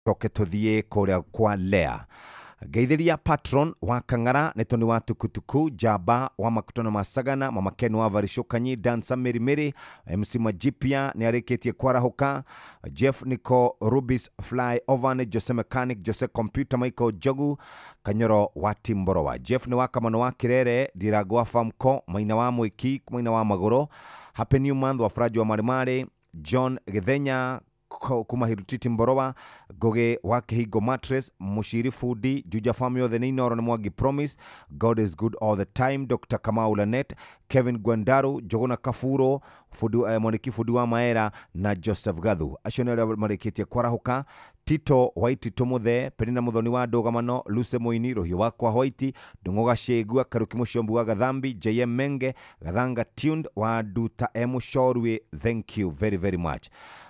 Tũcoke tũthiĩ kũrĩa kwa Lea. Ngeithĩria patron wa Kang'ara nĩ Tony wa Tukutuku, Njamba wa Makutano ma Sagana, Mama Ken wa Varishokanyi, Dansa Mary Mary, MC Majipia nĩ arĩkĩtie kwarahũka, Jeff Nico Rubis Fly Over, nĩ Jose Mechanic, Jose Computer, Michael Jogu Kanyoro wa Timborowa, Jeff nĩ wa Kamano wa Kirere, Ndirango wa Famco, Maina wa Mwiki, Maina wa Magũrũ, Happy New Month wa Faraji wa Marimari, John Githenya kuma Hirutiti Mborowa, Ngugi wa Kihingo Mattress, Mushiri Fundi, Juja Farm yothe nĩ Inoro nĩ Mwangi Promise, God is good all the time, Dr. Kamau Lanet, Kevin Gwendaru, Njuguna Kaburo, Fundi, Mwaniki Fundi wa Maera na Joseph Gathu. Acio nĩ arĩa marĩkĩtie kwarahũka. Tito Waitito Muthe, Penina Muthoni wa Ndũgamano, Luce Muini, Rũhiũ wakwa Hoiti, Ndung'u Gacĩngua, Karuki Mũcombu wa Gathambi, JM Menge, Gathanga Tuned wa Nduta M Shorwe, thank you very very much.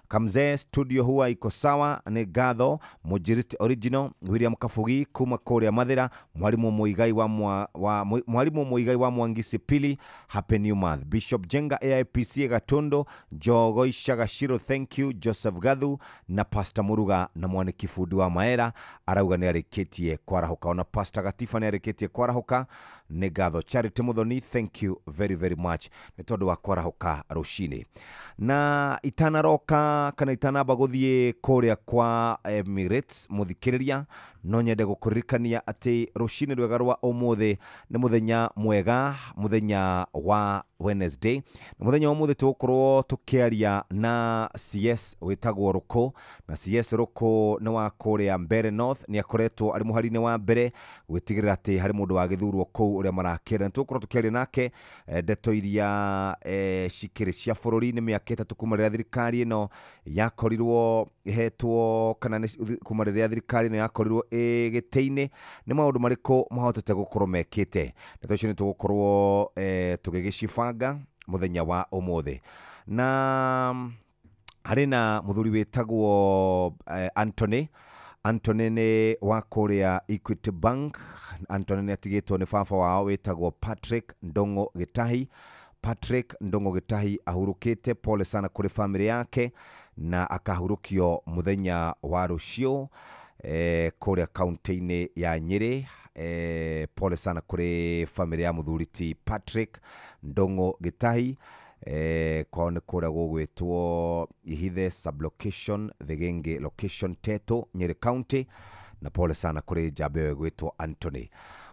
Kamzee studio huwa iko sawa nĩ ngatho. Mũnjiriti original William Kabugi kuma kũrĩa Mathĩra, mwalimu Muigai wa, mwa, wa mwalimu Muigai wa Mwangisi Pili, happy new month. Bishop Jenga AIPC Gatondo, Jogo Ishagashiro, thank you. Joseph Gathu na Pastor Muruga na Mwaniki Fundi wa Maera arauga nĩ arĩkĩtie kwarahũka. Ona Pastor Gatiba nĩ arĩkĩtie kwarahũka, nĩ ngatho. Charity Muthoni, thank you very very much nĩ tondũ wa kwarahũka rũcinĩ. Na itanaroka kana itanamba gũthiĩ kũrĩa kwa Emirates mũthikĩrĩria, no nyende gũkũririkania atĩ rũcinĩ rwega rwa ũmũthĩ nĩ mũthenya mwega, mũthenya wa Wednesday. Na mũthenya wa ũmũthĩ tũgũkorwo tũkĩaria na CS wĩtagwo Rũkũ, na CS Rũkũ nĩ wa kũrĩa Mbere North, nĩ akoretwo arĩ mũhari-inĩ wa mbere gwĩtigĩrĩra atĩ harĩ mũndũ wagĩthurwo kũu ũrĩa marakĩenda. Nĩ tũgũkorwo tũkĩaria nake ndeto iria cikĩrĩ cia bũrũri. Nĩ mĩaka 3 kuma rĩrĩa thirikari ĩno yakorirwo ĩhetwo kana kuma rĩrĩa thirikari ĩno yakorirwo ĩ gĩtĩ-inĩ, nĩ maũndũ marĩkũ mahotete gũkorwo mekĩte. Ndeto icio nĩ tũgũkorwo tũgĩgĩcibanga mũthenya wa ũmũthĩ. Na harĩ na mũthuri wĩtagwo Anthony. Anthony nĩ wa kũrĩa Equity Bank. Anthony nĩ atigĩtwo nĩ baba wao wĩtagwo Patrick Ndong'o Gĩtahi. Patrick Ndong'o Gĩtahi ahurũkĩte, pole sana kũrĩ family yake, na akahurũkio mũthenya wa rũciũ kũrĩa kaunti-inĩ ya Nyĩrĩ. Pole sana kũrĩ family ya mũthuri ti Patrick Ndong'o Gĩtahi. Kwao nĩ kũrĩa gũgwĩtwo Ihithe sublocation Thigenge location Teto Nyĩrĩ County, na pole sana kũrĩ njamba ĩyo ĩgwĩtwo Anthony.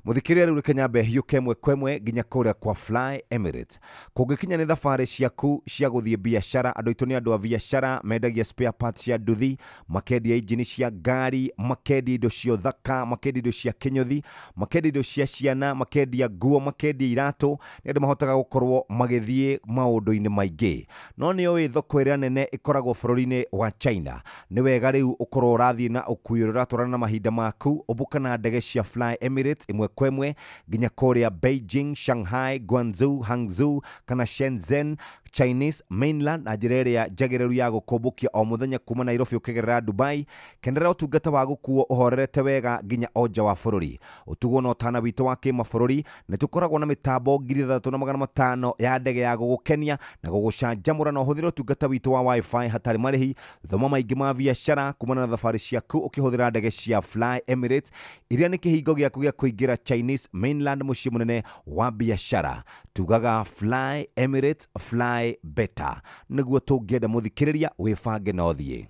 Mũthikĩrĩria, rĩu reke nyambe hiũke ĩmwe kwa ĩmwe nginya kũrĩa kwa Fly Emirates. Kũngĩkinya nĩ thabarĩ ciaku cia gũthiĩ biacara, andũ aitũ nĩ andũ a biacara, mendagia spare parts cia nduthi, makendia injini cia ngari, makendia indo cia ũthaka, makendia indo cia kĩnyũthi, makendia indo cia ciana, makendia nguo, makendia iratũ. Nĩ andũ mahotaga gũkorwo magĩthiĩ maũndũ-inĩ maingĩ. No nĩ ũĩ thoko ĩrĩa nene ĩkoragwo bũrũri-inĩ wa China. Nĩ wega rĩu ũkorwo ũrathiĩ na ũkui ũrĩa ũratwarana na mahinda maku, ũmbũka na ndege cia Fly Emirates ĩmwe kwa ĩmwe nginya kũrĩa Beijing, Shanghai, Guangzhou, Hangzhou kana Shenzhen, Chinese mainland, na njĩra ĩrĩa njagĩrĩru ya gũkũmbũkia o mũthenya kuma Nairobi ũkĩgerera Dubai. Kenera ũtungata wa gũkuo ũhorerete wega nginya o nja wa bũrũri. Ũtugwo na ũtana witũ wa kĩmabũrũri, nĩ tũkoragwo na mĩtambo 3500 ya ndege ya gũgũkenia na gũgũcanjamũra, na ũhũthĩre ũtungata witũ wa wifi hatarĩ marĩhi. Thoma maingĩ ma biacara kumana na thabarĩ ciaku ũkĩhũthĩra ndege cia Fly Emirates iria nĩ kĩhingo gĩaku gĩa kũingĩra Chinese mainland, mũciĩ mũnene wa biacara. Tugaga Fly Emirates, fly better. Nĩguo tũngĩenda mũthikĩrĩria wĩbange na ũthiĩ.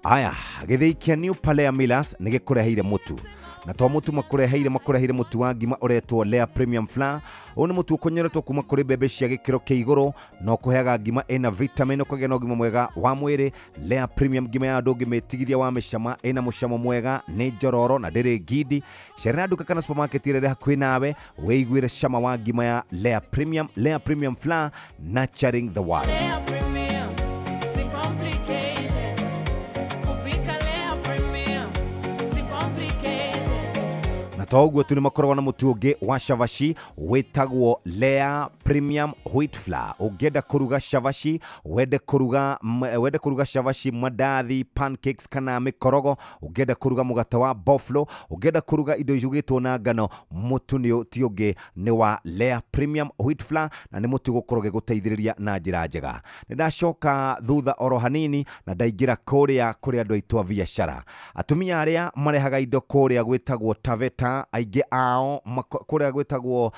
Aya, gĩthĩi kĩa New Palea Millers nĩ gĩkũreheire mũtu, na to mũtu makũreheire, makũreheire mũtu wa ngima ũretwo Lea Premium Flour. Ũyũ nĩ mũtu ũkonyoretwo kuma kũrĩ mbembe cia gĩkĩro kĩa igũrũ, na ũkũheaga ngima ĩna vitamin, ũkagĩa na ũgima mwega wa mwĩrĩ. Lea Premium ngima ya andũ ũngĩmĩtigithia wa mĩcama, ĩna mũcamo mwega, nĩ njororo na ndĩrĩ ngindi. Cerera nduka kana supermarket ĩrĩa ĩrĩ hakuhĩ nawe wĩiguĩre cama wa ngima ya Lea Premium. Lea Premium Flour, nurturing the world. Lea Premium, si complicated. Kupika Lea Premium, si complicated. Na to ũguo tu, nĩ makoragwo na mũtu ũngĩ wa cabaci wĩtagwo Lea Premium Wheat Flour. Ũngĩenda kũruga cabaci, wende kũruga cabaci, mandathi, pancakes kana mĩkorogo, ũngĩenda kũruga mũgate wa boflo, ũngĩenda kũruga indo icugĩtwo na ngano, mũtu nĩ ti ũngĩ nĩ wa Lea Premium Wheat Flour, na nĩ mũtu gũkorwo gĩgũteithĩrĩria na njĩra njega. Nĩ ndacoka thutha oro hanini na ndaingĩra kũrĩa kũrĩ andũ aitũ a biacara, atumia arĩa marehaga indo kũrĩa gwĩtagwo Taveta, aingĩ ao kũrĩa gwĩtagwo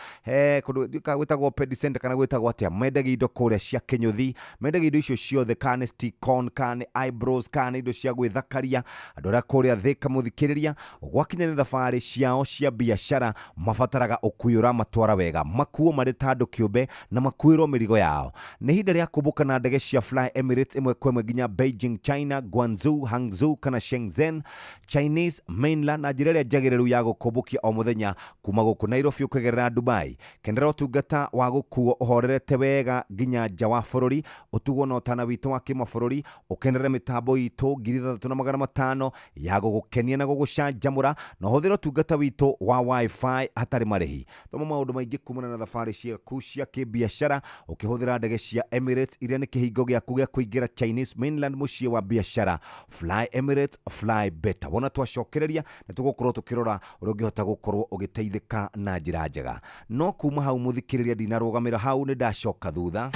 kũndũ gwĩtagwo Pedicenter kana gwĩtagwo atĩa, mendagia indo kũrĩa cia kĩnyũthi, mendagia indo icio ciothe, kana nĩ stick-on, kana nĩ eyebrows, kana nĩ indo cia gwĩthakaria. Andũ arĩa kũrĩa Thĩka, mũthikĩrĩria, gwakinya nĩ thabarĩ ciao cia biacara, mabataraga ũkui ũramatwara wega, makuo marĩ ta andũ kĩũmbe na makuĩrwo mĩrigo yao. Nĩ ihinda rĩa kũmbũka na ndege cia Fly Emirates ĩmwe kwa ĩmwe nginya Beijing, China, Guangzhou, Hangzhou kana Shenzhen, Chinese mainland, na njĩra ĩrĩa njagĩrĩru ya gũkũmbũkia o mũthenya kuma gũkũ Nairobi ũkĩgerera Dubai. Kenera ũtungata wa gũkuo ũhorerete wega nginya nja wa bũrũri, ũtugwo na ũtana witũ wa kĩmabũrũri, ũkenerere mĩtambo itũ 3500 ya gũgũkenia na gũgũcanjamũra, na ũhũthĩre ũtungata witũ wa WiFi hatarĩ marĩhi. Thoma maũndũ maingĩ kumana na thabarĩ ciaku cia kĩbiacara ũkĩhũthĩra ndege cia Emirates iria nĩ kĩhingo gĩaku gĩa kũingĩra Chinese mainland, mũciĩ wa biacara. Fly Emirates, fly better. Wona twacokereria nĩ tũgũkorwo tũkĩrora ũrĩa ũngĩhota gũkorwo ũgĩteithĩka na njĩra njega. No kuma hau, mũthikĩrĩria, ndinarũgamĩra hau, nĩ ndacoka thutha.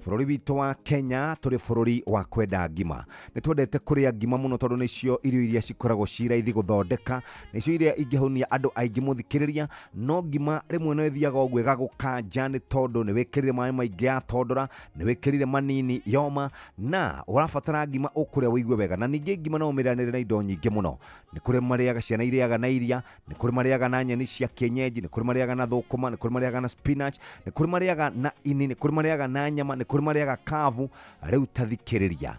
Bũrũri witũ wa Kenya, tũrĩ bũrũri wa kwenda ngima. Nĩ twendete kũrĩa ngima mũno tondũ nĩcio irio iria cikoragwo ci raithi gũthondeka, nĩcio iria ingĩhũnia andũ aingĩ, mũthikĩrĩria. No ngima rĩmwe no ĩthiaga ũguo ĩgagũkanja nĩ tondũ nĩ wĩkĩrire maĩ maingĩ ya tondora, nĩ wĩkĩrire manini yoma, na ũrabatara ngima ũkũrĩa ũigue wega. Na ningĩ ngima no ũmĩrĩanĩre na indo nyingĩ mũno. Nĩ kũrĩ marĩaga, ciana irĩaga na iria, nĩ kũrĩ marĩaga na nyeni cia kienyeji, nĩ kũrĩ marĩaga na thũkũma, nĩ kũrĩ marĩaga na spinach, nĩ kũrĩ marĩaga na ini, nĩ kũrĩ marĩaga na nyama, nĩ kũrĩ marĩaga kavu. Rĩu tathikĩrĩria,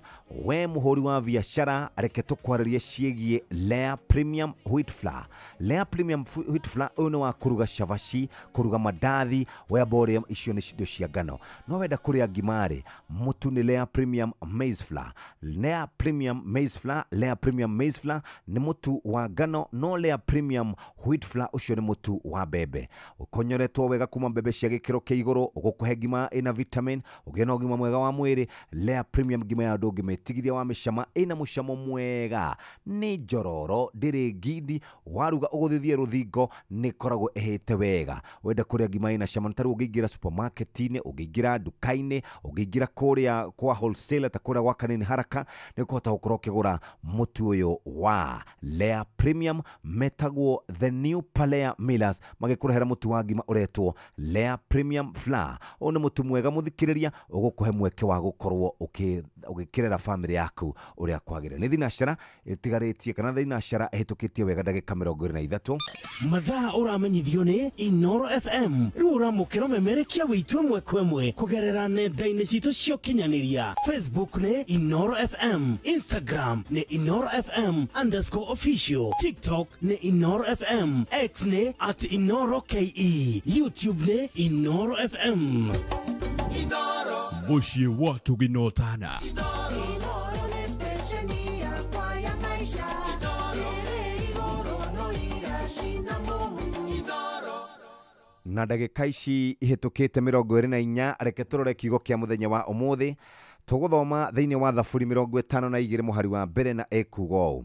we mũhũri wa biacara, reke tũkwarĩrie ciĩgiĩ Lea Premium Wheat Flour. Lea Premium Wheat Flour ũyũ nĩ wa kũruga cabaci, kũruga mandathi, wamba ũrĩe, icio nĩ indo cia ngano. No wenda kũrĩa ngima rĩ, mũtu nĩ Lea Premium Maize Flour. Lea Premium Maize Flour, Lea Premium Maize Flour nĩ mũtu wa ngano, no Lea Premium Wheat Flour ũcio nĩ mũtu wa mbembe ũkonyoretwo wega kuma mbembe cia gĩkĩro kĩa igũrũ, ũgũkũhe ngima ĩna vitamin, ũgĩe na ũgima mwega wa mwĩrĩ. Lea Premium ngima ya ndũngĩmĩtigithia wa mĩcama, ĩna mũcamo mwega, nĩ njororo, ndĩrĩ ngindi, waruga ũgũthithie rũthingo, nĩ ĩkoragwo ĩhĩte wega. Wenda kũrĩa ngima ĩna cama, nĩ ta rĩu ũngĩingĩra supermarket-inĩ, ũngĩingĩra nduka-inĩ, ũngĩingĩra kũrĩa kwa wholesale ta kũrĩa gwa Kanini Haraka, nĩ ũkũhota gũkorwo ũkĩgũra mũtu ũyũ wa Lea Premium. Metagwo The New Palea Millers, magĩkũrehera mũtu wa ngima ũretwo Lea Premium Flour. Ũyũ nĩ mũtu mwega, mũthikĩrĩria, ũgũkũhe mweke wa gũkorwo ũgĩkĩrera bamĩrĩ yaku ũrĩa kwagĩrĩire. Nĩ thinacara ĩtigarĩtie kana thinacara ĩhĩtũkĩtie wega ndagĩka 23. Mathaa ũramenyithio nĩ Inoro FM. Rĩu ũramũkĩra ũmemerekia witũ ĩmwe kwa ĩmwe kũgerera nenda-inĩ citũ cia ũkinyanĩria. Facebook nĩ Inoro FM, Instagram nĩ InoroFM_official, TikTok nĩ Inoro FM, X nĩ @InoroKE, YouTube nĩ Inoro FM. Mũciĩ wa tũginotana. Inoro nĩ stesheni yakwa ya maisha ĩrĩ igũrũ no iracina mũhu. Na ndagĩka ici ihĩtũkĩte 24, reke tũrore kiugo kĩa mũthenya wa ũmũthĩ. Tũgũthoma thĩinĩ wa Thaburi 52 mũhari wa mbere, na ĩkuga ũũ: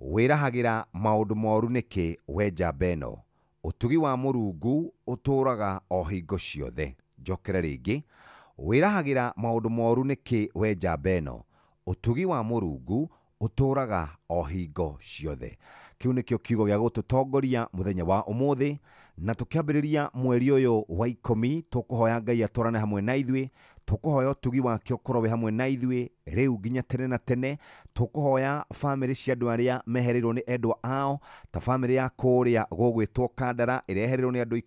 "Wĩrahagĩra maũndũ moru nĩkĩ, we njamba ĩno? Ũtugi wa Mũrungu ũtũũraga o hingo ciothe." Njokere rĩngĩ: "Wĩrahagĩra maũndũ moru nĩkĩ, we njamba ĩno? Ũtugi wa Mũrungu ũtũũraga o hingo ciothe." Kĩu nĩkĩo kiugo gĩa gũtũtongoria mũthenya wa ũmũthĩ na tũkĩambĩrĩria mweri ũyũ wa 10. Tũkũhoya Ngai atwarane hamwe na ithuĩ, tũkũhoya ũtugi wake ũkorwo wĩ hamwe na ithuĩ rĩu nginya tene na tene. Tũkũhoya bamĩrĩ cia andũ arĩa mehereirwo nĩ endwa ao, ta bamĩrĩ ya kũrĩa gũgwĩtwo Kandara ĩrĩa yehereirwo nĩ andũ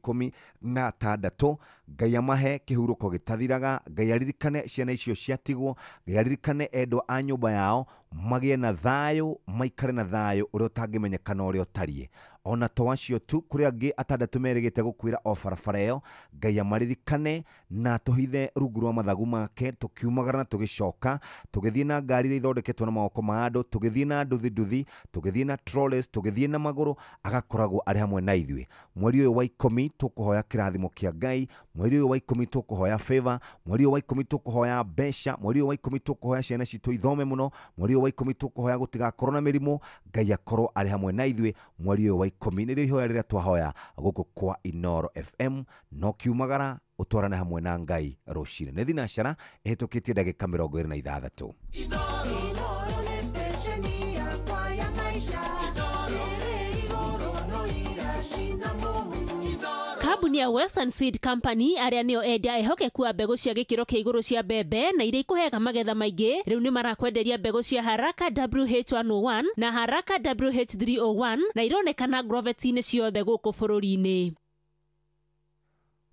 16. Ngai amahe kĩhurũko gĩtathiraga, Ngai aririkane ciana icio ciatigwo, Ngai aririkane endwa a nyũmba yao, magĩe na thayũ, maikare na thayũ ũrĩa ũtangĩmenyekana ũrĩa ũtariĩ. Ona to acio tu, kũrĩ angĩ atandatũ merĩgĩte gũkuĩra o barabara ĩyo. Ngai amaririkane na tũhithe rungu rwa mathagu make. Tũkiumagara na tũgĩcoka, tũgĩthiĩ na ngari iria ithondeketwo na mawoko ma andũ, tũgĩthiĩ na nduthi nduthi, tũgĩthiĩ na trolleys, tũgĩthiĩ na magũrũ, agakoragwo arĩ hamwe na ithuĩ. Mweri ũyũ wa 10 tũkũhoya kĩrathimo kĩa Ngai, mweri ũyũ wa 10 tũkũhoya favor, mweri ũyũ wa 10 tũkũhoya mbeca, mweri ũyũ wa 10 tũkũhoya ciana citũ ithome mũno, mweri ũyũ wa 10 tũkũhoya gũtigakorwo na mĩrimũ. Ngai akorwo arĩ hamwe na ithuĩ mweri ũyũ wa 10. Nĩrĩo ihoya rĩrĩa twahoya gũkũ kwa Inooro FM. No kiumagara ũtwarane hamwe na Ngai rũcinĩ. Nĩ thinacara ĩhĩtũkĩtie ndagĩka 26. Inooro nĩ stesheni yakwa ya maisha. Ĩrĩ igũrũ no iracina mũhu. Kambuni ya Western Seed Company arĩa nĩo endia ehokeku a mbegũ cia gĩkĩro kĩa igũrũ cia mbembe na iria ikũheaga magetha maingĩ, rĩu nĩ marakwenderia mbegũ cia Haraka WH101 na Haraka WH301 na ironekana groveti-inĩ ciothe gũkũ bũrũri-inĩ.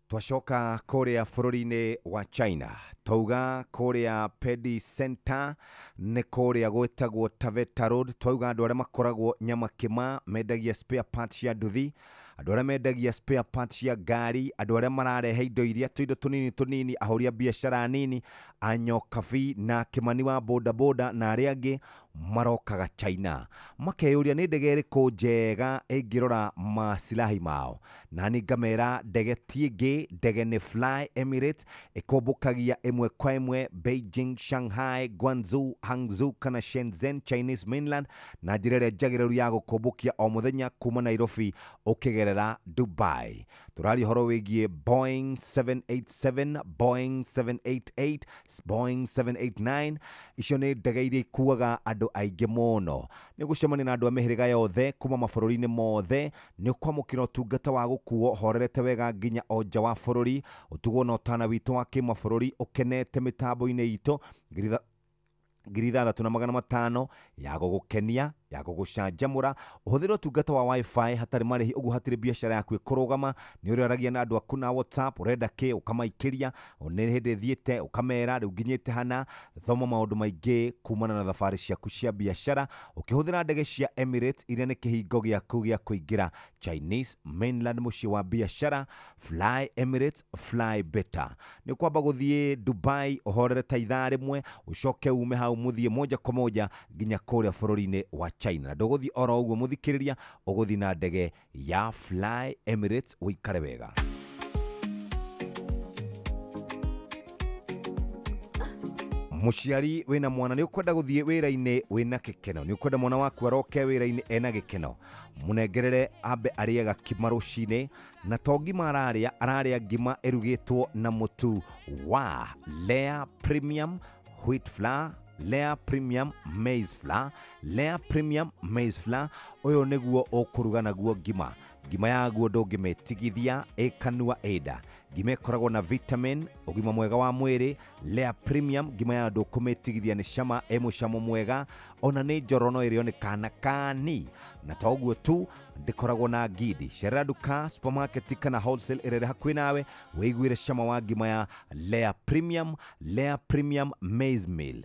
Twacoka kũrĩa bũrũri-inĩ wa China, twauga kũrĩa Pedi Center nĩ kũrĩa gwĩtagwo Taveta Road. Twauga andũ arĩa makoragwo Nyamakĩma mendagia spare parts cia nduthi, andũ arĩa mendagia spare parts cia ngari, andũ arĩa mararehe indo iria tũindo tũnini tũnini, ahũri a biacara nini, anyokabi na Kĩmani wa bodaboda na arĩa angĩ marokaga China, makeyũria nĩ ndege ĩrĩkũ njega ĩngĩrora masilahi mao. Na niĩ ngamera ndege ti ĩngĩ, ndege nĩ Fly Emirates, ĩkũmbũkagia ĩmwe kwa ĩmwe Beijing, Shanghai, Guangzhou, Hangzhou kana Shenzhen, Chinese mainland, na njĩra ĩrĩa njagĩrĩru ya gũkũmbũkia o mũthenya kuma Nairobi ũkĩgerera Dubai. Tũraria ũhoro wĩgiĩ Boeing 787, Boeing 788, Boeing 789. Icio nĩ ndege iria ikuaga andũ aingĩ mũno. Nĩ ũgũcemania na andũ a mĩhĩrĩga yothe kuma mabũrũri-inĩ mothe. Nĩ ũkwamũkĩra ũtungata wa gũkuo horerete wega nginya o nja wa bũrũri, ũtugwo na ũtana witũ wa kĩmabũrũri, ũkenete mĩtambo-inĩ itũ 6500 ya gũgũkenia, ya gũgũcanjamũra. Ũhũthĩre ũtungata wa wifi hatarĩ marĩhi, ũguo hatirĩ biacara yaku ĩkũrũgama. Nĩ ũrĩa ũragia na andũ aku na WhatsApp, ũrenda kĩ ũkamaikĩria, nĩ hĩndĩ thiĩte ũkamera rĩu nginyĩte hana. Thoma maũndũ maingĩ kumana na thabarĩ ciaku cia biacara ũkĩhũthĩra ndege cia Emirates iria nĩ kĩhingo gĩaku gĩa kũingĩra Chinese mainland, mũciĩ wa biacara. Fly Emirates, fly better. Nĩ ũkwamba gũthiĩ Dubai ũhorere ta ithaa rĩmwe, ũcoke ume hau mũthiĩ moja kwa moja nginya kũrĩa bũrũri-inĩ wa China. Na ndũgũthiĩ oro ũguo mũthikĩrĩria, ũgũthiĩ na ndege ya Fly Emirates. Ũikare wega. Mũciari wĩna mwana, nĩ ũkwenda gũthiĩ wĩra-inĩ wĩna gĩkeno, nĩ ũkwenda mwana waku aroke wĩra-inĩ ena gĩkeno, mũnengerere ambe arĩe gakima rũcinĩ. Na to ngima ararĩa, ararĩa ngima ĩrugĩtwo na mũtu wa Lea Premium Wheat Flour, Lea Premium Maize Flour, Lea Premium Maize Flour. Ũyũ nĩguo ũkũruga naguo ngima. Ngima yaguo ndũngĩmĩtigithia, ĩkanua ĩnda. Ngima ĩkoragwo na vitamin, ũgima mwega wa mwĩrĩ. Lea Premium ngima ya ndũkũmĩtigithia, nĩ cama, ĩ mũcamo mwega, ona nĩ njoro no ĩrĩo nĩ kana kani. Na to ũguo tu, ndĩkoragwo na ngindi. Cerera nduka, supermarket kana wholesale ĩrĩa ĩrĩ hakuhĩ nawe, wĩiguĩre cama wa ngima ya Lea Premium, Lea Premium Maize Meal,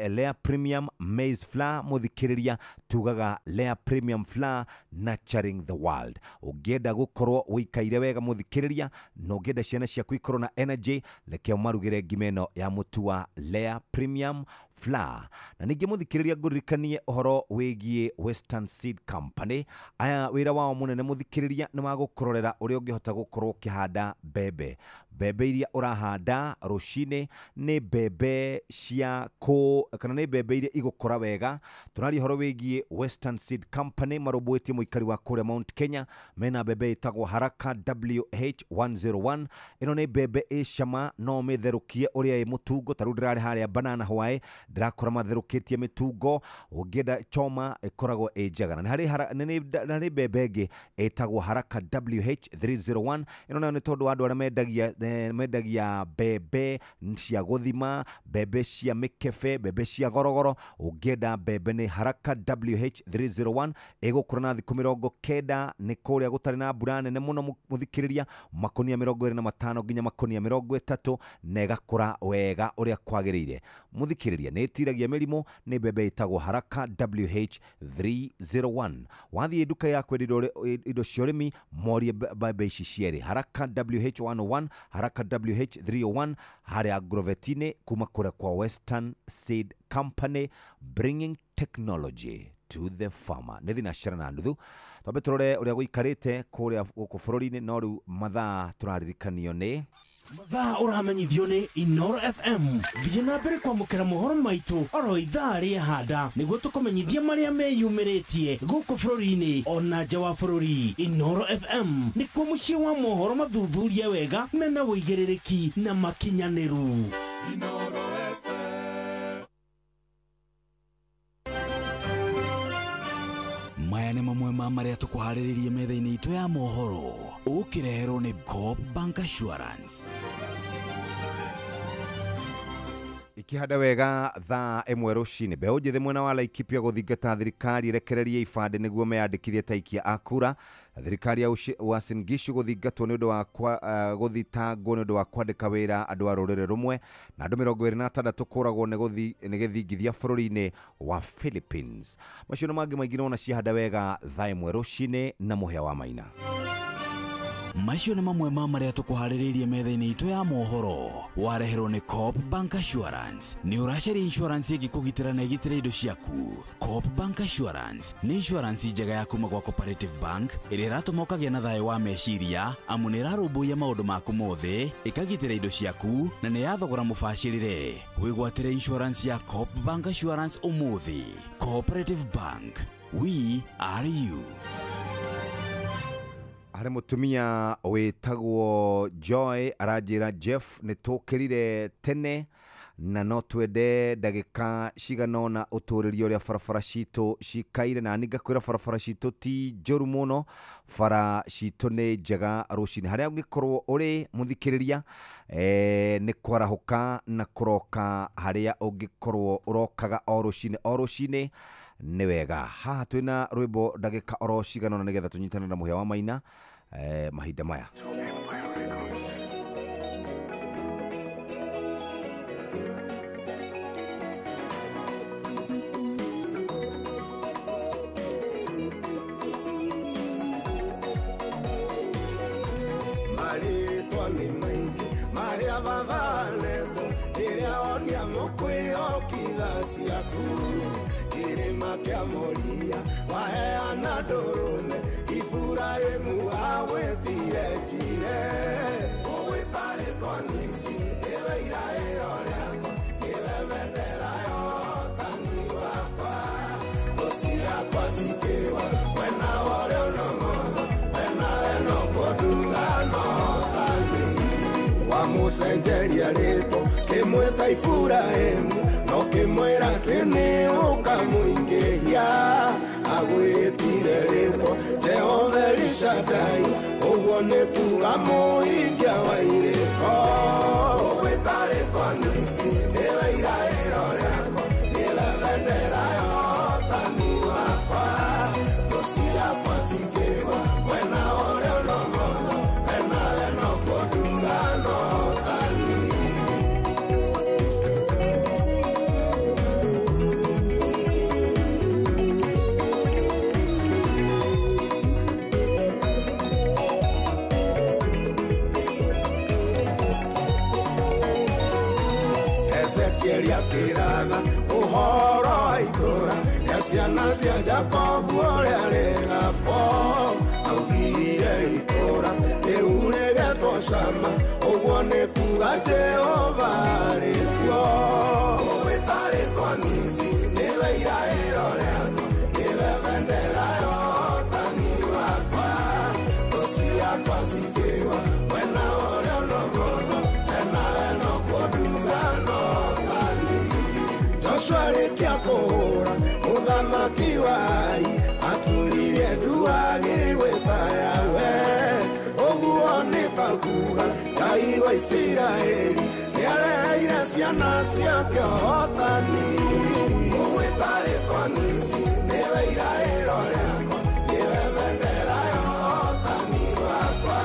Lea Premium Maize Flour. Mũthikĩrĩria, tugaga Lea Premium Flour, nurturing the world. Ũngĩenda gũkorwo ũikaire wega mũthikĩrĩria, na ũngĩenda ciana ciaku ikorwo na energy, reke ũmarugĩre ngima ĩno ya mũtu wa Lea Premium Flour. Na ningĩ mũthikĩrĩria, ngũririkanie ũhoro wĩgiĩ Western Seed Company. Aya wĩra wao mũnene mũthikĩrĩria nĩ wa gũkũrorera ũrĩa ũngĩhota gũkorwo ũkĩhanda mbembe. Mbembe iria ũrahanda rũcinĩ nĩ mbembe cia kũ kana nĩ mbembe iria igũkũra wega. Tũraria ũhoro wĩgiĩ Western Seed Company, marũmbũĩtie mũikari wa kũrĩa Mount Kenya. Mena mbembe ĩtagwo Haraka WH101. Ĩno nĩ mbembe ĩ cama, no ũmĩtherũkie ũrĩa ĩ mũtungo. Ta rĩu ndĩrarĩ harĩa Banana Hawaii, ndĩrakora matherũkĩtie mĩtungo. Ũngĩenda choma ĩkoragwo ĩ njega. Na nĩ harĩ na nĩ mbembe ĩngĩ ĩtagwo Haraka WH301. Ĩno nayo nĩ tondũ wa andũ arĩa mendagia Mendagia mbembe cia gũthima, mbembe cia mĩkebe, mbembe cia gorogoro. Ũngĩenda mbembe nĩ Haraka WH301, ĩgũkũra na thikũ 90, nĩ kũrĩa gũtarĩ na mbura nene mũno mũthikĩrĩria, makonia 25 nginya makonia 30, na ĩgakũra wega ũrĩa kwagĩrĩire. Mũthikĩrĩria, nĩ ĩtiragia mĩrimũ, nĩ mbembe ĩtagwo Haraka WH301. Wathiĩ nduka ya kwendia indo cia ũrĩmi, morie mbembe ici cierĩ, Haraka WH101, Haraka WH301, harĩa Agrovetini kuma kũrĩa kwa Western Seed Company, bringing technology to the farmer. Nĩ thinacara na nuthu. Twambe tũrore ũrĩa gũikarĩte kũrĩa gũkũ bũrũri-inĩ, no rĩu mathaa tũraririkanio nĩ mathaa ũramenyithio nĩ Inoro FM. Thiĩ na mbere kwamũkĩra mohoro maitũ oro ithaa rĩa handa nĩguo tũkũmenyithia marĩa meyumĩrĩtie gũkũ bũrũri-inĩ ona nja wa bũrũri. Inoro FM nĩkuo mũciĩ wa mohoro mathuthuria wega mena ũigĩrĩrĩki na makinyanĩru. Inoro FM. Maya nĩ mamwe ma marĩa tũkũharĩrĩrie metha-inĩ itũ ya mohoro, ũkĩreherwo nĩ Coop Bank Assurance. Ikihanda wega thaa 1 rũcinĩ, mbeũ njĩthĩ mwena wa Laikipia gũthingata thirikari ĩrekererie ibandĩ nĩguo meyandĩkithie ta aikia a kura. Thirikari ya Uasin Gishu gũthingatwo nĩ ũndũ wa gũthitangwo nĩ ũndũ wa kwandĩka wĩra andũ a rũrĩrĩ rũmwe, na andũ 26 kũragwo nĩ gĩthingithia bũrũri-inĩ wa Philippines. Macio na mangĩ maingĩ nĩwona ciahanda wega thaa 1 rũcinĩ na Mũhĩa wa Maina. Macio nĩ mamwe ma marĩa tũkũharĩrĩirie metha-inĩ itũ ya mohoro, wareherwo nĩ Coop Bank Assurance. Nĩ ũracaria insurance ĩngĩkũgitĩra na ĩgitĩre indo ciaku? Coop Bank Assurance nĩ insurance njega ya kuma gwa Cooperative Bank ĩrĩa ĩratũma ũkagĩa na thayũ wa meciria, amu nĩ ĩrarũmbũiya maũndũ maku mothe, ĩkagitĩra indo ciaku na nĩ ya thogora mũbacĩrĩre. Wĩgwatĩre insurance ya Coop Bank Assurance ũmũthĩ. Cooperative Bank, we are you. Harĩ mũtumia wĩtagwo Joy aranjĩra, Jeff, nĩ tũkĩrire tene na no twende ndagĩka cigana ũna ũtũrĩrie ũrĩa barabara citũ cikaire, na niĩ ngakwĩra barabara citũ ti njũru mũno, bara citũ nĩ njega rũcinĩ. Harĩa ũngĩkorwo ũrĩ mũthikĩrĩria, nĩ kwarahũka na kũroka harĩa ũngĩkorwo ũrokaga o rũcinĩ o rũcinĩ nĩ wega. Haha twĩna rwĩmbo ndagĩka oro cigana ũna nĩgetha tũnyitane na Mũhĩa wa Maina mahinda maya. Marĩtwa nĩ maingĩ marĩa babanetwo, rĩrĩa onia mũkwĩhokitha ciaku, kĩrĩma kĩa Moria waheana ndũrũme, Iburahĩmu agwĩtire Jire. Ũgwĩta rĩtwa Nisi, nĩwe iraĩro rĩakwa, nĩwe bendera ya ũhotani wakwa. Thũ ciakwa cikĩwa mwena wa ũrĩo na ũmotho, mwena weno kũnduga no ũhotani. Wamũcenjeria rĩtwa kĩmwĩta Iburahĩmu, no kĩmwĩra atĩ nĩ ũkamũingĩhia. Agwĩtire rĩtwa Jehova Elishadai, ũguo nĩ kuga mũhingia wa irĩko. Ũgwĩta rĩtwa Nisi, nĩwe iraĩro rĩakwa, nĩwe bendera ya ũhotani wakwa. Thũ ciakwa cikĩgwa mwena wa ũrĩo na ũmotho, mwena weno kũnduga no ũhotani. Ezekieli akĩratha ũhoro wa itũũra rĩa ciana cia Jakobu ũrĩa rĩgakwo, augire itũũra rĩu rĩgetwo Shama, ũguo nĩ kuga Jehova arĩ kuo. Ũgwĩta rĩtwa Nisi, nĩwe iraĩro rĩakwa, nĩwe bendera ya ũhotani wakwa. Thũ ciakwa cikĩgwa mwena wa ũrĩo na ũmotho, mwena weno kũnduga no ũhotani. Joshua arĩkia kũhũra mũthamaki wa Ai, aturirie ndu agĩgwĩta Yahweh, ũguo nĩ ta kuga Ngai Ngai wa Isiraeli nĩareheire ciana ciake ũhotani. Ũgwĩta rĩtwa Nisi nĩwe iraĩro rĩakwa, nĩwe bendera ya ũhotani wakwa.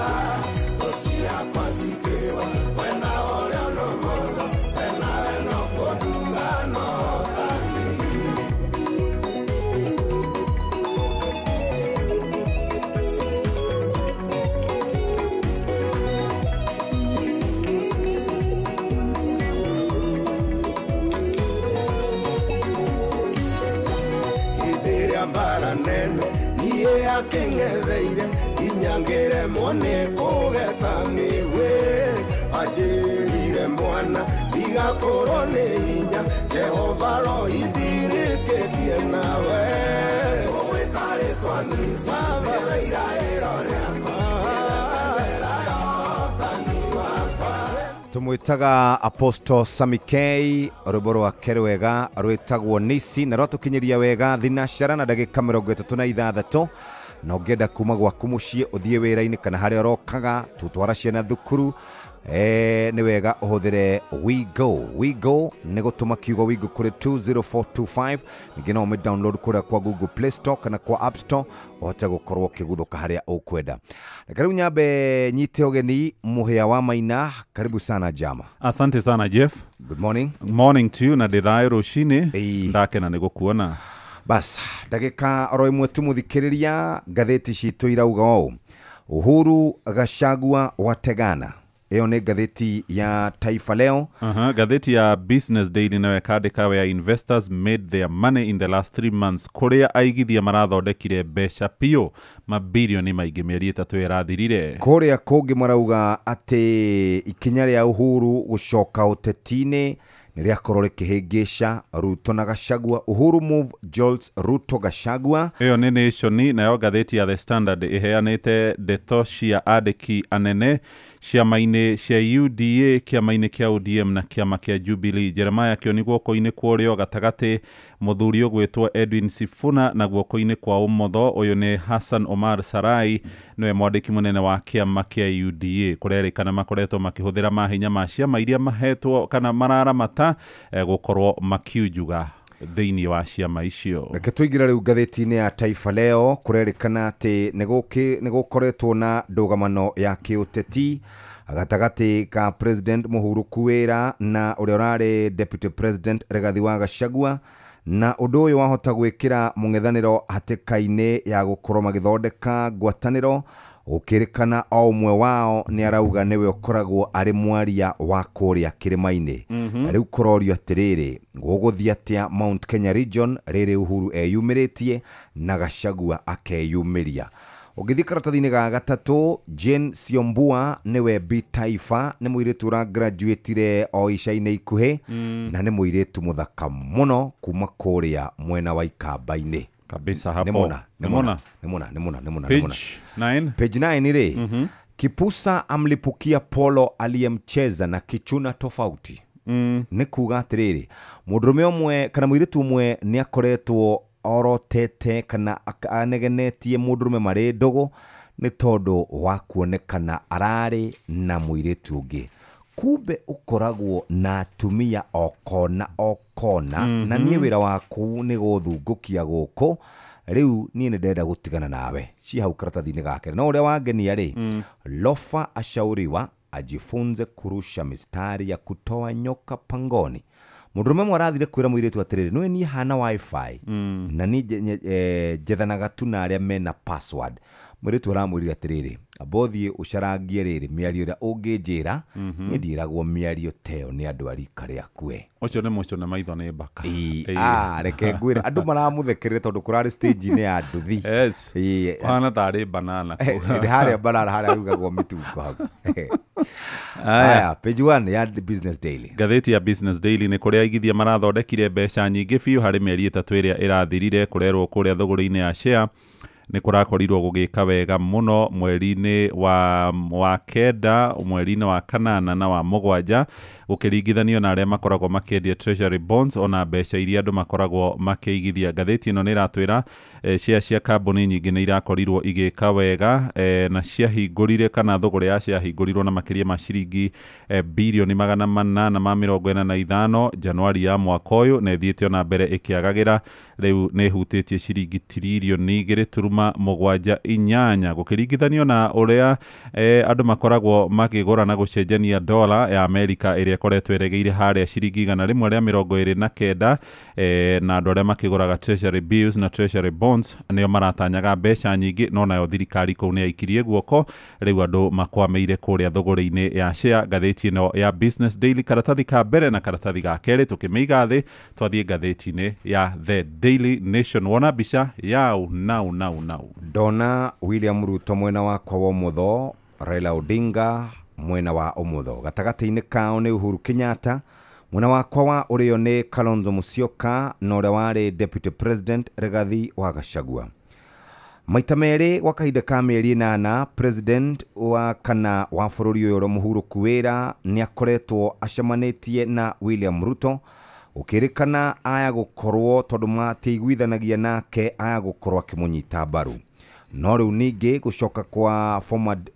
Thũ ciakwa cikĩwa mwena ũrĩa na ũmotho, we nawe no kũnduga na ũhotani. Hĩndĩ ĩrĩa mbara nene niĩ akĩng'etheire, nginya ngĩremwo nĩ kũgeta mĩguĩ. Anjĩrire mwana ndigakorwo nĩ hinya, Jehova rohindirĩkĩtie nawe. Ũgwĩta rĩtwa Nisa nĩwe iraĩro rĩakwa, nĩwe bendera ya ũhotani wakwa. Tumwitaga Apostle Sammy K, rwĩmbo rwake rwega rwĩtagwo Nisi, na rwatũkinyĩria wega thinacara na ndagĩka 36. Na ũngĩenda kuma gwaku mũciĩ ũthiĩ wĩra-inĩ kana harĩa ũrokaga tũtwara ciana thukuru, nĩ wega ũhũthĩre WeGo. WeGo nĩ gũtũma kiugo WeGo kũrĩ 20425, ningĩ no ũmĩ download kũrĩa kwa Google Play Store kana kwa App Store ũhote gũkorwo ũkĩguthũka harĩa ũkwenda. Reke rĩu nyambe nyite ũgeni Mũhĩa wa Maina. Karibu sana Jama. Asante sana Jeff. Good morning. Morning to you na ndĩ thayũ rũcinĩ. Ĩĩ. Ndakena nĩ gũkuona. Bas, ndagĩka oro ĩmwe tu mũthikĩrĩria, ngathĩti citũ irauga ũũ: Uhuru Gachagua wategana. Ĩyo nĩ ngathĩti ya Taifa Leo. Ngathĩti ya Business Daily nayo ĩkandĩka where investors made their money in the last 3 months, kũrĩa aigithia marathondekire mbeca biũ mabirioni maingĩ mĩeri 3 ĩrathirire. Kũrĩa kũngĩ marauga atĩ ikinya rĩa Uhuru gũcoka ũteti-inĩ nĩ rĩakorwo rĩkĩhĩngĩca Ruto na Gachagua. Uhuru move jolts Ruto Gachagua. Ĩyo nĩ Nation. Nayo ngathĩti ya The Standard ĩheanĩte ndeto cia andĩki anene ciama-inĩ cia UDA, kĩama-inĩ kĩa ODM na kĩama kĩa Jubilee. Jeremiah Kĩoni guoko-inĩ kwa ũrĩo, gatagatĩ mũthuri ũgwĩtwo Edwin Sifuna, na guoko-inĩ kwa ũmotho ũyũ nĩ Hassan Omar Sarai, nĩwe mwandĩki mũnene wa kĩama kĩa UDA. Kũrerĩkana makoretwo makĩhũthĩra mahinya ma ciama iria mahetwo kana mararamata gũkorwo makiunjuga thĩinĩ wa ciama icio. Reke tũingĩre rĩu ngathĩti-inĩ ya Taifa Leo. Kũrerĩkana atĩ nĩ gũkoretwo na ndũgamano ya kĩũteti gatagatĩ ka President Mũhuru Kuwĩra na ũrĩa ũrarĩ Deputy President Rigathi wa Gachagua, na ũndũ ũyũ wahota gwĩkĩra mũng'ethanĩro hatĩka-inĩ ya gũkorwo magĩthondeka ngwatanĩro, gũkĩrĩkana o ũmwe wao nĩ arauga nĩwe ũkoragwo arĩ mwaria wa kũrĩa kĩrĩma-inĩ. Na rĩu kũrorio atĩrĩrĩ, gũgũthiĩ atĩa Mount Kenya region rĩrĩ Uhuru eyumĩrĩtie na Gachagua akeyumĩria. Ũngĩthiĩ karatathi-inĩ ga gatatũ, Jane Siombua nĩwe B Taifa, nĩ mũirĩtu ũragraduatire o ica-inĩ ikuhĩ, na nĩ mũirĩtu mũthaka mũno kuma kũrĩa mwena wa Ikamba-inĩ. Kabisa hapo. Nĩ mona, nĩ mona, Nĩ nĩ mona, nĩ mona, nĩ mona, nĩ mona. Page 9. Page 9 rĩ, Kipusa amlipukia Polo aliyemcheza na kichuna tofauti. Nĩ kuga atĩrĩrĩ, mũndũrũme ũmwe kana mũirĩtu ũmwe nĩ akoretwo orotete kana anegenetie mũndũrũme marĩ ndũgũ nĩ tondũ wa kuonekana ararĩ na mũirĩtu ũngĩ. Kumbe ũkoragwo na atumia o kona o kona, na niĩ wĩra waku nĩ gũthungũkia gũkũ, rĩu niĩ nĩ ndĩrenda gũtigana nawe. Ci hau karatathi-inĩ gake. No ũrĩa wangenia rĩ, Lofa ashauriwa ajifunze kurusha mistari ya kutoa nyoka pangoni. Mũndũrũme ũmwe arathire kwĩra mũirĩtu atĩrĩrĩ, nĩwe niĩ hana wifi na niĩ njethanaga tu na arĩa mena password. Mũirĩtu aramwĩrire atĩrĩrĩ, amba ũthiĩ ũcarangie rĩrĩ mĩario ĩrĩa ũngĩnjĩra, niĩ ndiĩragwo mĩario ta ĩyo nĩ andũ a rika rĩaku we. Ũcio nĩ mũcio na maitho nĩ mbaka. Reke ngwĩre andũ maramũthekerere tondũ kũrarĩ stage-inĩ ya nduthi. Yes. Ũhana tarĩ banana kũu. Harĩa banana harĩa rugagwo mĩtungo hau. Aya, page 1 ya Business Daily. Ngathĩti ya Business Daily nĩ kũrĩa aigithia marathondekire mbeca nyingĩ biũ harĩ mĩeri 3 ĩrĩa ĩrathirire, kũrerwo kũrĩa thũgũrĩ-inĩ ya share Nĩ kũrakorirwo gũgĩka wega mũno mweri-inĩ wa kenda, mweri-inĩ wa kanana na wa mũgwanja, gũkĩringithanio na arĩa makoragwo makĩendia treasury bonds ona mbeca iria andũ makoragwo makĩigithia. Ngathĩti ĩno nĩ ĩratwĩra share cia kambuni nyingĩ nĩ irakorirwo igĩka wega, na ciahingũrire kana thũgũrĩ ya ciahingũrirwo na makĩria ma ciringi birioni 845 Januari ya mwaka ũyũ, na ĩthiĩte ona mbere ĩkĩagagĩra. Rĩu nĩ ĩhutĩtie ciringi tiririoni 2.78 gũkĩringithanio na ũrĩa andũ makoragwo makĩgũra na gũcenjania dola ya Amerika ĩrĩa ĩkoretwo ĩregeire harĩa ciringi 129, na andũ arĩa makĩgũraga treasury bills na treasury bonds nĩo maratanyaga mbeca nyingĩ, no nayo thirikari kũu nĩ yaikirie guoko. Rĩu andũ makwamĩire kũrĩa thũgũrĩ-inĩ ya share. Ngathĩti ĩno ya Business Daily, karatathi ka mbere na karatathi ga kerĩ, tũkĩmĩiga thĩ twathiĩ ngathĩti-inĩ ya The Daily Nation. Wona mbica yau nau nau nau. Ndona William Ruto mwena wakwa wa ũmotho, Raila Odinga mwena wa ũmotho, gatagatĩ-inĩ kao nĩ Uhuru Kenyatta, mwena wakwa wa ũrĩo nĩ Kalonzo Musyoka na ũrĩa warĩ Deputy President Rigathi wa Gachagua. Maita merĩ gwa kahinda ka mĩeri 8, president wa kana wa bũrũri ũyũ ũrĩa mũhurũku wĩra nĩ akoretwo acemanĩtie na William Ruto, gũkĩrĩkana aya gũkorwo tondũ matiiguithanagia nake aya gũkorwo akĩmũnyita mbaru. No rĩu ningĩ gũcoka kwa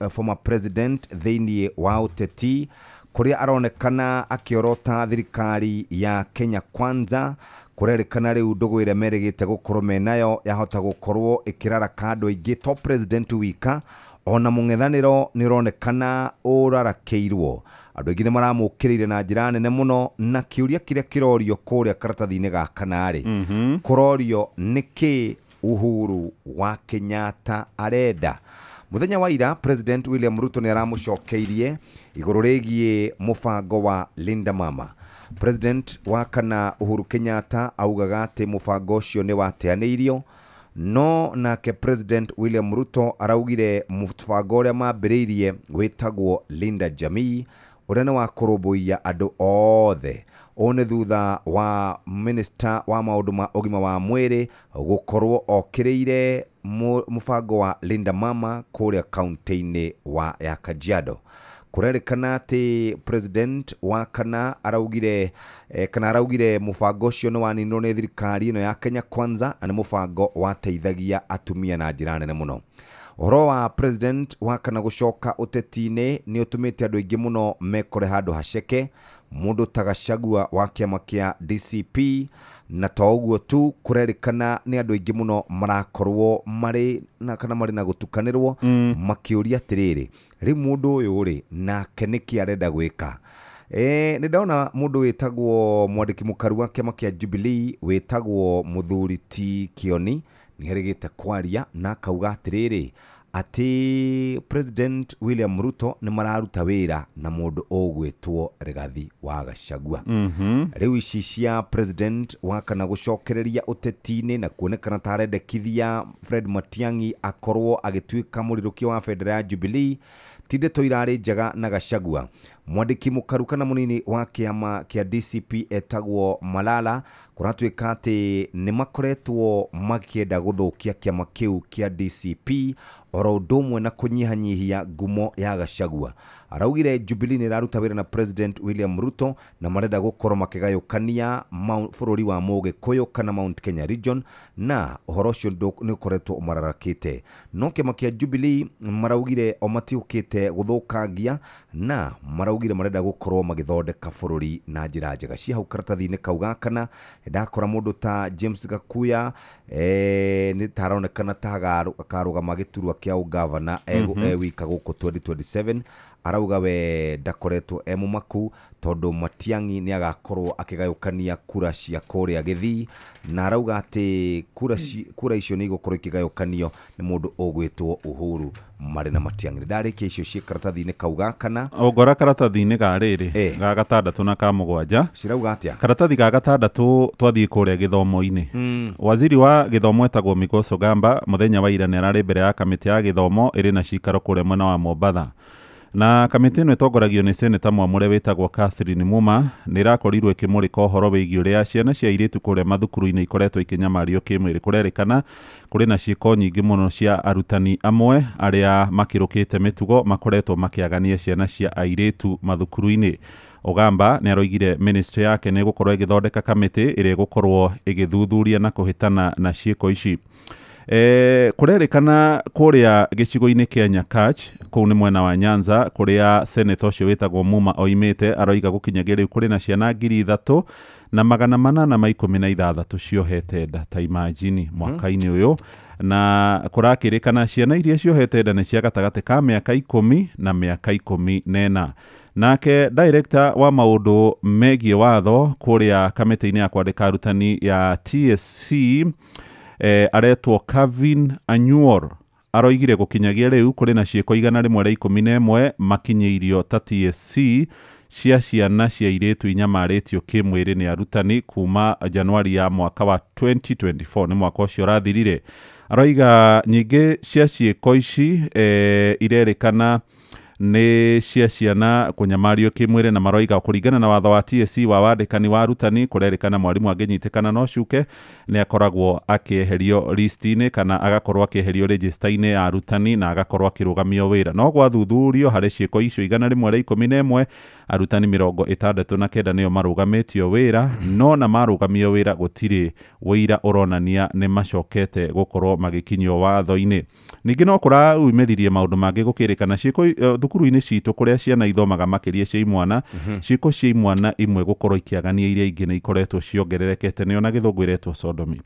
former president thĩinĩ wa ũteti, kũrĩa aronekana akĩorota thirikari ya Kenya Kwanza, kũrerĩkana rĩu ndũgũ ĩrĩa merĩgĩte gũkorwo menayo yahota gũkorwo ĩkĩraraka andũ aingĩ, to president wika ona mũng'ethanĩro nĩ ũronekana ũrarakĩirwo. Andũ aingĩ nĩ maramũkĩrĩire na njĩra nene mũno, na kĩũria kĩrĩa kĩrorio kũrĩa karatathi-inĩ ga kana rĩ, kũrorio nĩkĩ Uhuru wa Kenyatta arenda. Mũthenya wa ira President William Ruto nĩ aramũcokeirie igũrũ rĩgiĩ mũbango wa Linda Mama. President wa kana Uhuru Kenyatta augaga atĩ mũbango ũcio nĩ wateanĩirio, no nake President William Ruto araugire mũbango ũrĩa mambĩrĩirie wĩtagwo Linda Jamii, ũrĩa nĩ wa kũrũmbũiya andũ othe. Ũũ nĩ thutha wa minister wa maũndũ ma ũgima wa mwĩrĩ gũkorwo okĩrĩire mũbango wa Linda Mama kũrĩa kaunti-inĩ ya Kajiado. Kũrerĩkana atĩ president wa kana araugire kana araugire mũbango ũcio nĩ waninirwo nĩ thirikari ĩno ya Kenya Kwanza, na nĩ mũbango wateithagia atumia na njĩra nene mũno. Ũhoro wa president wa kana gũcoka ũteti-inĩ nĩ ũtũmĩte andũ aingĩ mũno mekore handũ haceke, mũndũ ta Gachagua wa kĩama kĩa DCP, na to ũguo tu, kũrerĩkana nĩ andũ aingĩ mũno marakorwo marĩ na kana marĩ na gũtukanĩrwo, makĩũria atĩrĩrĩ, rĩu mũndũ ũyũ rĩ nake nĩkĩ arenda gwĩka? Nĩ ndona mũndũ wĩtagwo mwandĩki mũkaru wa kĩama kĩa Jubilee wĩtagwo mũthuri T Kioni nĩ erĩgĩte kwaria na akauga atĩrĩrĩ, atĩ President William Ruto nĩ mararuta wĩra na mũndũ ũgwĩtwo Rigathi wa Gachagua. Rĩu ici cia president wa kana gũcokereria ũteti-inĩ na kuonekana ta arendekithia Fred Matiang'i akorwo agĩtuĩka mũrirũkia wa bendera ya Jubilee ti ndeto irarĩ njega na Gachagua. Mwandĩki mũkaru kana mũnini wa kĩama kĩa DCP etagwo Malala, kũratuĩka atĩ nĩ makoretwo makĩenda gũthũkia kĩama kĩu kĩa DCP oro ũndũ ũmwe na kũnyihanyihia ngumo ya Gachagua. Araugire Jubilee nĩ ĩraruta wĩra na President William Ruto na marenda gũkorwo makĩgayũkania bũrũri wa Mũgĩkũyũ kana Mount Kenya region, na ũhoro ũcio nĩ ũkoretwo ũmararakĩte. No kĩama kĩa Jubilee maraugire o matiũkĩte gũthũkangia na maraugire marenda gũkorwo magĩthondeka bũrũri na njĩra njega. Cia hau karatathi-inĩ kau ga kana ndakora mũndũ ta James Gakuya, nĩ ta aronekana ta akarũgama gĩturwa kĩa ũgavana wika gũkũ 2027. Arauga we ndakoretwo e mũmaku tondũ Matiang'i nĩ agakorwo akĩgayũkania kura cia kũrĩa Gĩthii, na arauga atĩ kura icio nĩ igũkorwo ikĩgayũkanio nĩ mũndũ ũgwĩtwo Uhuru marĩ na Matiang'i. Ndarĩkia icio ciĩ karatathi-inĩ kau ga kana. Ũngora karatathi-inĩ ga rĩrĩ ga gatandatũ na ka mũgwanja. Cirauga atĩa? Karatathi ga gatandatũ twathiĩ kũrĩa gĩthomo-inĩ. Waziri wa gĩthomo etagwo Migos Ogamba mũthenya wa ira nĩ ararĩ mbere ya kamĩtĩ ya gĩthomo ĩrĩ na cikaro kũrĩa mwena wa Mombatha. Na kamĩtĩ ĩno ĩtongoragio nĩ seneta mwamũre wĩtagwo Catherine Muma nĩ ĩrakorirwo ĩkĩmũrĩka ũhoro wĩgiĩ ũrĩa ciana cia airĩtu kũrĩa mathukuru-inĩ ikoretwo ikĩnyamario kĩmwĩrĩ. Kũrerĩkana kũrĩ na ciĩko nyingĩ mũno cia arutani amwe arĩa makĩrũkĩte mĩtugo makoretwo makĩagania ciana cia airĩtu mathukuru-inĩ. Ogamba nĩ aroigire ministry yake nĩ ĩgũkorwo ĩgĩthondeka kamĩtĩ ĩrĩa ĩgũkorwo ĩgĩthuthuria na kũhĩtana na ciĩko ici. Kũrerĩkana kũrĩa gĩcigo-inĩ kĩa Nyakach kũu nĩ mwena wa Nyanza kũrĩa seneta ũcio wĩtagwo Muma oimĩte, aroiga gũkinyagia rĩu kũrĩ na ciana 3816 ciohete nda ta imagine mwaka-inĩ ũyũ, na kũrakĩrĩkana ciana iria ciohete nda nĩ cia gatagatĩ ka mĩaka 10 na mĩaka 14. Nake director wa maũndũ megiĩ watho kũrĩa kamĩtĩ-inĩ ya kwandĩka arutani ya TSC aretwo Kevin Anyuor aroigire gũkinyagia rĩu kũrĩ na ciĩko 111 makinyĩirio ta TSC cia ciana cia airĩtu inyamarĩtio kĩmwĩrĩ nĩ arutani kuma Januari ya mwaka wa 2024, nĩ mwaka ũcio ũrathirire. Aroiga nyingĩ cia ciĩko ici irerĩkana nĩ cia ciana kũnyamario kĩmwĩrĩ, na maroiga kũringana na watho wa TSC wa wandĩkani wa arutani kũrerĩkana mwarimũ angĩnyitĩkana no cuke nĩ akoragwo akĩeherio list-inĩ kana agakorwo akĩeherio register-inĩ ya arutani na agakorwo akĩrũgamio wĩra. No gwathuthurio harĩ ciĩko icio 111 arutani 69 nĩo marũgamĩtio wĩra, no na marũgamio wĩra gũtirĩ wĩira ũronania nĩ macokete gũkorwo magĩkinyio watho-inĩ. Ningĩ no kũraumĩririe maũndũ mangĩ gũkĩrĩkana ciĩko thukuru-inĩ citũ kũrĩa ciana ithomaga makĩria cia imwana, ciĩko cia imwana imwe gũkorwo ikĩagania iria ingĩ nĩ ikoretwo ciongererekete, nĩyo na gĩthũngũ ĩretwo sodomy.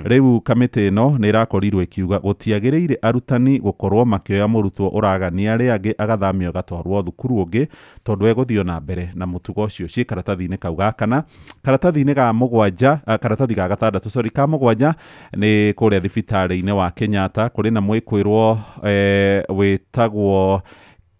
Rĩu kamĩtĩ ĩno nĩ ĩrakorirwo ĩkiuga gũtiagĩrĩire arutani gũkorwo makĩoya mũrutwo ũragania arĩa angĩ agathamio agatwarwo thukuru ũngĩ tondũ egũthiĩ na mbere na mũtugo ũcio. Ciĩ karatathi-inĩ kau ga kana, karatathi-inĩ ga mũgwanja, karatathi ga gatandatũ, sorry, ka mũgwanja nĩ kũrĩa thibitarĩ-inĩ wa Kenyatta kũrĩ na mwĩkũĩrwo wĩtagwo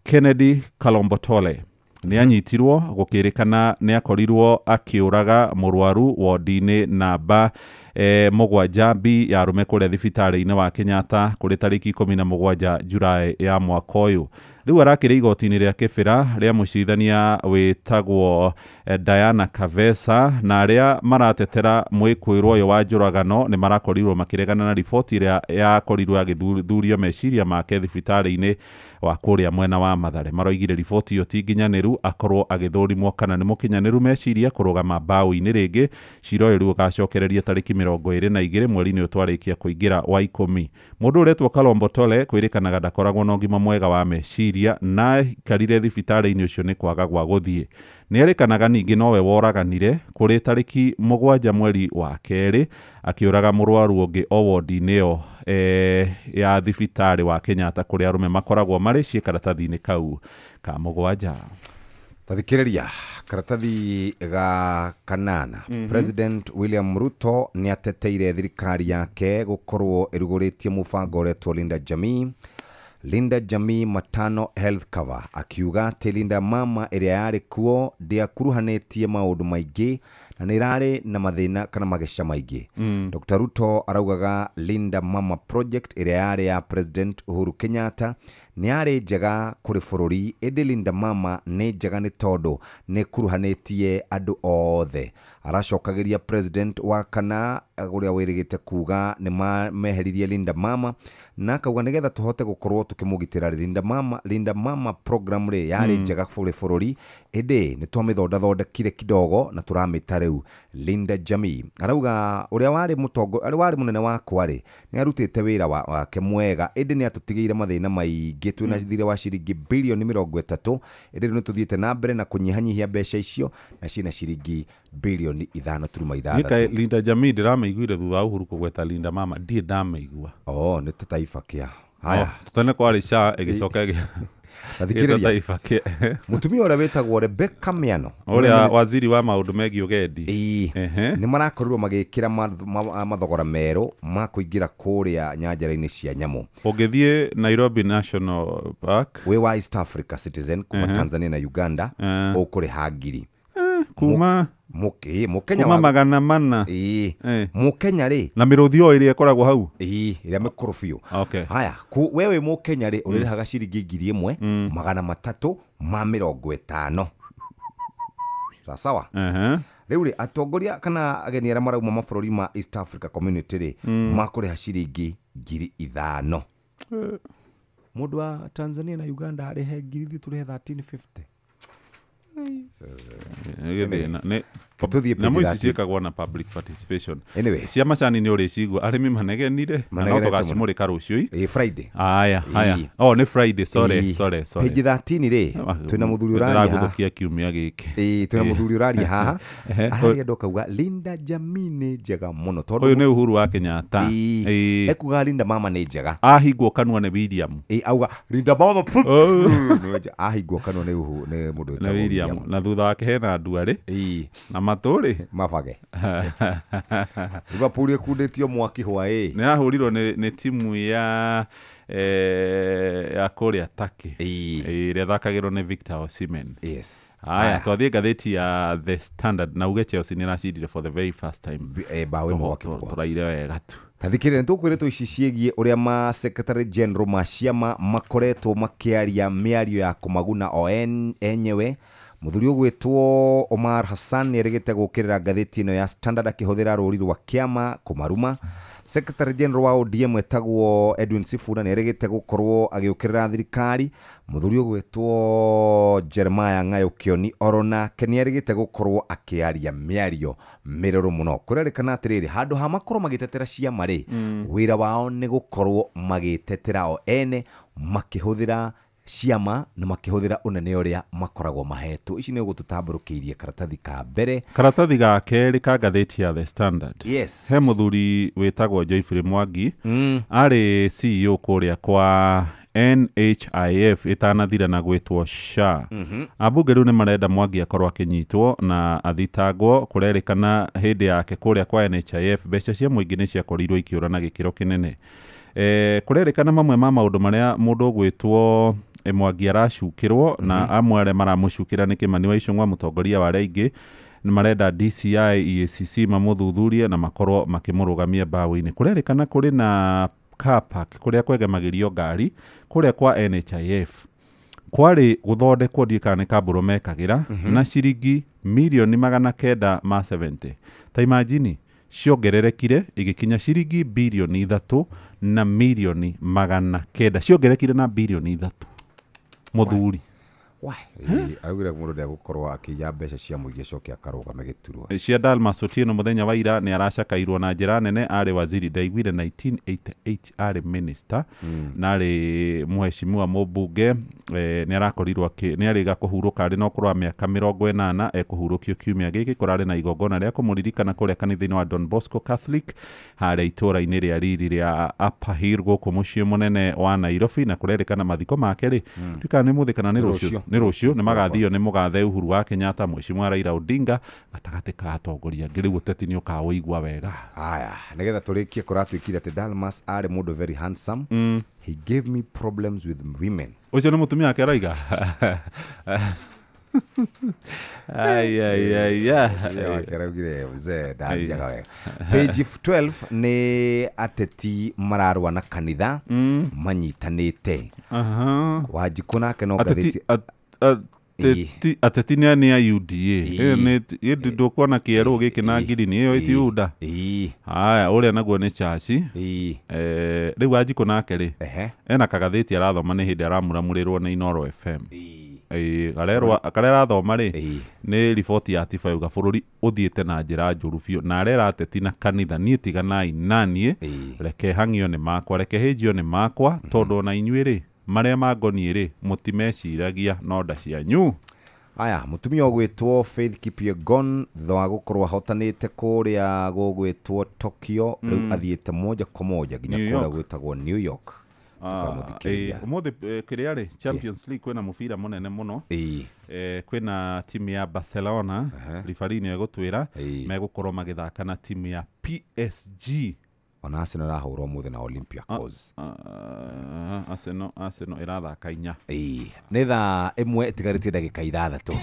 Kennedy Kalombotole nĩ anyitirwo gũkĩrĩkana nĩ akorirwo akĩũraga mũrwaru wodi-inĩ namba 7 B ya arũme kũrĩa thibitarĩ-inĩ wa Kenyatta kũrĩ tarĩki 17 Julai ya mwaka ũyũ. Rĩu arakĩrĩ igoti-inĩ rĩa Kĩbĩra rĩa mũcirithania wĩtagwo Diana Kavesa, na arĩa maratetera mwĩkũĩrwo ũyũ wa njũragano nĩ marakorirwo makĩregana na riboti ĩrĩa yakorirwo agĩthuthurio meciria make thibitarĩ-inĩ wa kũrĩa mwena wa Mathare. Maroigire riboti ĩyo ti nginyanĩru, akorwo agĩthũrimwo kana nĩ mũkinyanĩru meciria kũrũgama mbaũ-inĩ rĩngĩ. Cira ũyũ rĩu ũgacokereria tarĩki 22 mweri-inĩ ũyũ twarĩkia kũingĩra wa 10. Mũndũ ũretwo Kalombotole kwĩrĩkanaga ndakoragwo na ũgima mwega wa meciria na aikarire thibitarĩ-inĩ ũcio nĩ kwaga gwa gũthiĩ. Nĩ erĩkanaga ningĩ nowe woraganire kũrĩ tarĩki 7 mweri wa 2 akĩũraga mũrwaru ũngĩ o wodi-inĩ ĩyo ya thibitarĩ wa Kenyatta kũrĩa arũme makoragwo marĩ ciĩ karatathi-inĩ kau ka 7. Tathikĩrĩria karatathi ga kanana. President William Ruto nĩ ateteire thirikari yake gũkorwo ĩrugũrĩtie mũbango ũretwo Linda Jamii, Linda Jamii Matano Health Cover, akiuga atĩ Linda Mama ĩrĩa yarĩ kuo ndĩakuruhanĩtie maũndũ maingĩ na nĩ ĩrarĩ na mathĩna kana mageca maingĩ. Dr. Ruto araugaga Linda Mama Project ĩrĩa yarĩ ya President Uhuru Kenyatta nĩ yarĩ njega kũrĩ bũrũri, ĩndĩ Linda Mama nĩ njega nĩ tondũ nĩ ĩkuruhanĩtie andũ othe. Aracokagĩria President wa kana ũrĩa wĩrĩgĩte kuga nĩ meheririe Linda Mama na akauga nĩgetha tũhote gũkorwo tũkĩmũgitĩra Linda Mama. Linda Mama program rĩ yarĩ njega kũrĩ bũrũri, ĩndĩ nĩ twamĩthondathondekire kidogo na tũramĩta rĩu Linda Jamii. Arauga ũrĩa warĩ mũtongo, ũrĩa warĩ mũnene wakwa rĩ nĩ arutĩte wĩra wake mwega, ĩndĩ nĩ atũtigĩire mathĩna maingĩ. Twĩna thirĩ wa ciringi bilioni 30, ĩndĩ rĩu nĩ tũthiĩte na mbere na kũnyihanyihia mbeca icio na ciĩna ciringi bilioni 5.6. Linda Jamii ndĩramĩiguire thutha wa Uhuru kũgweta Linda Mama, ndirĩ ndamĩigua. Oh, nĩ ta taifa kĩa haya tene kwarĩ SHA ĩgĩcoka Tathikĩrĩria mũtumia ũrĩa wĩtagwo Rebecca Miano ũrĩa waziri wa maũndũ megiĩ ũgendi, nĩ marakorirwo magĩkĩra mathogora merũ ma kũingĩra kũrĩa nyanjara-inĩ cia nyamũ. Ũngĩthiĩ Nairobi National Park wĩ wa East Africa citizen kuma Tanzania na Uganda ũkũrĩha 1,000 kuma Mũkenya Kuma 400. Ĩĩ. Mũkenya rĩ na mĩrũthi o ĩrĩa ĩkoragwo hau. Ĩĩ, ĩrĩa mĩkũrũ biũ. Okay. Haya, we wĩ Mũkenya rĩ, ũrĩrĩhaga ciringi 1350. Sawa. Rĩu rĩ, atongoria kana ageni arĩa marauma mabũrũri ma East Africa Community rĩ, makũrĩha ciringi 5000. Mũndũ wa Tanzania na Uganda arĩhe ngiri, ithuĩ tũrĩhe 1350. Nyamũ ici ciĩkagwo na public participation. Anyway. Cia macani nĩ ũrĩcigua arĩmi manegenire na no tũgacimũrĩka rũciũ. Ĩ Friday. Aya, haya. Oh, nĩ Friday, sorry, sorry, sorry. Page 13 rĩ, twĩna mũthuri ũraria haha. Ndĩragũthũkia kiumia gĩkĩ. Ĩ, twĩna mũthuri ũraria haha. Araria andũ akauga Linda Jamii nĩ njega mũno tondũ ũyũ nĩ Uhuru wa Kenyatta. Ĩ. Ekuga Linda mama nĩ njega. Ahingwo kanua nĩ William. Ĩ, auga Linda mama. Ahingwo kanua nĩ Uhuru, nĩ mũndũ wĩtagwo William. Na thutha wake hena nduarĩ. Ĩ. Na matũrĩ mabage. Liverpool ĩkundĩtio mwaki hwaĩ. Nĩ yahũrirwo nĩ timu ya kũrĩa Turkey. Ĩrĩa ĩthakagĩrwo nĩ Victor Osimhen. Yes. Haya, twathiĩ ngathĩti ya The Standard na uge Chelsea nĩ ĩracindire for the very first time. Bao ĩmwe gwa kĩbũgũ. Tũraire wega tu. Tathikĩrĩria, nĩ tũkwĩrĩtwo ici ciĩgiĩ ũrĩa ma secretary general ma ciama makoretwo makĩaria mĩario ya kũmaguna o enyewe. Mũthuri ũgwĩtwo Omar Hassan nĩ erĩgĩte gũũkĩrĩra ngathĩti ĩno ya Standard akĩhũthĩra rũri rwa kĩama kũmaruma. Secretary General wa ODM etagwo Edwin Sifuna nĩ erĩgĩte gũkorwo agĩũkĩrĩra thirikari. Mũthuri ũgwĩtwo Jeremiah Ng'ayo Kĩoni oro nake nĩ erĩgĩte gũkorwo akĩaria mĩario mĩrũrũ mũno. Kũrerĩkana atĩrĩrĩ, handũ ha makorwo magĩtetera ciama rĩ, wĩra wao nĩ gũkorwo magĩtetera o ene makĩhũthĩra ciama na makĩhũthĩra ũnene ũrĩa makoragwo mahetwo. Ici nĩ ũgũtũtambũrũkĩirie karatathi ka mbere. Karatathi ga kerĩ ka ngathĩti ya The Standard. Yes. He mũthuri wĩtagwo Geoffrey Mwangi. Arĩ CEO kũrĩa kwa NHIF ĩtanathira na gwĩtwo SHA. Ambunge rĩu nĩ marenda Mwangi akorwo akĩnyitwo na athitangwo. Kũrerĩkana hĩndĩ yake kũrĩa kwa NHIF mbeca cia mũingĩ nĩ ciakorirwo ikĩũra na gĩkĩro kĩnene. Kũrerĩkana mamwe ma maũndũ marĩa mũndũ ũgwĩtwo Mwangi aracukĩrwo na amwe arĩa maramũcukĩra nĩ Kĩmani wa Ichung'wa mũtongoria wa arĩa aingĩ, nĩ marenda DCI EACC mamũthuthurie na makorwo makĩmũrũgamia mbaũ-inĩ. Kũrerĩkana kũrĩ na car park kũrĩa kwegemagĩrio ngari kũrĩa kwa NHIF kwarĩ gũthondekwo ndiũĩ kana nĩ kambũro mekagĩra na ciringi mirioni 970. Ta imagine ciongererekire igĩkinya ciringi birioni 3 na mirioni 900. Ciongererekire na birioni 3. Mũthuri augire mũndũ ndegũkorwo akĩiya mbeca cia mũingĩ acoke akarũgame gĩturwa. Cia Dalmas Otieno mũthenya wa ira nĩ aracakairwo na njĩra nene. Arĩ waziri, ndaiguire 1988 arĩ minister na arĩ mheshimiwa mũmbunge. Nĩ arakorirwo nĩ arĩga kũhurũka arĩ na ũkũrũ wa mĩaka 80. Ekũhurũkio kiumia gĩkĩ. Kũrarĩ na igongona rĩa kũmũririkana kũrĩa kanitha-inĩ wa Don Bosco Catholic harĩa itũũra-inĩ rĩa riri rĩa Upper Hill gũkũ mũciĩ mũnene wa Nairobi. Na kũrerĩkana mathiko make rĩ, ndikana nĩ mũthĩ kana nĩ rũciũ, nĩ rũciũ nĩ magathio nĩ mũgathe Uhuru wa Kenyatta, mheshimiwa Raila Odinga gatagatĩ ka atongoria angĩ. Rĩu ũteti nĩ ũkaũigua wega. Aya, nĩgetha tũrĩkie kũratuĩkire atĩ Dalmas arĩ mũndũ very handsome. He gave me problems with women. Ũcio nĩ mũtumia wake araiga. Ai ai ai ai. Araugire mzee ndathiaga wega. Page 12 nĩ ateti mararũa na kanitha manyitanĩte. Wanjikũ nake no ngathĩti Ateti nĩ a UDA. Ĩndĩ ndũkuona kĩerũ gĩkĩ na ngirini ĩyo ĩti UDA. Haya, ũrĩa naguo nĩ Chachi. Rĩu Wanjikũ nake rĩ, ena kagathĩti arathoma nĩ hĩndĩ aramuramurĩrwo nĩ Inooro FM. Karĩa arathoma rĩ nĩ riboti ya Tifa yuga bũrũri ũthiĩte na njĩra njũru biũ, na arera ateti na kanitha niĩ tiganai naniĩ, reke hang'io nĩ makwa, reke hĩnjio nĩ makwa, tondũ ona inyuĩ rĩ marĩa mangoniĩ rĩ mũtimeciragia no nda cianyu. Aya, mũtumia ũgwĩtwo Faith Kipyegon thutha wa gũkorwo ahotanĩte kũrĩa gũgwĩtwo Tokyo, rĩu athiĩte moja kwa moja nginya kũrĩa gwĩtagwo New York. Tũkamũthikĩrĩria ũmũthĩ. Kĩrĩa rĩ Champions League kwĩna mũbira mũnene mũno. Kwĩna timu ya Barcelona, ribari nĩ egũtwĩra megũkorwo magĩthaka na timu ya PSG. Ona Arsenal ĩrahũrwo ũmũthĩ na Olympiacos. Arsenal ĩrathaka inya. Nĩ thaa 1 ĩtigarĩtie ndagĩka 6.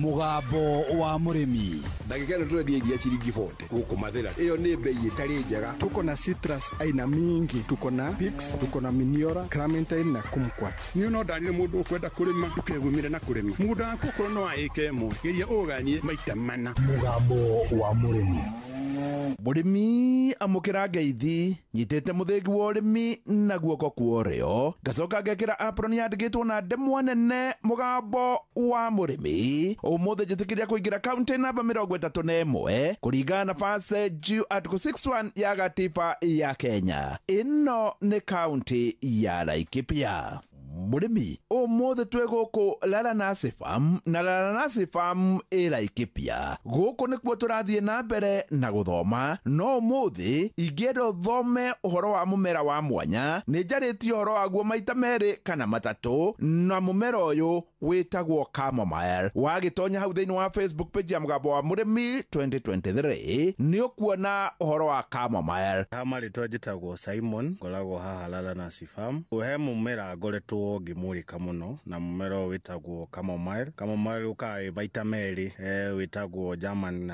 Mũgambo wa mũrĩmi. Ndagĩka ĩno tũrendia iria ciringi 40 gũkũ Mathĩra. Ĩyo nĩ bei ĩtarĩ njega. Tuko na citrus aina mingi, tuko na pix, tuko na miniora, clementine na kumquat. Niĩ no ndanire mũndũ ũkwenda kũrĩma ndũkegumire na kũrĩma. Mũgũnda waku okorwo no wa ĩka ĩmwe, geria ũganie maita mana. Mũgambo wa mũrĩmi. Mũrĩmi amũkĩra ngeithi nyitĩte mũthĩgi wa ũrĩmi na guoko kwa ũrĩo ngacoka ngekĩra apron yandĩkĩtwo na ndemwa nene mũgambo wa mũrĩmi. Ũmũthĩ njĩtĩkĩria kũingĩra kaunti namba 31 kũringana na Passage Article 61 ya gatiba ya Kenya. Ĩno nĩ kaunti ya Laikipia. Mũrĩmi ũmũthĩ twĩ gũkũ Laranasi Farm na Laranasi Farm ĩ Laikipia. Gũkũ nĩkuo tũrathiĩ na mbere na gũthoma, no ũmũthĩ ingĩenda ũthome ũhoro wa mũmera wa mwanya. Nĩ njarĩtie ũhoro waguo maita merĩ kana matatũ, na mũmera ũyũ wĩtagwo chamomile. Wagĩtonya hau thĩinĩ wa Facebook page ya Mũgambo wa Mũrĩmi 2023 nĩ ũkuona ũhoro wa chamomile. Ha marĩtwa njĩtagwo Simon, ngoragwo haha Laranasi Farm. He mũmera ngoretwo ngĩmũrĩka mũno, na mũmera ũyũ wĩtagwo chamomile. Chamomile ũkaga wĩ maita merĩ, wĩtagwo German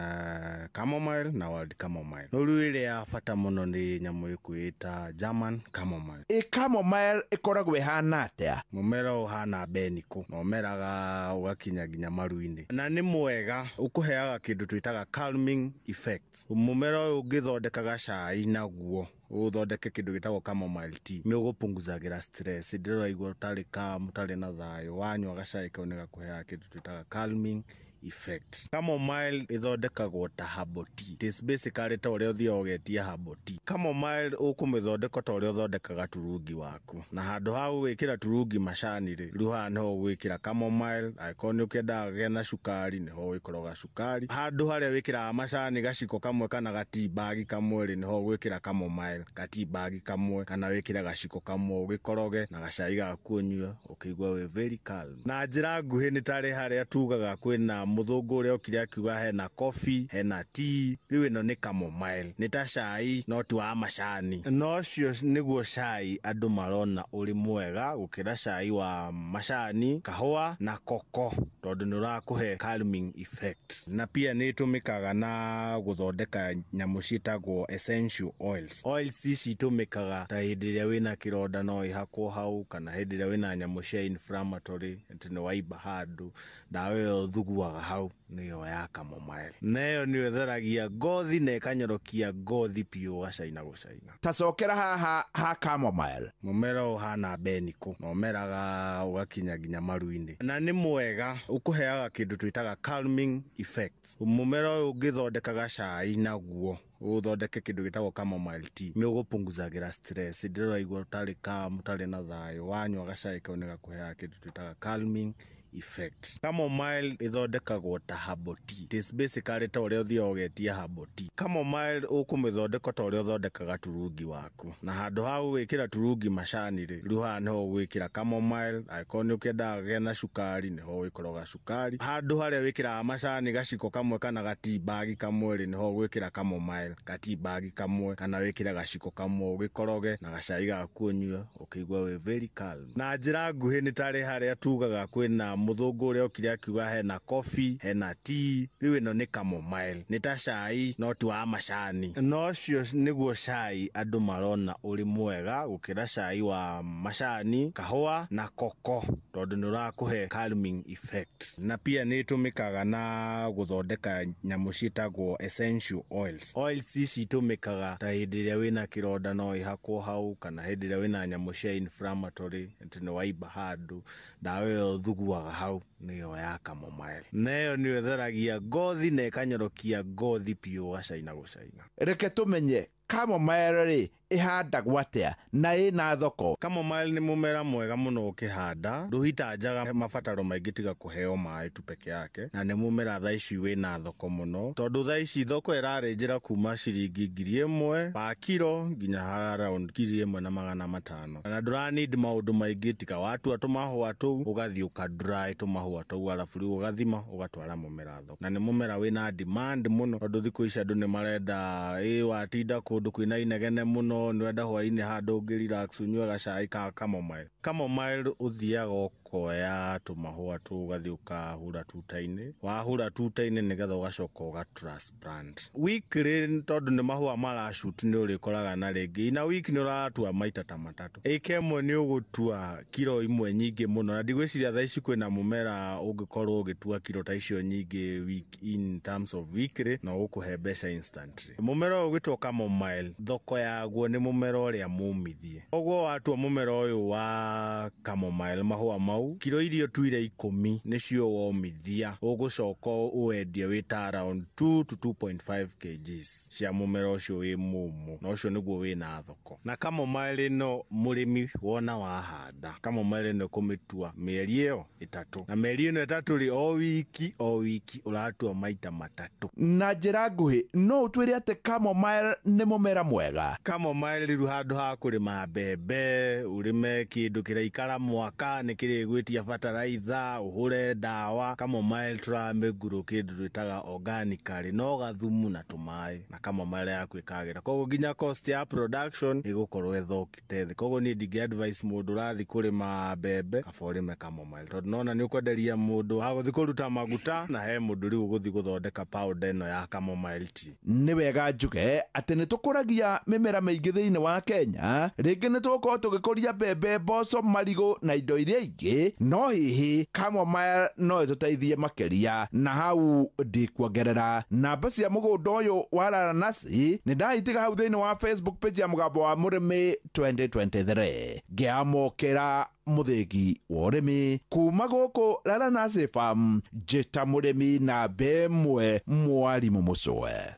chamomile na wild chamomile. No rĩu ĩrĩa ya bata mũno nĩ nyamũ ĩkwĩta German chamomile. Ĩ chamomile ĩkoragwo ĩhana atĩa? Mũmera ũyũ ũhana mbenikũ na ũmeraga ũgakinya nginya maru-inĩ, na nĩ mwega, ũkũheaga kĩndũ twĩtaga calming effects. Mũmera ũyũ ũngĩthondekaga cai naguo ũthondeke kĩndũ gĩtagwo chamomile tea, nĩ ũgũpunguzagĩra stress. Ndĩraigua ũtarĩ calm, ũtarĩ na thayũ, wanyua gacai kau nĩ gakũheaga kĩndũ twĩtaga calming effect. Chamomile ĩthondekagwo ta herbal tea. It is basically ta ũrĩa ũthiaga ũgetia herbal tea. Chamomile ũkũmĩthondeka ta ũrĩa ũthondekaga turungi waku, na handũ ha gũgwĩkĩra turungi macani rĩ, rĩu haha nĩho ũgwĩkĩra chamomile. Angĩkorwo nĩ ũkĩendaga kena cukari, nĩho ũgĩkoroga cukari. Handũ harĩa wĩkĩraga macani gaciko kamwe kana ga tea bag kamwe rĩ, nĩho ũgwĩkĩra chamomile ga tea bag kamwe, kana wĩkĩre gaciko kamwe ũgĩkoroge na gacai gaku ũnyue, ũkĩigua wĩ very calm. Na njĩra nguhĩ nĩ tarĩ harĩa tugaga kwĩna mũthũngũ ũrĩa okire akiuga hena coffee, hena tea, rĩu ĩno nĩ chamomile, nĩ ta cai no ti wa macani. Na ũcio nĩguo cai andũ marona ũrĩ mwega gũkĩra cai wa macani, kahũa na koko, tondũ nĩ ũrakũhe calming effect. Na pia nĩ ĩtũmĩkaga na gũthondeka nyamũ ciĩtagwo essential oils. Oils ici itũmĩkaga ta hĩndĩ ĩrĩa wĩna kĩronda no ĩhakwo hau, kana hĩndĩ ĩrĩa wĩna nyamũ cia inflammatory, atĩ nĩ waimba handũ, ndawa ĩyo ũthuguaga hau nĩyo ya chamomile. Na ĩyo nĩyo ĩtheragia ngothi na ĩkanyorokia ngothi biũ gacaina gũcaina. Tacokera haha ha chamomile. Mũmera ũyũ ũhana mbenikũ na ũmeraga ũgakinya nginya maru-inĩ, na nĩ mwega, ũkũheaga kĩndũ twĩtaga calming effects. Mũmera ũyũ ũngĩthondekaga cai naguo ũthondeke kĩndũ gĩtagwo chamomile tea, nĩ ũgũpunguzagĩra stress. Ndĩraigua ũtarĩ calm, ũtarĩ na thayũ, wanyua gacai kau nĩ gakũheaga kĩndũ twĩtaga calming effect. Chamomile ĩthondekagwo ta herbal tea. It is basically ta ũrĩa ũthiaga ũgetia herbal tea. Chamomile ũkũmĩthondeka ta ũrĩa ũthondekaga turungi waku, na handũ ha gũgwĩkĩra turungi macani rĩ, rĩu haha nĩho ũgwĩkĩra chamomile. Angĩkorwo nĩ ũkĩendaga kena cukari, nĩho ũgĩkoroga cukari. Handũ harĩa wĩkĩraga macani gaciko kamwe kana ga tea bag kamwe rĩ, nĩho ũgwĩkĩra chamomile ga tea bag kamwe, kana wĩkĩre gaciko kamwe ũgĩkoroge na gacai gaku ũnyue, ũkĩigua wĩ very calm. Na njĩra nguhĩ nĩ tarĩ harĩa tugaga kwĩna mũthũngũ ũrĩa okire akiuga hena coffee, hena tea, rĩu ĩno nĩ chamomile, nĩ ta cai no ti wa macani. Na ũcio nĩguo cai andũ marona ũrĩ mwega gũkĩra cai wa macani, kahũa na koko, tondũ nĩ ũrakũhe calming effect. Na pia nĩ ĩtũmĩkaga na gũthondeka nyamũ ciĩtagwo essential oils. Oils ici itũmĩkaga ta hĩndĩ ĩrĩa wĩna kĩronda no ĩhakwo hau, kana hĩndĩ ĩrĩa wĩna nyamũ cia inflammatory, atĩ nĩ waimba handũ, ndawa ĩyo ũthuguaga hau nĩyo ya chamomile. Na ĩyo nĩyo ĩtheragia ngothi na ĩkanyorokia ngothi biũ gacaina gũcaina. Reke tũmenye chamomile rĩ ĩhandagwo atĩa na ĩna thoko. Chamomile nĩ mũmera mwega mũno ũkĩhanda, ndũhitanjaga mabataro maingĩ tiga kũheo maĩ tu peke yake, na nĩ mũmera thaa ici wĩna thoko mũno, tondũ thaa ici thoko ĩrarĩnjĩra kuma ciringi 1,000 pa kiro nginya around 1,500, na ndũra need maũndũ maingĩ tiga watua tũmahũa tũu ũgathiĩ ũka dry tũmahũa tũu, arabu rĩu ũgathima ũgatwara mũmera thoko. Na nĩ mũmera wĩna demand mũno, tondũ thikũ ici andũ nĩ marenda watinda kũndũ kwĩna inegene mũno, nĩ wenda hwaĩ-inĩ handũ ũngĩ relax ũnyue gacai ka chamomile. Chamomile ũthiaga Ũkoya tũmahũa tũu ũgathiĩ ũkahura tuta-inĩ, wahura tuta-inĩ nĩgetha ũgacoka ũga transplant weekly, tondũ nĩ mahũa marashoot nĩ ũrĩkoraga na rĩngĩ ina week nĩ ũratua maita ta matatũ. Ĩka ĩmwe nĩ ũgũtua kiro imwe nyingĩ mũno, na ndigwĩciria thaa ici kwĩna mũmera ũngĩkorwo ũgĩtua kiro ta icio nyingĩ week in terms of weekly na ũgũkũhe mbeca instantly. Mũmera ũyũ ũgĩtwo chamomile, thoko yaguo nĩ mũmera ũrĩa mũmithie. Koguo watua mũmera ũyũ wa chamomile mahũa mau, kiro iria ũtuire 10 nĩcio womithia, ũgũcoka ũwendie wĩ ta around 2 to 2.5 kgs cia mũmera ũcio wĩ mũmũ, na ũcio nĩguo wĩna thoko. Na chamomile ĩno mũrĩmi wona wahanda chamomile ĩno kũmĩtua mĩeri ĩyo 3, na mĩeri ĩno 3 rĩ, o wiki ũratua maita 3. Na njĩra nguhĩ no ũtwĩre atĩ chamomile nĩ mũmera mwega? Chamomile rĩu handũ ha kũrĩma mbembe ũrĩme kĩndũ kĩraikara mwaka nĩ kĩrĩgwĩtia fertilizer ũhũre ndawa, chamomile tũramĩngurũ kĩndũ twĩtaga organically, no gathumu na tũmaĩ, na chamomile yaku ĩkagĩra. Koguo nginya cost ya production ĩgũkorwo ĩthũkĩte thĩ. Koguo niĩ ndingĩ advice mũndũ ũrathiĩ kũrĩma mbembe kaba ũrĩme chamomile, tondũ nona nĩ ũkwenderia mũndũ wa gũthiĩ kũruta maguta, na he mũndũ rĩu ũgũthiĩ gũthondeka powder ĩno ya chamomile tea. Nĩ wega njuge atĩ nĩ tũkũragia mĩmera mĩingĩ thĩinĩ wa Kenya, rĩngĩ nĩ tũgũkorwo tũgĩkũria mbembe, mboco, marigũ na indo iria ingĩ, no hihi chamomile no ĩtũteithie makĩria. Na hau ndikuongerera namba cia mũgũnda ũyũ wa Laranasi nĩ ndaitiga hau thĩinĩ wa Facebook page ya Mũgambo wa Mũrĩmi 2023. Ngĩamũkĩra mũthĩgi wa ũrĩmi kuma gũkũ Laranasi Farm, njĩta mũrĩmi namba 1 mwarimũ Mũcũe.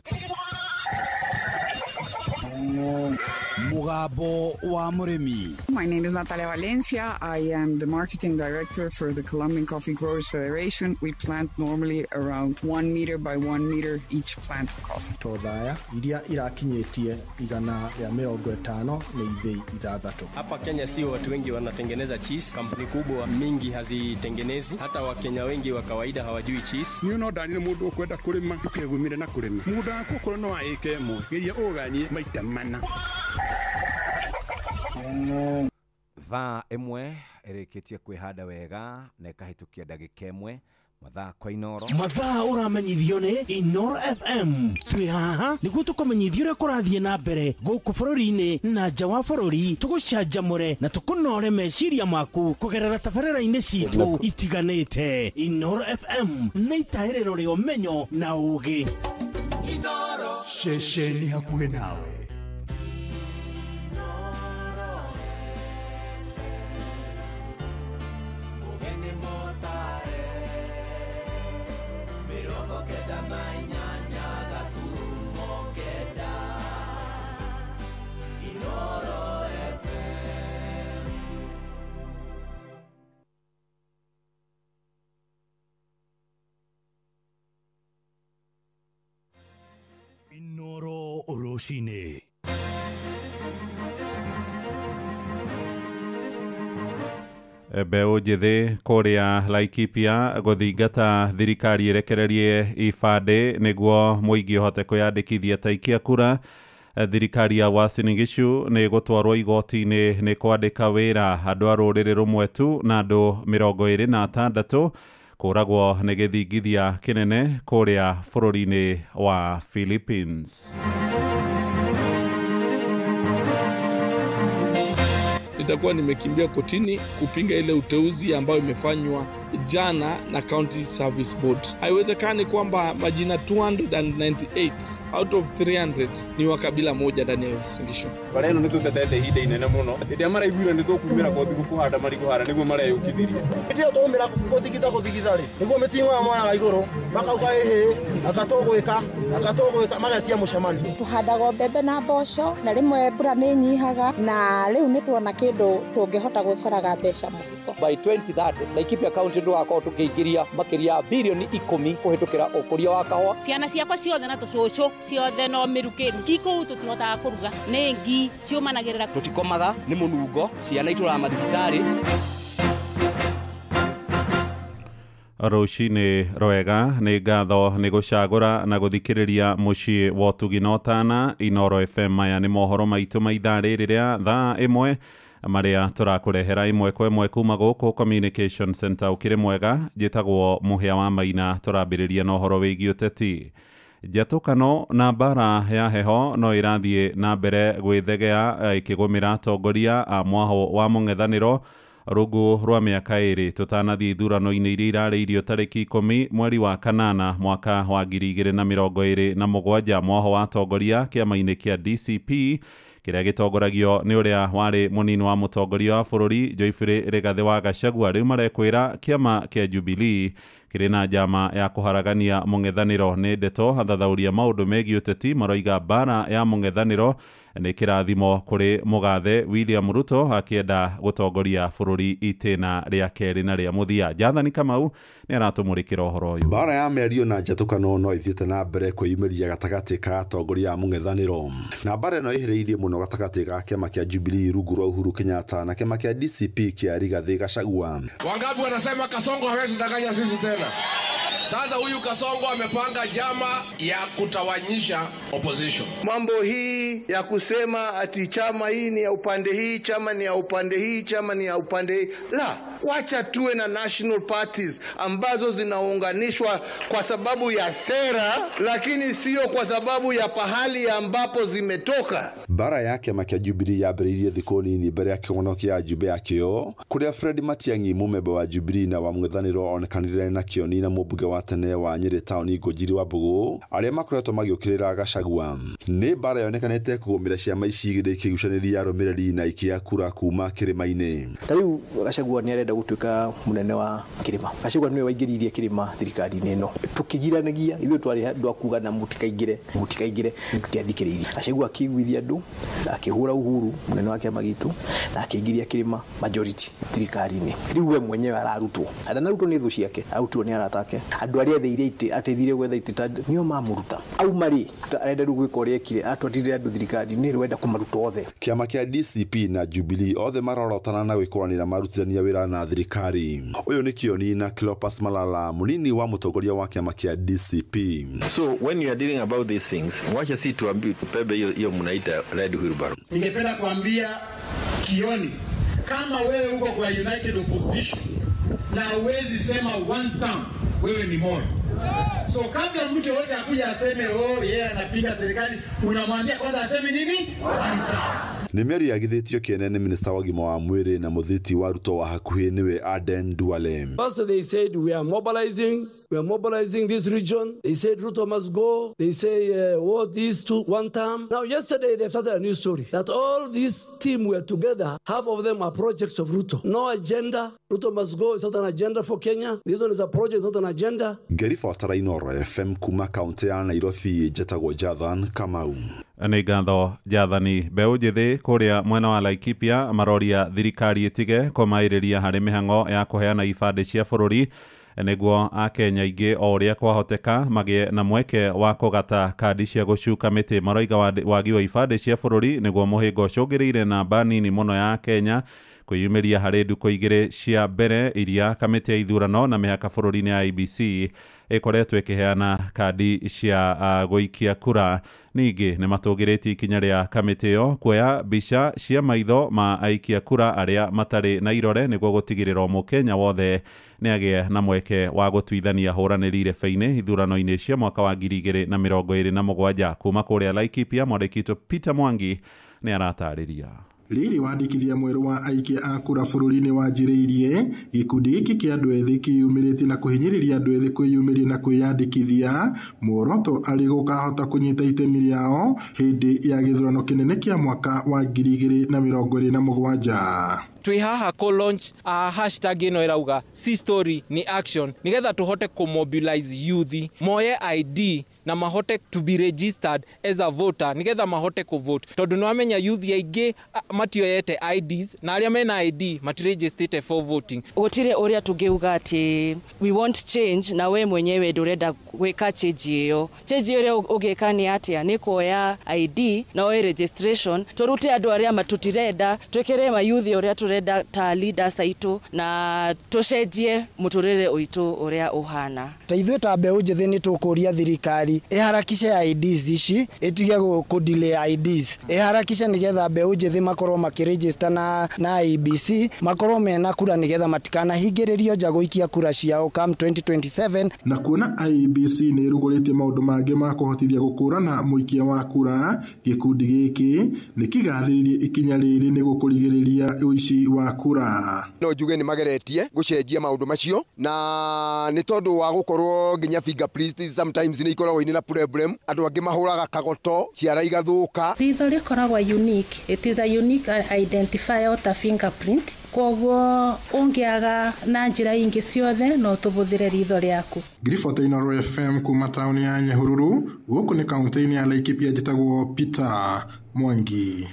Mũgambo wa Mũrĩmi. My name is Natalia Valencia. I am the marketing director for the Colombian Coffee Growers Federation. We plant normally around 1 meter by 1 meter each plant of coffee. Tothaya iria irakinyĩtie 150 nĩ ithĩi 6. Hapa Kenya sio watu wengi wanatengeneza cheese, kampuni kubwa mingi hazitengenezi, hata Wakenya wengi wa kawaida hawajui cheese. Niĩ no ndanire mũndũ ũkwenda kũrĩma ndũkegumire na kũrĩma mũgũnda waku okorwo no wa ĩka ĩmwe, geria ũganie maita 4. Thaa 1 ĩrĩkĩtie kwĩhanda wega na ĩkahĩtũkia ndagĩka 1. Mathaa kwa Inoro. Mathaa ũramenyithio nĩ Inoro FM. Twĩ haha nĩguo tũkũmenyithie ũrĩa kũrathiĩ na mbere gũkũ bũrũri-inĩ na nja wa bũrũri, tũgũcanjamũre na tũkũnore meciria maku kũgerera tabarĩra-inĩ citũ itiganĩte. Inoro FM nĩ itahĩrĩro rĩa ũmenyo na ũũgĩ. Inoro ceceni hakuhĩ nawe. Inoro rũcinĩ. Mbeũ njĩthĩ kũrĩa Laikipia gũthingata thirikari ĩrekererie ibandĩ nĩguo mũingĩ ũhote kwĩyandĩkithia ta aikia kura. Thirikari ya Uasin Gishu nĩ gũtwarwo igoti-inĩ nĩ kwandĩka wĩra andũ a rũrĩrĩ rũmwe tu na andũ 26 kũragwo nĩ gĩthingithia kĩnene kũrĩa bũrũri-inĩ wa Philippines. Nitakuwa nimekimbia kotini kupinga ile uteuzi ambayo imefanywa jana na County Service Board. Haiwezekani kwamba majina 298 out of 300 ni wa kabila moja ndani ya Uasin Gishu. Bara ĩno nĩ tũtetete ihinda inene mũno. Hĩndĩ ĩrĩa maraiguire nĩ tũkumĩra kothi kũhanda marigũ harĩa nĩguo mareyũkithirie. Hĩndĩ ĩyo twaumĩra gũthigitha rĩ, nĩguo mĩting'oya moyaga igũrũ, makauga ĩhĩ, anga tũgwĩka, magetia mũcemanio. Tũhandaga mbembe na mboco, na rĩmwe mbura nĩ ĩnyihaga, na rĩu nĩ tuona kĩndũ tũngĩhota gwĩkoraga mbeca mũhuko. By 2030 Laikipia County ndũgakorwo tũkĩingĩria makĩria bilioni 10 kũhĩtũkĩra ũkũria wa kahũa. Ciana ciakwa ciothe na tũcũcũ ciothe no mĩrukĩ ngi kũu tũtihotaga kũruga nĩ ngi ciũmanagĩrĩra. Tũtikomaga nĩ mũnungo, ciana itũraga mathibitarĩ. Rũcinĩ rwega nĩ ngatho nĩ gũcagũra na gũthikĩrĩria mũciĩ wa ũtugi na ũtana. Inoro FM. Maya nĩ mohoro maitũ ma ithaa rĩrĩ rĩa thaa 1 Marĩa tũrakũrehera ĩmwe kwa ĩmwe kuma gũkũ Communication Center. Ũkĩrĩ mwega, njĩtagwo Mũhĩa wa Maina. Tũrambĩrĩria na ũhoro wĩgiĩ ũteti. Njatũkano na mbara ya heho no ĩrathiĩ na mbere gwĩthegea ĩkĩgũmĩra atongoria a mwaho wa mũng'ethanĩro rungu rwa mĩaka ĩrĩ tũtanathiĩ ithurano-inĩ iria irarĩirio tarĩki 10 mweri wa kanana mwaka wa 2027. Mwaho wa atongoria kĩama-inĩ kĩa DCP kĩrĩa gĩtongoragio nĩ ũrĩa warĩ mũnini wa mũtongoria wa bũrũri Geoffrey Rigathĩ wa Gachagua rĩu marekwĩra kĩama kĩa Jubilee kĩrĩ na njama ya kũharagania mũng'ethanĩro. Nĩ ndeto athathaũria maũndũ megiĩ ũteti maroiga mbara ya mũng'ethanĩro nĩ kĩrathimo kũrĩ mũgathe William Ruto akĩenda gũtongoria bũrũri itĩna rĩa kerĩ na rĩa mũthia. Jathani Kamau nĩ aratũmũrĩkĩra ũhoro ũyũ. Mbara ya mĩario na njatũkano no ithiĩte na mbere kwĩyumĩria gatagatĩ ka atongoria a mũng'ethanĩro, na mbara ĩno ĩhĩrĩirie mũno gatagatĩ ga kĩama kĩa Jubilee rungu rwa Uhuru Kenyatta na kĩama kĩa DCP kĩa Rigathĩ Gachagua. Wangapi wanasema Kasongo hawezi danganya sisi tena? Sasa huyu Kasongo amepanga jama ya kutawanyisha opposition. Mambo hii ya kusema ati chama hii ni ya upande hii, chama ni ya upande hii, chama ni ya upande hii, la, wacha tuwe na national parties ambazo zinaunganishwa kwa sababu ya sera, lakini sio kwa sababu ya pahali ambapo zimetoka. Mbara ya kĩama kĩa Jubilee yambĩrĩirie thikũ nini mbere ya kĩgongona kĩa Ajumbe akĩo kũrĩa Fred Matiang'i mũmemba wa Jubilee na wa mũng'ethanĩro onekanire na Kĩoni na mũmbunge wa tene wa Nyĩrĩ taũni Ngũnjiri wa Mbũgũ arĩa makoretwo magĩũkĩrĩra Gachagua. Nĩ mbara yonekanĩte kũgũmĩra ciama ici igĩrĩ ikĩgucanĩria arũmĩrĩri na ikia kura kuma kĩrĩma-inĩ. Ta rĩu Gachagua nĩ arenda gũtuĩka mũnene wa kĩrĩma. Gachagua nĩwe waingĩririe kĩrĩma thirikari-inĩ ĩno. Tũkĩgiranagia ithuĩ twarĩ andũ a kuga na mũtikaingĩre, mũtikaingĩre, tũtiathikĩrĩirie. Gachagua akĩiguithia andũ, akĩhũra Uhuru mũnene wa kĩama gitũ na akĩingĩria kĩrĩma majority thirikari-inĩ. Rĩu we mwenyewe ararutwo. Aranarutwo nĩ thũ ciake, arutwo nĩ arata ake. Andũ arĩa etheire itĩ, ateithire gwetha itĩ ta nĩo mamũruta. Auma rĩ, arenda rĩu gwĩka ũrĩa ekire, atwarire andũ thirikari-inĩ, rĩu arenda kũmaruta othe. Kĩama kĩa DCP na Jubilee othe marorotana na gwĩkũranĩra marutithania wĩra na thirikari. Ũyũ nĩ Kĩoni na Cleopas Malala mũnini wa mũtongoria wa kĩama kĩa DCP. So when you are dealing about these things, wacha si tuambi tupebe hiyo mnaita red wheelbarrow. Ningependa kuambia Kioni, kama wewe uko kwa United Opposition na huwezi sema one term, wewe ni moro. So kabla mtu yote akuja aseme oh yeye anapiga serikali, unamwambia kwanza aseme nini? One term. Nĩ mĩario yagithĩtio kĩene nĩ minista wa ũgima wa mwĩrĩ na mũthiti wa Ruto wa hakuhĩ nĩwe Aden Duale. First they said we are mobilizing this region. They said Ruto must go. They say what these two one term. Now yesterday they started a new story that all this team were together. Half of them are projects of Ruto. No agenda. Ruto must go. It's not an agenda for Kenya. This one is a project, it's not an agenda. Ngĩribotera Inooro FM kuma kaunti ya Nairobi, njĩtagwo Jathan Kamau. Nĩ ngatho Jathani. Mbeũ njĩthĩ kũrĩa mwena wa Laikipia maroria thirikari ĩtige kũmaĩrĩria harĩ mĩhang'o ya kũheana ibandĩ cia bũrũri nĩguo akenya aingĩ o ũrĩa kwahoteka magĩe na mweke wa kũgata kandi cia gũcuka mĩtĩ. Maroiga wagi wa ibandĩ cia bũrũri nĩguo mũhĩnga ũcũngĩrĩire namba nini mũno ya Kenya kwĩyumĩria harĩ ndukũ igĩrĩ cia mbere iria kamĩtĩ ya ithurano na mĩhaka bũrũri-inĩ ya IEBC ĩkoretwo ĩkĩheana kandi cia gũikia kura. Ningĩ nĩ matũgĩrĩtie ikinya rĩa kamĩtĩ ĩyo kuoya mbica cia maitho ma aikia kura arĩa matarĩ na irore nĩguo gũtigĩrĩra o mũkenya wothe nĩ agĩe na mweke wa gũtuithania hũranĩri irebe-inĩ ithurano-inĩ cia mwaka wa 2027. Kuma kũrĩa Laikipia mwandĩki witũ Peter Mwangi nĩ aratarĩria. Rĩrĩ wandĩkithia mwerũ wa aikia a kura bũrũri-inĩ wanjĩrĩirie gĩkundi gĩkĩ kĩa andũ ethĩ kĩyumĩrĩtie na kũhinyĩrĩria andũ ethĩ kwĩyumĩria na kwĩyandĩkithia muoroto arĩ gũkahota kũnyita itemi rĩao hĩndĩ ya gĩthurano kĩnene kĩa mwaka wa 2027. Twi haha ko launch hashtag ino irauga si story ni action nigetha tuhote ku mobilize youth moye ID na mahote to be registered as a voter nigetha mahote ku vote tondu no amenya youth aingi matioyete IDs na aria mena ID matiregistered for voting. Gutire uria tungeuga ati we want change na we mwenyewe ndurenda gwika change iyo change uria ugika ni atia ni kuoya ID na oe registration turute andu aria matutirenda twikire ma youth uria turenda ta leaders aitu na tucenjie muturire uitu uria uhana. Ta ithuĩ ta mbeũ njĩthĩ nĩ tũkũria thirikari Thirikari ĩharakishe IDs ici, ĩtige kũ delay IDs, ĩharakishe nĩgetha mbeũ njĩthĩ makorwo makĩregister na IEBC, makorwo mena kura nĩgetha matikanahingĩrĩrio nja gũikia kura ciao come 2027. Na kuona IEBC nĩ ĩrugũrĩtie maũndũ mangĩ ma kũhotithia gũkũrana mũikia wa kura, gĩkundi gĩkĩ nĩ kĩgathĩrĩirie ikinya rĩrĩ nĩguo kũrigĩrĩria ũici wa kura. No njuge nĩ mageretie gũcenjia maũndũ macio, na nĩ tondũ wa gũkorwo nginya fingerprints sometimes nĩ ikoragwo ina problem, andũ angĩ mahũraga kagoto, ciara igathũka. Ritho rĩkoragwo unique, it is a unique identifier ta fingerprint, koguo ũngĩaga na njĩra ingĩ ciothe no tũbũthĩre ritho rĩaku. Ngiribota Inooro FM kuma taũni ya Nyahururu, gũkũ nĩ kaunti-inĩ ya Laikipia, njĩtagwo Peter Mwangi.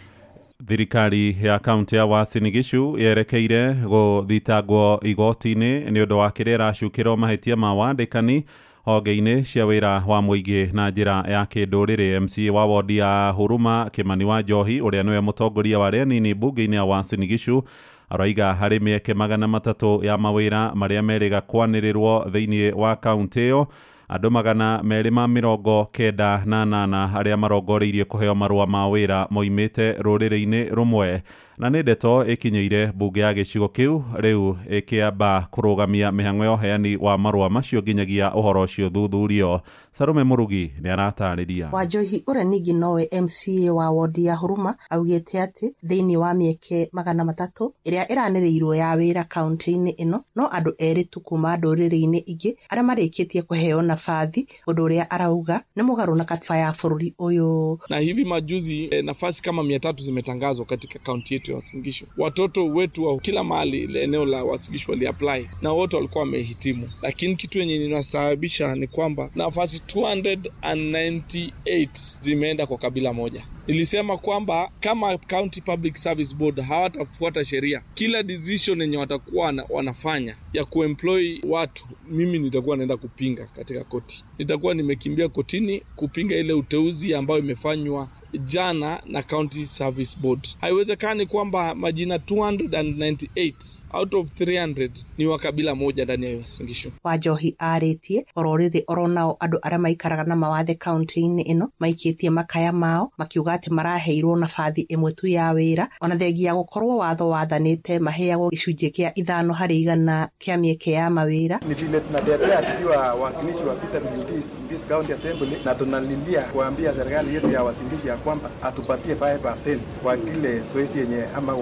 Thirikari ya kaunti ya Uasin Gishu yerekeire gũthitangwo igoti-inĩ nĩ ũndũ wa kĩrĩa ĩracukĩrwo mahĩtia ma wandĩkani honge-inĩ cia wĩra wa mũingĩ na njĩra ya kĩndũrĩrĩ. MCA wa wodi ya Huruma Kimani wa Njohi, ũrĩa nĩwe mũtongoria wa arĩa anini mbunge-inĩ ya Uasin Gishu, araiga harĩ mĩeke 300 ya mawĩra marĩa merĩga kwanĩrĩrwo thĩinĩ wa kaunti ĩyo. Andũ 298 arĩa marongoreirie kũheo marũa ma wĩra moimĩte rũrĩrĩ-inĩ rũmwe, na nĩ ndeto ĩkinyĩire mbunge ya gĩcigo kĩu rĩu ĩkĩamba kũrũgamia mĩhang'o ya ũheani wa marũa macio nginyagia ũhoro ũcio thuthurio. Salome Mũrugi nĩ aratarĩria. Wanjohi ũrĩa ningĩ nowe MCA wa wodi ya Huruma augĩte atĩ thĩinĩ wa mĩeke 300 ĩrĩa ĩranĩrĩirwo ya wĩra kaunti-inĩ ĩno, no andũ erĩ tu kuma ndũrĩrĩ-inĩ ingĩ arĩa marĩkĩtie kũheo nabathi, ũndũ ũrĩa arauga nĩ mũgarũ na katiba ya bũrũri ũyũ. Na hivi majuzi nafasi kama 300 zimetangazwa katika kaunti yetu ya Uasin Gishu. Watoto wetu wa kila mahali eneo la Uasin Gishu wali apply na wote walikuwa wamehitimu, lakini kitu yenye inasababisha ni kwamba nafasi 298 zimeenda kwa kabila moja. Nilisema kwamba kama County Public Service Board hawatafuata sheria, kila decision yenye watakuwa wanafanya ya kuemploy watu, mimi nitakuwa naenda kupinga katika koti. Nitakuwa nimekimbia kotini kupinga ile uteuzi ambayo imefanywa jana na County Service Board. Haiwezekani kwamba majina 298 out of 300 ni wa kabila moja ndani ya Uasin Gishu. Wanjohi arĩtie oro rĩrĩ oro nao andũ arĩa maikaraga na mawathe kaunti-inĩ ĩno maikĩtie makaya mao makiuga atĩ maraheirwo nabathi ĩmwe tu ya wĩra, ona thengia gũkorwo watho wathanĩte maheagwo gĩcunjĩ kĩa 5 harĩ 100 kĩa mĩeke ya mawĩra. Ni vile tunatetea tukiwa wakilishi wa PWD in this county assembly, na tunalilia kuambia serikali yetu ya Uasin Gishu ya kwamba atupatie 5% kwa kile zoezi yenye ama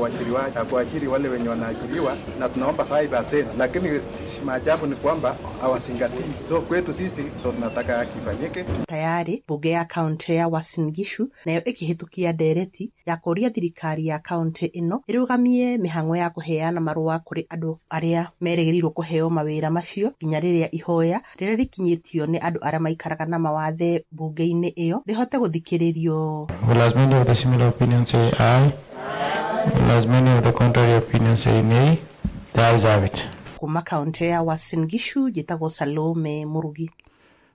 kuajiri wale wenye wanaajiriwa, na tunaomba 5%, lakini maajabu ni kwamba hawazingatii. So kwetu sisi so tunataka haki ifanyike. Tayari bunge ya kaunti ya Uasin Gishu nayo ĩkĩhĩtũkia ndereti ya kũria thirikari ya kaunti ĩno ĩrũgamie mĩhang'o ya kũheana marũa kũrĩ andũ arĩa merĩgĩrĩirwo kũheo mawĩra macio nginya rĩrĩa ihoya rĩrĩa rĩkinyĩtio nĩ andũ arĩa maikaraga na mawathe bunge-inĩ ĩyo rĩhote gũthikĩrĩrio. Will as many of the similar opinions say aye? Will as many of the contrary opinions say nay? The ayes have it. Kuma kaunti ya Uasin Gishu njĩtagwo Salome Mũrugi.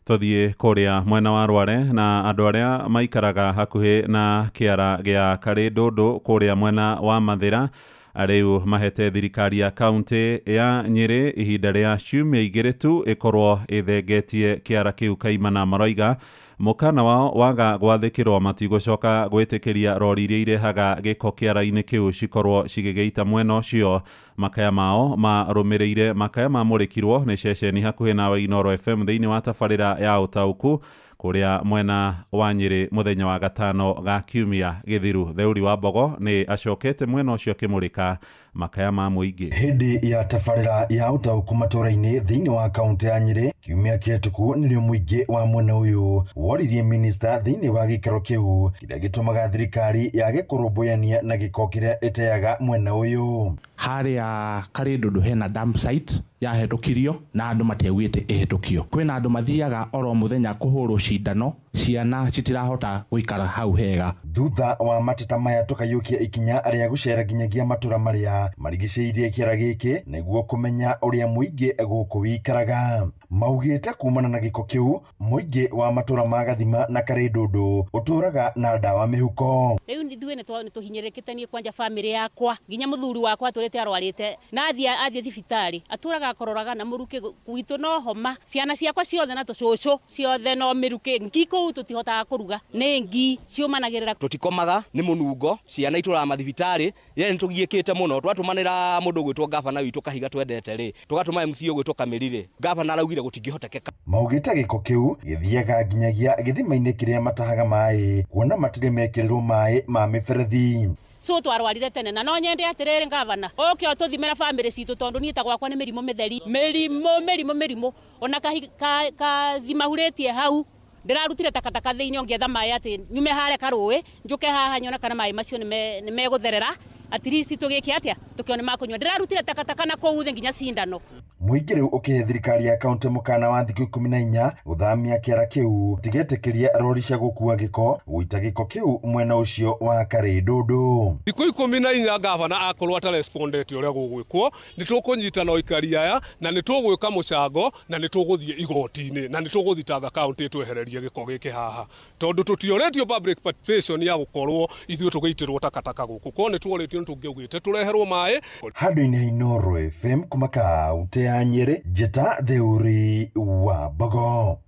Tũthiĩ kũrĩa mwena wa Rware na andũ arĩa maikaraga hakuhĩ na kĩara gĩa Karĩndũndũ kũrĩa mwena wa Mathĩra rĩu mahete thirikari ya kaunti ya Nyĩrĩ ihinda rĩa ciumia 2 tu ĩkorwo ĩthengetie kĩara kĩu kaimana. Maroiga mũkana wao waga gwathĩkĩrwo matigũcoka gwĩtĩkĩria rori iria irehaga gĩko kĩara-inĩ kĩu cikorwo cigĩgĩita mwena ũcio. Makaya mao marũmĩrĩire makaya mamũrĩkirwo nĩ ceceni hakuhĩ nawe Inooro FM thĩinĩ wa tabarĩra ya ũtaũku kũrĩa mwena wa Nyĩrĩ mũthenya wa gatano ga kiumia gĩthiru. Theuri wa Mbogo nĩ acokete mwena ũcio akĩmũrĩka makaya ma mũingĩ. Hĩndĩ ya tabarĩra ya ũtaũku matũra-inĩ thĩinĩ wa kaunti ya Nyĩrĩ kiumia kĩhetũku nĩrĩo mũingĩ wa mwena ũyũ woririe minista thĩinĩ wa gĩikaro kĩu kĩrĩa gĩtũmaga thirikari yage kũrũmbũyania na gĩko kĩrĩa ĩteaga mwena ũyũ. Harĩa Karĩndũndũ hena dump site yahetũkirio na andũ matiaugĩte ĩhetũkio. Kwĩna andũ mathiaga oro mũthenya kũhũrwo cindano Ciana citirahota gũikara hau hega. Thutha wa mateta maya tũkayũkia ikinya rĩa gũcera nginyagia matũra marĩa marigicĩirie kĩara gĩkĩ nĩguo kũmenya ũrĩa mũingĩ gũkũ wĩikaraga. Maugĩte kumana na gĩko kĩu mũingĩ wa matũra ma Gathima na Karĩndũndũ ũtũraga na ndawa mĩhuko. Rĩu ithuĩ nĩ tũhinyĩrĩrĩkĩte niĩ kwanja bamĩrĩ yakwa nginya mũthuri wakwa atũrĩte arwarĩte na athiĩ thibitarĩ atũraga akororaga na mũrukĩ gwitũ no homa ciana ciakwa ciothe na tũcũcũ ciothe no mĩrukĩ ngi kũu tũtihotaga kũruga nĩ ngi ciũmanagĩrĩra. Tũtikomaga nĩ mũnungo ciana itũraga mathibitarĩ ye nĩ tũgiĩkĩte mũno twatũmanĩra mũndũ ũgwĩtwo gavana witũ Kahiga twendete rĩ tũgatũma MC ũgwĩtwo Kamĩri rĩ gavana araugire gũtingĩhotekeka. Maugĩte gĩko kĩu gĩthiaga nginyagia gĩthima-inĩ kĩrĩa matahaga maĩ kuona matirĩ mekĩrĩrwo maĩ ma mĩberethi. So twarwarire tene na no nyende atiriri gavana oke ũtũthimĩra bamĩrĩ citũ tondũ niĩ ta gwakwa nĩ mĩrimũ mĩtheri mĩrimũ ona kathimahurĩtie hau ndĩrarutire takataka thĩinĩ ngĩetha maĩ atĩ nyume harĩa karũĩ njũke haha nyone kana maĩ macio nĩ megũtherera at least tũgĩke atĩa tũkĩone makũnyua ndĩrarutire takataka na kũu thĩ nginya cindano. Mũingĩ rĩu ũkĩhe thirikari ya kaunti mũkana wa thikũ 14 gũthamia kĩara kĩu tigetĩkĩria rori cia gũkua gĩko gũita gĩko kĩu mwena ũcio wa Karĩndũndũ. Thikũ 14 gavana akorwo atarespondete ũrĩa gũgwĩkwo nĩ tũkũnyitana ũikari aya na nĩ tũgwĩka mũcango na nĩ tũgũthiĩ igoti-inĩ na nĩ tũgũthitanga kaunti twehererie gĩko gĩkĩ haha tondũ tũtiorĩtio public participation ya gũkorwo ithuĩ tũgĩitĩrwo takataka gũkũ korwo nĩ tuorĩtio nĩ tũngĩaugĩte tũreherwo maĩ. Handũ-inĩ ha Inooro FM kuma kaunti ya Nyeri, Njĩta Theuri wa Mbogo.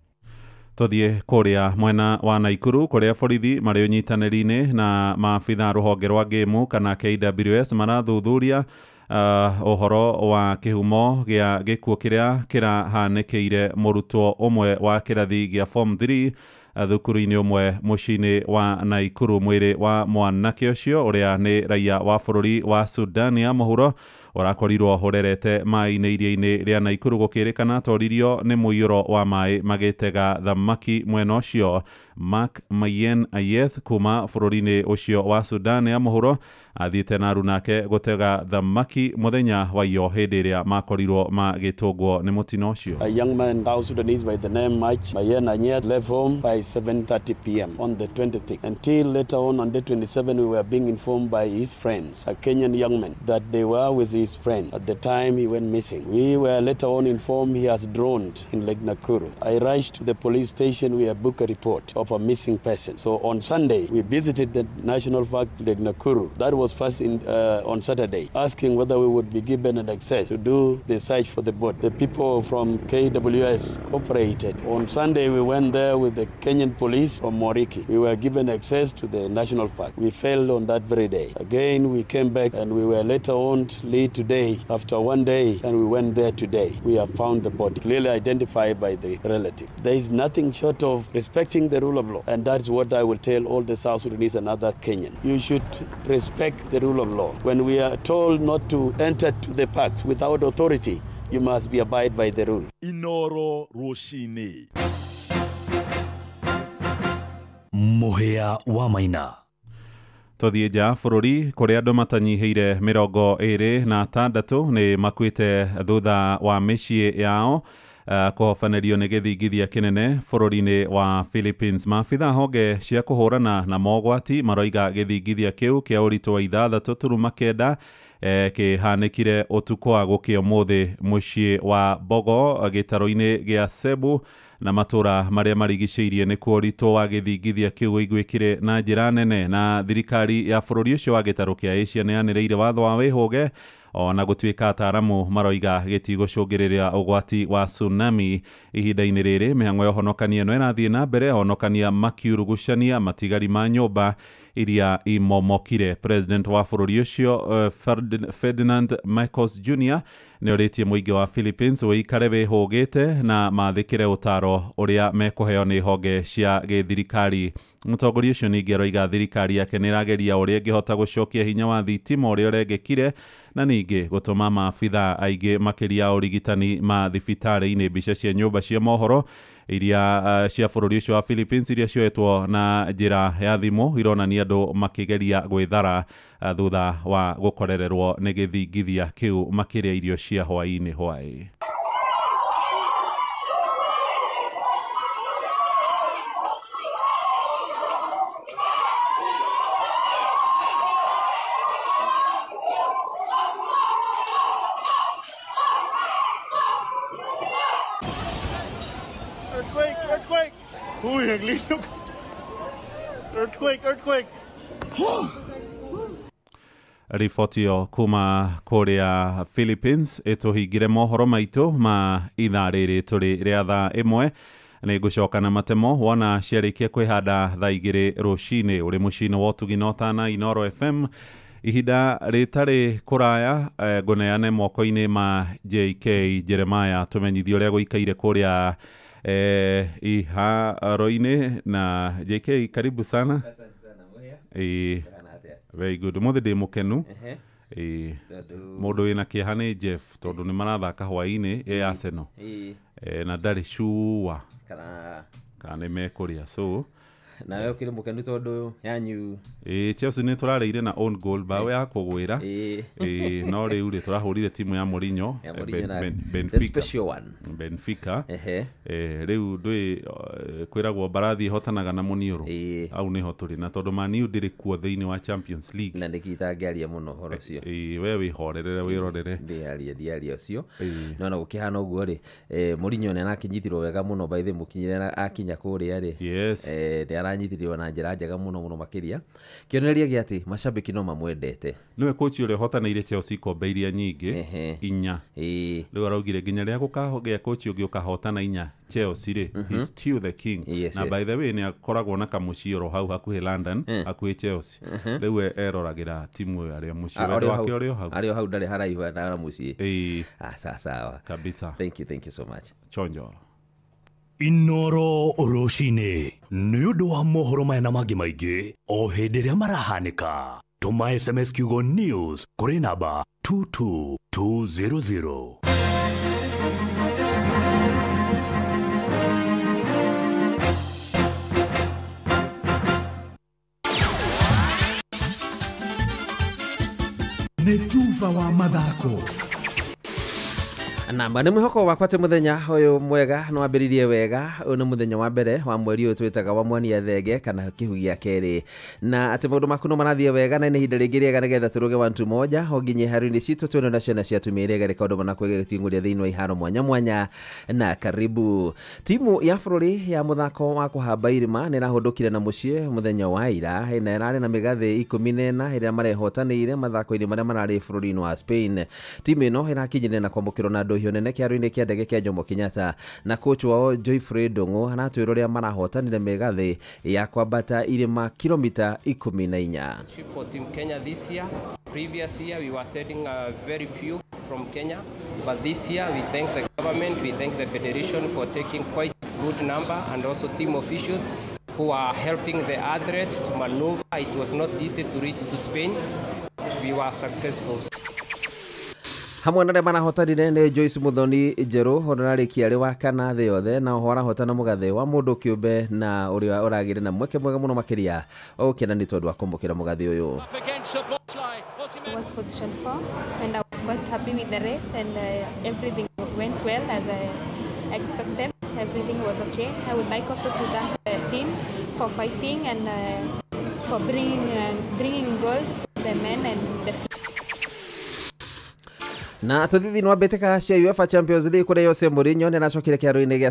Tũthiĩ kũrĩa mwena wa Naikuru kũrĩa borithi marĩ ũnyitanĩri-inĩ na maabitha rũhonge rwa ngĩmu kana KWS marathuthuria ũhoro wa kĩhumo gĩa gĩkuũ kĩrĩa kĩrahanĩkĩire mũrutwo ũmwe wa kĩrathi gĩa form 3 thukuru-inĩ ũmwe mũciĩ-inĩ wa Naikuru. Mwĩrĩ wa mwanake ũcio ũrĩa nĩ raia wa bũrũri wa Sudan ya mũhuro ũrakorirwo ũrerete maĩ-inĩ iria-inĩ rĩa Naikuru gũkĩrĩkana atoririo nĩ mũiyũro wa maĩ magĩtega thamaki mwena ũcio. Mark Mayen Ayeth kuma bũrũri-inĩ ũcio wa Sudan ya mũhuro athiĩte na arunake gũtega thamaki mũthenya wa iyo hĩndĩ ĩrĩa makorirwo magĩtũngwo nĩ mũtino ũcio. A young man, South Sudanese by the name Mark Mayen Ayeth, left home by 7:30 p.m. on the 26th. Until later on the 27th, we were being informed by his friends, a Kenyan young man, that they were with his friend at the time he went missing. We were later on informed he has drowned in Lake Nakuru. I rushed to the police station. We have booked a report of a missing person. So on Sunday, we visited the National Park Lake Nakuru. That was first on Saturday, asking whether we would be given an access to do the search for the boat. The people from KWS cooperated. On Sunday, we went there with the Kenyan police from Moriki. We were given access to the national park. We failed on that very day. Again, we came back and we were later on late today, after one day, and we went there today. We have found the body, clearly identified by the relative. There is nothing short of respecting the rule of law, and that's what I will tell all the South Sudanese and other Kenyans. You should respect the rule of law. When we are told not to enter to the parks without authority, you must be abide by the rule. Inooro Rũcinĩ. Mũhĩa wa Maina. Tũthiĩ nja bũrũri kũrĩa andũ matanyihĩire 26 nĩ makuĩte thutha wa mĩciĩ yao kũhobanĩrio nĩ gĩthingithia kĩnene bũrũri-inĩ wa Philippines. Maabitha honge cia kũhũrana na mogwati maroiga gĩthingithia kĩu kĩa ũritũ wa 6.9 kĩhanĩkire ũtukũ wa gũkĩa ũmũthĩ mũciĩ wa Bogo gĩtarũ-inĩ gĩa Cebu na matũra marĩa marigicĩirie nĩkuo ũritũ wa gĩthingithia kĩu ũiguĩkire na njĩra nene. Na thirikari ya bũrũri ũcio wa gĩtarũ kĩa Asia nĩ yanĩrĩire watho wa wĩhũge ona gũtuĩka ataaramu maroiga gĩtigũcũngĩrĩria ũgwati wa tsunami. Ihinda-inĩ rĩrĩ mĩhang'o ya ũhonokania ĩno ĩrathiĩ na mbere, ahonokania makiurugucania matigari ma nyũmba iria imomokire. President wa bũrũri ũcio Ferdinand Marcos Jr. nĩ orĩtie mũingĩ wa Philippines ũikare wĩhũgĩte na mathĩkĩre ũtaro ũrĩa mekũheo nĩ honge cia gĩthirikari. Mũtongoria ũcio ningĩ aroiga thirikari yake nĩ ĩrageria ũrĩa ĩngĩhota gũcokia hinya wa thitima ũrĩa ũrengekire na ningĩ gũtũma maabitha aingĩ makĩria ũrigitani ma thibitarĩ-inĩ. Mbica cia nyũmba cia mohoro iria cia bũrũri ũcio wa Philippines iria cioetwo na njĩra ya thimũ ironania andũ makĩgeria gwĩthara thutha wa gũkorererwo nĩ gĩthingithia kĩu makĩrĩa irio cia hwaĩ-inĩ hwaĩ. Naglilog. Earthquake, earthquake. Riboti ĩyo kuma kũrĩa Philippines ĩtũhingire mohoro maitũ ma ithaa rĩrĩ tũrĩ rĩa thaa 1. Nĩ ngũcoka na matemo wona ciarĩkia kwĩhanda thaa 2 rũcinĩ ũrĩ mũciĩ-inĩ wa ũtugi na ũtana Inoro FM. Ihinda rĩtarĩ kũraya ngũneane moko-inĩ ma JK Jeremiah tũmenyithie ũrĩa gũikaire kũrĩa iharo-inĩ. Na JK, karibu sana. Very good. Mũthĩ ndĩ mũkenu. Mũndũ wĩna kĩeha nĩ Jeff tondũ nĩ marathaka hwaĩ-inĩ ĩ Arsenal. Na ndarĩ sure kana nĩ mekũrĩa. So nawe ũkĩrĩ mũkenu tondũ yanyu Chelsea nĩ tũrarĩire na own goal bao ya kũgwĩra. No rĩu rĩ tũrahũrire timu ya Mourinho, Benfica, the special one, Benfica. Rĩu ndũĩ kwĩragwo mbarathi ĩhotanaga na mũniũrũ. Au nĩho tũrĩ na tondũ Man U ndĩrĩ kuo thĩinĩ wa Champions League. Na nĩkĩ itangĩaria mũno ũhoro ũcio. We wĩhorerere wĩrorere. Ndiaria ũcio. No na gũkĩhana ũguo rĩ, Mourinho nĩ arakĩnyitirwo wega mũno by the mũkinyĩre akinya kũrĩa rĩ. Yes. Aranyitirwo na njĩra njega mũno mũno makĩria. Kĩonereria gĩa atĩ mashabiki no mamwendete. Nĩwe coach ũrĩa ũhotanĩire Chelsea ikombe iria nyingĩ 4. Rĩu araugire nginya rĩrĩa gũkagĩa coach ũngĩ ũkahotana 4 Chelsea rĩ, he's still the king. Yes, na yes. By the way nĩ akoragwo na kamũciĩ oro hau hakuhĩ London, hakuhĩ Chelsea. Rĩu eroragĩra timu ĩyo arĩ mũciĩ wendo wake ũrĩ o hau. Arĩ o hau ndarĩ haraihu na mũciĩ. Sawa sawa. Kabisa. Thank you so much. Chonjo. Inoro rũcinĩ nĩ ũndũ wa mohoro maya na mangĩ maingĩ o hĩndĩ ĩrĩa marahanĩka. Tũma SMS kiugo news kũrĩ namba 22200. Nĩ tuba wa mathako. Namba nĩ mwĩhoko wakwa atĩ mũthenya ũyũ mwega nĩ wambĩrĩirie wega. Ũyũ nĩ mũthenya wa mbere wa mweri ũyũ twĩtaga wa mwania thenge kana kĩhu gĩa kerĩ, na atĩ maũndũ maku no marathiĩ wega na nĩ ihinda rĩngĩ rĩega nĩgetha tũrũge 1 2 1 o nginya iharo-inĩ citũ twĩna na ciana cia atumia iria igereka ũndũ manakwĩgĩting'ũria thĩinĩ wa iharo mwanya mwanya. Na karibu timu ya bũrũri ya mũthako wa kũhamba irĩma nĩ ĩrahũndũkire na mũciĩ mũthenya wa ira na ĩrarĩ na mĩgathĩ 14 ĩrĩa marehotanĩire mathako-inĩ marĩa mararĩ bũrũri-inĩ wa Spain. Timu ĩno ĩrakinyire na kwamũkĩrwo na ndũhiũ nene kĩharo-inĩ kĩa ndege kĩa Jomo Kenyatta, na coach wao Joyfrey Ndung'u aratwĩra ũrĩa marahotanire mĩgathĩ ya kwambata irĩma kilomita 14. For Team Kenya this year, previous year we were sending very few from Kenya, but this year we thank the government, we thank the federation for taking quite good number, and also team officials who are helping the athletes to maneuver. It was not easy to reach to Spain, but we were successful. Hamwe na arĩa marahotanire nĩ Joyce Muthoni Njerũ ũrĩa ũrarĩkia arĩ wa kana thĩ yothe, na oho arahotana mũgathĩ wa mũndũ kĩũmbe na ũrĩa ũragĩre na mweke mwega mũno makĩria wa gũkena nĩ tondũ wa kwamũkĩra mũgathĩ ũyũ. I was position 4 and I was quite happy with the race, and everything went well as I expected. Everything was okay. I would like also to thank the team for fighting and for bringing gold to the men and the Na tũthiĩ thĩinĩ wa mbĩtĩka cia UEFA Champions League kũrĩa Jose Mourinho nĩ aracokire kĩharo-inĩ gĩa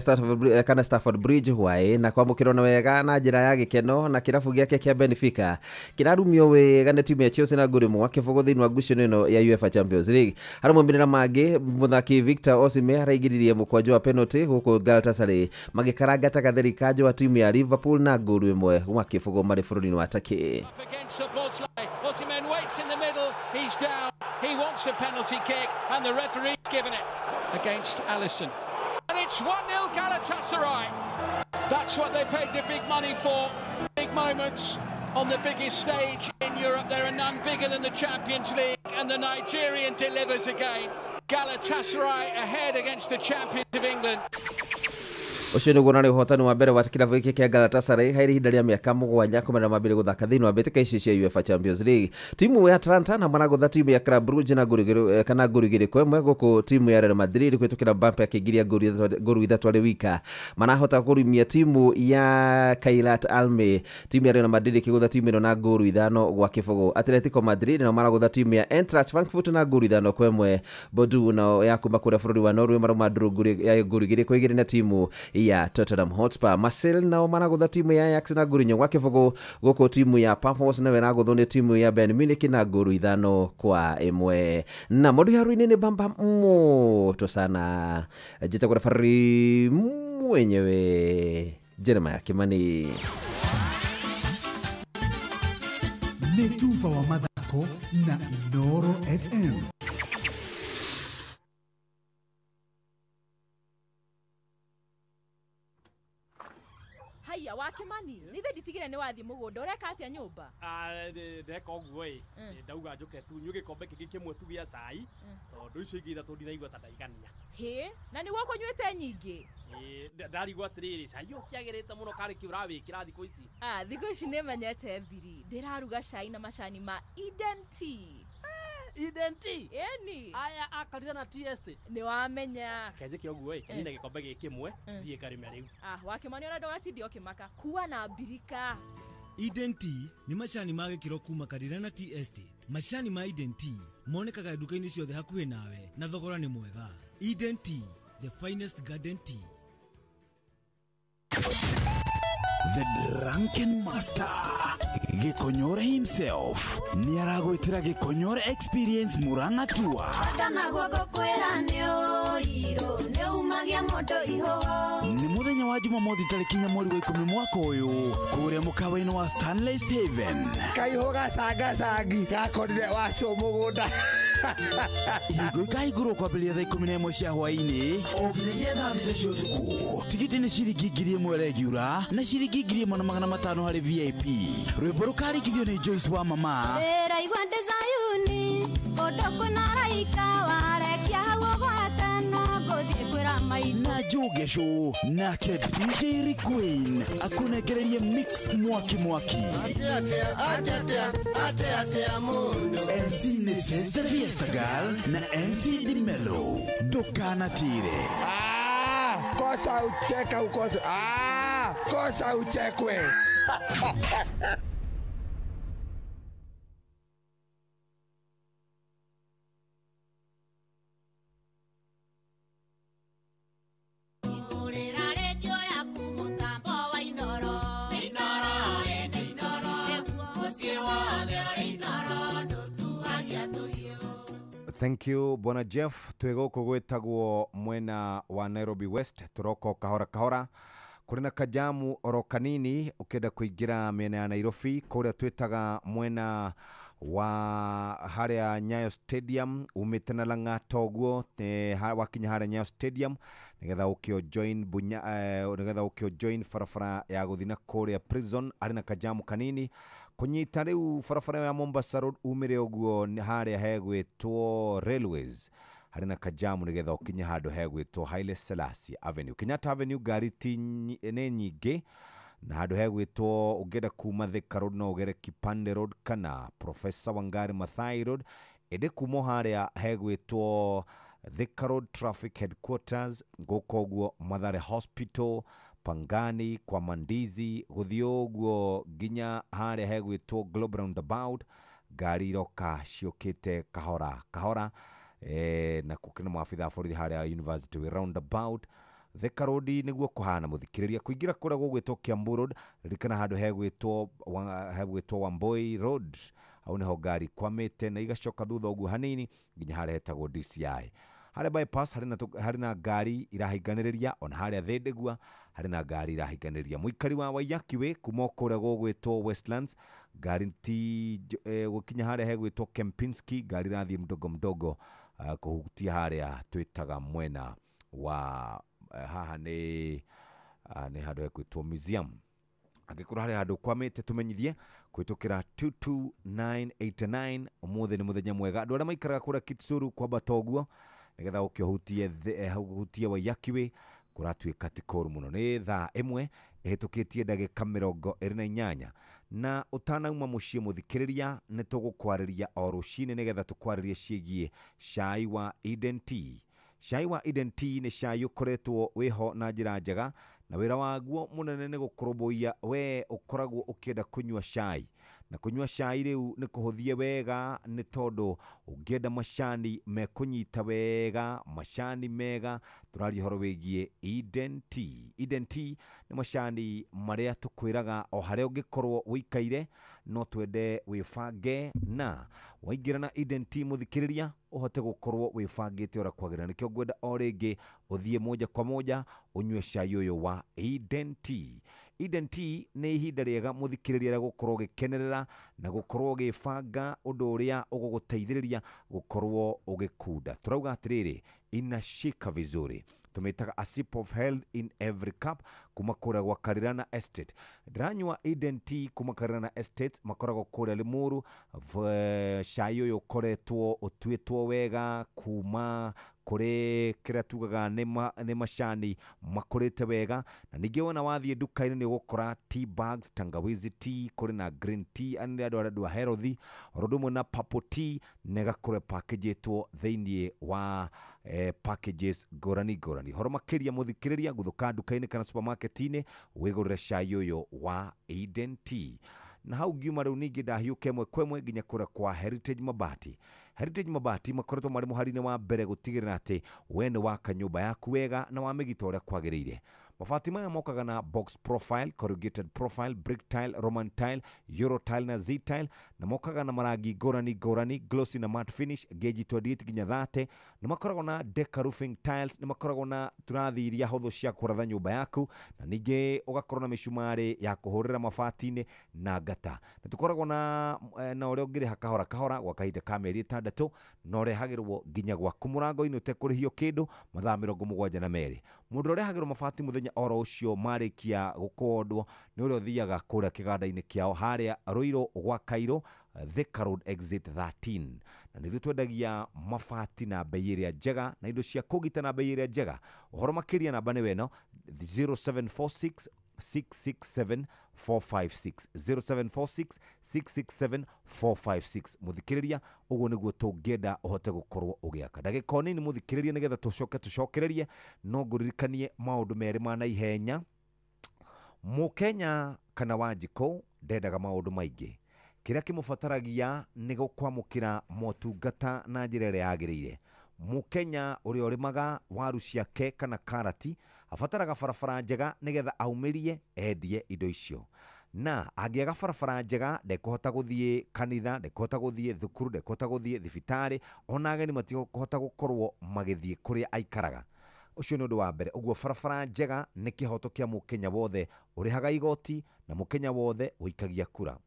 Stamford Bridge hwaĩ na kwamũkĩrwo na wega na njĩra ya gĩkeno, na kĩrabu gĩake kĩa Benfica kĩrarumio wega nĩ timu ya Chelsea na ngũrĩ 1-0 thĩinĩ wa ngucanio ĩno ya UEFA Champions League. Harĩ maumĩrĩra mangĩ, mũthaki Victor Osimhen araingĩririe mũkwanjo wa penalty gũkũ Galatasaray magĩkaranga tagatheri kanjo wa timu ya Liverpool na ngũru 1-0 marĩ bũrũri-inĩ wa Turkey. Osimhen waits in the middle, he's down, he wants a penalty kick, and the referee's given it against Alisson. And it's 1-0 Galatasaray. That's what they paid the big money for. Big moments on the biggest stage in Europe. There are none bigger than the Champions League, and the Nigerian delivers again. Galatasaray ahead against the champions of England. Ũcio nĩguo narĩ ũhotani wa mbere wa kĩrabu gĩkĩ kĩa Galatasaray harĩ ihinda rĩa mĩaka 7 kumana mambĩrĩria gũthaka thĩinĩ wa mbĩtĩka ici cia UEFA Champions League. Timu ya Atalanta na maragũtha timu ya Club Brugge na ngũru 2-1 gũkũ timu ya Real Madrid kũhĩtũkĩra Mbappe akĩingĩria ngũru 3 arĩ wika. Marahota kũrumia timu ya Kairat Almaty. Timu ya Real Madrid ĩkĩgũtha timu ĩno na ngũru 5-0. Atletico Madrid nao maragũtha timu ya Eintracht Frankfurt na ngũru 5-1. Bordeaux nao ya kuma kũrĩa bũrũri wa Norway maroma ndũrũ ya ngũru 2-2 na timu ya Tottenham Hotspur. Marseille nao maragũtha timu ya Ajax na nguru 4 gwa 0, gũkũ timu ya Pafos nayo ĩragũthwo nĩ timu ya Bayern Munich na nguru 5-1. Na mũndũ haru-inĩ nĩ bamba moto sana. Njĩtagwo referee mwenyewe Jeremiah Kimani. Nĩ tuva wa mathako na Inooro FM. Haiya wa Kimani, nithe nditigire nĩ wathiĩ mũgũnda, ũreka atĩa nyũmba? Ndeka ũguo ĩ, ndauga njũke tu nyue gĩkombe kĩngĩ kĩmwe tu gĩa cai, tondũ icio ingĩ ithatũ ndiraigua ta ndaigania. Hĩ, na nĩguo ũkũnyuĩte nyingĩ? Ndarigwo atĩrĩrĩ, cai ũyũ ũkĩagĩrĩte mũno karĩ kĩ ũrawĩkĩra thikũ ici? Thikũ ici nĩmenyete thiri, ndĩraruga cai na macani ma Eden Tea. Eden Tea? Ĩni. Aya akarire na tea estate. Nĩwamenya. Kenjĩke ũguo ĩ, kenine gĩkombe gĩkĩ kĩmwe, thiĩ ngarĩme rĩu. Wa Kimani ona ndũgatinde ũkĩmaka, kua na mbirika. Eden Tea nĩ macani ma gĩkĩro kuma Karirana Tea Estate. Macani ma Eden Tea monekaga nduka-inĩ ciothe hakuhĩ nawe na thogora nĩ mwega. Eden Tea, the finest garden tea. The Drunken Master Gikonyore himself nĩ aragwĩtĩra Gikonyore Experience Murang'a Tour. Nĩ mũthenya wa Jumamothi tarĩki 4 mweri wa 10 mwaka ũyũ kũrĩa mũkawa-inĩ wa Stanley's Haven. Kaiho gacangacangi gakorire wacu mũgũnda. Ihingo ikahingũrwo kwambĩrĩria thaa 11 cia hwaĩ-inĩ o nginyagia thaa 6 cia ũtukũ. Tigiti nĩ ciringi 1000 regular na ciringi 1500 harĩ VIP. Rwĩmbo rũkarĩkithio nĩ Joyce wa mama. Ndĩraigua ndĩ Zayuni kũndũ kwĩna araika warekia hau ũgwatana ngũthiĩ kwĩra maitũ. Na Njogesho nake DJ Queen akunengererie mix mwaki mwaki. MC nĩ Sister Fiesta Girl na MC Dimelo. Ndũkanatire. Kosa ucheka ukosa. Kosa uchekwe. Thank you Bwana Jeff. Twĩ gũkũ gwĩtagwo mwena wa Nairobi West, tũroka kahora kahora kũrĩ na kajamu oro kanini ũkĩenda kũingĩra mĩena ya Nairobi kũrĩa twĩtaga mwena wa harĩa Nyayo Stadium umĩte na Lang'ata ũguo wakinya harĩa Nyayo Stadium nĩgetha ũkĩo join bunya nĩgetha ũkĩo join barabara ya gũthiĩ na kũrĩa prison arĩ na kajamu kanini kũnyita rĩu barabara ya Mombasa Road umĩre ũguo harĩa hegwĩtwo Railways harĩ na kajamu nĩgetha ũkinye handũ hegwĩtwo Haile Selassie Avenue. Kenyatta Avenue ngari ti nĩ nyingĩ na handũ hegwĩtwo ũngĩenda kuma Thika Road no ũgere Kipande Road kana Professor Wangari Maathai Road, ĩndĩ kuma harĩa hegwĩtwo Thika Road Traffic Headquarters gũkũ ũguo Mathare Hospital Pangani kwa Mandizi gũthiĩ ũguo nginya harĩa hegwĩtwo Globe Roundabout ngari iroka ciũkĩte kahora kahora na kũkĩna maabitha a borithi harĩa University way roundabout. Thika Road nĩguo kũhana mũthikĩrĩria kũingĩra kũrĩa gũgwĩtwo Kiambu Road ririkana handũ hegwĩtwo Wamboi Road hau nĩho ngari kwamĩte na igacoka thutha ũguo hanini nginya harĩa hetagwo DCI. Harĩa bypass harĩ na ngari irahinganĩrĩria ona harĩa Thĩndĩgua harĩ na ngari irahinganĩrĩria. Mũikari wa Waiyaki Way kuma kũrĩa gũgwĩtwo Westlands ngari ti gũkinya harĩa hegwĩtwo Kempinski ngari irathiĩ mdogo mdogo kũhutia harĩa twĩtaga mwena wa haha nĩ handũ hegwĩtwo museum. Angĩkorwo harĩ handũ kwamĩte tũmenyithie kũhĩtũkĩra 22989. Ũmũthĩ nĩ mũthenya mwega andũ arĩa maikaraga kũrĩa Kitsuru kwambata ũguo nĩgetha ũke ũhutie Waiyaki Way kũratuĩka ti kũũru mũno. Nĩ thaa 1 ĩhĩtũkĩtie ndagĩka 28 na ũtanauma mũciĩ mũthikĩrĩria nĩ tũgũkwarĩria o rũcinĩ nĩgetha tũkwarĩrie ciĩgiĩ cai wa Eden Tea. Cai wa Eden Tea nĩ cai ũkoretwo wĩho na njĩra njega na wĩra waguo mũnene nĩ gũkũrũmbũiya we ũkoragwo ũkĩenda kũnyua cai na Na kũnyua cai rĩu nĩ kũhũthie wega, nĩ tondũ ũngĩenda macani mekũnyita wega, macani mega, tũraria ũhoro wĩgiĩ Eden Tea. Eden Tea nĩ macani marĩa tũkwĩraga o harĩa ũngĩkorwo ũikaire, no twende wĩbange, na waingĩra na Eden Tea mũthikĩrĩria ũhote gũkorwo wĩbangĩte ũrĩa kwagĩrĩire. Nĩkĩo ngwenda o rĩngĩ ũthiĩ moja kwa moja ũnyue cai ũyũ wa Eden Tea. Eden Tea nĩ ihinda rĩega mũthikĩrĩria rĩa gũkorwo ũgĩkenerera na gũkorwo ũgĩbanga ũndũ ũrĩa ũgũgũteithĩrĩria gũkorwo ũgĩkunda. Tũrauga atĩrĩrĩ, inashika vizuri, tumĩtaga a sip of health in every cup kuma kũrĩa gwa Karirana Estate. Ndĩranyua Eden Tea kuma Karirana Estate, makoragwo kũrĩa Limuru. Cai ũyũ ũkoretwo ũtuĩtwo wega kuma kũrĩ kĩrĩa tugaga nĩ macani makũrĩte wega. Na ningĩ wona wathiĩ nduka-inĩ nĩ ũgũkora tea bags, tangawizi tea, kũrĩ na green tea, nĩ andũ a healthy, oro ũndũ ũmwe na purple tea, na ĩgakorwo ĩpackagĩtwo thĩinĩ wa packages ngũrani ngũrani. Horo makĩria mũthikĩrĩria, gũthũka nduka-inĩ kana supermarket-inĩ wĩgũrĩre cai ũyũ wa Eden Tea. Na hau ngiuma rĩu ningĩ ndahiũka ĩmwe kwa ĩmwe nginya kũrĩa kwa Heritage Mabati. Heritage Mabati makoretwo marĩ mũhari-inĩ wa mbere gũtigĩrĩra atĩ we nĩ waka nyũmba yaku wega na wamĩgita ũrĩa kwagĩrĩire. Mabati maya mokaga na box profile, corrugated profile, brick tile, Roman tile, Euro tile na Z tile, na mokaga na marangi ngũrani ngũrani, glossy na matte finish, gauge 28 nginya 30. Nĩ makoragwo na deca roofing tiles, nĩ makoragwo na turathi iria hũthũ cia kũratha nyũmba yaku, na ningĩ ũgakorwo na mĩcumarĩ ya kũhũrĩra mabati-inĩ na ngata. Na tũkoragwo na ũrĩa ũngĩrĩha kahora kahora gwa kahinda ka mĩeri 6, na ũrehagĩrwo nginya gwaku mũrango-inĩ ũtekũrĩhio kĩndũ mathaa 72. Mũndũ ũrehagĩrwo mabati mũthenya oro ũcio marĩkia gũkondwo nĩ ũrĩa ũthiaga kũrĩa kĩganda-inĩ kĩao harĩa Ruiru gwa Kairũ, Thika Road exit 13. Na nĩthuĩ twendagia mabati na bei ĩrĩa njega na indo cia kũgita na bei ĩrĩa njega. Ũhoro makĩria namba nĩ weno 0746 667 456, 0746 667 456. Mũthikĩrĩria, ũguo nĩguo tũngĩenda ũhote gũkorwo ũgĩaka. Ndagĩka o nini mũthikĩrĩria, nĩgetha tũcoke tũcokererie, no ngũririkanie maũndũ merĩ ma naihenya. Mũkenya kana Wanjikũ ndendaga maũndũ maingĩ. Kĩrĩa kĩmũbataragia nĩ gũkwamũkĩra motungata na njĩra ĩrĩa yagĩrĩire. Mũkenya ũrĩa ũrĩmaga waru ciake kana karati abataraga barabara njega nĩgetha aumĩrie endie indo icio. Na angĩaga barabara njega ndekũhota gũthiĩ kanitha, ndekũhota gũthiĩ thukuru, ndekũhota gũthiĩ thibitarĩ, ona ageni matikũhota gũkorwo magĩthiĩ kũrĩa aikaraga. Ũcio nĩ ũndũ wa mbere. Ũguo barabara njega nĩ kĩhoto kĩa mũkenya wothe ũrĩhaga igoti na mũkenya wothe ũikagia kura.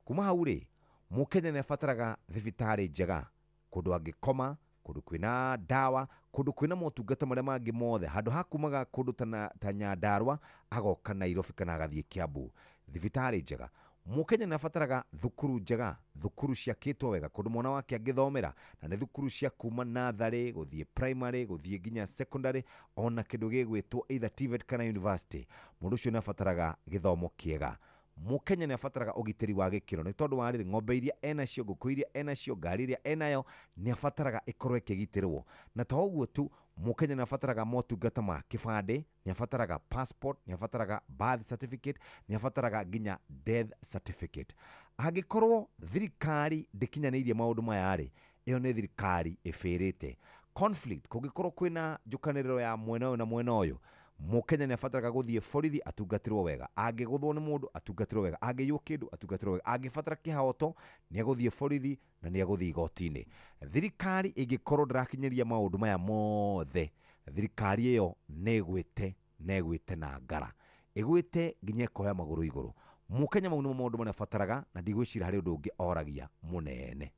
Kuma hau rĩ, mũkenya nĩ abataraga thibitarĩ njega, kũndũ angĩkoma, kũndũ kwĩna ndawa, kũndũ kwĩna motungata marĩa mangĩ mothe. Handũ ha kumaga kũndũ ta Nyandarua agoka Nairobi kana agathiĩ Kiambu. Thibitarĩ njega. Mũkenya nĩ abataraga thukuru njega, thukuru ciakĩtwo wega, kũndũ mwana wake angĩthomera, na nĩ thukuru cia kuma natharĩ gũthiĩ primary gũthiĩ nginya secondary, ona kĩndũ gĩgwĩtwo either TVET kana university. Mũndũ ũcio nĩ abataraga gĩthomo kĩega. Mũkenya nĩ abataraga ũgitĩri wa gĩkĩro, nĩ tondũ wa rĩrĩ, ng'ombe iria enacio, ngũkũ iria enacio, ngari iria enayo, nĩ abataraga ĩkorwo ĩkĩgitĩrwo. Na to ũguo tu, mũkenya nĩ abataraga motungata ma kĩbandĩ, nĩ abataraga passport, nĩ abataraga birth certificate, nĩ abataraga nginya death certificate. Angĩkorwo thirikari ndĩkinyanĩirie maũndũ maya rĩ, ĩyo nĩ thirikari ĩbĩrĩte. Conflict, kũngĩkorwo kwĩna njũkanĩrĩro ya mwena ũyũ na mwena ũyũ, mũkenya nĩ abataraga gũthiĩ borithi atungatĩrwo wega, angĩgũthwo nĩ mũndũ atungatĩrwo wega, angĩiywo kĩndũ atungatĩrwo wega, angĩbatara kĩhoto nĩ egũthiĩ borithi na nĩ egũthiĩ igoti-inĩ. Thirikari ĩngĩkorwo ndĩrakinyĩria maũndũ maya mothe, thirikari ĩyo nĩ ĩgwĩte na ĩgwĩte na ngara, ĩgwĩte nginya ĩkoya magũrũ igũrũ. Mũkenya mau nĩmo maũndũ marĩa abataraga, na ndigwĩciria harĩ ũndũ ũngĩ oragia mũnene.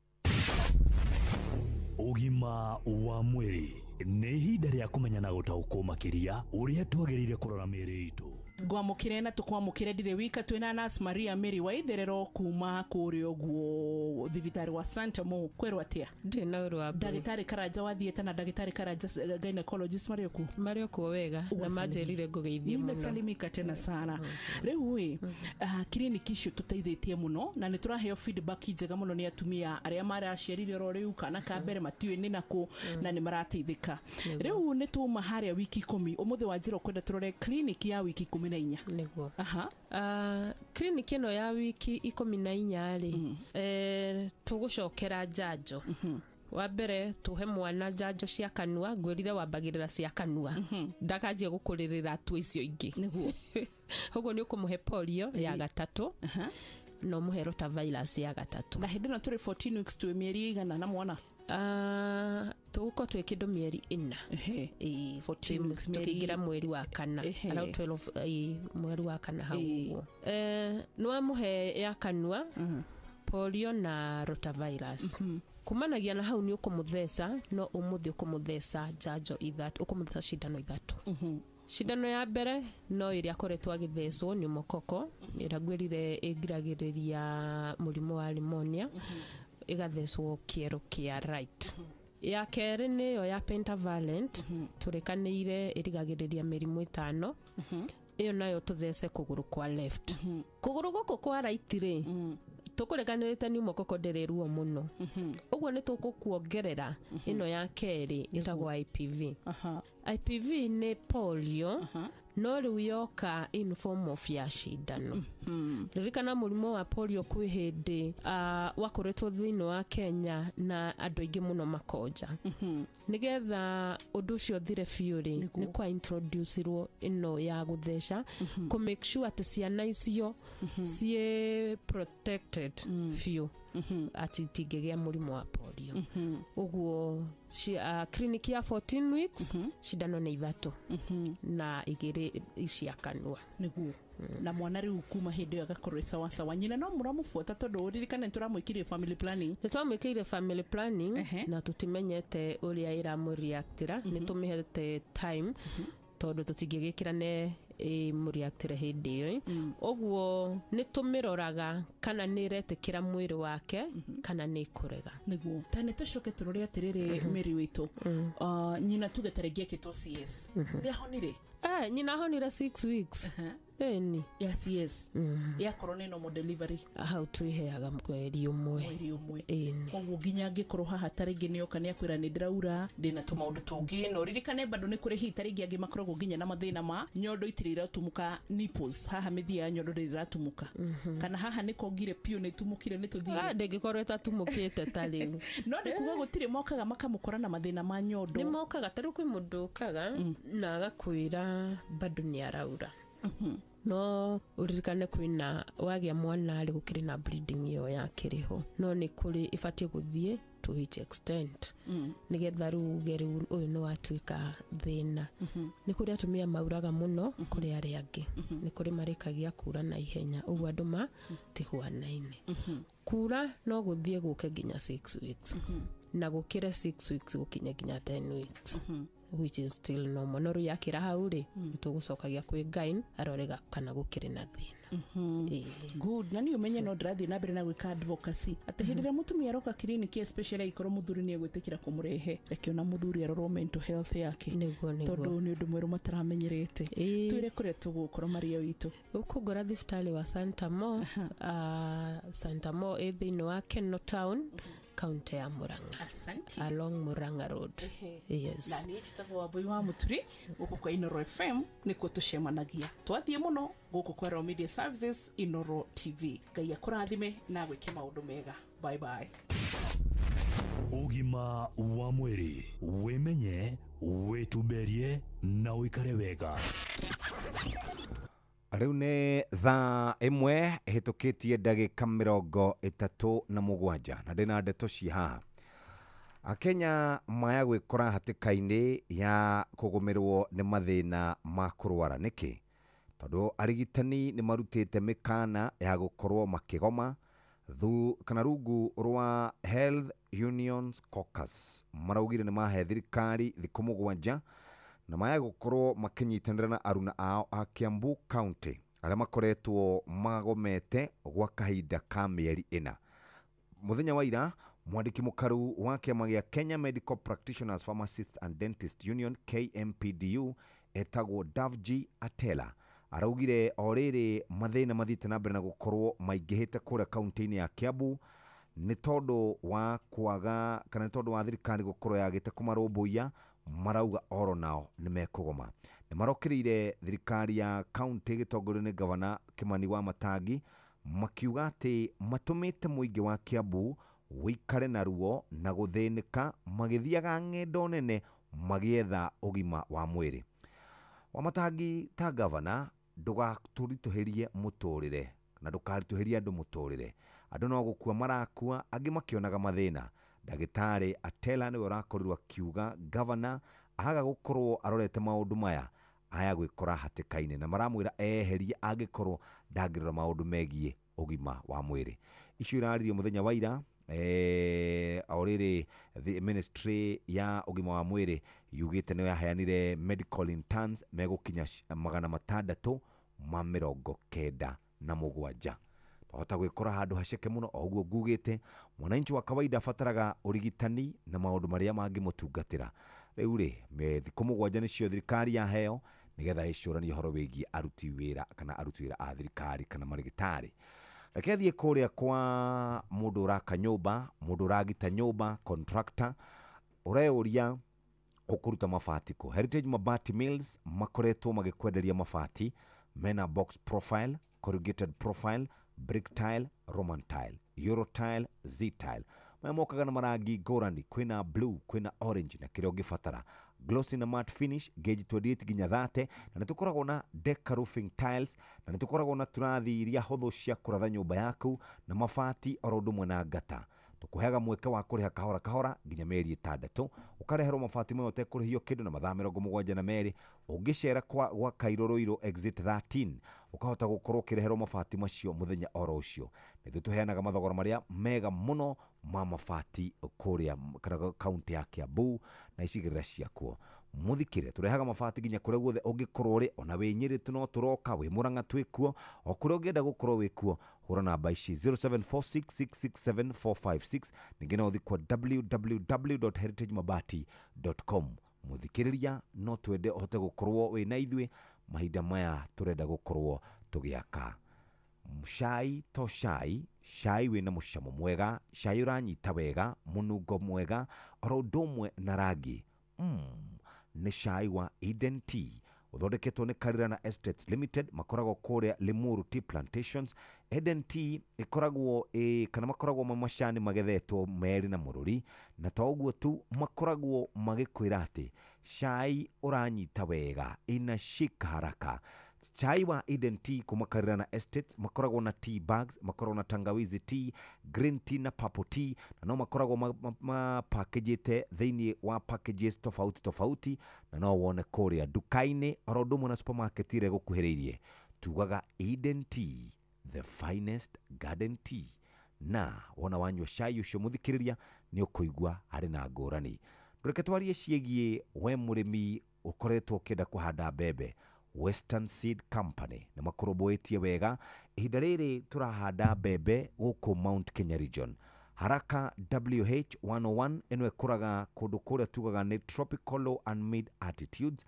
Ũgima wa mwĩrĩ nĩ ihinda rĩa kũmenya na gũtaũkwo makĩria ũrĩa twagĩrĩire kũrora mĩĩrĩ itũ. Ngwamũkĩre na tũkwamũkĩre ndirĩ wika, twĩna Nurse Maria Mary wa Itherero kuma kũrĩa ũguo thibitarĩ wa Santa Mo. Kwĩrwo atĩa? Ndirĩ na ũru wa mbere. Ndagĩtarĩ Karanja wathiĩte na ndagĩtarĩ Karanja gynecologist marĩ okuo? Marĩ okuo wega, na manjĩrire ngũgeithie mũno. Nimesalimika tena sana. Rĩu ĩ, kiriniki icio tũteithĩtie mũno na nĩ tũraheo feedback njega mũno nĩ atumia arĩa maraciarire oro rĩu kana ka mbere matiũĩ nĩ nakũ na nĩ marateithĩka. Rĩu nĩ tuma harĩa wiki 10 ũmũthĩ wa njĩra ũkwenda tũrore clinic ya wiki 10 14. Nĩguo. Clinic ĩno ya wiki 14 rĩ, tũgũcokera njanjo. Wa mbere tuhe mwana njanjo cia kanua, ngwĩrire wambagĩrĩra cia kanua, ndakanjie gũkũrĩrĩra tu icio ingĩ. Nĩguo. Ũguo nĩ ũkũmũhe polio ya gatatũ na ũmũhe rotavirus ya gatatũ. Na hĩndĩ ĩno tũrĩ 14 weeks, twĩ mĩeri ĩigana na mwana? Tũgũkorwo twĩ kĩndũ mĩeri 4. Ĩĩ, 14 weeks, mĩeri- tũkĩingĩra mweri wa kana, around 12, ĩĩ, mweri wa kana hau ũguo. Nĩ wamũhe ya kanua, polio na rotavirus. Kumanagia na hau nĩ ũkũmũtheca, no ũmũthĩ ũkũmũtheca njanjo ithatũ, ũkũmũtheca cindano ithatũ. Cindano ya mbere no ĩrĩa akoretwo agĩthecwo pneumococcal, ĩrĩa ngwĩrire ĩngiragĩrĩria mũrimũ wa pneumonia, ĩgathecwo kĩero kĩa right. Ya kerĩ nĩyo ya pentavalent, tũrĩkanĩire ĩrigagĩrĩria mĩrimũ 5. Ĩyo nayo tũthece kũgũrũ kwa left. Kũgũrũ gũkũ kwa right rĩ, tũkũrekanĩrĩte pneumococcal ndĩrĩ ruo mũno, ũguo nĩ tũgũkuongerera ĩno ya kerĩ ĩtagwo IPV. IPV nĩ polio, no rĩu yoka in form of ya cindano. Ririkana mũrimũ wa polio kwĩ hĩndĩ wakoretwo thĩinĩ wa Kenya na andũ aingĩ mũno makonja. Nĩgetha ũndũ ũcio ũthire biũ rĩ, nĩ kwa introducirwo ĩno ya gũtheca, kũ make sure atĩ ciana icio ciĩ protected biũ, atĩ itingĩgĩa mũrimũ wa polio. Ũguo clinic ya 14 weeks, cindano nĩ 3 na 2 cia kanua. Nĩguo. Na mwana rĩu kuma hĩndĩ ĩyo agakorwo sawa sawa. Nyina no mũramũbuata, tondũ ũririkane nĩtũramwĩkire family planning. Nĩ twamwĩkĩire family planning na tũtimenyete ũrĩa ĩramũreactĩra. Nĩ tũmĩhete time, tondũ tũtingĩgĩkĩra ne ĩmũreactĩre hĩndĩ ĩyo. Ũguo nĩ tũmĩroraga kana nĩ ĩretĩkĩra mwĩrĩ wake kana nĩ ĩkũrega. Nĩguo. Ta nĩ tũcoke tũrore atĩrĩrĩ, Mary witũ, nyina tuge ta rĩngĩ ekĩtwo CS, nĩahonire? Nyina ahonire 6 weeks. Ĩni. Ya CS yakorwo nĩ normal delivery. Hau twĩheaga mweri ũmwe. Mweri ũmwe. Ĩni. Koguo nginya angĩkorwo haha ta rĩngĩ nĩoka nĩakwĩra nĩ ndĩraura, ndĩna tũmaũndũ tũngĩ, na ũririkane bado nĩ kũrĩ hihi ta rĩngĩ angĩ makoragwo nginya na mathĩna ma nyondo itirĩ iratumũka, nipples haha mĩthia ya nyondo ndĩrĩ ĩratumũka, kana haha nĩ kongire piũ nĩ tumũkire nĩ tũthire. Ndĩngĩkorwo ĩtatumũkĩte ta rĩu. No nĩ kuga gũtirĩ mokaga makamũkora na mathĩna ma nyondo? Nĩ mokaga, ta rĩu kwĩ mũndũ ũkaga na agakwĩra bado nĩ araura. No ũririkane kwĩna wagĩa mwana rĩ, gũkĩrĩ na bleeding ĩyo yakĩrĩ ho, no nĩ kũrĩ ĩbatiĩ gũthiĩ to which extent, nĩgetha rĩu uge rĩu ũyũ nĩ watuĩka thĩna. Nĩ kũrĩ atumia mauraga mũno, kũrĩ arĩa angĩ nĩ kũrĩ marĩkagia kura na ihenya, ũguo andũ matihuanaine. Kura no gũthiĩ gũke nginya 6 weeks, na gũkĩre 6 weeks gũkinye nginya 10 weeks, which is still normal. No rĩu yakĩra hau rĩ, nĩtũgũcokagia kwĩ gyne arore kana gũkĩrĩ na thĩna. Good. Na niĩ ũmenye no ndĩrathiĩ na mbere na gwĩka advocacy atĩ hĩndĩ ĩrĩa mũtumia aroka kiriniki, especially angĩkorwo mũthuri nĩ egwĩtĩkĩra kũmũrehe, reke ona mũthuri arorwo mental health yake, tondũ nĩ ũndũ mwerũ mataramenyerete. Twĩre kũrĩa tũgũkorwo, Maria witũ. Ũkũngora thibitarĩ wa Santa Mo. Santa Mo ĩ thĩinĩ wa Kenol Town, kaunti ya Murang'a, along Murang'a Road. Yes. Na niĩ njĩtagwo Wambui wa Mũturi, gũkũ kwa Inoro FM nĩkuo tũcemanagia. Twathiĩ mũno gũkũ kwa Royal Media Services, Inoro TV. Ngai akũrathime na gwĩke maũndũ mega. Bye bye. Ũgima wa mwĩrĩ, wĩmenye, wĩtumberie na ũikare wega. Rĩu nĩ thaa 1 ĩhĩtũkĩtie ndagĩka 37, na ndĩna ndeto ci haha. Akenya maya gwĩkora hatĩka-inĩ ya kũgũmĩrwo nĩ mathĩna ma kũrwara nĩkĩ? Tondũ arigitani nĩ marutĩte mĩkana ya gũkorwo makĩgoma kana rungu rwa Health Unions Caucus. Maraugire nĩ mahe thirikari thikũ 7 na maya gũkorwo makĩnyitanĩra na aruna ao a Kiambu County arĩa makoretwo magomete gwa kahinda ka mĩeri 4. Mũthenya wa ira, mwandĩki mũkaru wa kĩama gĩa Kenya Medical Practitioners, Pharmacists and Dentists Union, KMPDU, etagwo Davji Atela, araugire o rĩrĩ mathĩna mathiĩte na mbere na gũkorwo maingĩhĩte kũrĩa kaunti-inĩ ya Kiambu nĩ tondũ wa kwaga kana nĩ tondũ wa thirikari gũkorwo yagĩte kũmarũmbũiya, marauga oro nao nĩ mekũgoma. Nĩ Nĩ marokĩrĩire thirikari ya kaunti ĩgĩtongorio nĩ gavana Kimani wa Matangi, makiuga atĩ matũmĩte mũingĩ wa Kiambu wĩikare na ruo na gũthĩnĩka magĩthiaga ng'endo nene magĩetha ũgima wa mwĩrĩ. Wamatangi ta gavana, ndũgatũritũhĩrie mũtũrĩre na ndũkaritũhĩrie andũ mũtũrĩre. Andũ no gũkua marakua, angĩ makĩonaga mathĩna. Ndagĩtarĩ Atela nĩwe ũrakorirwo akiuga gavana aga gũkorwo arorete maũndũ maya aya gwĩkora hatĩka-inĩ, na maramwĩra eherie angĩkorwo ndangĩrora maũndũ megiĩ ũgima wa mwĩrĩ. Icio iraririo mũthenya wa ira. O rĩrĩ the ministry ya ũgima wa mwĩrĩ yugĩte nĩyo yaheanire medical interns megũkinya 697. Twahota gwĩkora handũ haceke mũno. O ũguo ngugĩte, mwananchi wa kawaida abataraga ũrigitani na maũndũ marĩa mangĩmũtungatĩra. Rĩu rĩ, thikũ 7 nĩcio thirikari yaheo nĩgetha ĩcũranie ũhoro wĩgiĩ aruti wĩra kana aruti wĩra a thirikari kana marĩgĩtarĩ. Reke thiĩ kũrĩa kwa mũndũ ũraka nyũmba, mũndũ ũragita nyũmba, contractor ũreyũria ũkũruta mabati kũ. Heritage Mabati Mills makoretwo magĩkwenderia mabati mena box profile, corrugated profile, brick tile, Roman tile, Euro tile, Z tile. Maya mokaga na marangi ngũrani, kwĩna blue, kwĩna orange na kĩrĩa ũngĩbatara. Glossy na matte finish, gauge 28 nginya 30, na nĩ tũkoragwo na deca roofing tiles, na nĩ tũkoragwo na turathi iria hũthũ cia kũratha nyũmba yaku na mabati oro ũndũ ũmwe na ngata. Tũkũheaga mweke wa kũrĩha kahora kahora nginya mĩeri 6, ũkareherwo mabati maya ũtekũrĩhio kĩndũ na mathaa 72. Ũngĩcera gwa Kairũ Rũirũ exit 13 ũkahota gũkorwo ũkĩreherwo mabati macio mũthenya oro ũcio. Na ithuĩ tũheanaga mathogora marĩa mega mũno ma mabati kũrĩa kana kaunti ya Kiambu na icigĩrĩra ciakuo. Mũthikĩre, tũrehaga mabati nginya kũrĩa guothe ũngĩkorwo ũrĩ, ona wĩ Nyĩrĩ no tũroka, wĩ Mũrang'a twĩkuo, o kũrĩa ũngĩenda gũkorwo wĩkuo, hũra namba ici 0746667456, ningĩ no ũthiĩ kwa www.heritagemabati.com. Mũthikĩrĩria, no twende ũhote gũkorwo wĩ na ithuĩ mahinda maya tũrenda gũkorwo tũgĩaka. Cai to cai, cai wĩna mũcamo mwega, cai ũranyita wega, mũnungo mwega, oro ũndũ ũmwe na rangi. Nĩ cai wa Eden Tea ũthondeketwo nĩ Karirana Estates Limited, makoragwo kũrĩa Limuru Tea Plantations. Eden Tea ĩkoragwo kana makoragwo ma macani magethetwo merĩ na mũrũri, na to ũguo tu makoragwo magĩkwĩra atĩ cai ũranyita wega, inashika haraka. Chai wa Eden Tea kuma Karirana Estates makoragwo na tea bags, makoragwo na tangawizi tea, green tea na purple tea, na no makoragwo mapakĩjĩte thĩinĩ wa packages tofauti tofauti, na no wone kũrĩa nduka-inĩ oro ũndũ ũmwe na supermarket ĩrĩa ĩgũkuhĩrĩirie. Tugaga Eden Tea, the finest garden tea. Na wona wanyua cai ũcio mũthikĩrĩria nĩ ũkũigua harĩ na ngũrani. Ndũreke twarie ciĩgiĩ we mũrĩmi ũkoretwo ũkĩenda kũhanda mbembe. Western Seed Company nĩ makũrũmbũĩtie wega ihinda rĩrĩ tũrahanda mbembe gũkũ Mount Kenya region. Haraka WH101 ĩno ĩkũraga kũndũ kũrĩa tugaga nĩ tropical low and mid altitudes,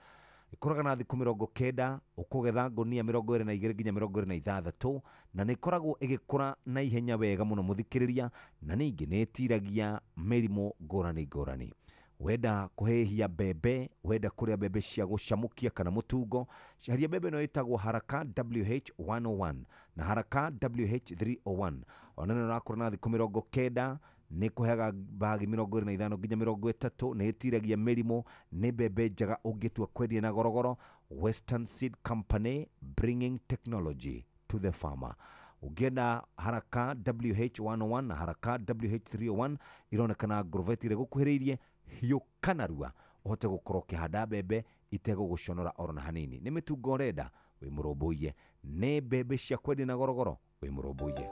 ĩkũraga na thikũ 90, ũkũgetha ngũnia 22 nginya 26, na nĩ ĩkoragwo ĩgĩkũra na ihenya wega mũno mũthikĩrĩria, na ningĩ nĩ ĩtiragia mĩrimũ ngũrani ngũrani. Wenda kũhĩhia mbembe, wenda kũrĩa mbembe cia gũcamũkia kana mũtungo, caria mbembe ĩno ĩtagwo Haraka WH101 na Haraka WH301. Ona nĩ ũrakũra na thikũ 90, nĩ kũheaga bagi 25 nginya 30, nĩ ĩtiragia mĩrimũ, nĩ mbembe njega ũngĩtua kwendia na gorogoro. Western Seed Company, bringing technology to the farmer. Ũngĩenda Haraka WH101 na Haraka WH301 ironekana ngorobeti ĩrĩa ĩgũkuhĩrĩirie, hiũka narua ũhote gũkorwo ũkĩhanda mbembe itegũgũconora oro na hanini. Nĩ mĩtungo ũrenda, wĩ mũrũmbũiye. Nĩ mbembe cia kwendia na gorogoro, wĩ mũrũmbũiye.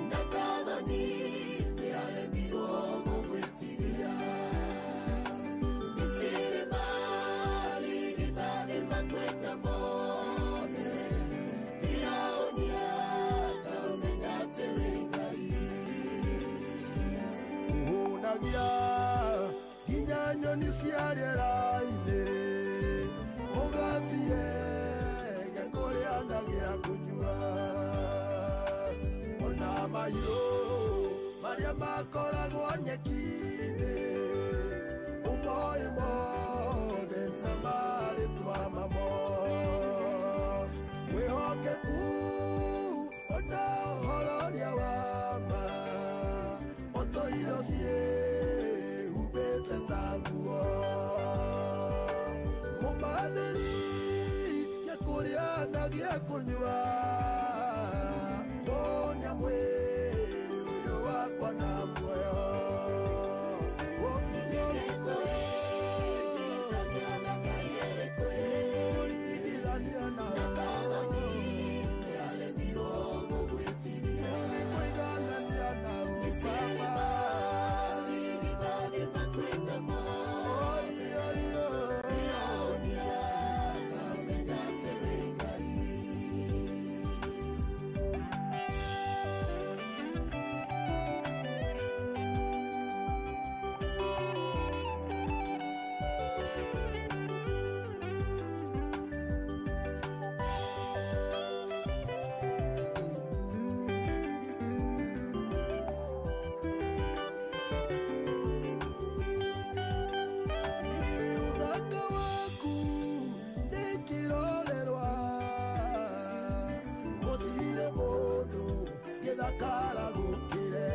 Ngatho ni Ũrĩithagia nginya nyoni cia rĩera-inĩ, ũgacihe gĩa kũrĩa na gĩa kũnyua. Ona mahiũ marĩa makoragwo nyeki-inĩ, ũmoĩ mothe na marĩtwa mamo. Wĩhokeku ona ũhoro ũrĩa wa ma, ũtũire ũciĩhumbĩte ta nguo. Mũmathĩri gĩa kũrĩa na gĩa kũnyua, monia mwĩrĩ ũyũ wakwa na muoyo. Ũthaka waku nĩ kĩrorerwa, gũtirĩ mũndũ gĩthakara gũkĩre.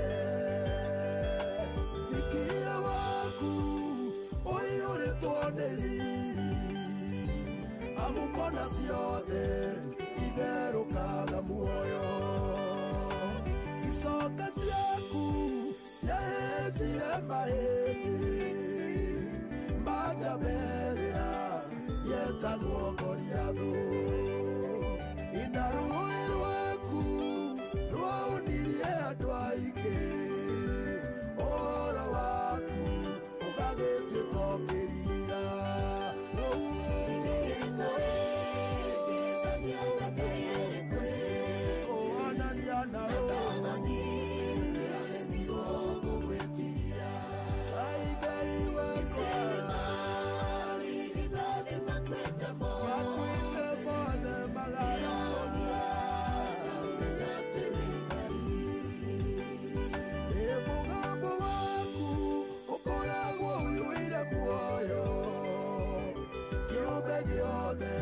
Thikia waku ũiyũrĩtwo nĩ riri, amu kona ciothe itherũkaga muoyo. Icoka ciaku ciahĩtire mahĩndĩ majaberia yetagwo Goliathũ. Ina rũĩ rwaku rwaunirie andũ aingĩ, ũhoro waku ũgagĩtuĩka ũkĩriga. Kũhanania na Ai Ngai wakwa, makuĩte mothe magaraũnia. Ĩ mũgambo waku ũkoragwo ũiyũire muoyo, kĩũmbe gĩothe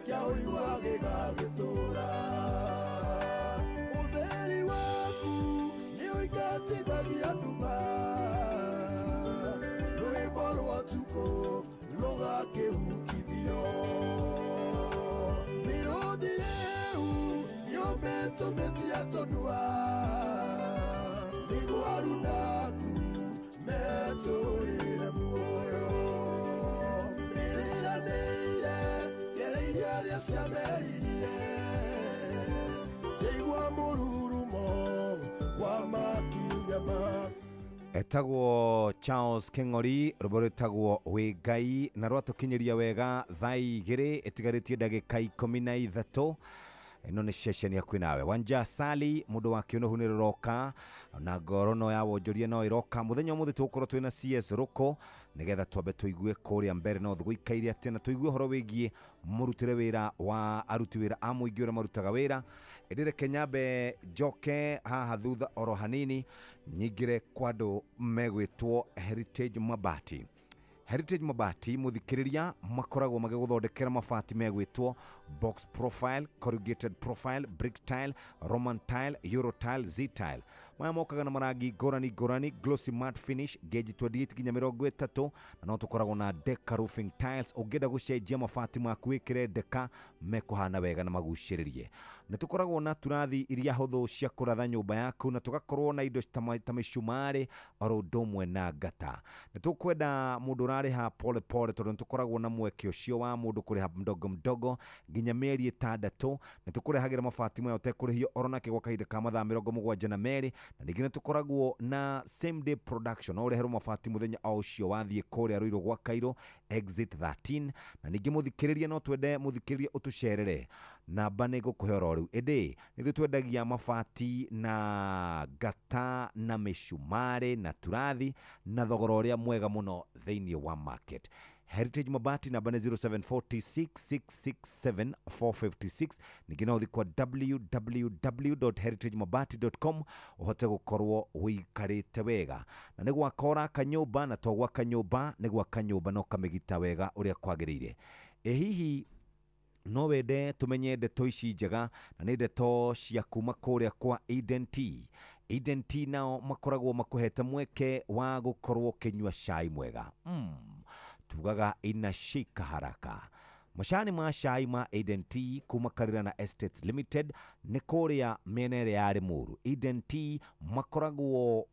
kĩaũigua gĩgagĩtũũra. Ũtheri waku nĩũingatithagia nduma, rwĩmbo rwa ũtukũ rũgakĩhukithio. Mĩrũthi rĩu nĩũmĩtũmĩtie tũnua, nĩguo arunaku metũrĩre muoyo. Nĩrĩranĩire ngereirie arĩa ciameririe, ciaigua mũrurumo wa makinya maku. Etagwo Charles Keng'ori, rwĩmbo rwĩtagwo Wĩ Ngai, na rwatũkinyĩria wega thaa 2 ĩtigarĩtie ndagĩka 13. Ĩno nĩ ceceni ya kwĩ nawe Wanja Sali, mũndũ wa kĩũnũhu nĩ rũroka na ngoro no ya wonjoria no ĩroka. Mũthenya ũmũthĩ tũgũkorwo twĩna CS Rũkũ nĩgetha twambe tũigue kũrĩa mbere no gũikaire atĩa, na tũigue ũhoro wĩgiĩ mũrutĩre wĩra wa aruti wĩra a mũingĩ ũrĩa marutaga wĩra. Ĩndĩ reke nyambe njoke haha thutha oro hanini nyingĩre kwa andũ megwĩtwo Heritage Mabati. Heritage Mabati muthikiriria makoragwo magĩgũthondekera mabati megwĩtwo box profile, corrugated profile, brick tile, Roman tile, Euro tile, Z tile. Maya mokaga na marangi ngũrani ngũrani, glossy matte finish, gauge 28 nginya 30, na no tũkoragwo na Deca roofing tiles. Ũngĩenda gũcenjia mabati maku wĩkĩre Deca mekũhana wega na magucĩrĩrie. Nĩ tũkoragwo na turathi iria hũthũ cia kũratha nyũmba yaku, na tũgakorwo na indo ta mĩcumarĩ oro ũndũ ũmwe na ngata. Nĩ tũkwenda mũndũ ũrarĩha pole pole, tondũ nĩ tũkoragwo na mweke ũcio wa mũndũ kũrĩha mdogo mdogo nginya mĩeri 6. Nĩ tũkũrehagĩra mabati maya ũtekũrĩhio oro nakĩ gwa kahinda ka mathaa 72, Na ningĩ nĩ tũkoragwo na same day production, no ũreherwo mabati mũthenya o ũcio wathiĩ kũrĩa Ruiru gwa Cairo exit 13. Na ningĩ mũthikĩrĩria, no twende mũthikĩrĩria ũtũcerere, namba nĩ ngũkũhe oro rĩu. Ĩndĩ nĩ twendagia mabati na ngata na mĩcumarĩ na turathi na thogora ũrĩa mwega mũno thĩinĩ wa market. Heritage Mabati namba nĩ 0746667456. Ningĩ no ũthiĩ kwa www.heritagemabati.com ũhote gũkorwo ũikarĩte wega. Na nĩ gwaka ũraka nyũmba, na to gwaka nyũmba, nĩ gwaka nyũmba na ũkamĩgita wega ũrĩa kwagĩrĩire. Ĩ hihi no wende tumenye ndeto ici njega, na nĩ ndeto cia kuma kũrĩa kwa Eden Tea. Eden Tea nao makoragwo makũhete mweke wa gũkorwo ũkĩnyua cai mwega. Tugaga inashika haraka. Macani ma cai ma Eden Tea kuma Karirana Estates Limited nĩ kũrĩa mĩena ĩrĩa ya Limuru. Eden Tea makoragwo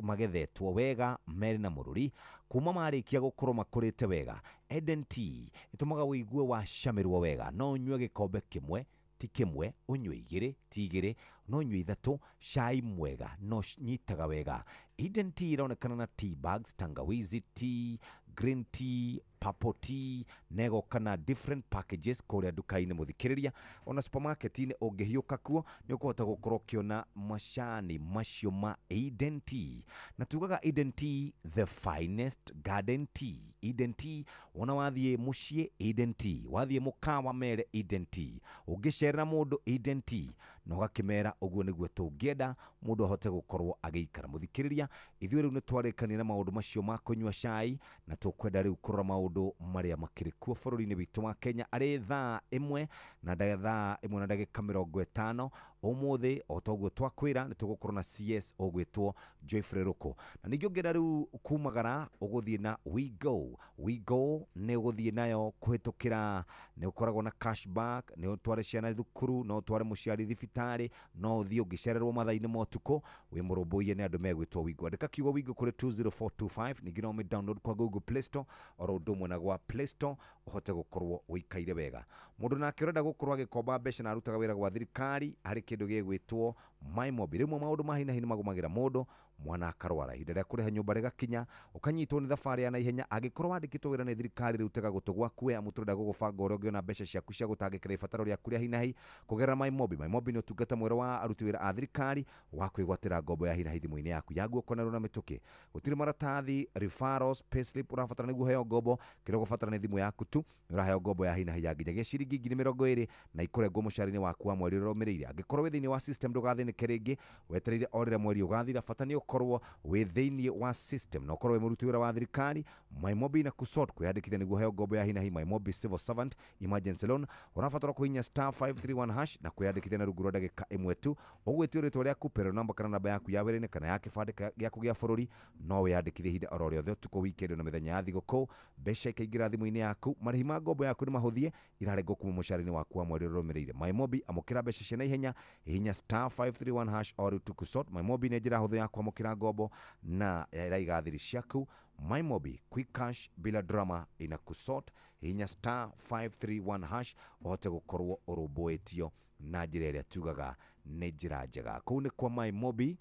magethetwo wega merĩ na mũrũri kuma marĩkia gũkorwo makũrĩte wega. Eden Tea ĩtũmaga ũigue wacamirwo wega. No ũnyue gĩkombe kĩmwe, ti kĩmwe, ũnyue igĩrĩ, ti igĩrĩ, no ũnyue ithatũ. Cai mwega no nyitaga wega. Eden Tea ĩronekana na tea bags, tangawizi tea, green tea, purple tea, na ĩgoka na different packages kũrĩa nduka-inĩ mũthikĩrĩria. Ona supermarket-inĩ ũngĩhiũka kuo nĩ ũkũhota gũkorwo ũkĩona macani macio ma Eden Tea. Na tugaga Eden Tea, the finest garden tea. Eden Tea, wona wathiĩ mũciĩ Eden Tea, wathiĩ mũkawa mere Eden Tea, ũngĩcerera mũndũ Eden Tea, na ũgakĩmera ũguo nĩguo tũngĩenda mũndũ ahote gũkorwo agĩikara. Mũthikĩrĩria, ithuĩ rĩu nĩ twarĩkania na maũndũ macio ma kũnyua cai, na tũkwenda rĩu kũrora maũndũ marĩa makĩrĩ kuo bũrũri-inĩ witũ wa Kenya. Arĩ thaa ĩmwe na ndagĩka 50 ũmũthĩ, o toguo twakwĩra nĩ tũgũkorwo na CS ũgwĩtwo Joyfrey Ruku. Na ningĩ ũngĩenda rĩu kumagara ũgũthiĩ na WeGo. WeGo nĩ ũgũthiĩ nayo kũhĩtũkĩra, nĩ ũkoragwo na cashback, nĩ ũtware ciana thukuru, no ũtware mũciari thibitarĩ, no ũthiĩ ũngĩcererwo mathaa-inĩ ma ũtukũ wĩ mũrũmbũiye nĩ andũ megwĩtwo WeGo. Andĩka kiugo WeGo kũrĩ 20425, ningĩ no ũmĩ download kwa Google Play Store oro ũndũ ũmwe na gwa Play Store ũhote gũkorwo ũikaire wega. Mũndũ nake ũrenda gũkorwo agĩkomba mbeca na arutaga wĩra gwa thirikari, harĩ kĩndũ gĩgwĩtwo MyMobi. Rĩmwe maũndũ ma hi na hi nĩ magũmagĩra mũndũ, mwana akarwara, ihinda rĩa kũrĩha nyũmba rĩgakinya, ũkanyitwo nĩ thabarĩ ya naihenya. Angĩkorwo wandĩkĩtwo wĩra nĩ thirikari, rĩu tega gũtũ gwaku we, amu tũrenda gũgũbanga ũrĩa ũngĩona mbeca ciaku cia gũtangĩkĩra ibataro rĩaku rĩa hi na hi kũgerera MyMobi. MyMobi nĩ ũtungata mwerũ wa aruti wĩra a thirikari wa kwĩgwatĩra ngombo ya hi na hi thimũ-inĩ yaku ya guoko narua na mĩtũkĩ. Gũtirĩ maratathi, referrals, payslip ũrabatara nĩguo ũheo ngombo. Kĩrĩa ũgũbatara nĩ thimũ yaku tu, nĩ ũraheo ngombo ya hi na hi ya nginyagia ciringi 20,000 na ikũrengwo mũcara-inĩ waku wa mweri ũrĩa ũrũmĩrĩire. Angĩkorwo wĩ thĩinĩ wa system ndũgathĩnĩke rĩngĩ, wetereire o rĩrĩa mweri ũgathira. Bata nĩ ũkorwo wĩ thĩinĩ wa system na ũkorwo wĩ mũruti wĩra wa thirikari. MyMobi na kusort kwĩyandĩkithia nĩguo ũheo ngombo ya hi na hi MyMobi Civil Servant Emergency Loan. Ũrabatara kũhihinya *531# na kwĩyandĩkithia na rungu rwa ndagĩka ĩmwe tu. Ũgwĩtio rĩtwa rĩaku, payroll number kana namba yaku ya wĩra-inĩ kana ya kĩbandĩ gĩaku gĩa bũrũri. No wĩyandĩkithie ihinda oro rĩothe, ũtukũ, weekend na mĩthenya ya thigũkũ. Mbeca ikaingĩra thimũ-inĩ yaku. Marĩhi ma ngombo yaku nĩ mahũthie, irarengwo kuma mũcara-inĩ waku wa mweri ũrĩa ũrũmĩrĩire. MyMobi, amũkĩra mbeca cia naihenya, hihinya *531# o rĩu tu kusort. MyMobi nĩ njĩra hũthũ ya kwamũkĩra ngombo na ĩraiga thiri ciaku. MyMobi, quick cash bila drama, ina kusort. Hihinya *531# ũhote gũkorwo ũrũmbũĩtio na njĩra ĩrĩa tugaga nĩ njĩra njega. Kũu nĩ kwa MyMobi.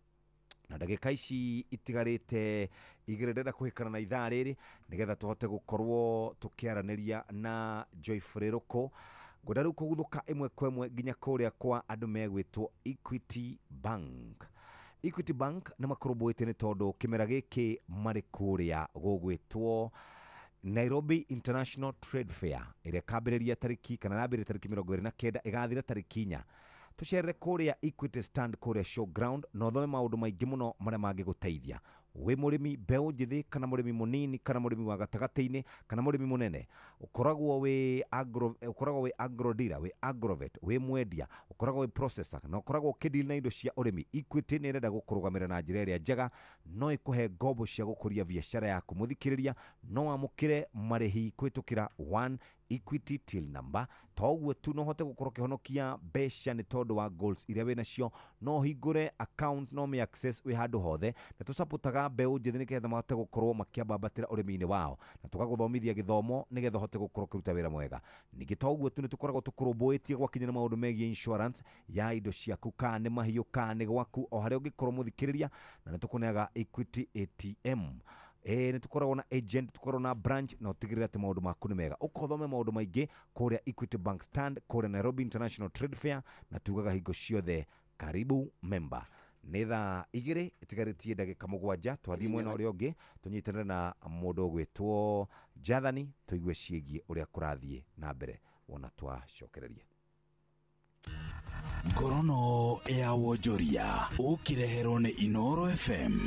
Na ndagĩka ici itigarĩte igĩrĩ ndĩrenda kũhĩkana na ithaa rĩrĩ nĩgetha tũhote gũkorwo tũkĩaranĩria na Joyfrey Ruku. Ngwenda rĩu kũguthũka ĩmwe kwa ĩmwe nginya kũrĩa kwa andũ megwĩtwo Equity Bank. Equity Bank nĩ makũrũmbũĩte nĩ tondũ kĩmera gĩkĩ marĩ kũrĩa gũgwĩtwo Nairobi International Trade Fair ĩrĩa ĩkambĩrĩria tarĩki kana yambĩrĩria tarĩki 29 ĩgathira tarĩki 4. Tũcerere kũrĩa Equity Stand kũrĩa showground na ũthome maũndũ maingĩ mũno marĩa mangĩgũteithia wĩ mũrĩmi mbeũ njĩthĩ kana mũrĩmi mũnini kana mũrĩmi wa gatagatĩ-inĩ kana mũrĩmi mũnene. Ũkoragwo wĩ agro, ũkoragwo wĩ agro dealer, wĩ agrovet, wĩ mwendia, ũkoragwo wĩ processor na ũkoragwo ũkĩdeal na indo cia ũrĩmi. Equity nĩ ĩrenda gũkũrũgamĩrĩra na njĩra ĩrĩa njega, no ĩkũhe ngombo cia gũkũria biacara yaku. Mũthikĩrĩria, no wamũkĩre marĩhi kũhĩtũkĩra 1 Equity till number. Toguo tu no hote gukorwo kihonokia mbeca nĩ tondũ wa goals iria wĩ nacio, no hingũre account no mĩ access wĩ handũ hothe, na tũcapotaga mbeũ njĩthĩ nĩgetha mahote gũkorwo makĩambambatĩra ũrĩmi-inĩ wao, na tũgagũthomithia gĩthomo nĩgetha ũhote gũkorwo ũkĩruta wĩra mwega. Ningĩ toguo tu nĩ tũkoragwo tũkũrũmbũĩtie gwakinya nĩ maũndũ megiĩ insurance ya indo ciaku, kana nĩ mahiũ kana nĩ gwaku, o harĩa ũngĩkorwo mũthikĩrĩria, na nĩ tũkũneaga Equity ATM. Nĩ tũkoragwo na agent, tũkoragwo na branch, na ũtigĩrĩre atĩ maũndũ maku nĩ mega. Ũkothome maũndũ maingĩ kũrĩa Equity Bank stand kũrĩa Nairobi International Trade Fair, na tugaga hingo ciothe karibu member. Nĩ thaa 2 itigarĩtie ndagĩka 7, twathiĩ mwena ũrĩa ũngĩ tũnyitanĩre na mũndũ ũgwĩtwo Jathani tũigue ciĩgiĩ ũrĩa kũrathiĩ na mbere wona twacokereria. Ngorono ya wonjoria ũkĩreherwo nĩ Inoro FM.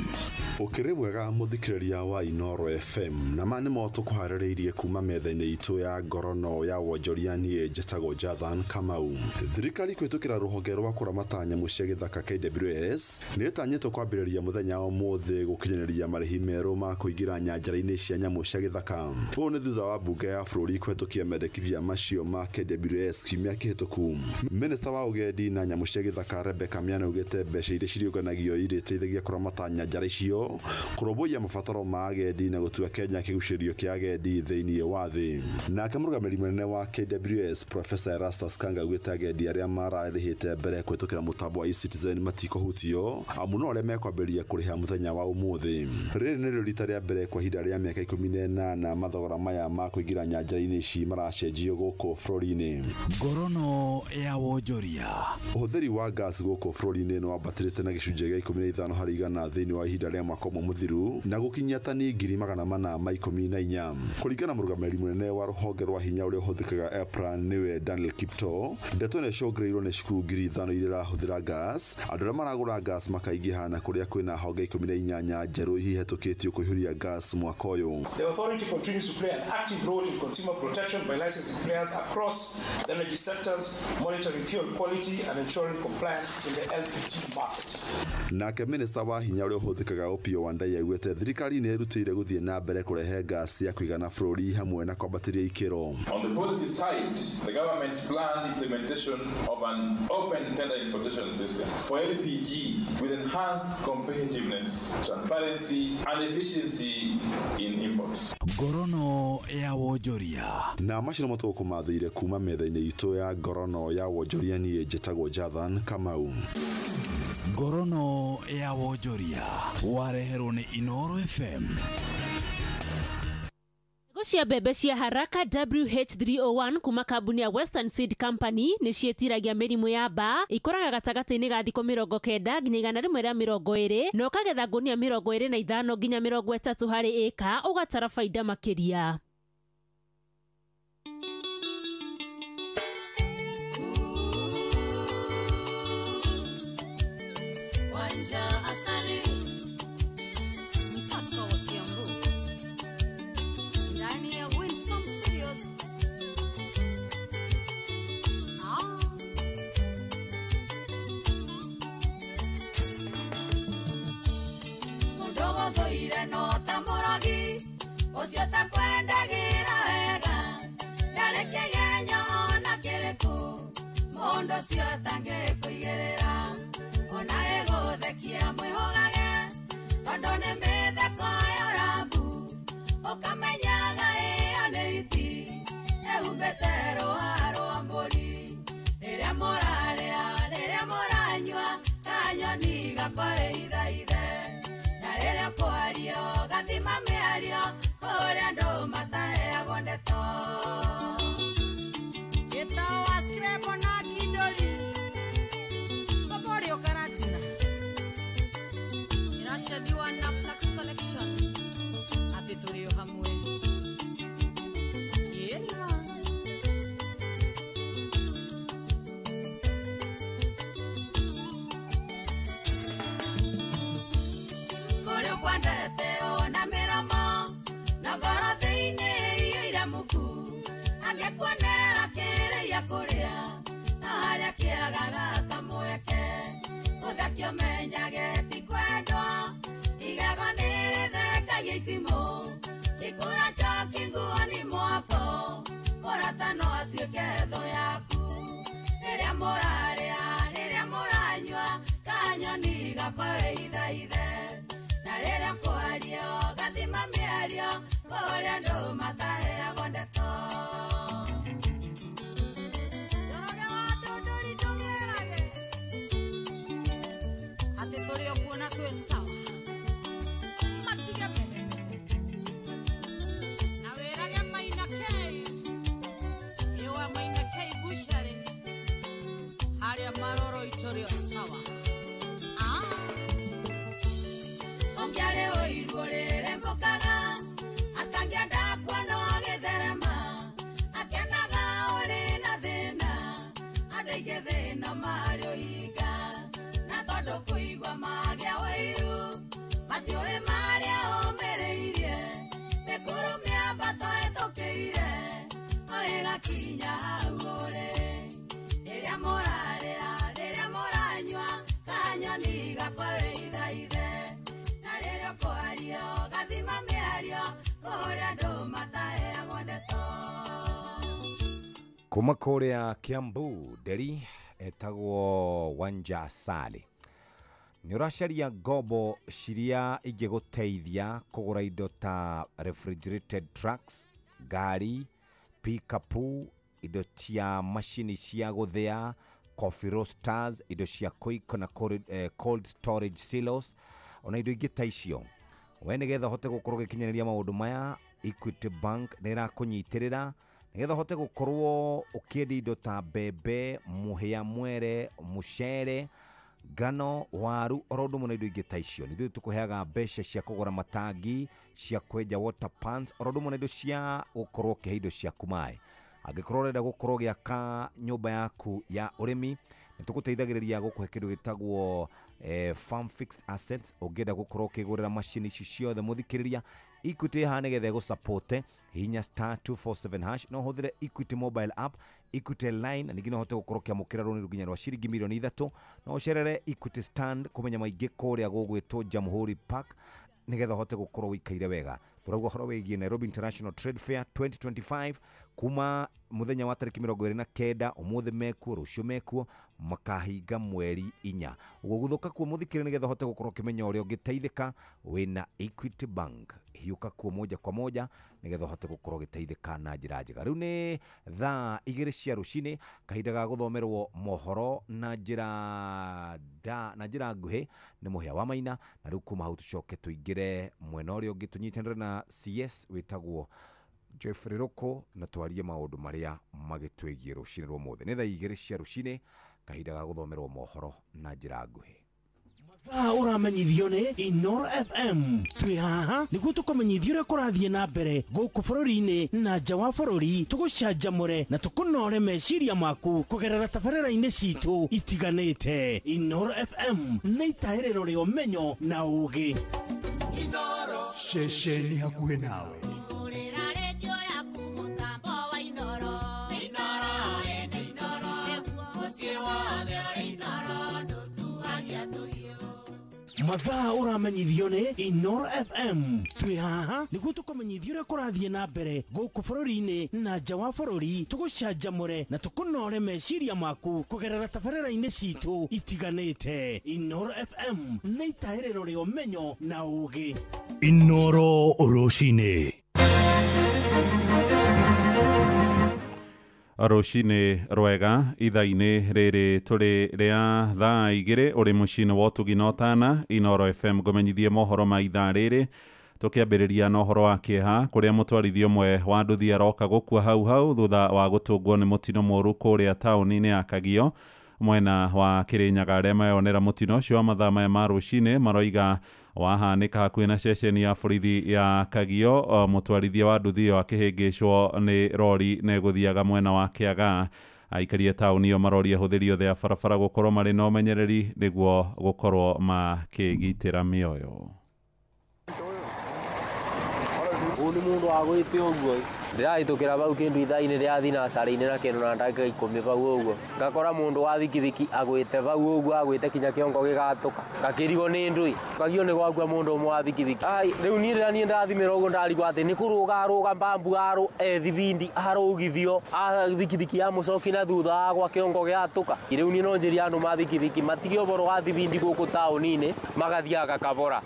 Ũkĩrĩ mwega mũthikĩrĩria wa Inoro FM, na ma nĩmo tũkũharĩrĩirie kuma metha-inĩ itũ ya ngorono ya wonjoria. Niĩ njĩtagwo Jathan Kamau. Thirikari kũhĩtũkĩra rũhonge rwa kũramata nyamũ cia gĩthaka KWS nĩ ĩtanyĩtwo kwambĩrĩria mũthenya wa ũmũthĩ gũkinyanĩria marĩhi merũ ma kũingĩra nyanjara-inĩ cia nyamũ cia gĩthaka. Ũũ nĩ thutha wa mbunge ya bũrũri kũhĩtũkia mendekithia macio ma KWS kiumia kĩhĩtũku. Minista wa ũgendi na nyamũ cia gĩthaka Rebecca Miano augĩte mbeca iria cirĩũnganagio irĩteithagia kũramata nyanjara icio, kũrũmbũiya mabataro ma agendi na gũtua Kenya kĩgucĩrĩrio kĩa agendi thĩinĩ wa thĩ. Nake mũrũgamĩrĩri mũnene wa KWS Professor Erastus Kanga augĩte agendi arĩa mararĩhĩte mbere kũhĩtũkĩra mũtambo wa eCitizen matikũhutio, amu no arĩa mekwambĩrĩria kũrĩha mũthenya wa ũmũthĩ. Rĩrĩ nĩrĩo rita rĩa mbere kwa ihinda rĩa mĩaka 18 mathogora maya ma kũingĩra nyanjara-inĩ ici maracenjio gũkũ bũrũri-inĩ. Ngorono ya wonjoria. Ũhũthĩri wa gas gũkũ bũrũri-inĩ nĩ wambatĩrĩte na gĩcunjĩ gĩa 15 harĩ igana thĩinĩ wa ihinda rĩa mwaka ũmwe mũthiru, na gũkinyia tani 414. Kũringana na mũrũgamĩrĩri mũnene wa rũhonge rwa hinya ũrĩa ũhũthĩkaga EPRA nĩwe Daniel Kipto, ndeto ĩno ĩcũngĩrĩirwo nĩ cukuru 5,000 iria irahũthĩra gas, andũ arĩa maragũra gas makaingĩha, na kũrĩa kwĩna honge 18 njerũ ihetũkĩtio kũihũria gas mwaka ũyũ. The authority continues to play an active role in consumer protection by licensing players across the energy sectors, monitoring fuel quality and ensuring compliance in the LPG market. Nake minista wa hinya ũrĩa ũhũthĩkaga Opiyo Wandayi augĩte thirikari nĩ ĩrutĩire gũthiĩ na mbere kũrehe gas ya kũigana bũrũri hamwe na kwambatĩria ikĩro. On the policy side, the government's planned implementation of an open tender importation system for LPG with enhanced competitiveness, transparency and efficiency in imports. Ngorono ya wonjoria. Na macio nĩmo tũgũkũmathĩire kuma metha-inĩ itũ ya ngorono ya wonjoria. Niĩ njĩtagwo Jathan Kamau. Ngorono ya wonjoria wareherwo nĩ Inoro FM. Mbegũ cia mbembe cia Haraka WH301 kuma kambuni ya Western Seed Company nĩ ciĩtiragia mĩrimũ ya mbaa, ikũraga gatagatĩ-inĩ ga thikũ 90 nginya 120, na ũkagetha ngũnia 25 nginya 30 harĩ ĩka, ũgatara baida makĩria. Wanja asali, mtoto wa Kiambu, ndani ya Winston Studios. Mundu gũthũire no ta mũrogi, ũcio takwendagĩra wega, ndarĩ kĩgenyo ona kĩrĩkũ, mũndũ ũcio atangĩkũigĩrĩra. Ona gĩgũthekia mwĩhũgage, tondũ nĩ mĩtheko ya ũrambu, ũkamenyaga ĩyo nĩ hiti ĩhumbĩte rũa rwa mbũri. Rĩrĩa mũrarĩa, rĩrĩa mũranyua, kanyoni gakwa ĩithaithe, na rĩrĩa kwario gathima mĩario, kũrĩa andũ mataheagwo ndeto. Gĩtawa Scrabble na Kindoli, Koborio Karatina, iracadiwa na Flax Collection, atĩ tũrĩ o hamwe. Ĩnima. Kũrĩ ũkwendete ona mĩromo, na ngoro thĩinĩ iyũire muku, angĩkuonera kĩrĩa kũrĩa, na harĩa kĩagaga kamweke, ũthekio menyage ti kwendwo, igego nĩ rĩthekagia itimũ, gĩkũra njoki nguo nĩ mwako, mũrata Kuma kũrĩa Kiambu Nderi etagwo Wanja Sali. Nĩ ũracaria ngombo ciria ingĩgũteithia kũgũra indo ta refrigerated trucks, ngari, pikapu, indo cia macini cia gũthĩa, coffee roasters, indo cia quick na cold storage silos, ona indo ingĩ ta icio. We nĩgetha ũhote gũkorwo ũgĩkinyanĩria maũndũ maya, Equity Bank nĩ ĩrakũnyitĩrĩra nĩgetha ũhote gũkorwo ũkĩendia indo ta mbembe, mũhĩa, mwere, mũcere, ngano, waru, oro ũndũ ũmwe na indo ingĩ ta icio. Nĩ ithuĩ tũkũheaga mbeca cia kũgũra matangi, cia kwenja water pans, oro ũndũ ũmwe na indo cia gũkorwo ũkĩhe indo ciaku maĩ. Angĩkorwo ũrenda gũkorwo ũgĩaka nyũmba yaku ya ũrĩmi, nĩ tũgũteithagĩrĩria gũkũhe kĩndũ gĩtagwo farm fixed assets. Ũngĩenda gũkorwo ũkĩgũrĩra macini ici ciothe mũthikĩrĩria, Equity haha nĩgetha ĩgũsupporte, hihinya star 247 hash, no ũhũthĩre Equity mobile app, Equity line, na ningĩ no ũhote gũkorwo ũkĩamũkĩra rũni nginya rwa ciringi mirioni 3. No ũcerere Equity stand kũmenya maingĩ kũrĩa gũgwĩtwo Jamhuri Park nĩgetha ũhote gũkorwo ũikaire wega. Tũrauga ũhoro wĩgiĩ Nairobi International Trade Fair 2025 kuma mũthenya wa tarĩki 29, ũmũthĩ mekuo, rũciũ mekuo, makahinga mweri 4. Ũguo gũthũka kuo mũthikĩrĩria nĩgetha ũhote gũkorwo ũkĩmenya ũrĩa ũngĩteithĩka wĩna Equity Bank. Hiũka kuo moja kwa moja nĩgetha ũhote gũkorwo ũgĩteithĩka na njĩra njega. Rĩu nĩ thaa 2 cia rũcinĩ, kahinda ga gũthomerwo mohoro na njĩra nguhĩ nĩ Mũhĩa wa Maina, na rĩu kuma hau tũcoke tũingĩre mwena ũrĩa ũngĩ tũnyitanĩre na CS wĩtagwo Jeffrey Roko na twarie maũndũ marĩa magĩtwĩgiĩ rũcinĩ rwa ũmũthĩ. Nĩ thaa 2 cia rũcinĩ, kahinda ga gũthomerwo mohoro na njĩra nguhĩ. Mathaa ũramenyithio nĩ Inoro FM. Twĩ haha nĩguo tũkũmenyithie ũrĩa kũrathiĩ na mbere gũkũ bũrũri-inĩ na nja wa bũrũri, tũgũcanjamũre na tũkũnore meciria maku kũgerera tabarĩra-inĩ citũ itiganĩte. Inoro FM nĩ itahĩrĩro rĩa ũmenyo na ũũgĩ. Ceceni hakuhĩ nawe. Mathaa ũramenyithio nĩ Inoro FM. Twĩ haha nĩguo tũkũmenyithie ũrĩa kũrathiĩ na mbere gũkũ bũrũri-inĩ na nja wa bũrũri, tũgũcanjamũre na tũkũnore meciria maku kũgerera tabarĩra-inĩ citũ itiganĩte. Inoro FM nĩ itahĩrĩro rĩa ũmenyo na ũũgĩ. Inoro rũcinĩ. Rũcinĩ rwega ithaa-inĩ rĩrĩ tũrĩ rĩa thaa 2 ũrĩ mũciĩ-inĩ wa ũtugi na ũtana. Inoro FM ngũmenyithie mohoro ma ithaa rĩrĩ, tũkĩambĩrĩria na ũhoro wa kĩeha kũrĩa mũtwarithia ũmwe wa nduthi aroka gũkua hau hau thutha wa gũtũngwo nĩ mũtino mũũru kũrĩa taũni-inĩ ya Kagio mwena wa Kĩrĩnyaga. Arĩa mayonera mũtino ũcio wa mathaa maya ma rũcinĩ maroiga wahanĩka hakuhĩ na ceceni ya borithi ya Kagio, mũtwarithia wa nduthi ĩyo akĩhĩngĩcwo nĩ rori na ĩgũthiaga mwena wa Kĩaga. Aikari a taũni ĩyo maroria ahũthĩri othe a barabara gũkorwo marĩ na ũmenyereri nĩguo gũkorwo makĩgitĩra mĩoyo. Ũyũ nĩ mũndũ wagwĩte ũguo, ndĩrahĩtũkĩra bau kĩndũ ithaa-inĩ rĩa thinacarĩ-inĩ na kĩndũ na ndagĩka 10 bau ũguo, ngakora mũndũ wa thikithiki agwĩte bau ũguo, agwĩte kinya kĩongo gĩgatũka, ngakĩrigwo nĩ ndũĩ, ngagio nĩ gwakua mũndũ ũmwe wa thikithiki. Ai, rĩu niĩ rĩrĩa niĩ ndathimĩra ũguo ndarigwo atĩ nĩ kũrũga arũga mbambu ethibindi arũgithio thikithiki ya mũcoki na thutha agwa kĩongo gĩatũka. Rĩu niĩ no njĩrie andũ ma thikithiki matige ũboro wa thibindi gũkũ taũni-inĩ, magathiaga kabora.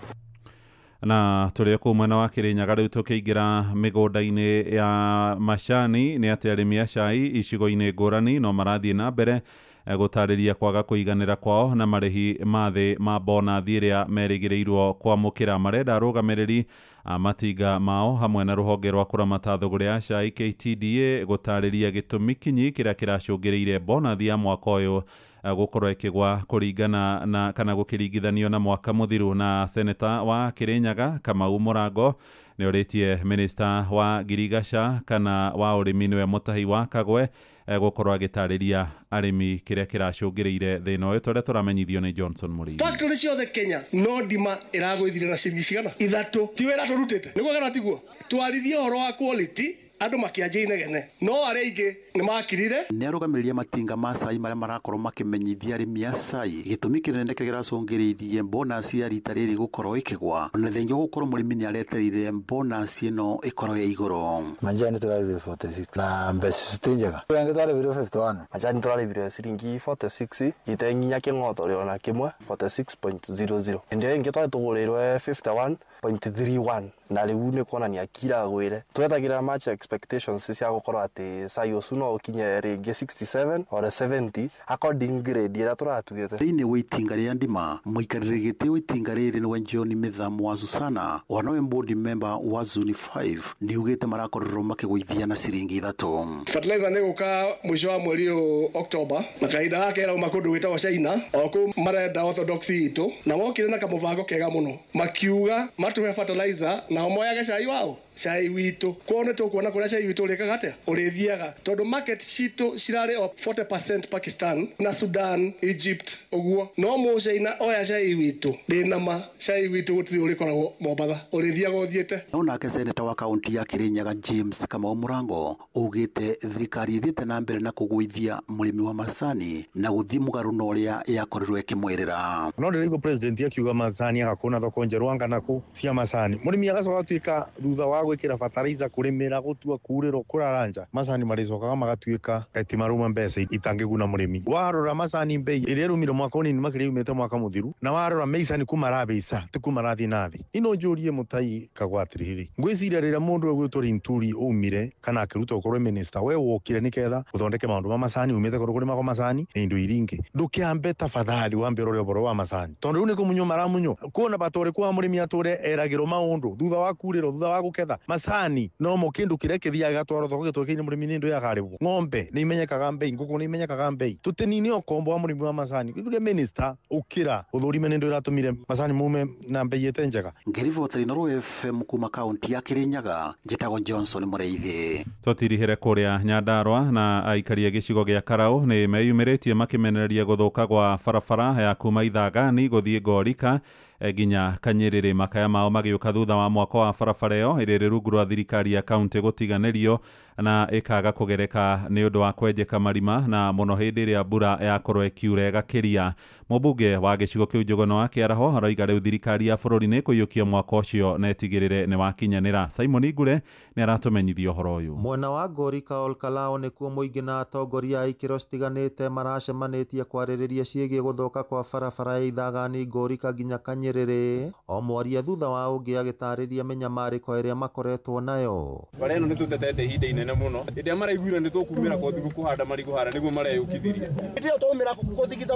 Na tũrĩ kũu mwena wa Kĩrĩnyaga rĩu tũkĩingĩra mĩgũnda-inĩ ya macani nĩ atĩ arĩmi a cai icigo-inĩ ngũrani no marathiĩ na mbere gũtarĩria kwaga kũiganĩra kwao na marĩhi ma thĩ ma bonathi ĩrĩa merĩgĩrĩirwo kwamũkĩra. Marenda arũgamĩrĩri a matinga mao hamwe na rũhonge rwa kũramata thũgũrĩ ya cai KTDA gũtarĩria gĩtũmi kinyi kĩrĩa kĩracũngĩrĩire bonathi ya mwaka ũyũ gũkorwo ĩkĩgwa kũringana na kana gũkĩringithanio na mwaka mũthiru. Na seneta wa Kĩrĩnyaga Kamau Mũrango nĩ orĩtie minista wa ngirigaca kana wa ũrĩmi nĩwe Mũtahi wa Kagwe gũkorwo agĩtarĩria arĩmi kĩrĩa kĩracũngĩrĩire thĩna ũyũ tũrĩa tũramenyithio nĩ Johnson Mũrĩithi. Factory ciothe Kenya no ndima ĩragũithire na ciringi cigana 3 ti wĩra tũrutĩte nĩguo kana tiguo? Twarithie ũhoro wa quality Andũ makĩanjia inegene, no arĩa aingĩ nĩ makirire. Nĩ arũgamĩrĩri a matinga ma cai marĩa marakorwo makĩmenyithia arĩmi a cai gĩtũmi kĩnene kĩrĩa kĩracũngĩrĩirie bonus ya rita rĩrĩ gũkorwo ĩkĩgwa, ona thengia wa gũkorwo mũrĩmi nĩ aretereire bonus ĩno ĩkorwo ya igũrũ. Majani tũrarĩhire 46 na mbeca ti njega. Wengĩ twarĩhire 51. Majani tũrarĩhire ciringi 46 ite nginya kĩng'otho ona kĩmwe 46.00. Hĩndĩ ĩyo ĩngĩ twarĩ tũgũrĩirwe 51.31 na rĩu nĩ kuonania kiragwĩre. Twetagĩrĩra much expectations cia gũkorwo atĩ cai ũcio no ũkinye rĩngĩ 67 or 70 according grade ĩrĩa tũratuĩte. Thĩinĩ wa itinga rĩa ndima, mũikarĩri gĩtĩ wa itinga rĩrĩ nĩwe John Mĩthamu wa Susana, o nowe board member wa Zone 5, nĩugĩte marakorirwo makĩgũithia na ciringi 3. Fertilizer nĩ gũka mũico wa mweri ũyũ October, na kahinda gaka ĩrauma kũndũ gwĩtagwo China, o kũu marenda orthodox itũ, na mokire na kamũbango kega mũno, makiuga matũhe fertilizer nao moyage cai wao, cai witũ. Kwao nĩ tũkuona kũrĩa cai witũ ũrĩkaga atĩa, ũrĩthiaga, tondũ market citũ cirarĩ o 40% Pakistan na Sudan, Egypt ũguo, no mũcaina oya cai witũ, ndĩna ma cai witũ gũtirĩ ũrĩkoragwo Mombatha, ũrĩthiaga ũthiĩte. No nake seneta wa kaunti ya Kirinyaga James Kamau Mũrango augĩte thirikari ĩthiĩte na mbere na kũgũithia mũrĩmi wa macani na gũthiĩ mũgarũ na ũrĩa yakorirwo ĩkĩmwĩrĩra. No ndĩraigua president akiuga macani agakũna thoko njerũ anga nakũ cia macani, mũrĩmi agacoka gatuĩka thutha wa gwĩkĩra fertilizer, kũrĩmĩra, gũtua, kurĩrwo, kũraranja, macani marĩcokaga magatuĩka ati marauma mbeca itangĩguna mũrĩmi. Warora macani mbei ĩrĩa ĩrumire mwaka ũnini makĩria yumĩte mwaka mũthiru, na warora mĩicani kuma rabeca ti kuma rathiĩ na thĩ. Ino njũrie Mũtai Kagwa atĩrĩrĩ, ngwĩciria rĩrĩa mũndũ egwĩtwo Linturi aumire kana akĩrutwo ũkorwo minister, we wokire nĩketha ũthondeke maũndũ ma macani, umĩte kũndũ kũrĩmagwo macani na indo iria ingĩ, ndũkĩambe tafadhali wambe ũrore ũhoro wa macani, tondũ rĩu nĩ kũmunywo maramunywo. Kuona bata ũrĩkũ wa mũrĩmi atũre eragĩrwo maũndũ thutha wa kurĩrwo, thutha wa gũketha macani nomo kĩndũ kĩrĩa kĩthiaga gĩgatwarwo thoko gĩtwĩkaine mũrĩmi nĩ indo yakarĩhwo. Ng'ombe nĩ imenyekaga mbei, ngũkũ nĩ imenyekaga mbei, tũtinine ũkombo wa mũrĩmi wa macani. Gĩkuria minister ũkĩra ũthũrime nĩ indo ĩratũmire macani mume na mbei ĩte njega. Ngĩribotera Inooro FM kuma kaunti ya Kirinyaga, njĩtagwo Johnson Mũrĩithi. Tũtirihĩre kũrĩa Nyandarua na aikari a gĩcigo gĩa Karau nĩ meyumĩrĩtie makĩmenereria gũthũka gwa barabara ya kuma Ithagani gũthiĩ Ngorika nginya Kanyĩrĩrĩ. Makaya mao magĩũka thutha wa mwako wa barabara ĩyo ĩrĩa ĩrĩ rungu rwa thirikari ya kaunti gũtiganĩrio na ĩkaga kũgereka nĩ ũndũ wa kwenjeka marima na mũno hĩndĩ ĩrĩa mbura yakorwo ĩkiura ĩgakĩria. Mũmbunge wa gĩcigo kĩu Njũgũna wa Kĩaraho aroiga rĩu thirikari ya bũrũri nĩ ĩkũiyũkia mwako ũcio na ĩtigĩrĩre nĩ wakinyanĩra. Simon Ngure nĩ aratũmenyithia ũhoro ũyũ. Mwena wa Ngorika Olkalao nĩkuo mũingĩ na atongoria a ikĩro citiganĩte maracemanĩtie kwarĩrĩria ciĩgiĩ gũthũka kwa barabara ya Ithagani Ngorika nginya Kanyĩrĩrĩ, o mwaria thutha wa ũngĩ agĩtarĩria mĩnyamarĩko ĩrĩa makoretwo nayo. Bara ĩno nĩ tũtetete ihinda inene mũno, hĩndĩ ĩrĩa maraiguire nĩ tũkumĩra kothi kũhanda marigũ harĩa nĩguo mareyũkithirie. Hĩndĩ ĩyo twaumĩra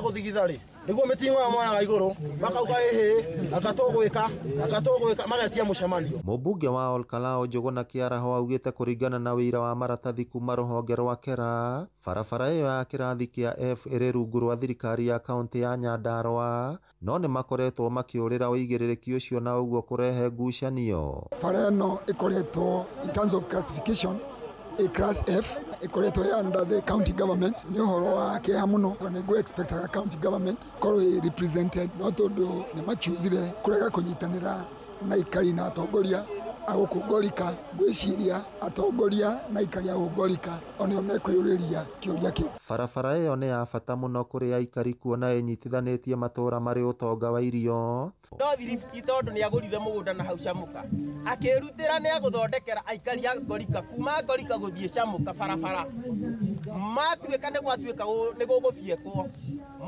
gũthigitha rĩ, nĩguo mĩting'oya moyaga igũrũ makauga ĩhĩ anga tũgwĩka magetia mũcemanio. Mũmbunge wa Olkalao Njũgũna Kĩaraho augĩte kũringana na wĩira wa maratathi kuma rũhonge rwa KERA, barabara ĩyo ya kĩrathi kĩa F ĩrĩ rungu rwa thirikari ya kaunti ya Nyandarua, no nĩ makoretwo makĩũrĩra ũigĩrĩrĩki ũcio na ũguo kũrehe ngucanio. Bara ĩno ĩkoretwo in terms of classification a class F ĩkoretwo ĩ under the county government. Nĩ ũhoro wa kĩeha mũno, nĩ ngũ expectaga county government korwo ĩ represented, no tondũ nĩ machuzire kũrega kũnyitanĩra na ikari na atongoria a gũkũ Ngorika, ngwĩciria atongoria na aikari a gũkũ Ngorika onĩo mekwĩyũrĩria kĩũria kĩu. Barabara ĩyo nĩ ya bata mũno kũrĩ aikari kuona ĩnyitithanĩtie matũũra marĩ ũtonga wa irio. No thiribiti tondũ nĩ agũrire mũgũnda na hau Camuka, akĩrutĩra nĩ agũthondekera aikari a Ngorika kuma Ngorika gũthiĩ Camuka barabara, matuĩka nĩ gwatuĩka nĩ gũgũbiekwo,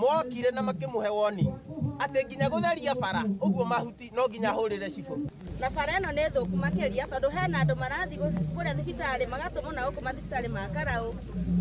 mokire na makĩmũhe warning atĩ nginya gũtheria bara ũguo mahuti no nginya ahũrĩre cibũ. Na bara ĩno nĩ thũku makĩria tondũ hena andũ marathiĩ kũrĩa thibitarĩ magatũmwo na gũkũ mathibitarĩ ma Karau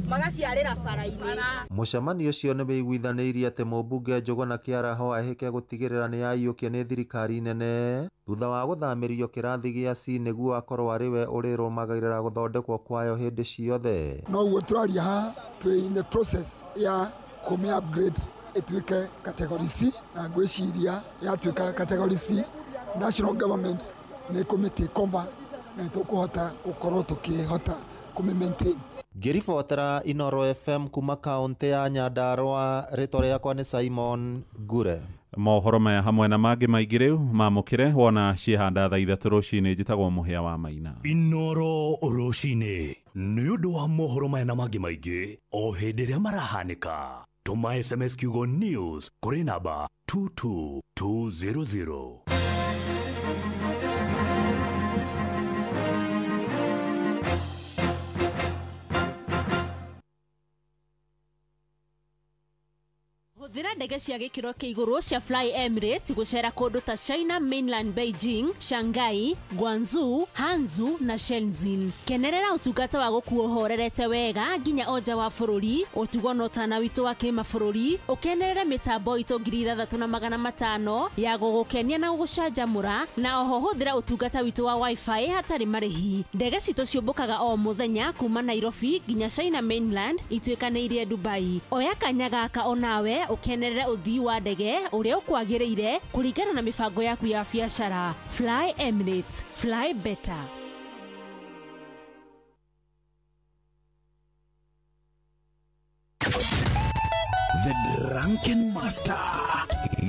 magaciarĩra bara-inĩ. Mũcemanio ũcio nĩ wĩiguithanĩirie atĩ mũmbunge Njũgũna Kĩaraho ahĩke gũtigĩrĩra nĩ aiyũkia nĩ thirikari nene thutha wa gũthamĩrio kĩrathi gĩa C nĩguo akorwo arĩ we ũrĩrũmagĩrĩra gũthondekwo kwayo hĩndĩ ciothe. Noguo tũraria haha twĩ in the process ya kũmĩ upgrade ĩtuĩke category C, na ngwĩciria yatuĩka category C national government nĩ ĩkũmĩ take over na tũkũhota gũkorwo tũkĩhota kũmĩ maintain. Ngĩribotera Inooro FM kuma kaũntĩ ya Nyandarua, rĩtwa rĩakwa nĩ Simon Ngure. Mohoro maya hamwe na mangĩ maingĩ rĩu mamũkĩre wona ciĩhanda thaa 3 rũcinĩ. Njĩtagwo Mũhĩa wa Maina. Inoro rũcinĩ nĩ ũndũ wa mohoro maya na mangĩ maingĩ o hĩndĩ ĩrĩa marahanĩka. Tũma SMS kiugo news kũrĩ namba 22200. Hũthĩra ndege cia gĩkĩro kĩa igũrũ cia Fly Emirates gũcera kũndũ ta China Mainland, Beijing, Shanghai, Guangzhou, Hangzhou na Shenzhen. Kenerera ũtungata wa gũkuo ũhorerete wega nginya onja wa bũrũri, ũtugo na ũtana witũ wa kĩmabũrũri, ũkenerere mĩtambo itũ 6500 ya gũgũkenia na gũgũcanjamũra, na oho hũthĩra ũtungata witũ wa wifi hatarĩ marĩhi. Ndege citũ ciũmbũkaga o mũthenya kuma Nairobi nginya China Mainland ituĩkanĩirie Dubai. Oya kanya gaka onawe ũkenerere ũthii wa ndege ũrĩa ũkwagĩrĩire kũringana na mĩbango yaku ya biacara. Fly Emirates, fly better. The Drunken Master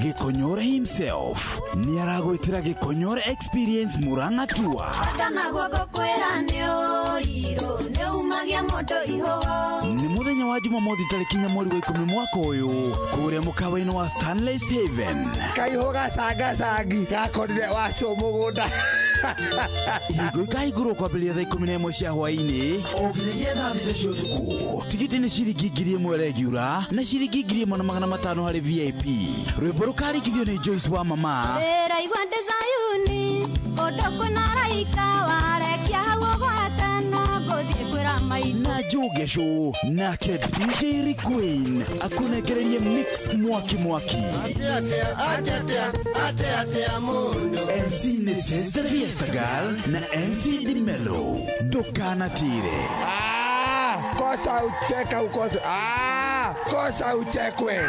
Gikonyore himself ni aragwitira Gikonyore Experience Murang'a Tour. Ni muthenya wa Jumamothi tariki 4 mweri wa 10 mwaka uyu kuria mukawa-ini wa Stanley's Haven. Kaiho gacangacangi gakorire wacu mugunda. Ihingo ikahingũrwo kwambĩrĩria thaa 11 cia hwaĩ-inĩ o nginyagia thaa 6 cia ũtukũ. Tigiti nĩ ciringi 1000 regular na ciringi 1500 harĩ VIP. Rwĩmbo rũkarĩkithio nĩ Joyce wa Mama. Ndĩraigua ndĩ Zayuni kũndũ kwĩna araika warekia hau ũgwatana ngũthiĩ kwĩra maitũ. Na Jogesho nake DJ Rick Queen akunengererie mix mwaki mwaki. MC ni Sister Fiesta Girl na MC Dimelo. Ndukanatire. Kosa ucheka ukosa. Kosa uchekwe.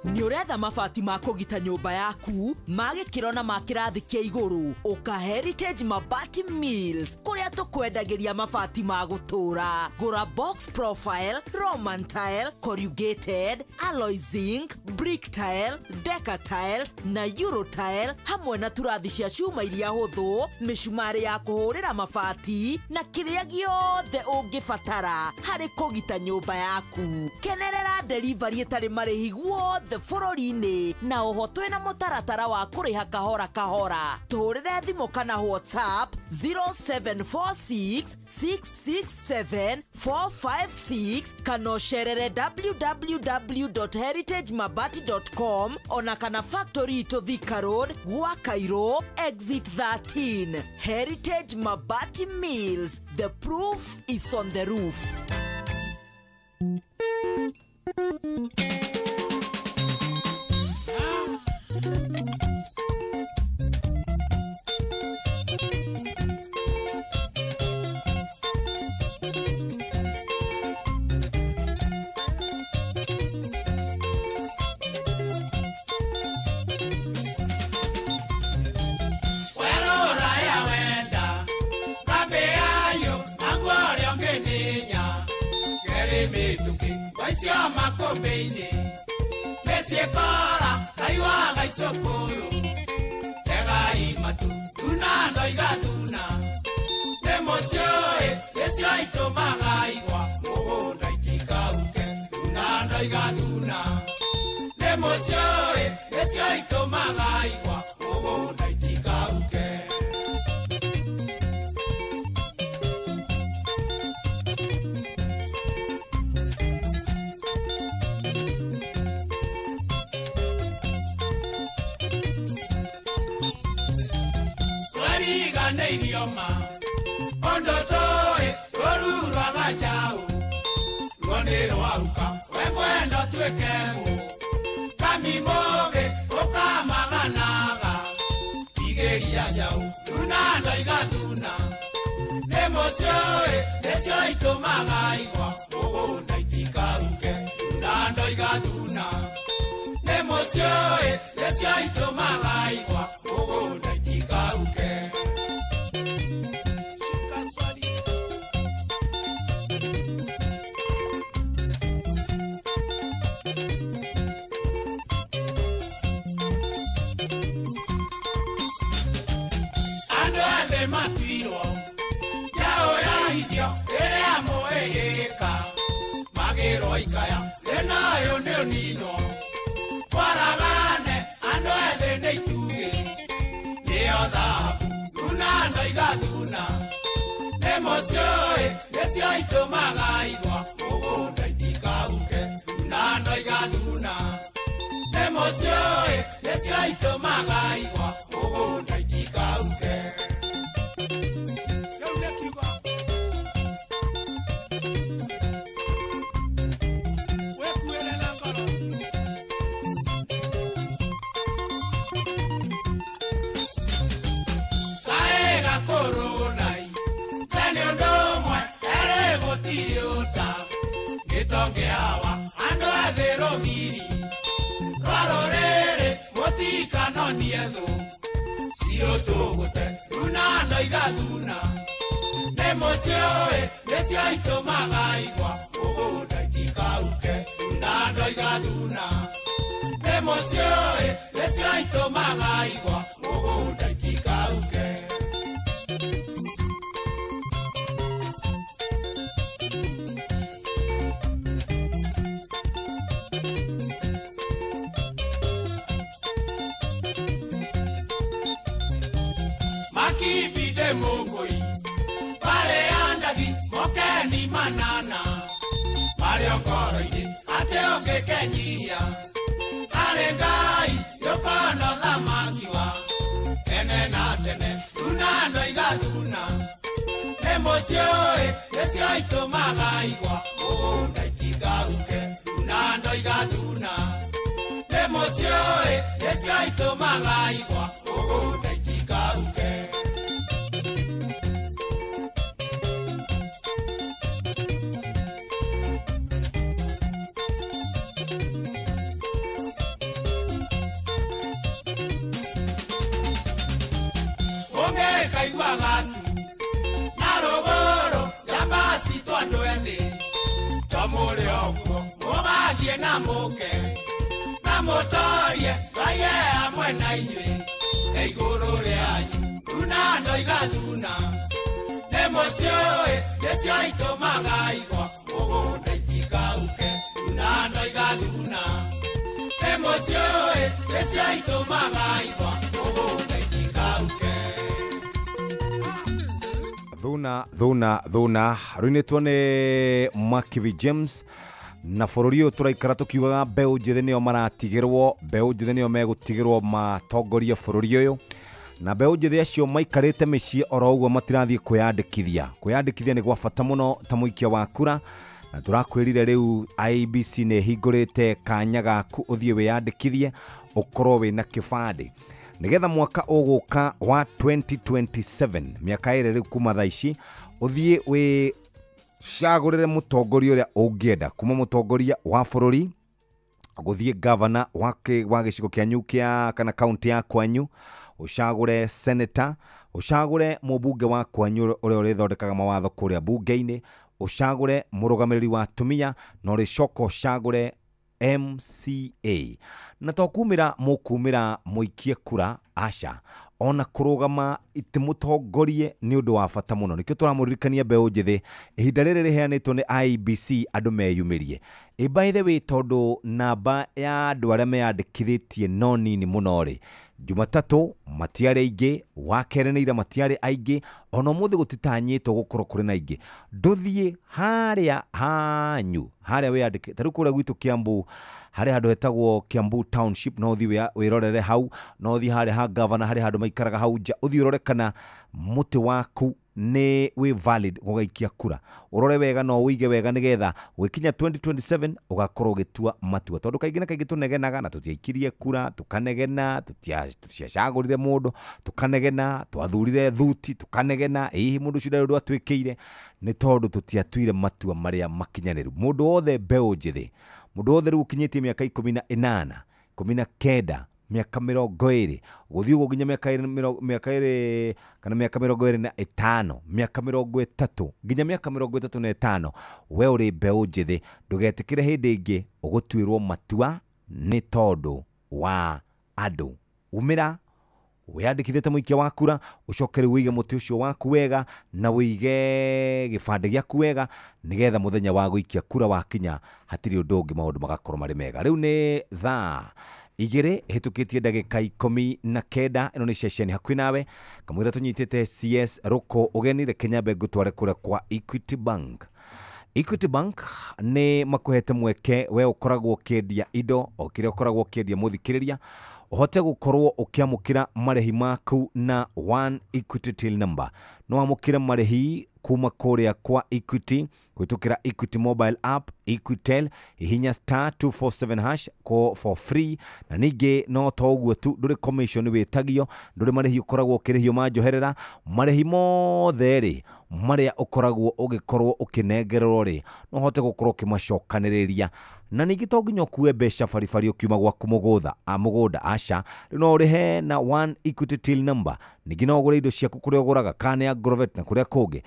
Nĩ ũretha mabati ma kũgita nyũmba yaku ma gĩkĩro na ma kĩrathi kĩa igũrũ ũka Heritage Mabati Mills kũrĩa tũkwendagĩria mabati ma gũtũra. Gũra box profile, Roman tile, corrugated, alloy zinc, brick tile, deca tiles na euro tile hamwe na turathi cia cuma iria hũthũ, mĩcumarĩ ya kũhũrĩra mabati na kĩrĩa gĩothe ũngĩbatara harĩ kũgita nyũmba yaku. Kenerera delivery ĩtarĩ marĩhi guothe bũrũri-inĩ na oho twĩna mũtaratara wa kũrĩha kahora kahora. Tũhũrĩre thimũ kana WhatsApp 0746 667 456 kana ũcerere www.heritagemabati.com ona kana factory itũ Thika Road gwa Cairo exit 13. Heritage Mabati Mills, the proof is on the roof. matuirwo yao yahithio ĩrĩa mũĩĩka magĩrwo ikaya thĩna ũyũ nĩ ũninwo kwaragane andũ ethĩ nĩ itugĩ nĩyo thahabu thuna no igathuna nĩ mũciũĩ nĩcio itũmaga igwa mũgũnda itikauke thuna no igathuna nĩ mũciũĩ nĩcio itũmaga igwa mũgũnda itikauke. Nĩmũciũĩ nĩcio itũmaga igwa mũgũnda itikauke thuna no igathuna nĩmũciũĩ nĩcio itũmaga igwa mũgũnda itikauke. Makibide mũgũi mokeni manana marĩ ngoro-inĩ atĩ ũngĩkenyihia harĩ Ngai nĩũkona ũthamaki wa tene na tene thuna no igathuna nĩmũciũĩ nĩcio itũmaga igwa mũgũnda itikauke thuna no igathuna nĩmũciũĩ nĩcio itũmaga igwa mũgũnda itikauke. Na mũke na mũtorie Ngai e hamwe na inyuĩ e igũrũ rĩanyu thuna no igathuna nĩmũciũĩ nĩcio itũmaga igwa mũgũnda itikauke thuna no igathuna nĩmũciũĩ nĩcio itũmaga igwa mũgũnda itikauke. Thuna thuna thuna ruinĩtwo nĩ Makivi James na bũrũri ũyũ tũraikara tũkiugaga mbeũ njĩthĩ nĩo maratigĩrwo mbeũ njĩthĩ nĩo megũtigĩrwo matongorie bũrũri ũyũ na mbeũ njĩthĩ acio maikarĩte mĩciĩ oro ũguo matirathiĩ kwĩyandĩkithia kwĩyandĩkithia nĩ gwa bata mũno ta mũikia wa kura na tũrakwĩrire rĩu IEBC nĩ ĩhingũrĩte kanya gaku ũthiĩ wĩyandĩkithie ũkorwo wĩna kĩbandĩ nĩgetha mwaka ũgũka wa 2027 mĩaka ĩrĩ rĩu kuma thaa ici ũthiĩ wĩ cagũrĩre mũtongoria ũrĩa ũngĩenda kuma mũtongoria wa bũrũri gũthiĩ gavana wa gĩcigo kĩanyu kĩa kana kaunti ya kwanyu ũcagũre senator ũcagũre mũmbunge wa kwanyu ũrĩa ũrĩthondekaga mawatho kũrĩa bunge-inĩ ũcagũre mũrũgamĩrĩri wa atumia na ũrĩcoka ũcagũre MCA na to kumĩra mũkumĩra mũikie kura aca ona kũrũgama itĩ mũtongorie nĩ ũndũ wa bata mũno nĩkĩo tũramũririkania mbeũ njĩthĩ ihinda rĩrĩ rĩheanĩtwo nĩ IEBC andũ meyumĩrie. By the way tondũ namba ya andũ arĩa meyandĩkithĩtie no nini mũno rĩ Jumatatũ matiarĩ aingĩ wakerĩ nĩ ira matiarĩ aingĩ ona ũmũthĩ gũtitanyĩtwo gũkorwo kũrĩ na aingĩ ndũthiĩ harĩa hanyu harĩa wĩyandĩke ta rĩu kũrĩa gwitũ Kiambu harĩ handũ hetagwo Kiambu Township no ũthiĩ wĩrorere hau no ũthiĩ harĩa ha gavana harĩ handũ maikaraga hau nja ũthiĩ ũrore kana mũtĩ waku nĩ wĩ valid gũgaikia kura ũrore wega no ũige wega nĩgetha gwĩkinya 2027 ũgakorwo ũgĩtua matua tondũ kaingĩ na kaingĩ tũnegenaga na tũtiaikirie kura tũkanegena tũtiacagũrire mũndũ tũkanegena twathurire thuti tũkanegena ĩhihi mũndũ ũcio ndarĩ ũndũ atwĩkĩire nĩ tondũ tũtiatuire matua marĩa makinyanĩru. Mũndũ wothe mbeũ njĩthĩ mũndũ wothe rĩu ũkinyĩtie mĩaka 18 19 miaka 20 guthii uguo nginya miaka 20 kana miaka 25 miaka 30 nginya miaka 35 we uri mbeũ njĩthĩ ndugetikire hindi ingi ugutuirwo matua ni tondu wa andu umira Wĩyandĩkithĩte mũikia wa kura, ũcoke rĩu wĩige mũtĩ ũcio waku wega na wĩige gĩbandĩ gĩaku wega, nĩgetha mũthenya wa gũikia kura wakinya hatirĩ ũndũ ũngĩ, maũndũ magakorwo marĩ mega. Rĩu nĩ thaa 2 hĩtũkĩtie ndagĩka 19. Ĩno nĩ ceceni hakuhĩ nawe kamũira tũnyitĩte CS Rũkũ ũgeni. Reke nyambe ngũtware kũrĩa kwa Equity Bank. Equity Bank nĩ makuhete mweke we ũkoragwo ũkĩendia indo o kĩrĩa ũkoragwo ũkĩendia mũthikĩrĩria, ũhote gũkorwo ũkĩamũkĩra marĩhi maku na One Equity Till Number. No wamũkĩre marĩhi kuma kũrĩa kwa Equity kũhĩtũkĩra Equity mobile app, Equitel, hihinya star 247 hash for free. Na ningĩ no to ũguo tu, ndũrĩ commission wĩtagio, ndũrĩ marĩhi ũkoragwo ũkĩrĩhio ma njoherera. Marĩhi mothe rĩ marĩa ũkoragwo ũgĩkorwo ũkĩnengererwo rĩ, no ũhote gũkorwo ũkĩmacokanĩrĩria. Na ningĩ to nginya ũkue mbeca baribari ũkiuma gwaku mũgũnda, aca. Rĩu no ũrĩhe na One Equity Till Number. Ningĩ no ũgũre indo ciaku kũrĩa ũgũraga, kana nĩ Agrovet na kũrĩa kũngĩ.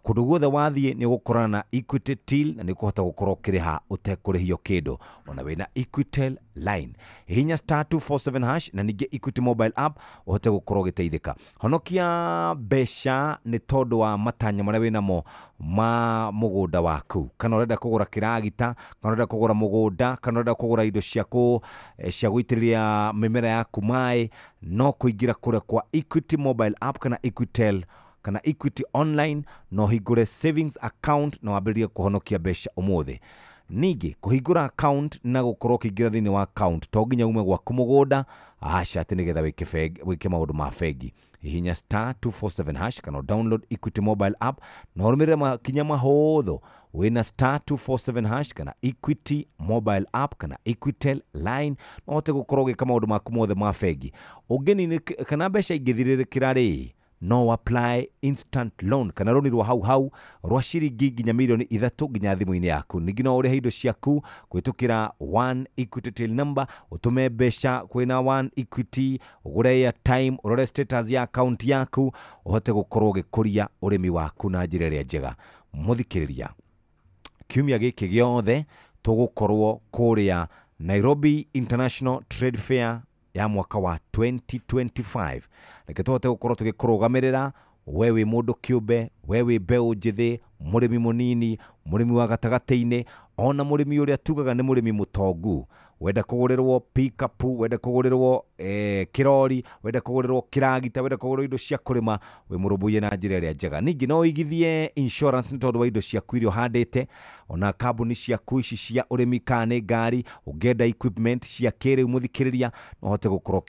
Kũndũ guothe wathiĩ nĩ ũgũkorana na Equity Till na nĩ ũkũhota gũkorwo ũkĩrĩha ũtekũrĩhio kĩndũ ona wĩna Equitel line. Hihinya star 247 hash na ningĩ Equity mobile app ũhote gũkorwo ũgĩteithĩka. Honokia mbeca nĩ tondũ wa matanya marĩa wĩnamo ma mũgũnda waku, kana ũrenda kũgũra kĩragita, kana ũrenda kũgũra mũgũnda, kana ũrenda kũgũra indo cia gũitĩrĩria mĩmera yaku maĩ, no kũingĩra kũrĩa kwa Equity mobile app kana Equitel kana Equity online, no hingũre savings account na wambĩrĩrie kũhonokia mbeca ũmũthĩ. Ningĩ kũhingũra account na gũkorwo ũkĩingĩra thĩinĩ wa account to nginya ume gwaku mũgũnda, aca, atĩ nĩgetha wĩke maũndũ ma bengi. Hihinya star 247 hash kana download Equity mobile app na ũrũmĩrĩre makinya mahũthũ wĩna star 247 hash kana Equity mobile app kana Equitel line, no ũhote gũkorwo ũgĩka maũndũ maku mothe ma bengi. Ũngĩnini kana mbeca ingĩthirĩrĩkĩra rĩ, no apply instant loan kana rũni rwa hau hau rwa ciringi nginya mirioni 3 nginya thimũ-inĩ yaku. Ningĩ no ũrĩhe indo ciaku kũhĩtũkĩra One Equity Till Number, ũtũme mbeca kwĩna One Equity, ũgũre airtime, ũrore status ya account yaku, ũhote gũkorwo ũgĩkũria ũrĩmi waku na njĩra ĩrĩa njega. Mũthikĩrĩria, kiumia gĩkĩ gĩothe tũgũkorwo kũrĩa Nairobi International Trade Fair ya mwaka wa 2025. Reke tũhote gũkorwo tũgĩkũrũgamĩrĩra we wĩ mũndũ kĩũmbe, we wĩ mbeũ njĩthĩ, mũrĩmi mũnini, mũrĩmi wa gatagatĩ-inĩ, ona mũrĩmi ũrĩa tugaga nĩ mũrĩmi mũtongu. Wenda kũgũrĩrwo pickup, wenda kũgũrĩrwo kĩrori, wenda kũgũrĩrwo kĩragita, wenda kũgũrĩrwo indo cia kũrĩma, wĩ mũrũmbũiye na njĩra ĩrĩa njega. Ningĩ no ũigithie insurance nĩ tondũ wa indo ciaku iria ũhandĩte, ona kambuni ciaku ici cia ũrĩmi, kana nĩ ngari, ũngĩenda equipment cia kĩrĩu mũthikĩrĩria, no ũhote gũkorwo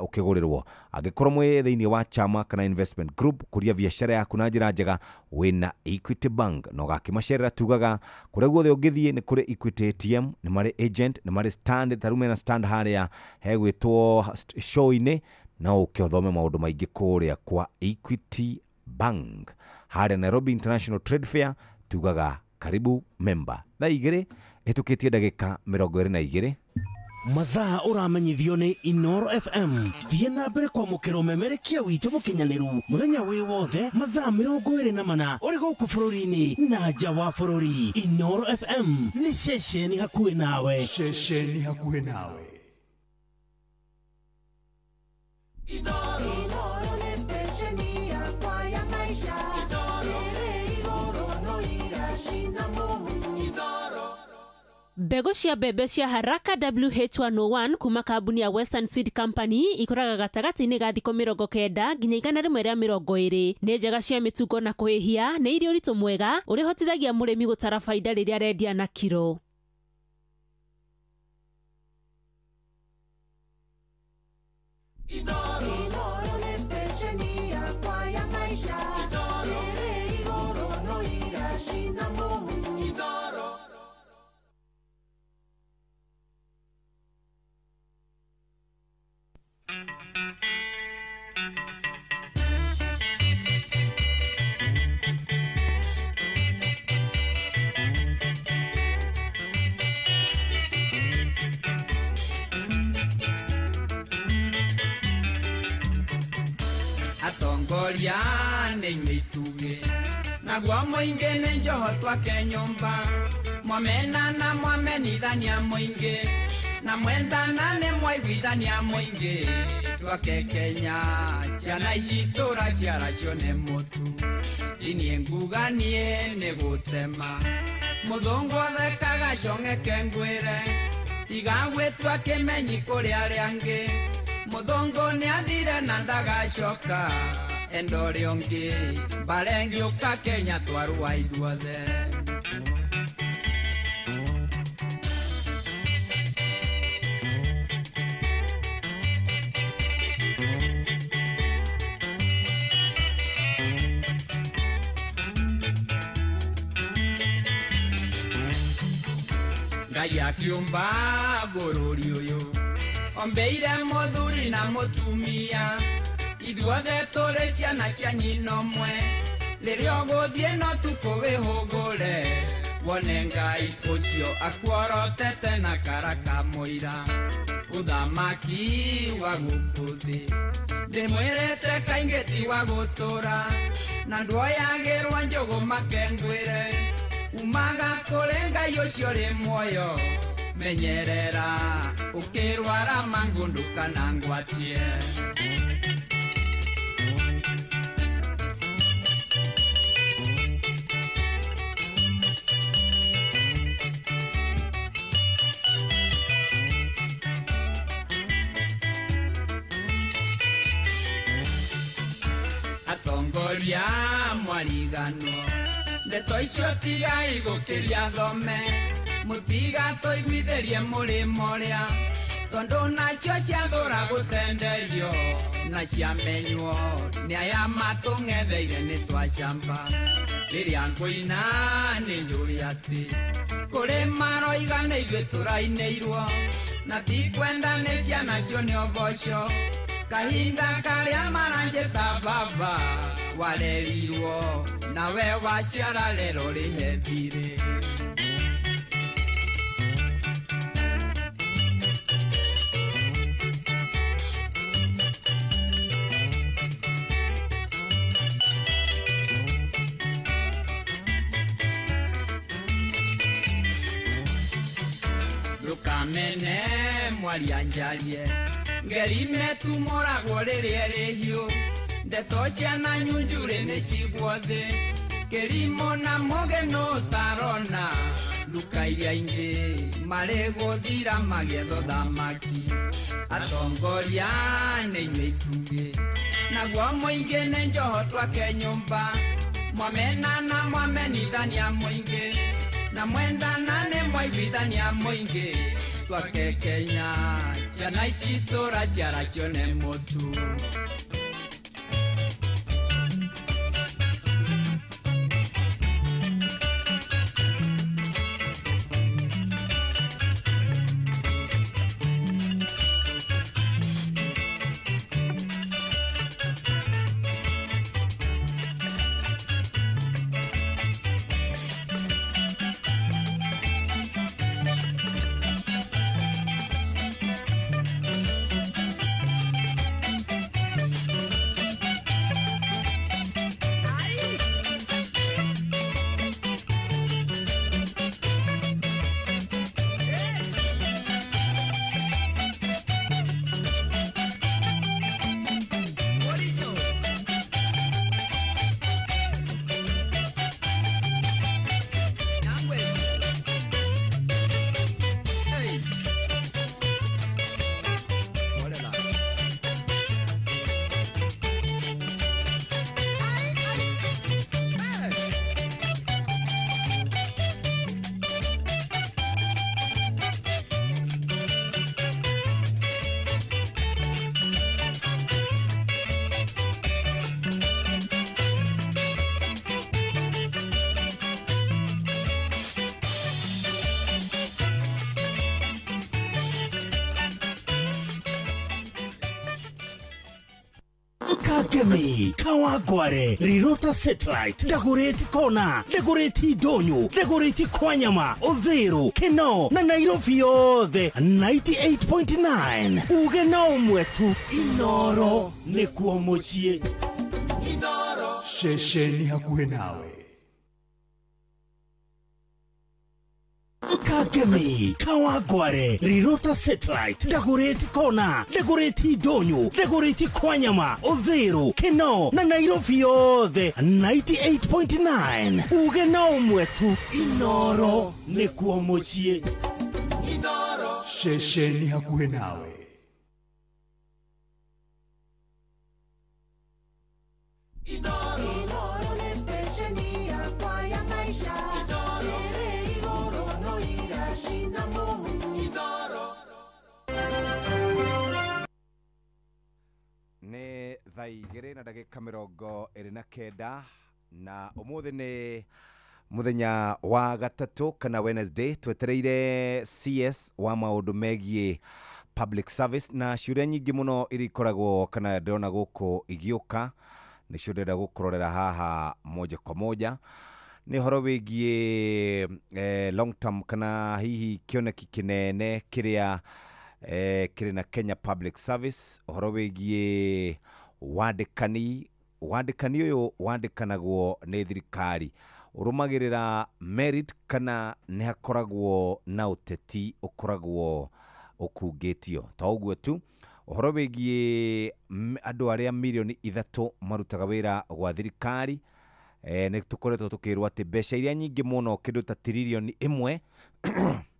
ũkĩgũrĩrwo. Angĩkorwo mwĩ thĩinĩ wa chama kana investment group, kũria biacara yaku na njĩra njega wĩna Equity Bank. Na ũgakĩmacerera tugaga kũrĩa guothe ũngĩthiĩ nĩ kũrĩ Equity ATM, nĩ marĩ agent, nĩ marĩ stand, ta rĩu mena stand harĩa hegwĩtwo show-inĩ, no ũke ũthome maũndũ maingĩ kũrĩa kwa Equity Bank harĩa Nairobi International Trade Fair. Tugaga karibu member. Thaa 2 hĩtũkĩtie ndagĩka 22. Mathaa ũramenyithio nĩ Inoro FM. Thiĩ na mbere kwamũkĩra ũmemerekia witũ mũkinyanĩru mũthenya wĩ wothe mathaa 24 ũrĩ gũkũ bũrũri-inĩ na nja wa bũrũri. Inoro FM nĩ ceceni hakuhĩ nawe. Ceceni hakuhĩ nawe. Inoro nĩ stesheni yakwa ya maisha. Ĩrĩ igũrũ no iracina mũhu. Mbegũ cia mbembe cia Haraka WH101 kuma kambuni ya Western Seed Company ikũraga gatagatĩ-inĩ ga thikũ 90 nginya 120. Nĩ njega cia mĩtungo na kũhĩhia, nĩ irĩ ũritũ mwega ũrĩa ũhotithagia mũrĩmi gũtara baida rĩrĩa arendia na kiro. Inoro nĩ stesheni yakwa ya maisha. Ĩrĩ igũrũ no iracina mũhu. Atongoria nĩ inyuĩ itugĩ, naguo mũingĩ nĩ njoho twake nyũmba, mwamena na mwamenithania mũingĩ. Na mwendana nĩ mwaiguithania mũingĩ twake Kenya ciana ici tũraciara cione mũtu niĩ nguga niĩ nĩ gũtema mũthũngũ athekaga cong'eke ngwĩre tiga gwĩtua kĩmenyi kũrĩ arĩa angĩ mũthũngũ nĩathire na ndagacoka enda ũrĩa ũngĩ mbara ĩngĩũka Kenya twarũa ithuothe. Ngai akiũmba bũrũri ũyũ ombeire mũthuri na mũtumia ithuothe tũrĩ ciana cia nyina ũmwe rĩrĩa ũgũthiĩ no tukũ wĩhũgũre wone Ngai ũcio akuorotete na kara ka mũira ũthamaki wa gũkũ thĩ ndĩmwĩrĩte kaingĩ ti wa gũtũra na nduoyagĩrwo njũgũ makengwĩre umaga kũrĩ Ngai ũcio ũrĩ muoyo menyerera ũkĩrwara mangũ ndũkanangwatie. Atongoria mwariganwo ndeto icio tigai gũkĩria thome mũtigatũiguithĩrie mũrĩmo ũrĩa tondũ nacio ciathũra gũtenderio na ciamenywo nĩ aya matũng'etheire nĩ twacamba rĩrĩa ngũina nĩ njũĩ atĩ kũrĩ maroiga nĩ ithuĩ tũrainĩirwo na tikwenda nĩ ciana cione ũboco kahinda karĩa maranjĩta baba warerirwo nawe waciara rero rĩhe thirĩ. Ndũkamene mwaria njarie ngerime tumũragwo rĩrĩa ĩrĩ hiũ ndeto ciana nyunjurĩ nĩ cigwo thĩ kĩrimũ na mũgĩ nũ ũtarona nduka iria ingĩ marĩ gũthira magĩetha ũthamaki atongoria nĩ inyuĩ itugĩ naguo mũingĩ nĩ njoho twake nyũmba mwamenana mwamenithania mũingĩ na mwendana nĩ mwaiguithania mũingĩ twake Kenya ciana ici tũraciara cione mũtu. Kangemi, Kawangware, Rirota Satellite, Dagoretti Kona, Dagoretti Ndonyo, Dagoretti Kwanyama, Uthiru, Kinoo na Nairobi yothe 98.9. Uge na ũmwe tu, Inoro nĩkuo mũciĩ. Ceceni hakuhĩ nawe. Kangemi, Kawangware, Rirota Satellite, Dagoretti Kona, Dagoretti Ndonyo, Dagoretti Kwanyama, Uthiru, Kinoo na Nairobi yothe 98.9. Uge na ũmwe tu, Inoro nĩkuo mũciĩ. Ceceni hakuhĩ nawe. Inoro nĩ stesheni yakwa ya maisha. Ĩrĩ igũrũ no iracina mũhu. Nĩ thaa 2:29 na ũmũthĩ nĩ mũthenya wa gatatũ kana Wednesday, twetereire CS wa maũndũ megiĩ public service na ciũria nyingĩ mũno iria ikoragwo kana ndĩrona gũkũ igĩũka nĩcio ndĩrenda gũkũrorera haha moja kwa moja. Nĩ ũhoro wĩgiĩ long term kana hihi kĩoneki kĩnene kĩrĩa kĩrĩ na Kenya Public Service, ũhoro wĩgiĩ wandĩkani. Wandĩkani ũyũ wandĩkanagwo nĩ thirikari ũrũmagĩrĩra merit kana nĩ hakoragwo na ũteti ũkoragwo ũkungĩtio. To ũguo tu, ũhoro wĩgiĩ andũ arĩa mirioni 3 marutaga wĩra gwa thirikari, nĩ tũkoretwo tũkĩrwo atĩ mbeca iria nyingĩ mũno kĩndũ ta tiririoni 1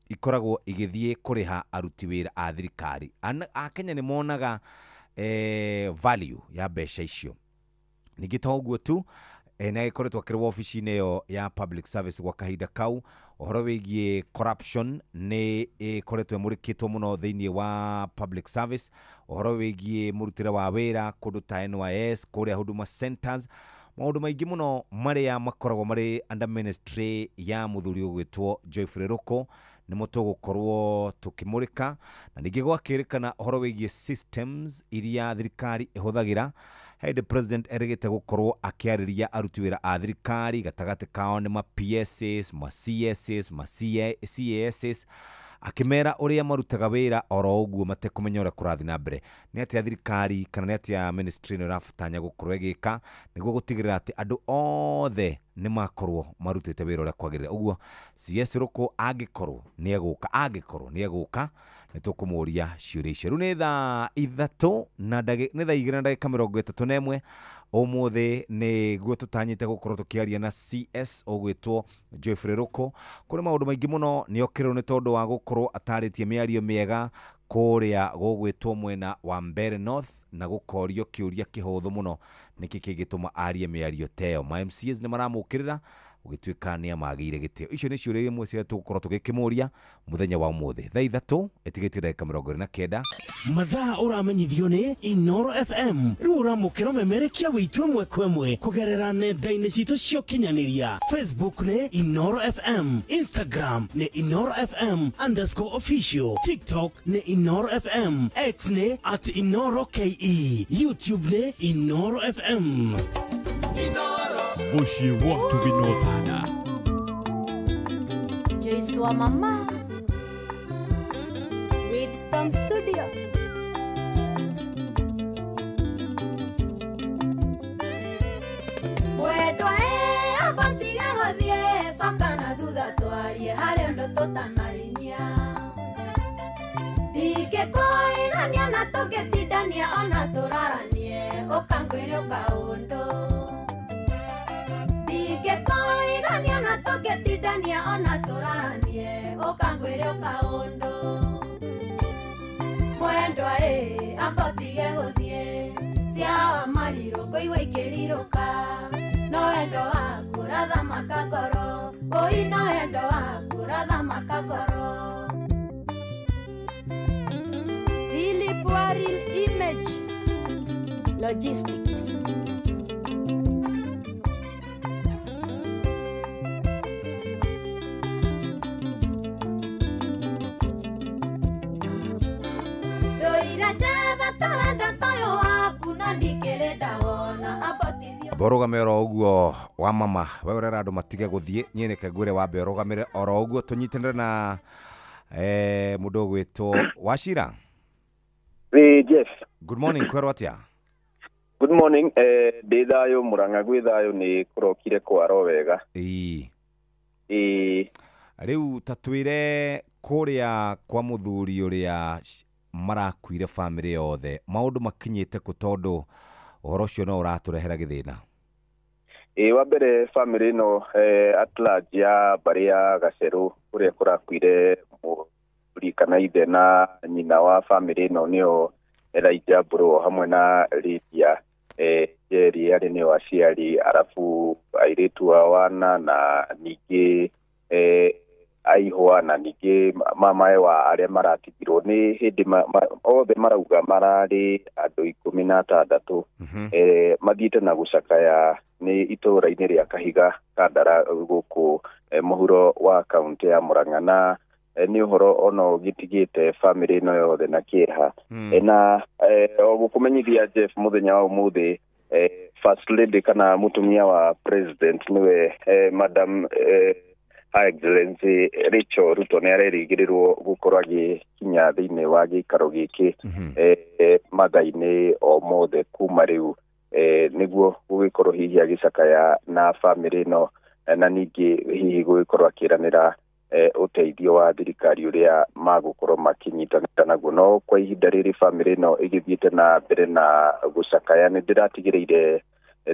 ikoragwo igĩthiĩ kũrĩha aruti wĩra a thirikari. Akenya nĩ monaga value ya mbeca icio. Ningĩ to ũguo tu, nĩ agĩkoretwo akĩrĩ wabici-inĩ ĩyo ya public service gwa kahinda kau. Ũhoro wĩgiĩ corruption nĩ ĩkoretwo ĩmũrĩkĩtwo mũno thĩinĩ wa public service, ũhoro wĩgiĩ mũrutĩre wa wĩra kũndũ ta NYS, kũrĩa Huduma Centers, maũndũ maingĩ mũno marĩa makoragwo marĩ under ministry ya mũthuri ũgwĩtwo Geoffrey Ruku nĩmo tũgũkorwo tũkĩmũrĩka. Na ningĩ gwakĩrĩkana ũhoro wĩgiĩ systems iria thirikari ĩhũthagĩra hĩndĩ president erĩgĩte gũkorwo akĩarĩria aruti wĩra a thirikari, gatagatĩ kao nĩ ma PSs, ma CSs, ma CASs, akĩmera ũrĩa marutaga wĩra oro ũguo matekũmenya ũrĩa kũrathiĩ na mbere. Nĩ atĩa thirikari kana nĩ atĩa ministry ĩno ĩrabatanya gũkorwo ĩgĩka nĩguo gũtigĩrĩra atĩ andũ othe nĩ makorwo marutĩte wĩra ũrĩa kwagĩrĩire. Ũguo CS Ruku angĩkorwo nĩ egũka, angĩkorwo nĩ egũka, nĩ tũkũmũria ciũria icio. Rĩu nĩ thaa ithatũ na nĩ thaa 2:31. Ũmũthĩ nĩguo tũtanyĩte gũkorwo tũkĩaria na CS ũgwĩtwo Geoffrey Ruku. Kũrĩ maũndũ maingĩ mũno nĩ okĩrĩrwo nĩ tondũ wa gũkorwo atarĩtie mĩario mĩega kũrĩa gũgwĩtwo mwena wa Mbeere North, na gũkorio kĩũria kĩhũthũ mũno nĩkĩ kĩngĩtũma arie mĩario ta ĩyo. Ma MCAs nĩ maramũkĩrĩra gũgĩtuĩka nĩ amagĩire gĩtĩo. Icio nĩ ciũria imwe cia tũgũkorwo tũgĩkĩmũria mũthenya wa ũmũthĩ thaa 3:29. Mathaa ũramenyithio nĩ Inoro FM. Rĩu ũramũkĩra ũmemerekia witũ ĩmwe kwa ĩmwe kũgerera nenda-inĩ citũ cia ũkinyanĩria. Facebook nĩ Inoro FM, Instagram nĩ Inoro FM _official, TikTok nĩ Inoro FM, X nĩ @InoroKE, YouTube nĩ Inoro FM. Mũciĩ wa Tubinotana. Joyce wa mama Wisdom Studio. Wendwa abatiga gũthiĩ coka na thutha twarie harĩ ũndũ tũtanarinyia. Ndingĩkũigania na tũngĩtindania ona tũraranie ũkangwĩre ũkaũndũ. Ndingĩkũigania na tũngĩtindania ona tũraranie ũkangwĩre ũkaũndũ. Mwendwa ambotige gũthiĩ ciawa marirũ kũigua ikĩrirũka no wendo waku ũrathamaka ngoro ũi no wendo waku ũrathamaka ngoro. Philip Waril Image Logistics. Borũgame oro ũguo wa mama we ũrera andũ matige gũthiĩ niĩ nĩke ngwĩre wambe ũrũgamĩre oro ũguo tũnyitanĩre na mũndũ ũgwĩtwo Wachira. Jeff. Good morning, kwerwo atĩa? Good morning, ndĩ thayũ Murang'a gwĩ thayũ nĩ kũrokire kwaro wega. Ĩĩ. Ĩĩ. Rĩu ta twĩre kũrĩa kwa mũthuri ũrĩa marakuire bamĩrĩ yothe, maũndũ makinyĩte kũ tondũ ũhoro ũcio no ũratũrehera gĩthĩna? Ĩ wa mbere bamĩrĩ ĩno at large ya mbarĩ ya Gacerũ kũrĩa kũrakuire mũthuri kana ithe na nyina wa bamĩrĩ ĩno nĩo Elijah Mbũrũ hamwe na Lydia Njeri arĩ nĩo aciari, arabu airĩtu ao ana na ningĩ aihwa na ningĩ mamae wa arĩa maratigirwo nĩ hĩndĩ othe marauga mararĩ andũ 16 mathiĩte na gũcakaya nĩ itũũra-inĩ rĩa Kahiga Kandara gũkũ mũhuro wa kaunti ya Murang'a na nĩ ũhoro ona ũgĩtigĩte bamĩrĩ ĩno yothe na kĩeha. Na o gũkũmenyithia Jeff, mũthenya wa ũmũthĩ First Lady kana mũtumia wa President nĩwe Madam Her Excellency Rachel Ruto nĩ arerĩgĩrĩrwo gũkorwo agĩkinya thĩinĩ wa gĩikaro gĩkĩ mathaa-inĩ o mothe kuma rĩu nĩguo gũgĩkorwo hihi agĩcakaya na bamĩrĩ ĩno na ningĩ hihi gũgĩkorwo akĩranĩra ũteithio wa thirikari ũrĩa magũkorwo makĩnyitanĩra naguo. No kwa ihinda rĩrĩ bamĩrĩ ĩno ĩgĩthiĩte na mbere na gũcakaya, nĩ ndĩratigĩrĩire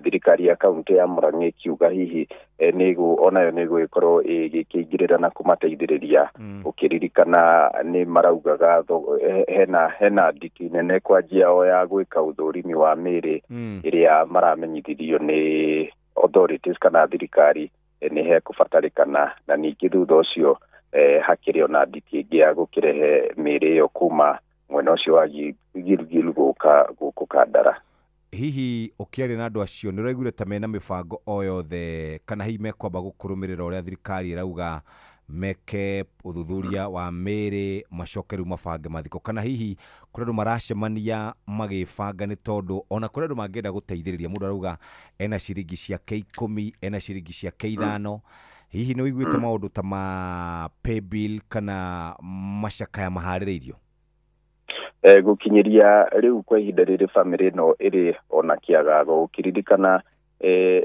thirikari ya kaunti ya Murang'a ĩkiuga hihi nĩgũ onayo nĩgũgĩkorwo ĩgĩkĩingĩrĩra na kũmateithĩrĩria. Ũkĩririkana nĩ maraugaga hena nditi nene kwanjia o ya gwĩka ũthũrimi wa mĩĩrĩ ĩrĩa maramenyithirio nĩ authorities kana thirikari nĩ hekũbatarĩkana, na ningĩ thutha ũcio hakĩrĩ ona nditi ĩngĩ ya gũkĩrehe mĩĩrĩ ĩyo kuma mwena ũcio wa Gilgil gũka gũkũ Kandara. Hihi ũkĩaria na andũ acio nĩ ũraiguire ta mena mĩbango o yothe kana hihi mekwamba gũkũrũmĩrĩra ũrĩa thirikari ĩrauga meke ũthuthuria wa mĩĩrĩ macoke rĩu mabange mathiko, kana hihi kũrĩ andũ maracemania magĩbanga nĩ tondũ ona kũrĩ andũ mangĩenda gũteithĩrĩria, mũndũ arauga ena ciringi ciake 10, ena ciringi ciake 5, hihi nĩ ũiguĩte maũndũ ta ma pay bill kana macakaya maharĩrĩirio? Gũkinyĩria rĩu kwa ihinda rĩrĩ bamĩrĩ ĩno ĩrĩ ona kĩagago, ũkĩririkana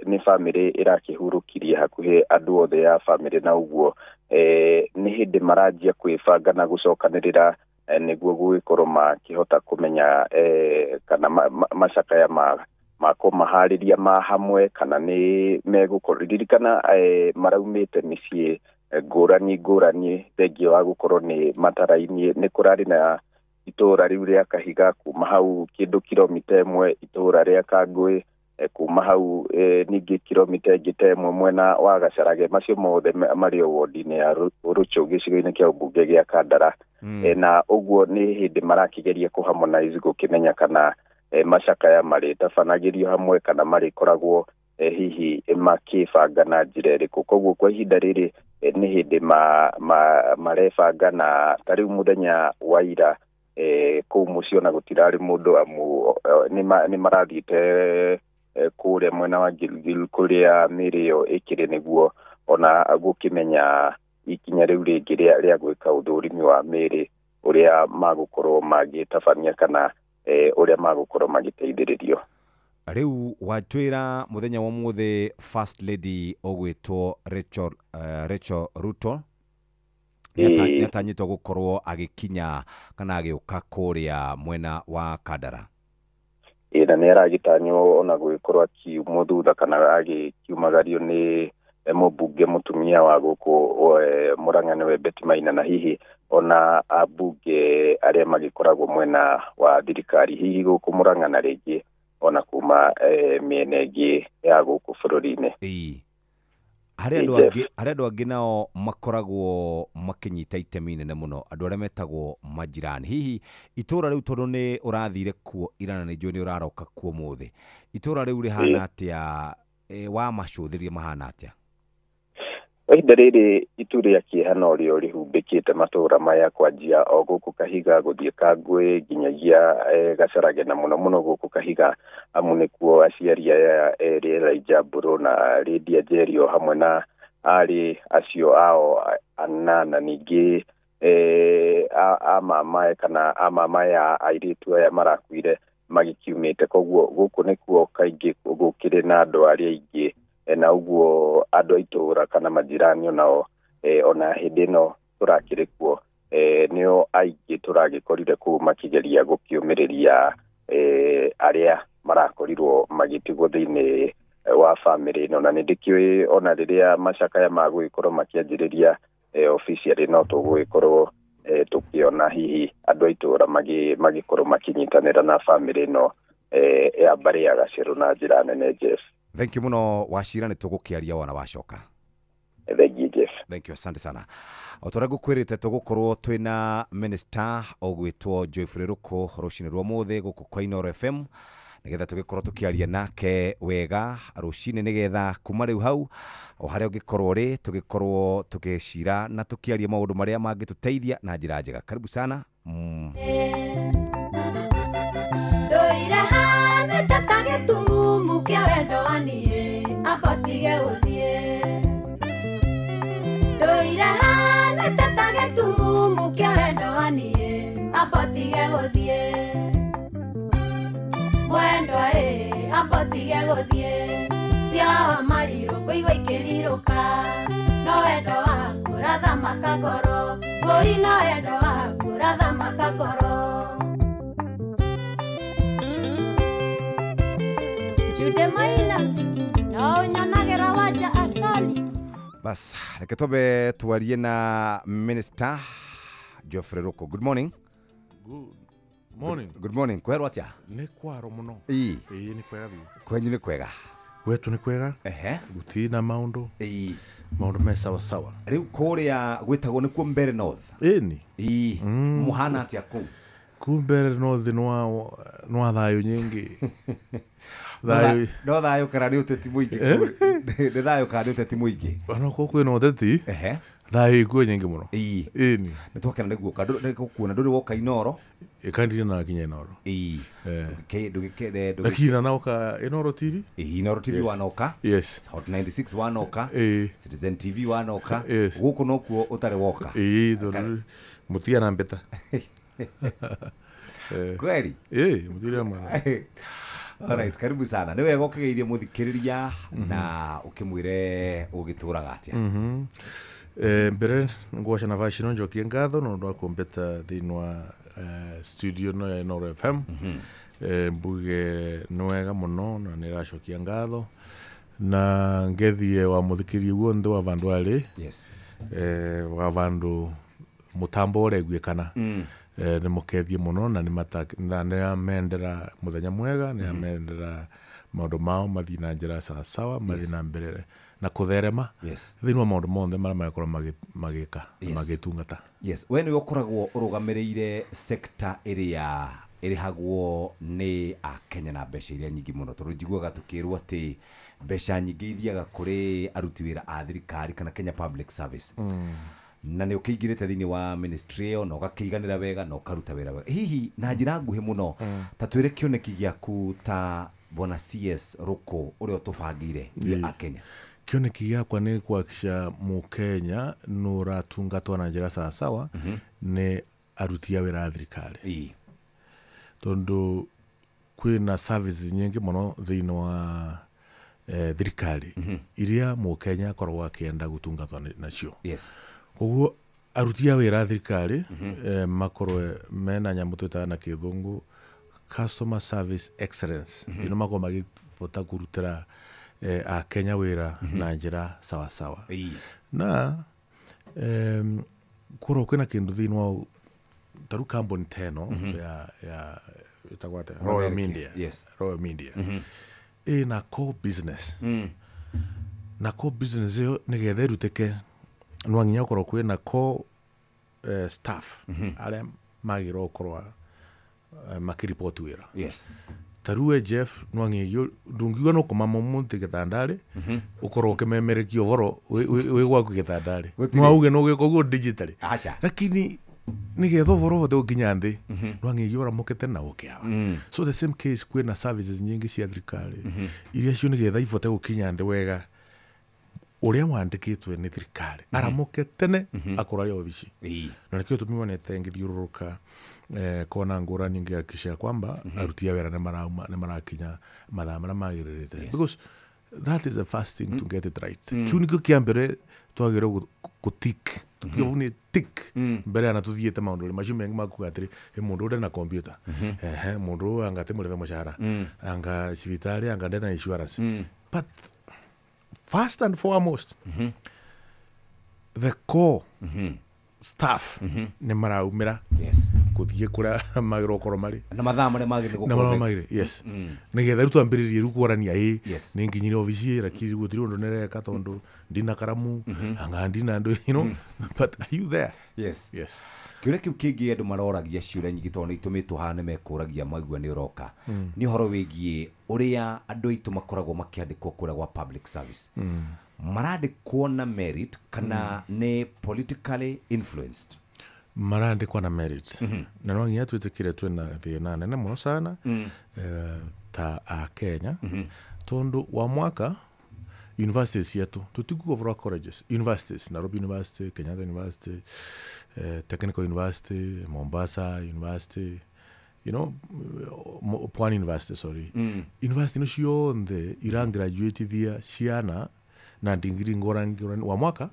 nĩ bamĩrĩ ĩrakĩhurũkirie hakuhĩ andũ othe ya bamĩrĩ, na ũguo nĩ hĩndĩ maranjia kwĩbanga na gũcokanĩrĩra nĩguo gũgĩkorwo makĩhota kũmenya kana macakaya makũmaharĩria ma hamwe kana nĩ megũkorwo. Ririkana maraumĩte mĩciĩ ngũrani ngũrani, thengia wa gũkorwo nĩ mataraini, nĩ kũrarĩ na itũũra rĩu rĩa Kahiga kuma hau kĩndũ kilomita 1, itũũra rĩa Kangũĩ kuma hau ningĩ kilomita ĩngĩ ta 1 mwena wa Gacarage, macio mothe marĩ o wodi-inĩ ya Rũchũ gĩcigo-inĩ kĩa ũmbunge gĩa Kandara. Na ũguo nĩ hĩndĩ marakĩgeria kũ harmonize gũkĩmenya kana macakaya marĩtabanagĩrio hamwe kana marĩkoragwo hihi makĩbanga na njĩra ĩrĩkũ. Koguo kwa ihinda rĩrĩ nĩ hĩndĩ marebanga, na ta rĩu mũthenya wa ira kũu mũciĩ ona gũtirarĩ mũndũ amu nĩ marathiĩte kũrĩa mwena wa Gilgil kũrĩa mĩĩrĩ ĩyo ĩkĩrĩ nĩguo ona gũkĩmenya ikinya rĩu rĩngĩ rĩa gwĩka ũthũrimi wa mĩĩrĩ ũrĩa magũkorwo magĩtabania kana ũrĩa magũkorwo magĩteithĩrĩrio. Rĩu watwĩra mũthenya wa ũmũthĩ First Lady ũgwĩtwo Rachel Ruto nĩatanyĩtwo gũkorwo agĩkinya kana agĩũka kũrĩa mwena wa Kandara. Na nĩ aragĩtanywo ona gũgĩkorwo akiumwo thutha kana agĩkiumagario nĩ mũmbunge mũtumia wa gũkũ Murang'a nĩwe Betty Maina, na hihi ona ambunge arĩa magĩkoragwo mwena wa thirikari hihi gũkũ Murang'a na rĩngĩ ona kuma mĩena ĩngĩ ya gũkũ bũrũri-inĩ. Harĩ andũ angĩ nao makoragwo makĩnyita itemi inene mũno, andũ arĩa metagwo majirani. Hihi itũũra rĩu tondũ nĩ ũrathire kuo ira na nĩ njũĩ nĩ ũraroka kuo ũmũthĩ, itũũra rĩu rĩhana atĩa? Wa macũthĩrĩria mahana atĩa? Kwa ihinda rĩrĩ itu rĩa kĩeha no rĩo rĩhumbĩkĩte matũũra maya kwanjia o gũkũ Kahiga gũthiĩ Kangũĩ nginyagia Gacarage, na mũno mũno gũkũ Kahiga amu nĩkuo aciari aya erĩ Elijah Mbũrũ na Lydia Njeri o hamwe na aarĩ acio ao ana, na ningĩ amamae kana amamae a airĩtu aya marakuire magĩkiumĩte. Koguo gũkũ nĩkuo kaingĩ gũkĩrĩ na andũ arĩa aingĩ, na ũguo andũ a itũũra kana majirani onao Ona hĩndĩ ĩno tũrakĩrĩ kuo nĩo aingĩ tũragĩkorire kũu makĩgeria gũkĩũmĩrĩria arĩa marakorirwo magĩtigwo thĩinĩ wa family ĩno. Na nĩ ndĩkĩũĩ ona rĩrĩa macakaya magũgĩkorwo makĩanjĩrĩria officially no tũgũgĩkorwo tũkĩona hihi andũ a itũũra magĩkorwo makĩnyitanĩra na family ĩno ya mbarĩ ya Gacerũ na njĩra nene. Jeff, thank you muno Wachira, nĩ tũgũkĩaria wona wacoka. Thank you, Jeff. Thank you, asante sana. O ta ũrĩa ngũkwĩrĩte tũgũkorwo twĩna minister ũgwĩtwo Geoffrey Ruku rũcinĩ rwa ũmũthĩ gũkũ kwa Inooro FM, nĩgetha tũgĩkorwo tũkĩaria nake wega rũcinĩ, nĩgetha kuma rĩu hau o harĩa ũngĩkorwo ũrĩ tũgĩkorwo tũgĩcira na tũkĩaria maũndũ marĩa mangĩtũteithia na njĩra njega. Karibu sana. Ndoire hana ta gĩtumumu kĩa wendo wa niĩ abotige gũthiĩ. Ndoire hana ta gĩtumumu kĩa wendo wa niĩ abotige gũthiĩ. Mwendwa ĩ abotige gũthiĩ. Cia marirũ kũigua ikĩrirũka, no wendo waku ũrathamaka ngoro. Oi, no wendo waku ũrathamaka ngoro. Jude Maina no nyonagĩra wanja asali. Bas, reke twambe twarie na Minister Geoffrey Ruku. Good morning. Good morning. Good morning. Kwerwo atĩa? Nĩ kwaro mũno. Ĩĩ. Ĩĩ, nĩ kwega biũ. Kwenyu nĩ kwega? Gwetu nĩ kwega. Ehe. Gũtirĩ na maũndũ. Ĩĩ. Maũndũ me sawa sawa. Rĩu kũrĩa gwĩtagwo nĩkuo Mbeere North. Ĩni. Ĩĩ. Mũhana atĩa kũu? Kũu Mbeere North nĩ wa thayũ nyingĩ. Thayũ. No thayũ kana nĩ ũteti mũingĩ? Nĩ thayũ kana nĩ ũteti mũingĩ? Ona korwo kwĩna ũteti, Ehe. thayũ ikuo nyingĩ mũno. Ĩĩ. Ĩni. Nĩ twakena nĩ guoka nĩ gũkuona ndũrĩ woka Inooro. Ĩkandirĩ na kinya Inooro. Ĩĩ. Ndũgĩkende. Lakini nanoka Inooro TV? Ĩĩ, Inooro TV wanoka. Yes. Hot 96 wanoka. Ĩĩ. Citizen TV wanoka. Yes. Gũkũ nokuo ũtarĩ woka. Ĩĩ, tondũ mũtigana mbeta. Kweli? Ĩĩ, mũtirĩ mwana. Alright, karibu sana. Nĩ wega ũkĩgeithie mũthikĩrĩria na ũkĩmwĩre ũgĩtũraga atĩa. Mbere ngwaca na vaci no njokie ngatho no ũndũ wa kũmbĩta thĩinĩ wa studio no ya Inooro FM. Mbuge nĩ wega mũno na nĩ ĩracokia ngatho na ngethie wa mũthikĩrĩria guonthe wa vandu arĩ. Yes. Wa vandu mũtambo ũreguĩkana. Nĩ mũkethie mũno na nĩ amendera mũthenya mwega, nĩ amendera maũndũ mao mathiĩ na njĩra sawasawa, mathiĩ na mbere na kũtherema thĩinĩ wa maũndũ mothe marĩa magĩkorwo magĩka na magĩtungata. Yes, we nĩwe ũkoragwo ũrũgamĩrĩire sector ĩrĩa ĩrĩhagwo nĩ akenya na mbeca iria nyingĩ mũno, tondũ njiguaga tũkĩrwo atĩ mbeca nyingĩ ithiaga kũrĩ aruti wĩra a thirikari kana Kenya Public Service. Na nĩ ũkĩingĩrĩte thĩinĩ wa ministry ĩyo na ũgakĩiganĩra wega na ũkaruta wĩra wega. Hihi na njĩra nguhĩ mũno ta twĩre kĩoneki gĩaku ta Bwana CS Ruku ũrĩa ũtũbangĩire ithuĩ a Kenya. Kĩoneki gĩakwa nĩ kuhakikisha mũkenya nĩ ũratungatwo na njĩra sawasawa nĩ aruti a wĩra a thirikari. Tondũ kwĩna services nyingĩ mũno thĩinĩ wa thirikari iria mũkenya akoragwo akĩenda gũtungatwo nacio. Yes. Koguo aruti a wĩra a thirikari makorwe mena nyamũ twĩtaga na kĩthũngũ customer service excellence. Ĩno makorwo magĩbota kũrutĩra akenya wĩra na njĩra sawasawa. Na korwo kwĩna kĩndũ thĩinĩ wa taru kambuni teno ya ĩtagwo atĩa? Royal Media. Yes. Royal Media. Ĩna core business. Na core business ĩyo nĩgetha ĩrutĩke no nginya ũkorwo kwĩna core staff arĩa magĩrĩirwo gũkorwo makĩriboti wĩra. Yes. Ta rĩu we Jeff no nginya ndũngiuga no kũma mũthĩ gĩtandarĩ ũkorwo ũkĩmemerekia ũhoro wĩ gwaku gĩtandarĩ. No auge no gwĩka ũguo digitally. Acha. Lakini nĩgetha ũhoro ũhote gũkinya thĩ no nginya ũramũkĩte na ũkĩawa. So the same case kwĩna services nyingĩ cia thirikari iria cio nĩgetha ibote gũkinya thĩ wega ũrĩa wandĩkĩtwe nĩ thirikari aramũke tene akorwo arĩ obici. Na nĩkĩo gĩtũmi wonete ngĩthiũrũrũka kona ngũrani ngĩhakikisha kwamba aruti a wĩra nĩ marakinya mathaa marĩa magĩrĩrĩte. Because that is the first thing to get it right. Kĩu nĩkĩo kĩa mbere twagĩrĩirwo Gũtik tukiuga nĩ tick mbere ana tuthiĩte maũndũ macio mengĩ makuga atĩrĩ ĩ mũndũ ũrĩ na computer, ehe, mũndũ ũyũ anga tĩmũrĩbe mũcara, anga cibitarĩ, anga ndena insurance. But first and foremost, the core staff nĩ maraumĩra gũthiĩ kũrĩa magĩrĩirwo gũkorwo marĩ na mathaa marĩa magĩrĩire na gũkorwo marĩa me- magĩrĩire, yes, nĩgetha rĩu twambĩrĩrie rĩu kwarania ĩ Yes. nĩ nginyire obici lakini gũtirĩ ũndũ nĩreka tondũ ndina karamu, anga ndina ndũ, but are you there? Yes. Yes. Kĩũria kĩu kĩngĩ andũ maroragia ciũria nyingĩ tondũ nĩ itũmĩtwo haha nĩ mekũragia maigua nĩ ũroka nĩ ũhoro wĩgiĩ ũrĩa andũ aitũ makoragwo makĩandĩkwo kũrĩa gwa public service. Marandĩkwo na merit kana nĩ politically influenced? Marandĩkwa na merit, na no nginya twĩtĩkĩre twĩna thĩna nene mũno sana ta a Kenya, tondũ wa mwaka universities cietu, tũtikuga ũhoro wa colleges, universities, Nairobi University, Kenyatta University, Technical University, Mombasa University, Pwani University, sorry, university ino ciothe irangraduatithia ciana na ndingiri ngũrani ngũrani wa mwaka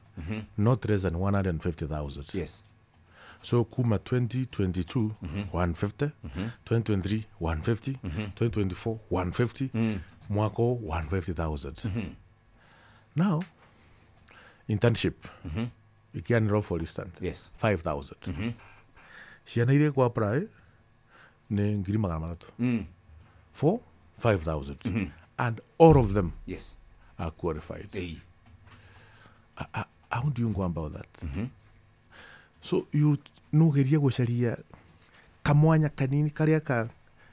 not less than 150,000. So kuma 2022 150, 2023 150, 2024 150, mwaka ũyũ 150,000. Now internship ikianĩrwo, for instance, 5000 ciana iria kwa apply nĩ 300,000 for 5000, and all of them are qualified. How do you go about that? So you nugeria gucaria kamwanya kanini karia ka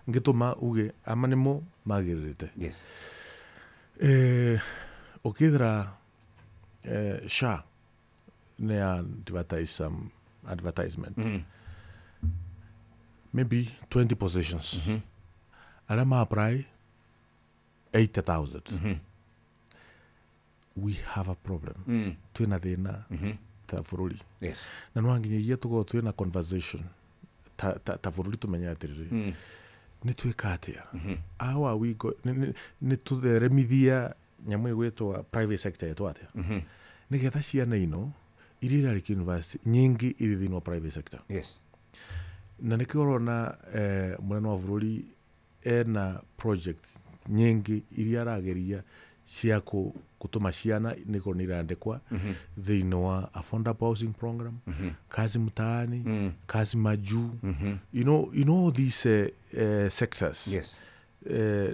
ngituma uge ama nimo magĩrĩrĩte. Ũkĩthira SHA nĩ advertise some advertisement, maybe 20 positions, arĩa ma apply 80,000. We have a problem. Twĩna thĩna ta bũrũri na no nginyagia tũkorwo twĩna conversation ta bũrũri tũmenye atĩrĩrĩ, nĩ twĩka atĩa? How are we go nĩ tũtheremithia nyamũ ĩgwĩtwo private sector ĩtwo atĩa nĩgetha ciana ino iria irarĩkia university nyingĩ irĩ thĩinĩ wa private sector? Na nĩkĩo ũrona mũnene wa bũrũri ena project nyingĩ iria arageria cia gũtũma ciana nĩkorwo nĩ irandĩkwa thĩinĩ wa affordable housing program, kazi mtaani, kazi majuu, all these sectors,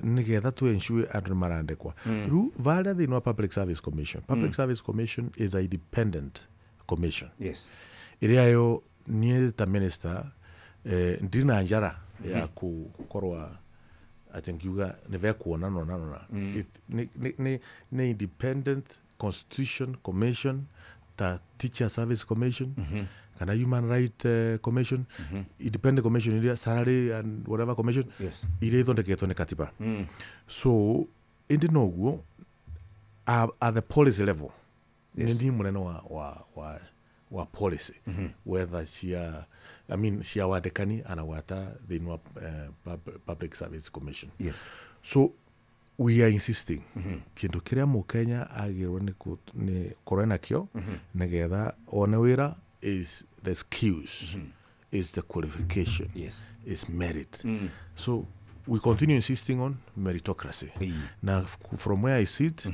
nĩgetha tu ensure andũ nĩ marandĩkwa. Rĩu varĩa thĩinĩ wa Public Service Commission, Public Service Commission is a independent commission ĩrĩa yo niĩ ta minister ndirĩ na njara ya gũkorwa atĩ ngiuga nĩ vekuona nona nona. Nĩ independent constitution commission ta Teacher Service Commission kana Human Right Commission, independent commission iria, salary and whatever commission iria ithondeketwo nĩ katiba. So ĩndĩ noguo at the policy level nĩ niĩ mũnene wa policy, whether cia, I mean, cia wandĩkani anagwata thĩinĩ wa Public Service Commission. So we are insisting kĩndũ kĩrĩa mũkenya agĩrĩirwo nĩ korwo nakĩo nĩgetha one wĩra is the skills, is the qualification, is merit. So we continue insisting on meritocracy. Na from where I sit,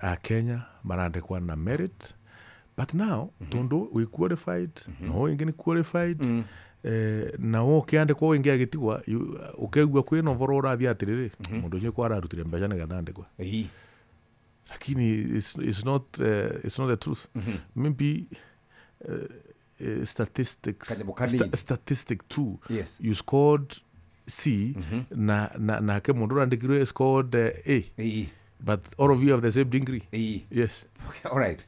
akenya marandĩkwa na merit, but now tondu we qualified, no ũngĩ nĩ qualified, na wo ũkĩandĩkwo ũngĩ agĩtigwa, ũkaigua kwĩna ũhoro ũrathiĩ atĩrĩrĩ, mũndũ ũcio kwa ararutire mbeca nĩgetha andĩkwe, lakini it's not the truth. Maybe statistics Kanyamũ kanini. Statistic 2, you scored C na nake mũndũ ũrandĩkirwe scored A, but all of you have the same degree. Yes. All right.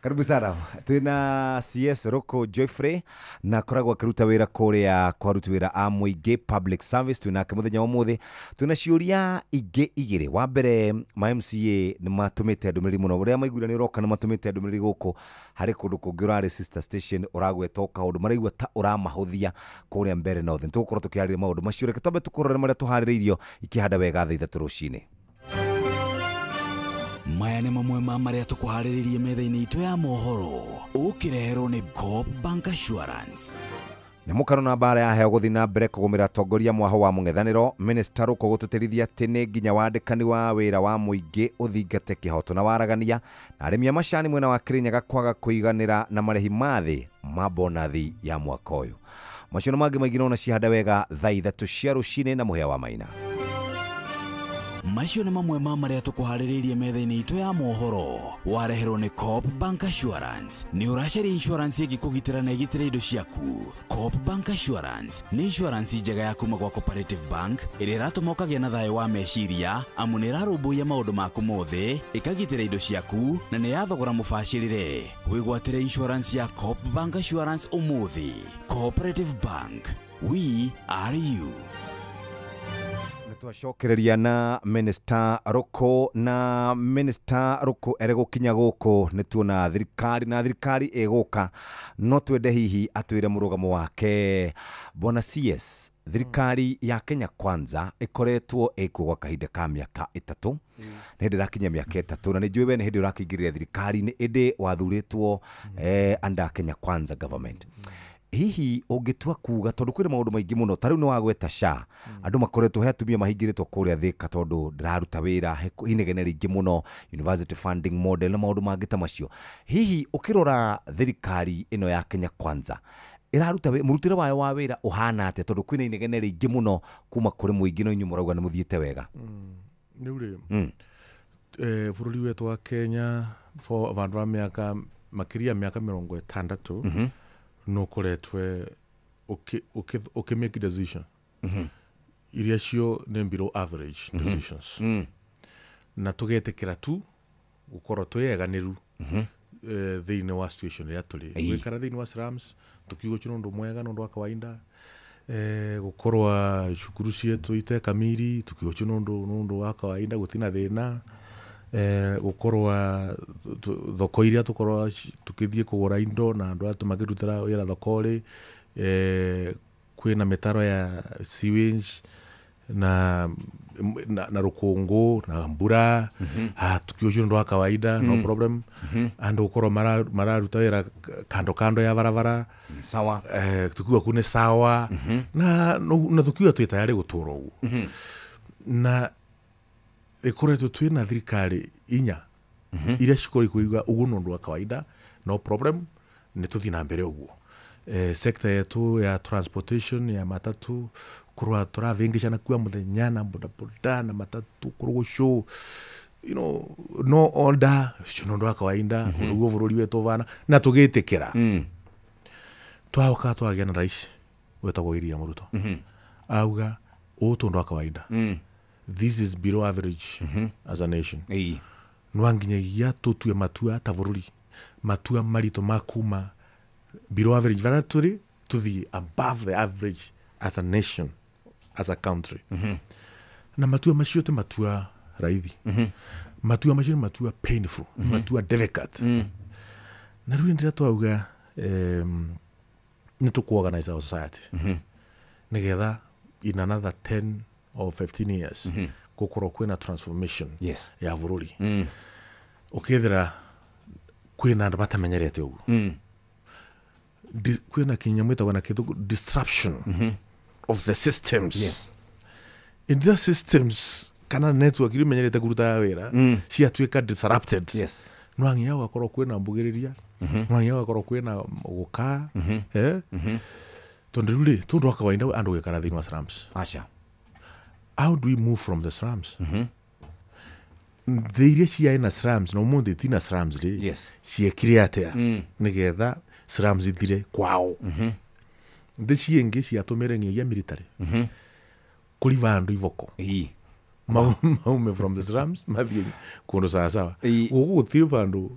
Karibu sana. Twina CS Roko Joyfrey na akoragwo akĩruta wĩra kũrĩa kwa aruti wĩra a mũingĩ, public service. Twinake mũthenya wa ũmũthĩ. Twina ciũria ingĩ igĩrĩ. Wa mbere, ma MCA nĩ matũmĩte ndũmĩrĩri mũno ũrĩa maiguire nĩ ũroka, nĩ matũmĩte ndũmĩrĩri gũkũ harĩ kũndũ kũngĩ ũrarĩ sister station ũragweta o kaũndũ maraigua ta ũramahũthia kũrĩa mbere North. Nĩ tũgũkorwo tũkĩarĩria maũndũ macio. Reke twambe tũkũrore marĩa tũharĩrĩirio ikĩhanda wega thaa 3 rũcinĩ. Maya nĩ mamwe ma marĩa tũkũharĩrĩrie metha-inĩ itũ ya mohoro. Ũkĩreherwo nĩ Coop Bank Assurance. Nyamũkano na mbara ya heo gũthiĩ na mbere kũgũmĩra atongoria mwaho wa mũng'ethanĩro. Minista Rũkũ gũtĩtĩrithia atĩ nĩ nginya wandĩkani wa wĩra wa mũingĩ ũthingate kĩhoto na waragania, na arĩmi a macani mwena wa Kĩrĩnyaga kwaga kũiganĩra na marĩhi ma thĩ ma bonathi ya mwaka ũyũ. Macio na mangĩ maingĩ nona cihanda wega thaa 3 cia rũcinĩ na mũhĩa wa Maina. Macio nĩ mamwe ma marĩa tũkũharĩrĩirie metha-inĩ itũ ya mohoro. Wareherwo nĩ Coop Bank Assurance. Nĩ ũracaria insurance ĩngĩkũgitĩra na ĩgitĩre indo ciaku. Coop Bank Assurance nĩ insurance njega ya kuma gwa Cooperative Bank ĩrĩa ĩratũma ũkagĩa na thayũ wa meciria, amu nĩ ĩrarũmbũiya maũndũ maku mothe, ĩkagitĩra indo ciaku na nĩ ya thogora mũbacĩrĩre. Wĩgwatĩre insurance ya Coop Bank Assurance ũmũthĩ. Cooperative Bank, we are you. Twacokereria na Minister Rũkũ, na Minister Rũkũ ere gũkinya gũkũ nĩ tuona thirikari na thirikari ĩgũka, no twende hihi atwĩre mũrũgamo wake. Bwana CS, thirikari ya Kenya Kwanza ĩkoretwo ĩkuo gwa kahinda ka mĩaka 3, nĩ hĩndĩ ĩrakinya mĩaka 3, na nĩ njũĩ we nĩ hĩndĩ ũrakĩingĩrĩra thirikari-inĩ ĩndĩ wathurĩtwo under Kenya Kwanza government. Hihi ũngĩtua kuga tondũ kwĩna maũndũ maingĩ mũno, ta rĩu nĩ wagweta SHA, andũ makoretwo he atumia mahingĩrĩtwo kũrĩa Thĩka tondũ ndĩraruta wĩra, he inegene rĩingĩ mũno, university funding model na maũndũ mangĩ ta macio. Hihi ũkĩrora thirikari ĩno ya Kenya Kwanza ĩraruta mũrutĩre wayo wa wĩra ũhana atĩa, tondũ kwĩna inegene rĩingĩ mũno kuma kũrĩ mũingĩ no inyuĩ mũrauga nĩ mũthiĩte wega? Rĩu rĩ, bũrũri wetũ wa Kenya for vandu va mĩaka makĩria mĩaka 60 no koretwe uki make decision iria cio nĩ below average decisions, na tugetikira tu gukorwo twieganiru thiini wa situation iria turi gwikara thiini wa slums tukiuga ucio nĩ ũndũ mwega, nĩ ũndũ wa kawaida, gukorwa cukuru cietu ite kamiri tukiuga ucio nĩ ũndũ wa kawaida, gutina thina, gukorwa thoko iria tukorwa tukithie kugura indo na andu atu makirutira wira thoko-ri, kwina mitaro ya sewage na rukungu na mbura, tukiuga ucio nĩ ũndũ wa kawaida, no problem. Andu gukorwo mararuta wira kando kando ya barabara sawa, tukiuga ku nĩ sawa, na tukiuga twĩ tayari gutura uguo, na ikoretwo twina thirikari inya iria cikorwo ikuiga uguo nĩ ũndũ wa kawaida, no problem, nĩ tũthiĩ na mbere ũguo. Sector yetu ya transportation ya matatu kurwa tũravĩngĩcana kua mũthenya na bodaboda na matatu kũrũgũcũ, you know, no order, ũcio nĩ ũndũ wa kawaida, ũguo bũrũri wetũ ũbana na tũgĩtĩkĩra. Twaũka twagĩa na rais wetagwo William Ruto, auga ũũ tũ ũndũ wa kawaida, this is below average as a nation. No nginyagia tutue matua ta bũrũri, matua maritũ ma kuma below average varia tũrĩ tũthiĩ above the average as a nation, as a country. Na matua macio ti matua raithi, matua macio nĩ matua painful, matua difficult. Na rĩu ndĩrĩa twauga nĩ tũkũ-organize our society nĩgetha in another 10 or 15 years gukorwo kwina transformation ya bũrũri. Ukethira kwina andu matamenyerete uguo, kwina kinyamu ĩtagwo na kĩthũngũ disruption of the systems. In the systems kana network iria imenyerete kũruta wĩra ciatuĩka disrupted. No nginya gũgakorwo kwĩna mbugĩrĩria, no nginya gũgakorwo kwĩna gũka, tondũ rĩu rĩ tondũ wa kawaida andũ gũikara thĩinĩ wa slums. Acha. How do we move from the slums? Thĩ iria ciarĩ na slums na ũmũthĩ itina slums rĩ, ciekire atĩa nĩgetha slums ithire kwao? Thĩ ciĩngĩ ciatũmĩre nginyagia military kũriba andũ iboko maume from the slums mathiĩ kũndũ sawasawa. Gũkũ gũtirĩ bandũ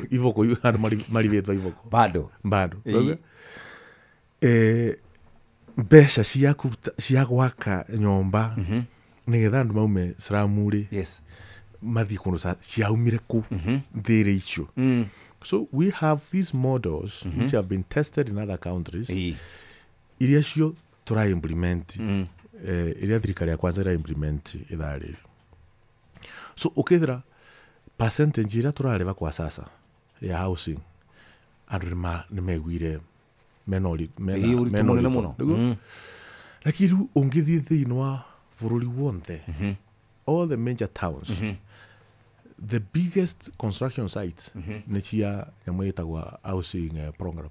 iboko, andũ maribĩtwo iboko bado bado. Mbeca cia gwaka nyũmba nĩgetha andũ maume slum rĩ mathiĩ kũndũ ciaumire kũ thĩrĩ icio. So we have these models which have been tested in other countries iria cio tũra implement, iria thirikari ya Kwanza ira implement ithaa rĩrĩ. So ukethira percentage iria tũrarĩba kwa sasa ya housing Andũ nĩ meguire mena ũritũ mũnene mũno. Lakini rĩu ũngĩthiĩ thĩinĩ wa bũrũri wonthe, all the major towns, the biggest construction sites nĩ cia nyamũ ĩtagwo housing program.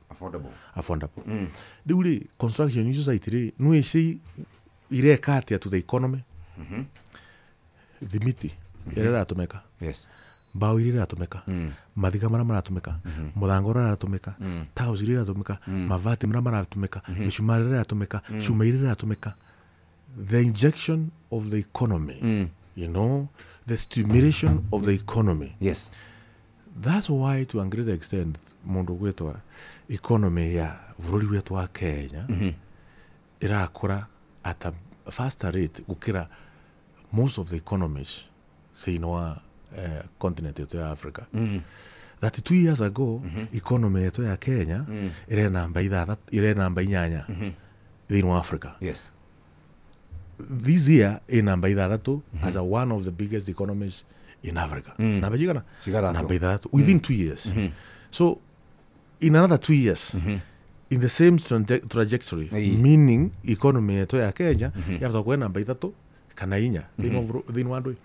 Affordable. Rĩu rĩ, construction icio site rĩ, no ici ireka atĩa to the economy? Thimiti ĩrĩa ĩratũmĩka, mbaũ iria iratũmĩka, mathiga marĩa maratũmĩka, mũthanga ũrĩa ũratũmĩka, tiles iria iratũmĩka, mabati marĩa maratũmĩka, mĩcumarĩ ĩrĩa ĩratũmĩka, cuma iria iratũmĩka, the injection of the economy, you know, the stimulation of the economy. Yes. That's why to a great extent mundu gwetwa economy ya bũrũri wetu wa Kenya irakũra at a faster rate gũkĩra most of the economies thĩinĩ wa continent yetu ya Africa. 32 years ago, economy yetu ya Kenya ĩrĩ namba 6, ĩrĩ namba 8 thĩinĩ wa Africa. Yes. This year in namba 6 as a one of the biggest economies in Africa. Namba cigana? Namba 6 within 2 years. So in another 2 years, in the same trajectory, meaning economy yetu ya Kenya yavota kuwa namba 3 kana 4 thĩinĩ wa ndũĩ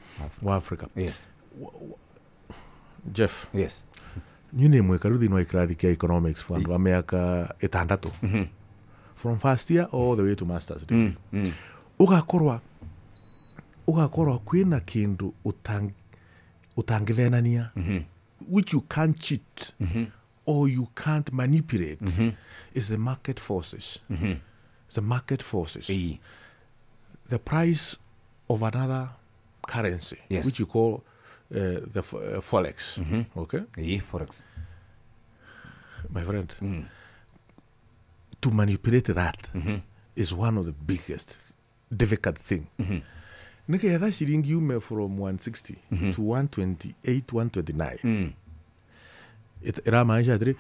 wa Africa. Yes. Jeff. Yes. Niĩ nĩ mwĩkaru thĩinĩ wa kĩrathi kĩa economics for andũ a mĩaka 6 from first year all the way to masters degree. Ugakorwa kwina kindu utangithenania, which you can't cheat or you can't manipulate, is the market forces. The market forces. The price of another currency, which you call the forex. Okay? Forex. My friend, to manipulate that is one of the biggest difficult thing. Nĩgetha ciringi yume from 160 to 128, 129. Ĩramaanisha atĩrĩ,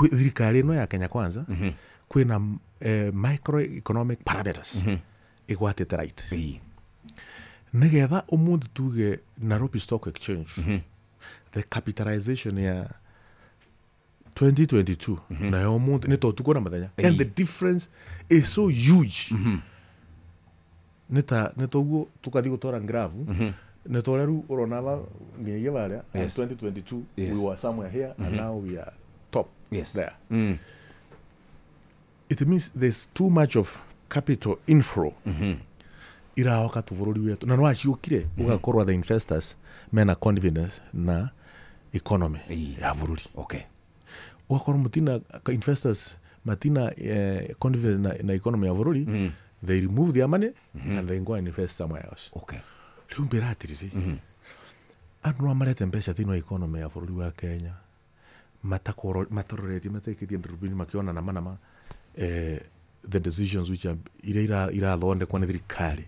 thirikari ĩno ya Kenya Kwanza kwĩna microeconomic parameters ĩgwatĩte right. Nĩgetha ũmũthĩ tuge Nairobi Stock Exchange, the capitalization ya 2022 nayo ũmũthĩ nĩ tũtukũ na mũthenya, and the difference is so huge. Nĩ toguo tũkathiĩ gũtwara grafu nĩ torĩa rĩu ũrona nginyagia barĩa 2022 we were somewhere here and now we are top there. It means there's too much of capital inflow iraoka tũbũrũri wetu na nĩwaciũkire ũgakorwo the investors mena confidence na economy ya bũrũri. Okay. Ũgakorwo mũtina investors matina confidence na economy ya bũrũri, they remove their money and they go and invest somewhere else. Okay. Rĩu mbĩra atĩrĩrĩ, andũ no marete mbeca thĩinĩ wa economy ya bũrũri wa Kenya mataroretie matekĩtie ndurubini makĩona nama nama the decisions which are iria irathondekwo nĩ thirikari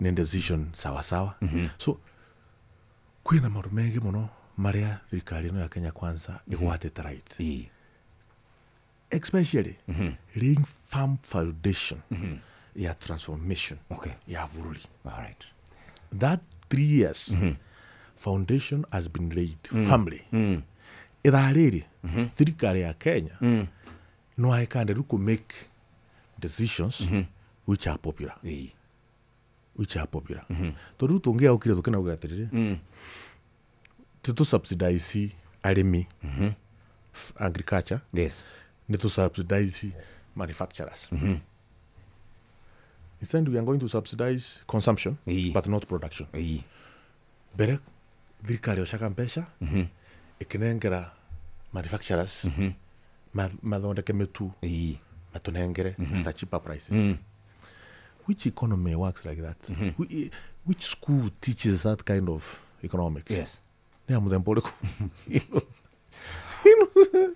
nĩ decision sawa sawa. So kwĩna maũndũ maingĩ mũno marĩa thirikari ĩno ya Kenya Kwanza ĩgwatĩte right. Especially laying firm foundation ya transformation ya bũrũri. All right. That 3 years foundation has been laid firmly. Ithaa rĩrĩ thirikari ya Kenya no ĩkande rĩu kũ make decisions which are popular. Which are popular. Tondũ tũngĩaũkire tũkĩnauga atĩrĩrĩ, tũ subsidize arĩmi, agriculture. Yes. Nĩ tũ subsidize manufacturers. Instead we are going to subsidize consumption but not production. Mbere thirikari yocaga mbeca ĩkĩnengera manufacturers mathondeke mĩtu matũnengere at cheaper prices. Which economy works like that? Which school teaches that kind of economics? Yes. Nĩ ya mũthemba ũrĩkũ?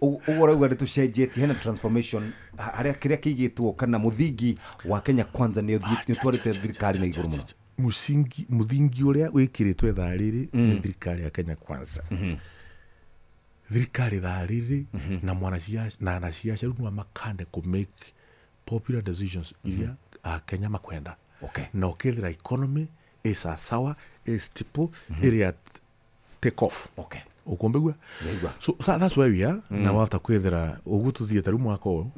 Ũguo ũrauga nĩ tũcenjetie, hena transformation harĩa kĩrĩa kĩigĩtwo kana mũthingi wa Kenya Kwanza nĩ ũtwarĩte thirikari na igũrũ mũno. Mũthingi ũrĩa wĩkĩrĩtwo ithaa rĩrĩ nĩ thirikari ya Kenya Kwanza. Thirikari ithaa rĩrĩ na mwanasiasa na anasiasa rĩu no makande kũ make popular decisions iria Akenya makwenda. Okay. Na ũkethira economy ĩ sawasawa, ĩ stable, ĩrĩa take off. Okay. Ukumbigua so that's where we are. Na wafter kwithira ugu tuthiete riu mwaka uyu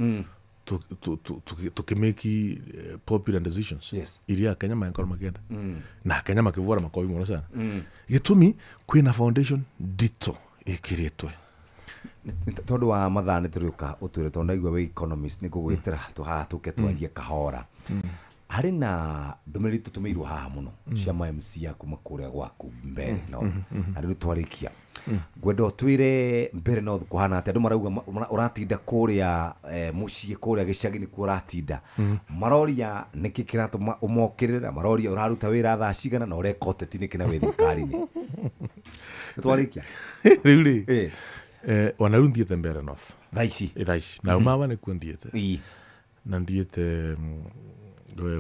tukimake popular decisions. Yes. Iria Kenya mangĩkorwo makĩenda na Kenya makĩvũra makobi mũno sana. Gĩtũmi kwĩna foundation nditũ ĩkĩrĩtwe. Tondũ wa mathaa nĩ tũrĩũka ũtwĩre tondũ ndaigua wĩ economist nĩ ngũgwĩtĩra haha tũke twarie kahora. Harĩ na ndũmĩrĩri tũtũmĩirwo haha mũno cia ma MC a kuma kũrĩa gwaku mbere no na rĩu twarĩkia ngwenda ũtwĩre mbere no kũhana atĩa. Andũ marauga ũratinda kũrĩa mũciĩ kũrĩa gĩcagi nĩkuo ũratinda. Maroria nĩkĩ kĩratũma ũmokĩrĩra, maroria ũraruta wĩra thaa cigana na ũreka ũteti nĩkĩ na wĩ thirikari-inĩ. Twarĩkia rĩu rĩ ona rĩu thiĩte Mbere North thaa ici thaa ici na umawa nĩkuo thiĩte na thiĩte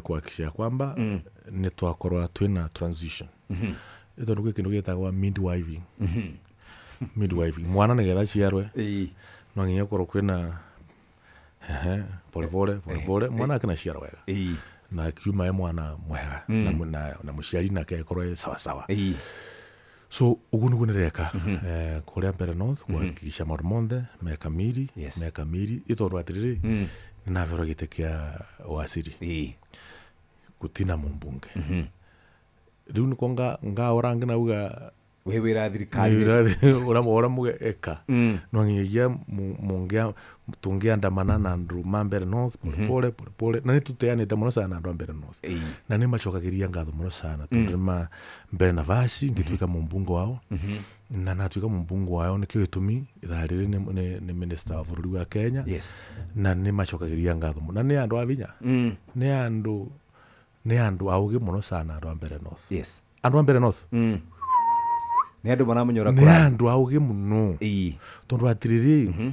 kuhakikisha kwamba nĩ twakorwa twĩna transition. Ĩtondũ gwĩ kĩndũ gĩtagwa midwifing. Midwifing mwana nĩgetha aciarwe no nginya gũkorwo kwĩna polepole polepole mwana akĩnaciarwa wega na akiuma e mwana mwega na mũciari nake akorwo e sawasawa. So ũguo nĩguo nĩreka kũrĩa Mbere North kuhakikisha maũndũ monthe mekamiri mekamiri ĩtondũ atĩrĩrĩ nĩnaberwo gĩtĩ kĩa wasiri gũtina mũmbunge. Rĩu nĩko ngaũra ngĩnauga wĩ wĩra thirikari ũra mũge eka no nginyagia tũngĩandamana na andũ ma Mbere North polepole polepole na nĩtũteanĩte mũno sana na andũ a Mbere North na nĩmacokagĩria ngatho mũno sana tondũ nĩma mbere navaci ngĩtuĩka mũmbunge wao na natuĩka mũmbunge wao nĩkĩo gĩtũmi ithaa rĩrĩ nĩ minister wa bũrũri wa Kenya. Na nĩmacokagĩria ngatho mũno na nĩ andũ a vinya nĩ andũ aũgĩ mũno sana andũ a Mbere North. Andũ a Mbere North nĩ andũ maramenya ũrĩa nĩ andũ aũgĩ mũno tondũ atĩrĩrĩ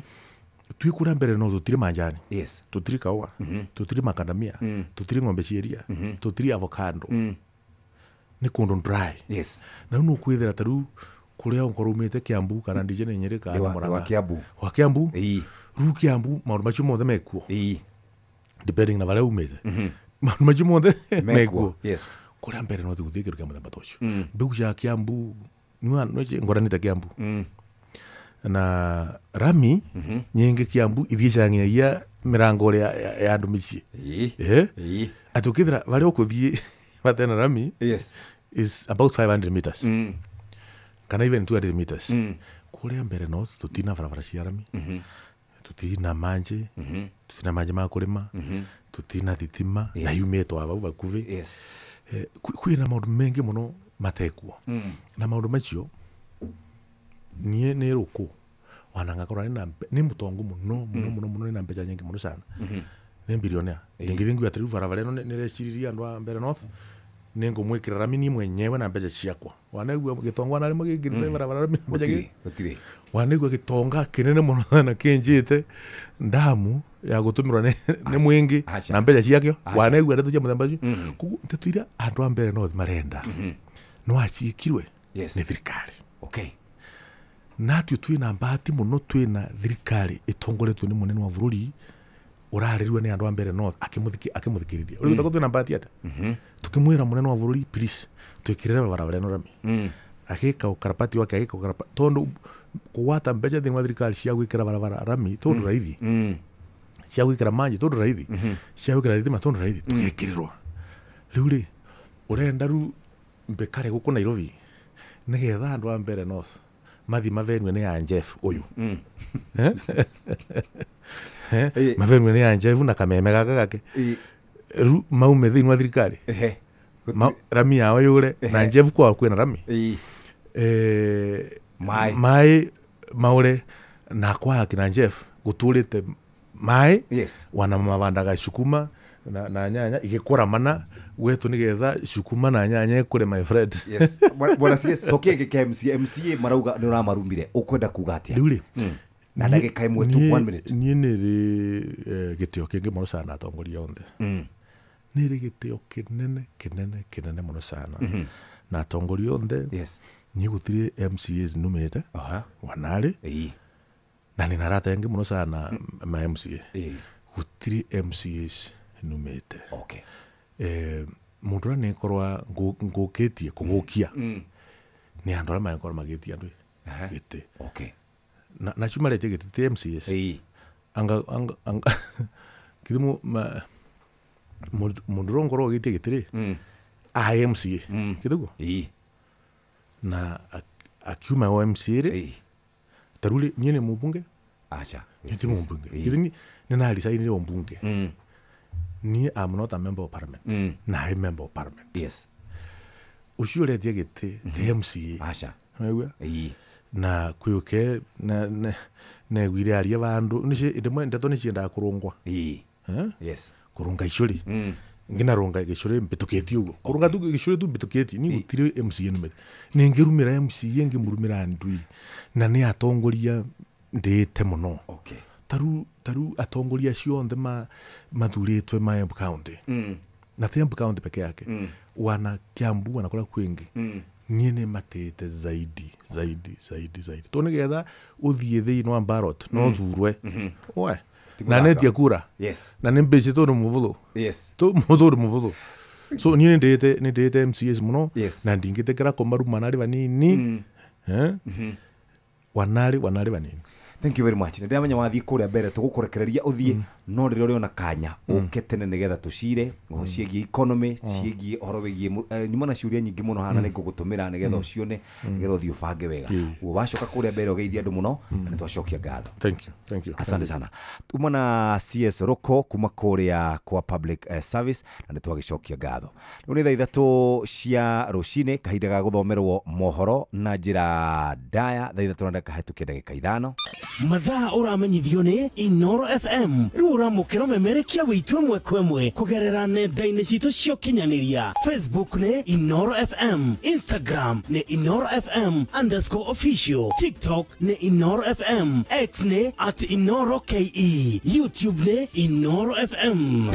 twĩ kũrĩa Mbere North tũtirĩ manjani, tũtirĩ kahũa, tũtirĩ makandamia, tũtirĩ ng'ombe cia iria, tũtirĩ avocado. Nĩ kũndũ dry. Na rĩu nĩ ũkwĩthĩra ta rĩu kũrĩa ũkorwo umĩte Kiambu kana ndije nĩ Nyĩrĩ kana Murang'a wa Kiambu rĩu Kiambu maũndũ macio mothe mekuo depending na harĩa umĩte maũndũ macio mothe mekuo. Kũrĩa Mbere North gũtirĩ kĩndũ kĩa mũthemba ta ũcio. Mbegũ cia Kiambu ngwaranĩte Kiambu na rami nyingi Kiambu ithiĩ canginyagia mĩrango ya andũ mĩciĩ atĩ ũkĩthira harĩa ũkũthiĩ batena rami is about 500 meters kana even 200 meters. Kũrĩa Mbere North tũtina barabara cia rami, tũtina manjĩ, tũtina manjĩ ma kũrĩma, tũtina thitima na yumĩtwo hau hakuhĩ. Kwĩna maũndũ maingĩ mũno matekuo na maũndũ macio niĩ nĩ rũkũ wana ngakorwo nĩ mũtongu mũno mũno mũno mũno nĩ mbeca nyingĩ mũno sana nĩ bilionea ndingĩthiĩ ngiuga atĩ rĩu barabara ĩno nĩreciririe andũ a Mbere North nĩ ngũmwĩkĩra rami niĩ mwenyewe na mbeca ciakwa. Wanaigua gĩtonga na rĩmwe gĩkĩrĩte barabara rami mbeca gũtirĩ. Wanaigua gĩtonga kĩnene mũno na kĩnjĩte ndamu ya gũtũmĩrwo nĩ mũingĩ na mbeca ciakĩo. Wanaigua ndeto cia mũthemba ũcio. Koguo ndeto iria andũ a Mbere North marenda no aciĩkirwe nĩ thirikari. Natuĩ twĩna bahati mũno twĩna thirikari ĩtongoretio nĩ mũnene wa bũrũri ũrarĩrwo nĩ andũ a Mbere North akĩmũthikĩrĩria. Ũrĩ gũtagwo twĩna bahati atĩa? Tũkĩmwĩra mũnene wa bũrũri please twĩkĩrĩre barabara ĩno rami. Agĩka ũkarabati wake agĩka ũkarabati tondũ kũgwata mbeca thĩinĩ wa thirikari cia gwĩkĩra barabara rami tondũ raithi cia gwĩkĩra manjĩ tondũ raithi cia gwĩkĩra thitima tondũ raithi tũgekĩrĩrwo. Rĩu rĩ ũrenda rĩu mbĩkare gũkũ Nairobi nĩgetha andũ a Mbere North mathi mavenue nĩ Anjef ũyũ mavenue nĩ Anjef na kameme gaka gake rĩu maume thĩinĩ wa thirikari rami yao yũre na Anjef kwao kwĩna rami maĩ maũre na kwa kina Anjef gũtũrĩte maĩ wana mavandaga cukuma na nyanya igĩkũra mana gwetu nĩgetha cukuma na nyanya ĩkũre my friend. Bwana CS cokia gĩkĩ MCA marauga nĩ ũramarumire ũkwenda kuga atĩa? Rĩu rĩ na ndagĩka ĩmwe tu 1 minute. Niĩ nĩ rĩ gĩtĩo kĩngĩ mũno sana atongoria othe. Nĩ rĩ gĩtĩo kĩnene kĩnene kĩnene mũno sana na atongoria othe. Niĩ gũtirĩ MCAs numĩte wanarĩ na nĩ arata aingĩ mũno sana ma MCA. Gũtirĩ MCAs numĩte. Mũndũ ũrĩa nĩkorwa ngũkĩtie kũgũkia nĩ andũ arĩa mangĩkorwo magĩtie andũ gĩtĩ. Okay. Na acio maretia gĩtĩ ti MCAs. Anga anga anga kithimu mundu rongoro gĩtie gĩtĩ rĩ a MCA kĩthuguo na akiuma o MCA rĩ taruli niĩ nĩ mũmbunge. Acha. Niĩ ti mũmbunge. Kĩthimi nĩ naricainire ũmbunge. Niĩ am not a member of parliament. Na I member of parliament. Yes. Ũcio ũretia gĩtĩ ti MCA. Acha. Waigua? Na kwĩũke na neguire aria bandu nici ndeto niciendaga kurungwa. Yes. Kurunga icuri nginarunga gicuri mbitukitie uguo kurunga tu gicuri tu mbitukitie ni gutire MCA numete ningirumira MCA ngimurumira ndui na ni atongoria ndite muno. Okay. Taru atongoria cionthe mathuritwe ma Embu County na ti Embu County peke yake wana Kiambu wana kuria kwingi niĩ nĩ matĩte zaidi zaidi zaidi zaidi to nĩgetha ũthiĩ thĩinĩ wa ballot no thurwe we na nĩtie kura. Yes. Na nĩ mbĩci tondũ mũbũthũ. Yes. To mũthũ mũbũthũ. So niĩ nĩ ndĩte MCAs mũno. Yes. Na ndingĩtĩkĩra kũmaruma narĩ vanini. Wanarĩ vanini. Thank you very much. Nĩ ndĩramenya wathiĩ kũrĩa mbere tũgũkũrekereria ũthiĩ no rĩrĩa ũrĩona kanya ũke tene nĩgetha tũcire ciĩgiĩ economy ciĩgiĩ ũhoro wĩgiĩ nyuma na ciũria nyingĩ mũno hana nĩ ngũgũtũmĩra nĩgetha ũcione nĩgetha ũthiĩ ũbange wega. Ũguo wacoka kũrĩa mbere ũgeithie andũ mũno na nĩ twacokia ngatho. Thank you. Thank you. Asante sana. Tuma na CS Roko kuma kũrĩa kwa public service na nĩ twagĩcokia ngatho. Rĩu nĩ thaa 3 cia rũcinĩ kahinda ga gũthomerwo mohoro na njĩra ndaya thaa 3 na ndagĩka ndagĩka 5. Mathaa ũramenyithio nĩ Inoro FM rĩu ũramũkĩra ũmemerekia witũ ĩmwe kwa ĩmwe kũgerera nenda-inĩ citũ cia ũkinyanĩria. Facebook nĩ Inoro FM, Instagram nĩ Inoro FM _official, TikTok nĩ Inoro FM, X nĩ @InoroKE, YouTube nĩ Inoro FM.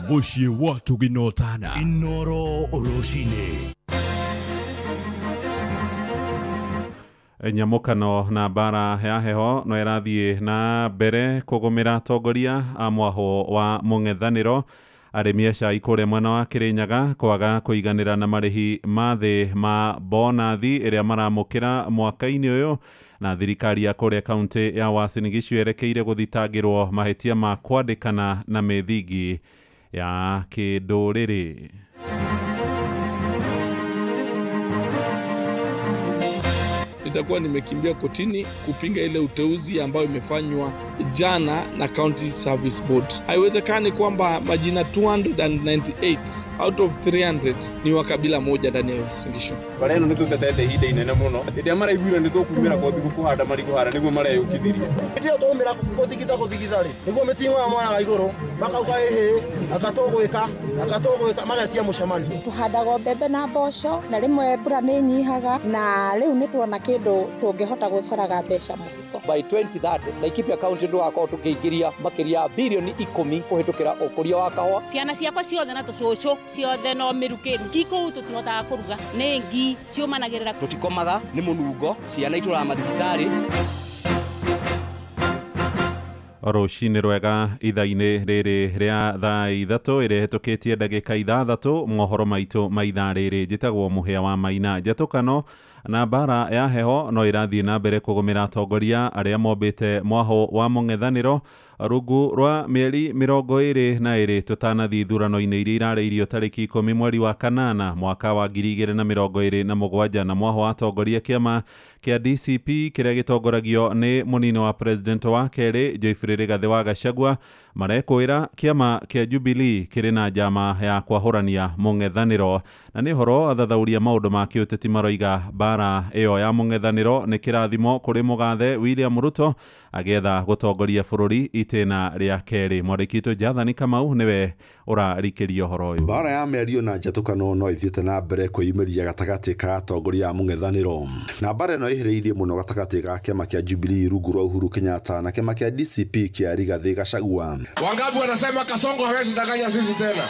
Mũciĩ wa Tũginotana. Inoro rũcinĩ. Nyamũkano na mbara ya heho no ĩrathiĩ na mbere kũgũmĩra atongoria a mwahũ wa mũng'ethanĩro arĩmi a cai kũrĩa mwena wa Kĩrĩnyaga kwaga kũiganĩra na marĩhi ma thĩ ma bonathi ĩrĩa maramũkĩra mwaka-inĩ ũyũ na thirikari ya kũrĩa kaunti ya Uasin Gishu yerekeire gũthitangĩrwo mahĩtia ma kwandĩkana na mĩthingi ya kĩndũrĩrĩ. Nitakuwa nimekimbia kotini kupinga ile uteuzi ambayo imefanywa jana na County Service Board. Haiwezekani kwamba majina 298 out of 300 ni wa kabila moja ndani ya Uasin Gishu. Bara ĩno nĩtũtetete ihinda inene mũno. Hĩndĩ ĩrĩa maraiguire nĩtũkumĩra kothi kũhanda marigũ harĩa nĩguo mareyũkithirie. Hĩndĩ ĩyo twaumĩra gũthigitha gũthigitha rĩ nĩguo mĩting'oya moyaga igũrũ makauga ĩhĩ anga tũgwĩka magetia mũcemanio. Tũhandaga mbembe na mboco na rĩmwe mbura nĩ ĩnyihaga na rĩu nĩ tuona kĩndũ tũngĩhota gwĩkoraga mbeca mũhuko. By 2030 Laikipia County ndũgakorwo tũkĩingĩria makĩria bilioni 10 kũhĩtũkĩra ũkũria wa kahũa. Ciana ciakwa ciothe na tũcũcũ ciothe no mĩrukĩ ngi kũu tũtihotaga kũruga nĩ ngi ciũmanagĩrĩra. Tũtikomaga nĩ mũnungo ciana itũraga mathibitarĩ. Rũcinĩ rwega ithaa-inĩ rĩrĩ rĩa thaa 3 ĩrĩa ĩhĩtũkĩtie ndagĩka 6 mohoro maitũ ma ithaa rĩrĩ. Njĩtagwo Mũhĩa wa Maina. Njatũkano na mbara ya heho no ĩrathiĩ na mbere kũgũmĩra atongoria arĩa mombĩte mwahũ wa mũng'ethanĩro rungu rwa mĩeri 22 tũtanathiĩ ithurano-inĩ iria irarĩirio tarĩki 10 mweri wa kanana mwaka wa 2027 na mwahũ wa atongoria kĩama kĩa DCP kĩrĩa gĩtongoragio nĩ mũnini wa president wa kerĩ Geoffrey Rigathĩ wa Gachagua marekũĩra kĩama kĩa Jubilee kĩrĩ na njama ya kwahũrania mũng'ethanĩro na nĩ ũhoro athathauria maũndũ ma kĩũteti maroiga mbara ĩyo ya mũng'ethanĩro nĩ kĩrathimo kũrĩ mũgathe William Ruto agĩetha gũtongoria bũrũri itĩna rĩa kerĩ. Mwandĩki witũ Jathani Kamau nĩwe ũrarikĩria ũhoro ũyũ. Mbara ya mĩario na njatũkano no ithiĩte na mbere kwĩyumĩria gatagatĩ ka atongoria a mũng'ethanĩro na mbara ĩno ĩhĩrĩirie mũno gatagatĩ ga kĩama kĩa Jubilee rungu rwa Uhuru Kenyatta na kĩama kĩa DCP kĩa Rigathĩ Gachagua. Wangapi wanasema Kasongo hawezi danganya sisi tena?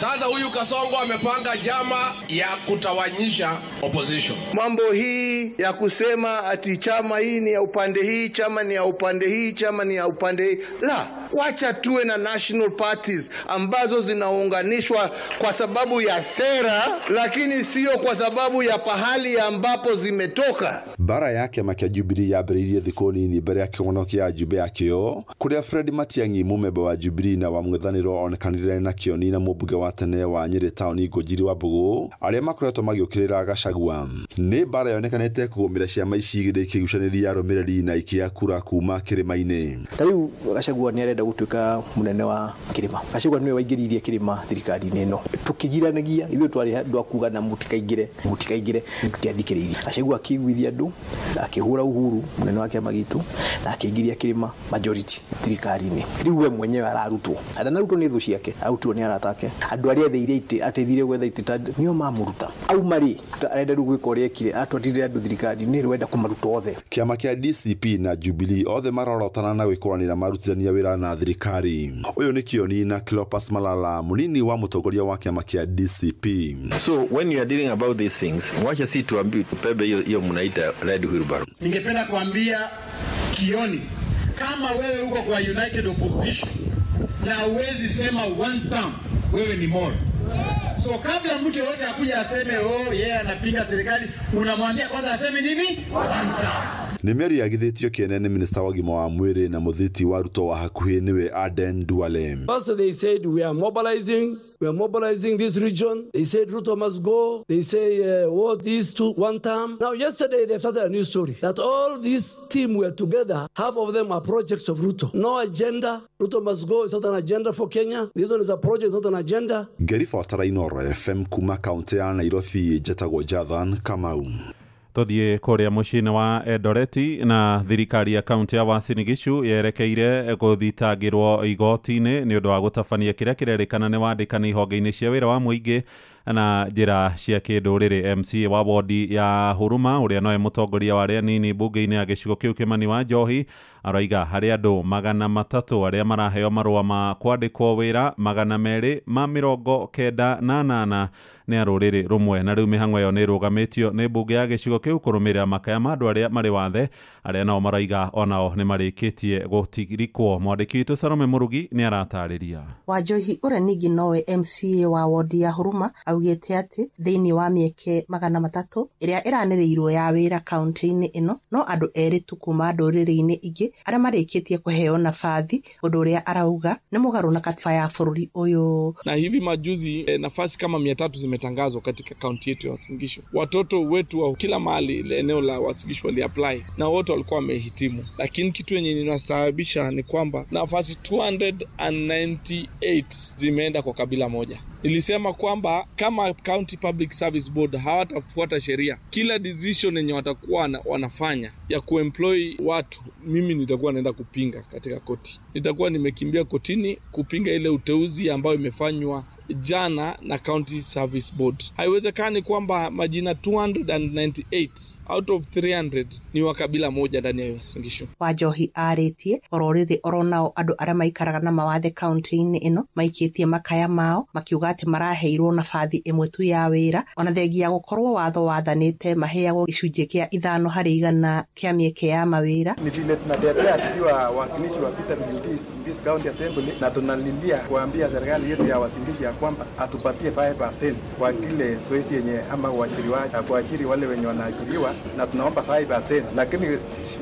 Sasa huyu Kasongo amepanga jama ya kutawanyisha opposition. Mambo hii ya kusema ati chama hii ni ya upande hii, chama ni ya upande hii, chama ni ya upande hii, la, wacha tuwe na national parties ambazo zinaunganishwa kwa sababu ya sera, lakini sio kwa sababu ya pahali ambapo zimetoka. Bara ya kĩama kĩa Jubilee yambĩrĩirie thikũ nini mbere ya kĩgongano kĩa Ajumbe akĩo kũrĩa Fred Matiang'i mũmemba wa Jubilee na wa mũng'ethanĩro onekanire na Kĩoni na mũmbunge wa tene wa Nyĩrĩ taũni Ngũnjiri wa Mbũgũ arĩa makoretwo magĩũkĩrĩra Gachagua. Nĩ mbara yonekanĩte kũgũmĩra ciama ici igĩrĩ ikĩgucanĩria arũmĩrĩri na ikia kura kuma kĩrĩma-inĩ. Ta rĩu Gachagua nĩ arenda gũtuĩka mũnene wa kĩrĩma. Gachagua nĩwe waingĩririe kĩrĩma thirikari-inĩ ĩno. Tũkĩgiranagia ithuĩ twarĩ andũ a kuga na mũtikaingĩre, mũtikaingĩre, tũtiathikĩrĩirie. Gachagua akĩiguithia andũ, akĩhũra Uhuru mũnene wa kĩama gitũ na akĩingĩria kĩrĩma majority thirikari-inĩ. Rĩu we mwenyewe ararutwo. Ndanarutwo nĩ thũ ciake, arutwo nĩ arata ake. Andũ arĩa etheire itĩ, ateithire gwetha itĩ ta nĩo mamũruta. Auma rĩ, arenda rĩu gwĩka ũrĩa ekire, atwarire andũ thirikari-inĩ, rĩu arenda kũmaruta othe. Kĩama kĩa DCP na Jubilee othe marorotana na gwĩkũranĩra marutithania wĩra na thirikari. Ũyũ nĩ Kĩoni na Cleopas Malala, mũnini wa mũtongoria wa kĩama kĩa DCP. So when you are dealing about these things, wacha si tuambi tupebe hiyo mnaita red wheelbarrow. Ningependa kuambia Kioni, kama wewe uko kwa United Opposition na uwezi sema one term, wewe ni moro. So kabla mtu yote akuja aseme oh yeye anapinga serikali, unamwambia kwanza aseme nini? One term. Nĩ mĩario yagithĩtio kĩene nĩ minista wa ũgima wa mwĩrĩ na mũthiti wa Ruto wa hakuhĩ nĩwe Aden Duale. First they said we are mobilizing this region. They said Ruto must go. They say what these two one term. Now yesterday they started a new story that all these team were together. Half of them are projects of Ruto. No agenda. Ruto must go. It's not an agenda for Kenya. This one is a project, not an agenda. Ngĩribotera Inooro FM kuma kaunti ya Nairobi, njetagwo Jathan Kamau. Tuthiĩ kũrĩa mũciĩ-inĩ wa Eldoret na thirikari ya kaunti ya Uasin Gishu yerekeire gũthitangĩrwo igoti-inĩ nĩ ũndũ wa gũtabania kĩrĩa kĩrerĩkana nĩ wandĩkani ihonge-inĩ cia wĩra wa mũingĩ na njĩra cia kĩndũrĩrĩ. MCA wa wodi ya Huruma ũrĩa nowe mũtongoria wa arĩa anini mbunge-inĩ ya gĩcigo kĩu Kĩmani wa Njohi araiga harĩ andũ 300 arĩa maraheo marũa ma kwandĩkwo wĩra 298 nĩ a rũrĩrĩ rũmwe, na rĩu mĩhang'o ĩyo nĩ ĩrũgamĩtio nĩ mbunge ya gĩcigo kĩu kũrũmĩrĩra makaya ma andũ arĩa marĩ wathe arĩa nao maraiga onao nĩ marĩkĩtie gũtirikwo. Mwandĩki witũ Salome Mũrugi nĩ aratarĩria. Wanjohi ũrĩa ningĩ nowe MCA wa wodi ya Huruma augĩte atĩ thĩinĩ wa mĩeke 300 ĩrĩa ĩranĩrĩirwo ya wĩra kaunti-inĩ ĩno no andũ erĩ tu kuma ndũrĩrĩ-inĩ ingĩ arĩa marĩkĩtie kũheo nabathi, ũndũ ũrĩa arauga nĩ mũgarũ na katiba ya bũrũri ũyũ. Na hivi majuzi nafasi kama 300 zimetangazwa katika kaunti yetu ya Uasin Gishu. Watoto wetu wa kila mahali eneo la Uasin Gishu wali apply na wote walikuwa wamehitimu, lakini kitu yenye inasababisha ni kwamba nafasi 298 zimeenda kwa kabila moja. Nilisema kwamba kama County Public Service Board hawatafuata sheria, kila decision yenye watakuwa wanafanya ya kuemploy watu, mimi nitakuwa naenda kupinga katika koti. Nitakuwa nimekimbia kotini kupinga ile uteuzi ambayo imefanywa jana na County Service Board. Haiwezekani kwamba majina 298 out of 300 ni wa kabila moja ndani ya Uasin Gishu. Wanjohi arĩtie oro rĩrĩ oro nao andũ arĩa maikaraga na mawathe kaunti-inĩ ĩno maikĩtie makaya mao makiuga atĩ maraheirwo nabathi ĩmwe tu ya wĩra, ona thengia gũkorwo watho wathanĩte maheagwo gĩcunjĩ kĩa 5 harĩ 100 kĩa mĩeke ya mawĩra. Ni vile tunatetea tukiwa wawakilishi wa PWD in this county assembly, na tunalilia kuambia serikali yetu ya Uasin Gishu ya kwamba atupatie 5% kwa kile zoezi yenye ama uajiri wa kuajiri wale wenye wanaajiriwa, na tunaomba 5%, lakini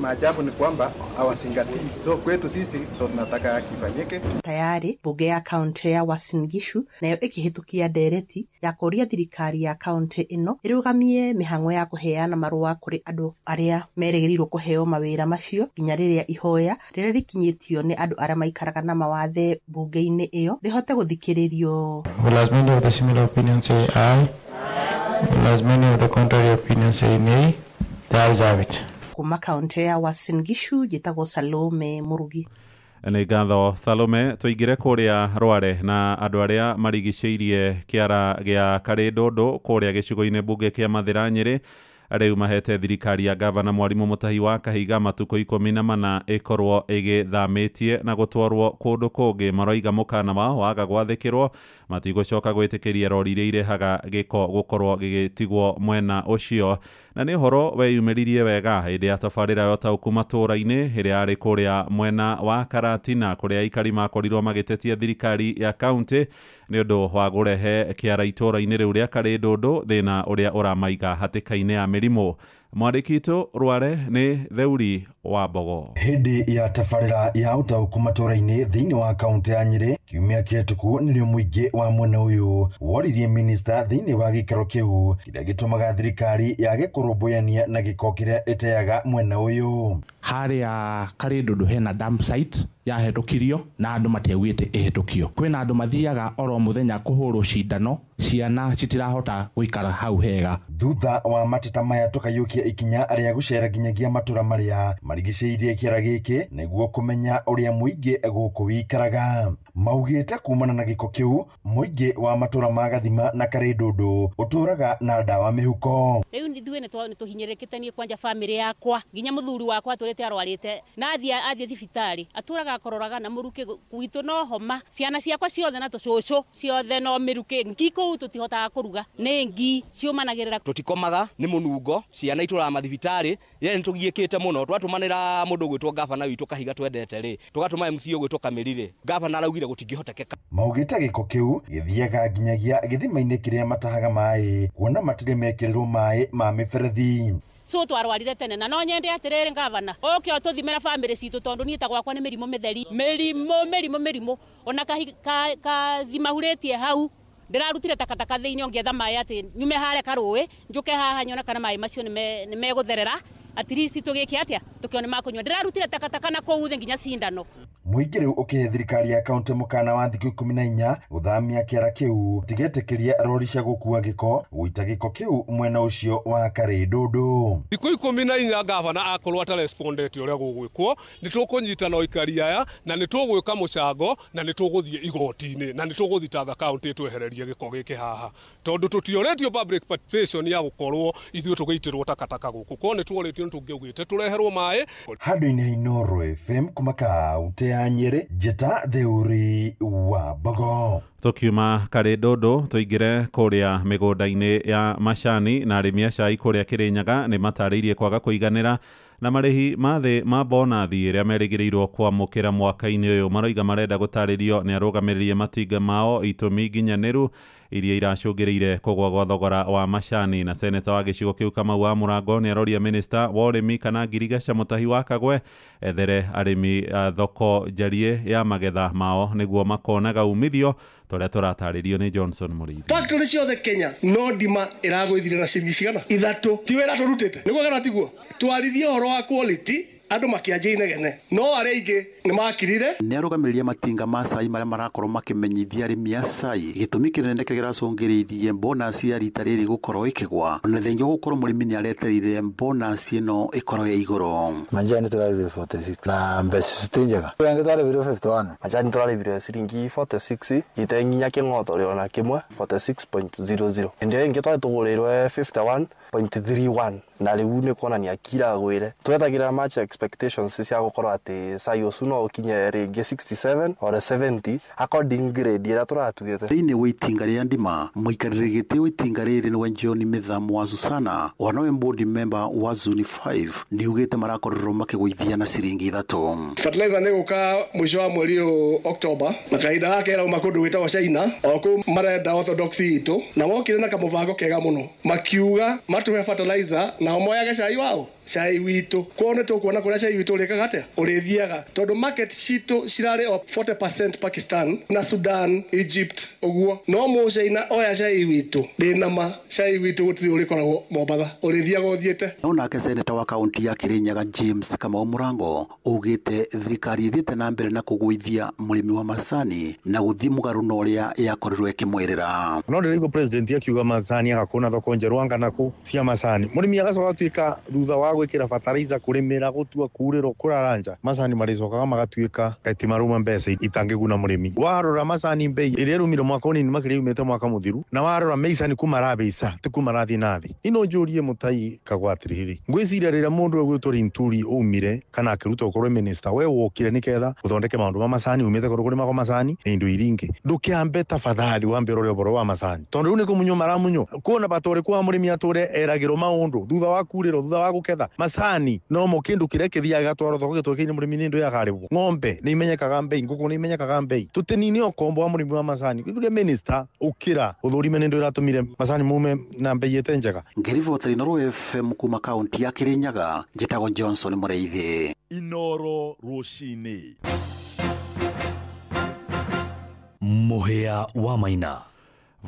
maajabu ni kwamba hawazingatii. So kwetu sisi tunataka haki ifanyike. Tayari bunge ya kaunti ya Uasin Gishu nayo ĩkĩhĩtũkia ndereti ya kũũria thirikari ya kaunti ĩno ĩrũgamie mĩhang'o ya kũheana marũa kũrĩ andũ arĩa merĩgĩrĩirwo kũheo mawĩra macio nginya rĩrĩa ihoya rĩrĩa rĩkinyĩtio nĩ andũ arĩa maikaraga na mawathe bunge-inĩ ĩyo rĩhote gũthikĩrĩrio. Will as many of the similar opinions say aye? Will as many of the contrary opinions say nay? The ayes have it. Kuma kaunti ya Uasin Gishu njĩtagwo Salome Mũrugi. Nĩ ngatho Salome. Tũingĩre kũrĩa Rware na andũ arĩa marigicĩirie kĩara gĩa Karĩndũndũ kũrĩa gĩcigo-inĩ mbunge kĩa Mathĩra Nyĩrĩ Rĩu mahete thirikari ya gavana Mwarimũ Mutahi wa Kahiga matukũ 14 ĩkorwo ĩgĩthamĩtie na gũtwarwo kũndũ kũngĩ. Maroiga mũkana wao waga gwathĩkĩrwo matigũcoka gwĩtĩkĩria rori iria irehaga gĩko gũkorwo gĩgĩtigwo mwena ũcio. Na nĩ ũhoro weyumĩririe wega hĩndĩ ya tabarĩra ya ũtaũku matũũra-inĩ ĩrĩa yarĩ kũrĩa mwena wa Karatina, kũrĩa aikari makorirwo magĩtetia thirikari ya kaunti nĩ ũndũ wa kũrehe kĩara itũũra-inĩ rĩu rĩa Karĩndũndũ, thĩna ũrĩa ũramaiga hatĩka-inĩ ya mĩrimũ. Mwandĩki witũ Rware nĩ Theuri wa Mbogo. Hĩndĩ ya tabarĩra ya ũtaũku matũũra-inĩ thĩinĩ wa kaunti ya Nyĩrĩ kiumia kĩhetũku nĩrĩo mũingĩ wa mwena ũyũ woririe minista thĩinĩ wa gĩikaro kĩu kĩrĩa gĩtũmaga thirikari yage kũrũmbũyania na gĩko kĩrĩa ĩteaga mwena ũyũ. Harĩa Karĩndũndũ hena dump site yahetũkirio na andũ matiaugĩte ĩhetũkio. Kwĩna andũ mathiaga oro mũthenya kũhũrwo cindano, ciana citirahota gũikara hau hega. Thutha wa mateta maya tũkaiyũkia ikinya rĩa gũcera nginyagia matũra marĩa marigicĩirie kĩara gĩkĩ nĩguo kũmenya ũrĩa mũingĩ gũkũ wĩikaraga. Maugĩte kumana na gĩko kĩu mũingĩ wa matũra ma Gathima na Karĩndũndũ ũtũraga na ndawa mĩhuko. Rĩu ithuĩ nĩ tũhinyĩrĩkĩte niĩ kwanja bamĩrĩ yakwa nginya mũthuri wakwa atũrĩte arwarĩte na athiĩ thibitarĩ atũraga akororaga na mũrukĩ gwitũ no homa, ciana ciakwa ciothe na tũcũcũ ciothe no mĩrukĩ, ngi kũu tũtihotaga kũruga nĩ ngi ciũmanagĩrĩra. Tũtikomaga nĩ mũnungo, ciana itũraga mathibitarĩ, ye nĩ tũgiĩkĩte mũno. Twatũmanĩra mũndũ ũgwĩtwo gavana witũ Kahiga twendete rĩ, tũgatũma MC ũgwĩtwo Kamĩri rĩ, gavana araugire gũtingĩhotekeka. Maugĩte gĩko kĩu gĩthiaga nginyagia gĩthima-inĩ kĩrĩa matahaga maĩ kuona matirĩ mekĩrĩrwo maĩ ma mĩberethi. So twarwarire tene na no nyende atiriri gavana oke ũtũthimĩra bamĩrĩ citũ tondũ niĩ ta gwakwa nĩ mĩrimũ mĩtheri, mĩrimũ ona kathimahurĩtie hau ndĩrarutire takataka thĩinĩ ũngĩetha maĩ atĩ nyume harĩa karũĩ njũke haha nyone kana maĩ macio nĩ megũtherera, at least tũgĩke atĩa tũkĩone makũnyua. Ndĩrarutire takataka na kũu thĩ nginya cindano. Mũingĩ rĩu ũkĩhe thirikari ya kaunti mũkana wa thikũ 14 gũthamia kĩara kĩu tigetĩkĩria rori cia gũkua gĩko gũita gĩko kĩu mwena ũcio wa Karĩndũndũ. Thikũ 14 gavana akorwo atarespondete ũrĩa gũgwĩkwo nĩ tũkũnyitana aikari aya na nĩ tũgwĩka mũcango na nĩ tũgũthiĩ igoti-inĩ na nĩ tũgũthitanga kaunti twehererie gĩko gĩkĩ haha tondũ tũtiorĩtio public participation ya gũkorwo ithuĩ tũgĩitĩrwo takataka gũkũ ko nĩ tuorĩtio nĩ tũngĩaugĩte tũreherwo maĩ. Handũ-inĩ ha Inooro FM kuma kaunti ya Nyĩrĩ, njĩta Theuri wa Mbogo. Tukiuma Karĩndũndũ tũingĩre kũrĩa mĩgũnda-inĩ ya macani na arĩmi a cai kũrĩa Kĩrĩnyaga nĩ matarĩirie kwaga kũiganĩra na marĩhi ma thĩ ma bonathi ĩrĩa merĩgĩrĩirwo kwamũkĩra mwaka-inĩ ũyũ. Maroiga marenda gũtarĩrio nĩ arũgamĩrĩri matinga mao itũmi nginyanĩru iria iracũngĩrĩire kũgũa gwa thogora wa macani. Na seneta wa gĩcigo kĩu Kamau wa Mũrango nĩ aroria minista wa ũrĩmi kana ngirigaca Mutahi wa Kagwe ethere arĩmi thoko njarie ya magetha mao nĩguo makonaga umithio tũrĩa tũratarĩrio nĩ Johnson Mũrĩithi. Factory ciothe Kenya no ndima ĩragũithire na ciringi cigana 3 ti wĩra tũrutĩte nĩguo kana tiguo twarithie ũhoro wa quality andũ makĩanjia inegene no arĩa aingĩ nĩ makirire. Nĩ arũgamĩrĩri a matinga ma cai marĩa marakorwo makĩmenyithia arĩmi a cai gĩtũmi kĩnene kĩrĩa kĩracũngĩrĩirie bonus ya rita rĩrĩ gũkorwo ĩkĩgwa ona thengia gũkorwo mũrĩmi nĩ aretereire bonus ĩno ĩkorwo ya igũrũ. Majani tũrarĩhire 46 na mbeca ti njega, angĩ twarĩhire 51. Majani tũrarĩhire ciringi 46 ite nginya kĩng'oto ona kĩmwe 46.00 ĩndĩ ĩyo ĩngĩ twarĩ tũgũrĩirwe 51.31 na rĩu nĩ kuonania kiragwĩre twetagĩrĩra much expectations cia gũkorwo atĩ cai ũcio no ũkinye rĩngĩ 67 or 70 according grade ĩrĩa tũratuĩte. Thĩinĩ wa itinga rĩa ndima mũikarĩri gĩtĩ wa itinga rĩrĩ nĩwe John Mĩthamu wa Susana ona we board member wa Zone 5 nĩugĩte marakorirwo makĩgũithia na ciringi 3. Fertilizer nĩ gũka mũico wa mweri ũyũ October na kahinda gaka ĩrauma kũndũ gwĩtagwo China o kũu marenda orthodox itũ na mokire na kamũbango kega mũno makiuga matũhe fertilizer nao moyage cai wao cai witũ kwao nĩ tũkuona kũrĩa cai witũ ũrĩkaga atĩa ũrĩthiaga tondũ market citũ cirarĩ o 40% Pakistan na Sudan Egypt ũguo no mũcaina oya cai witũ ndĩnama cai witũ gũtirĩ ũrĩkoragwo Mombatha ũrĩthiaga ũthiĩte. No nake seneta wa kaunti ya Kirinyaga James Kamau Mũrango augĩte thirikari ĩthiĩte na mbere na kũgũithia mũrĩmi wa macani na gũthiĩ mũgarũ na ũrĩa yakorirwo ĩkĩmwĩrĩra. No ndĩraigua president akiuga macani agakũna thoko njerũ anga naku cia macani mũrĩmi agacoka gatuĩka thutha wa Gwikira fertilizer, kurimira, gutua, kuurĩrwo, kũraranja, macani marĩcokaga magatuĩka ati maruma mbeca itangĩguna mũrĩmi. Warora macani mbei ĩrĩa ĩrumire mwaka ũnini makĩria yumĩte mwaka mũthiru, na warora mĩica nĩ kuma rabeca ti kuma rathiĩ na thĩ. Ino njũrie Mũtai Kagwa atĩrĩrĩ, ngwĩciria rĩrĩa mũndũ egwĩtwo Linturi aumire kana akĩrutwo ũkorwo minister, we wokire nĩketha ũthondeke maũndũ ma macani, umĩte kũndũ kũrĩmagwo macani na indo iria ingĩ, ndũkĩambe tafadhali wambe ũrore ũhoro wa macani, tondũ rĩu nĩ kũmunywo maramunywo. Kuona bata ũrĩkũ wa mũrĩmi atũre eragĩrwo maũndũ thutha wa kurĩrwo, thutha wa gũketha macani nomo kĩndũ kĩrĩa kĩthiaga gĩgatwarwo thoko gĩtwĩke-inĩ mũrĩmi nĩ indo yakarĩhwo. Ng'ombe nĩ imenyekaga mbei, ngũkũ nĩ imenyekaga mbei, tũtinine ũkombo wa mũrĩmi wa macani. Gĩkuria minister ũkĩra ũthũrime nĩ ndũ ĩratũmire macani mume na mbei ĩte njega. Ngĩribotera Inooro FM kuma kaunti ya Kirinyaga, njĩtagwo Johnson Mũrĩithi. Inooro rũcinĩ. Mũhĩa wa Maina.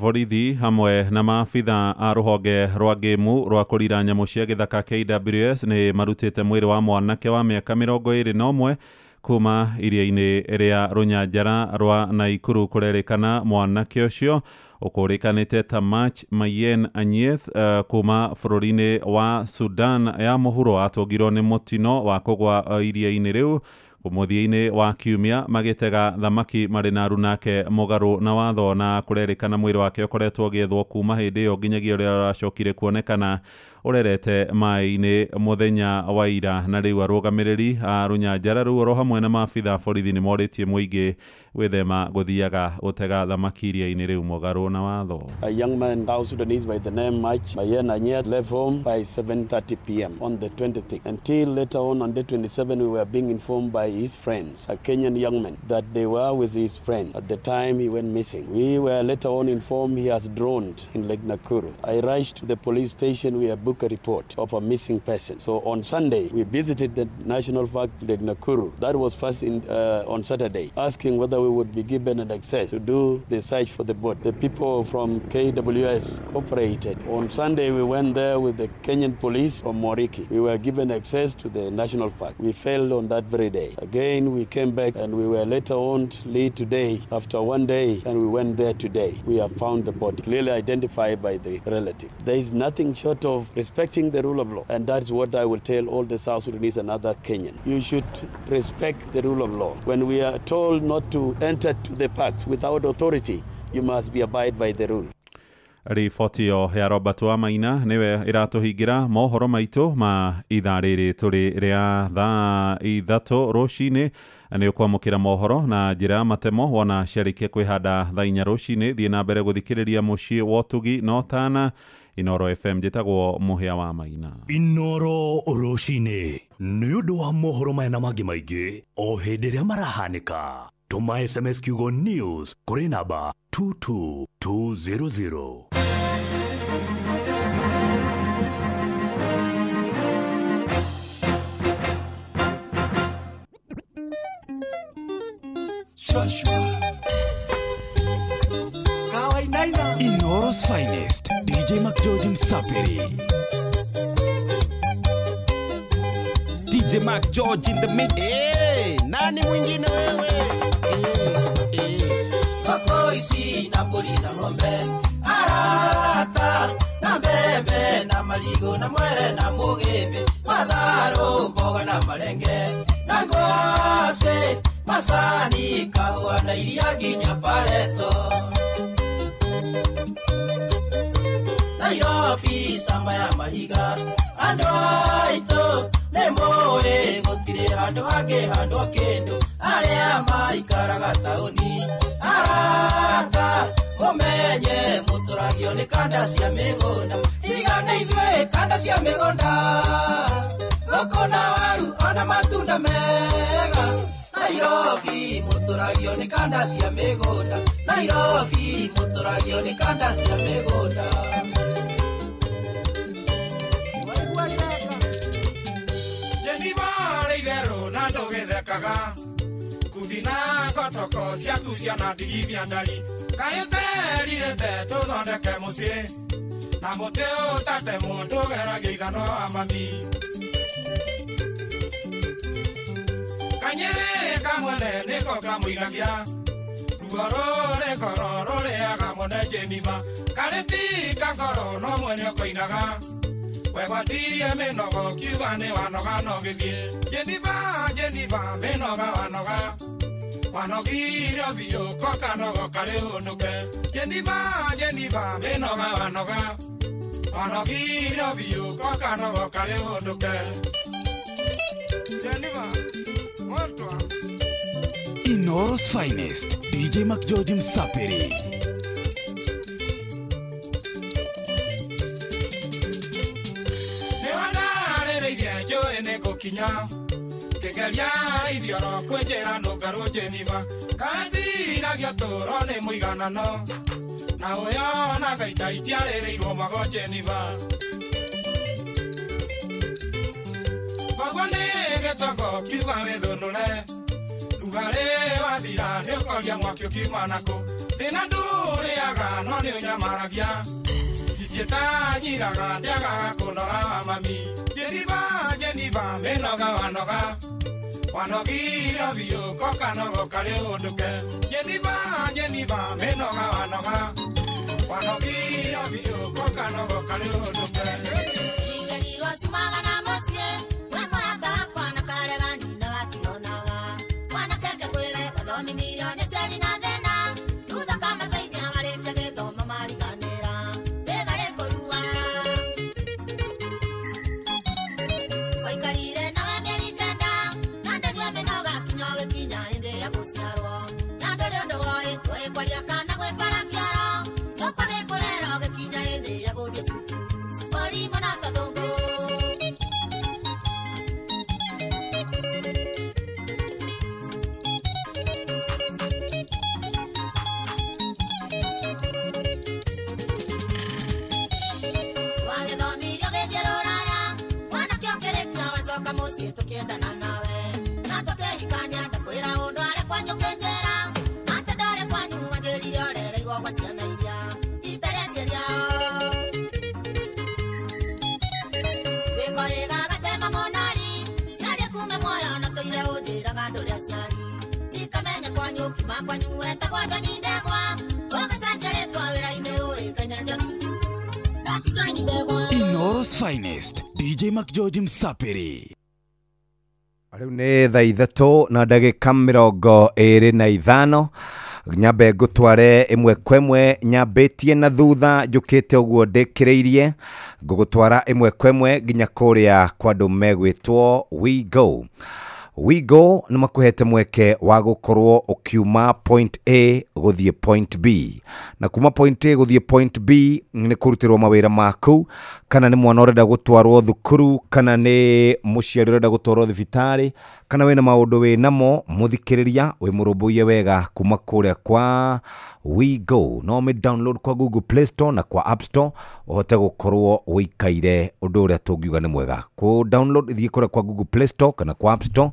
Borithi hamwe na maabitha a rũhonge rwa ngĩmu rwa kũrira nyamũ cia gĩthaka KWS nĩ marutĩte mwĩrĩ wa mwanake wa mĩaka 21 kuma iria-inĩ rĩa rũnyanjara rwa Naikuru. Kũrerĩkana mwanake ũcio ũkũrĩkanĩte ta Mach Mayen Anyieth kuma bũrũri-inĩ wa Sudan ya mũhuro atũngirwo nĩ mũtino wa kũgwa iria-inĩ rĩu mũthia-inĩ wa kiumia magĩtega thamaki marĩ na arunake mũgarũ na watho, na kũrerĩkana mwĩrĩ wake ũkoretwo ũgĩethwo kuma hĩndĩ ĩyo nginyagia ũrĩa ũracokire kuonekana ũrerete maĩ-inĩ mũthenya wa ira. Na rĩu arũgamĩrĩri a rũnyanjara rũu oro hamwe na maabitha a borithi nĩ morĩtie mũingĩ gwĩthema gũthiaga gũtega thamaki iria-inĩ rĩu mũgarũ na watho. A young man, South Sudanese by the name Mach Mayen Anyieth, left home by 7:30 p.m. on the 26th. Until later on the 27th, we were being informed by his friends, a Kenyan young man, that they were with his friend at the time he went missing. We were later on informed he has drowned in Lake Nakuru. I rushed to the police station. We have booked a report of a missing person. So on Sunday, we visited the National Park Lake Nakuru. That was first on Saturday, asking whether we would be given an access to do the search for the boat. The people from KWS cooperated. On Sunday, we went there with the Kenyan police from Moriki. We were given access to the national park. We failed on that very day. Again, we came back and we were later on late today, after one day, and we went there today. We have found the body, clearly identified by the relative. There is nothing short of respecting the rule of law, and that's what I will tell all the South Sudanese and other Kenyans. You should respect the rule of law. When we are told not to enter to the parks without authority, you must be abide by the rule. Riboti ĩyo ya Robert Wamaina nĩwe ĩratũhingĩra mohoro maitũ ma ithaa rĩrĩ tũrĩ rĩa thaa 3 rũcinĩ. Nĩ ũkwamũkĩra mohoro na njĩra ya matemo wona ciarĩkia kwĩhanda thaa 4 rũcinĩ. Thiĩ na mbere gũthikĩrĩria mũciĩ wa ũtugi no tana Inooro FM. Njĩtagwo Mũhĩa wa Maina. Inooro rũcinĩ nĩ ũndũ wa mohoro maya na mangĩ maingĩ o hĩndĩ ĩrĩa marahanĩka. Tũma SMS kiugo news kũrĩ namba 22200. Inooro's finest, DJ McGeorge Msapiri. DJ McGeorge in the mix. Hey, nani mwingine wewe? Makoisi na mburi na ng'ombe, arata na mbembe na marigo na mwere na mugembe, matharũ mboga na marenge na ngwacĩ, macani kahũa na iria nginya pareto. Nairobi camba ya mahiga, andũ aitũ nĩ mũĩ gũtirĩ handũ hangĩ handũ kĩndũ, arĩa maikaraga taũni arata mũmenye mũtũragio nĩ kanda cia mĩgũnda, tigana ithuĩ kanda cia mĩgũnda, ngũkũ na waru ona matunda mega. Nairobi mũtũragio nĩ kanda cia mĩgũnda, Nairobi mũtũragio nĩ kanda cia mĩgũnda. Kuthina ngotoko ciaku ciana ndigithia ndari kaĩ ũterirĩte tũthondeke mũciĩ na mũtĩ ũtatemwo ndũgeragia ithanwa wa mami. Kanyĩrĩ kamwene nĩko kamũinagia ruo rũrĩ ngoro rũrĩaga mwene njĩmima karĩ ti kangoro no mwene ũkoinaga. Wegwatirie mĩnoga ũkiuga nĩ wanoga no gĩthiĩ. Jeniva, Jeniva, mĩnoga wanoga. Wanogire biũ ko kanogo karĩ ũnũke. Jeniva, Jeniva, mĩnoga wanoga. Wanogire biũ ko kanogo karĩ ũnũke. Jeniva, mwatwa. Inoro's finest, DJ McGeorge Msapiri. Nĩgũkinya kĩgeria ithioro kwĩ njĩra nũngarũ Jeniva kaciragia ũtũũro nĩ mũiganano na ũyũ na gaita itiarĩrĩirwo mago Jeniva koguo nĩ gĩtongo kiuga wĩthũnũre rugarĩ wathira nĩ ũkoria mwaki ũkiuma nakũ thĩna ndũrĩaga no nĩ ũnyamaragia itiĩtanyiraga ndĩagaga kũnora wa mami Jeniva, Jeniva, mĩnoga wanoga. Wanogire biũ ko kanogo karĩ ũndũke. Jeniva, Jeniva, mĩnoga wanoga. Wanogire biũ ko kanogo karĩ ũndũke. Njikarĩrwo ciumaga na mũciĩ, we mũrata wakwa na karega nyina gationaga. Mwanake ngĩkwĩre wathomithirio nĩ ciari na thĩna, thutha kamateithia marĩkia gĩthomo mariganĩra. Thĩga rĩkũrua. Waikarire nawe mĩeri 9, na ndũrĩ mĩnoga kinya ũgĩkinya hĩndĩ ya gũciarwo. Na ndũrĩ ũndũ woĩ kwaria kana gwĩtwara kĩoro, gĩũka gĩkũrera ũgĩkinya hĩndĩ ya gũthiĩ cukuru. Mũrimũ na tũthũngũ. Wagĩthomirie ũgĩthiĩ rũraya, mwanake ũkĩrĩkia wacoka mũciĩ tũkĩendana nawe. Na tũkĩhikania ndakwĩra ũndũ arĩ kwanyu ũkĩnjĩra, atĩ ndorĩ kwanyu wanjĩrire ũrereirwo gwa ciana iria itarĩ aciari ao. Gĩko gĩgagatema mũnari, ciaria kume muoyo na tũire ũnjĩraga ndũrĩ aciari. Ndikamenya kwanyu ũkiuma kwanyu wetagwo John Ndegwa, ũgĩcenjia rĩtwa wĩra-inĩ ũĩkaine John Ti John Ndegwa. Inoro's finest, DJ McGeorge Msapiri. Rĩu nĩ thaa 3:25 nyambe ngũtware ĩmwe kwa ĩmwe nyambĩtie na thutha njũkĩte ũguo ndĩkĩrĩirie ngũgũtwara ĩmwe kwa ĩmwe nginya kũrĩa kwa andũ megwĩtwo WeGo. WeGo nĩ makũhete mweke wa gũkorwo ũkiuma point A gũthiĩ point B, na kuma point A gũthiĩ point B nĩ kũrutĩrwo mawĩra maku, kana nĩ mwana ũrenda gũtwarwo thukuru, kana nĩ mũciari ũrenda gũtwarwo thibitarĩ, kana wĩna maũndũ wĩ namo mũthikĩrĩria wĩ mũrũmbũiye wega kuma kũrĩa kwa WeGo. No ũmĩ download kwa Google Play Store na kwa App Store ũhote gũkorwo ũikaire ũndũ ũrĩa tũngiuga nĩ mwega. Kũ download thiĩ kũrĩa kwa Google Play Store kana kwa App Store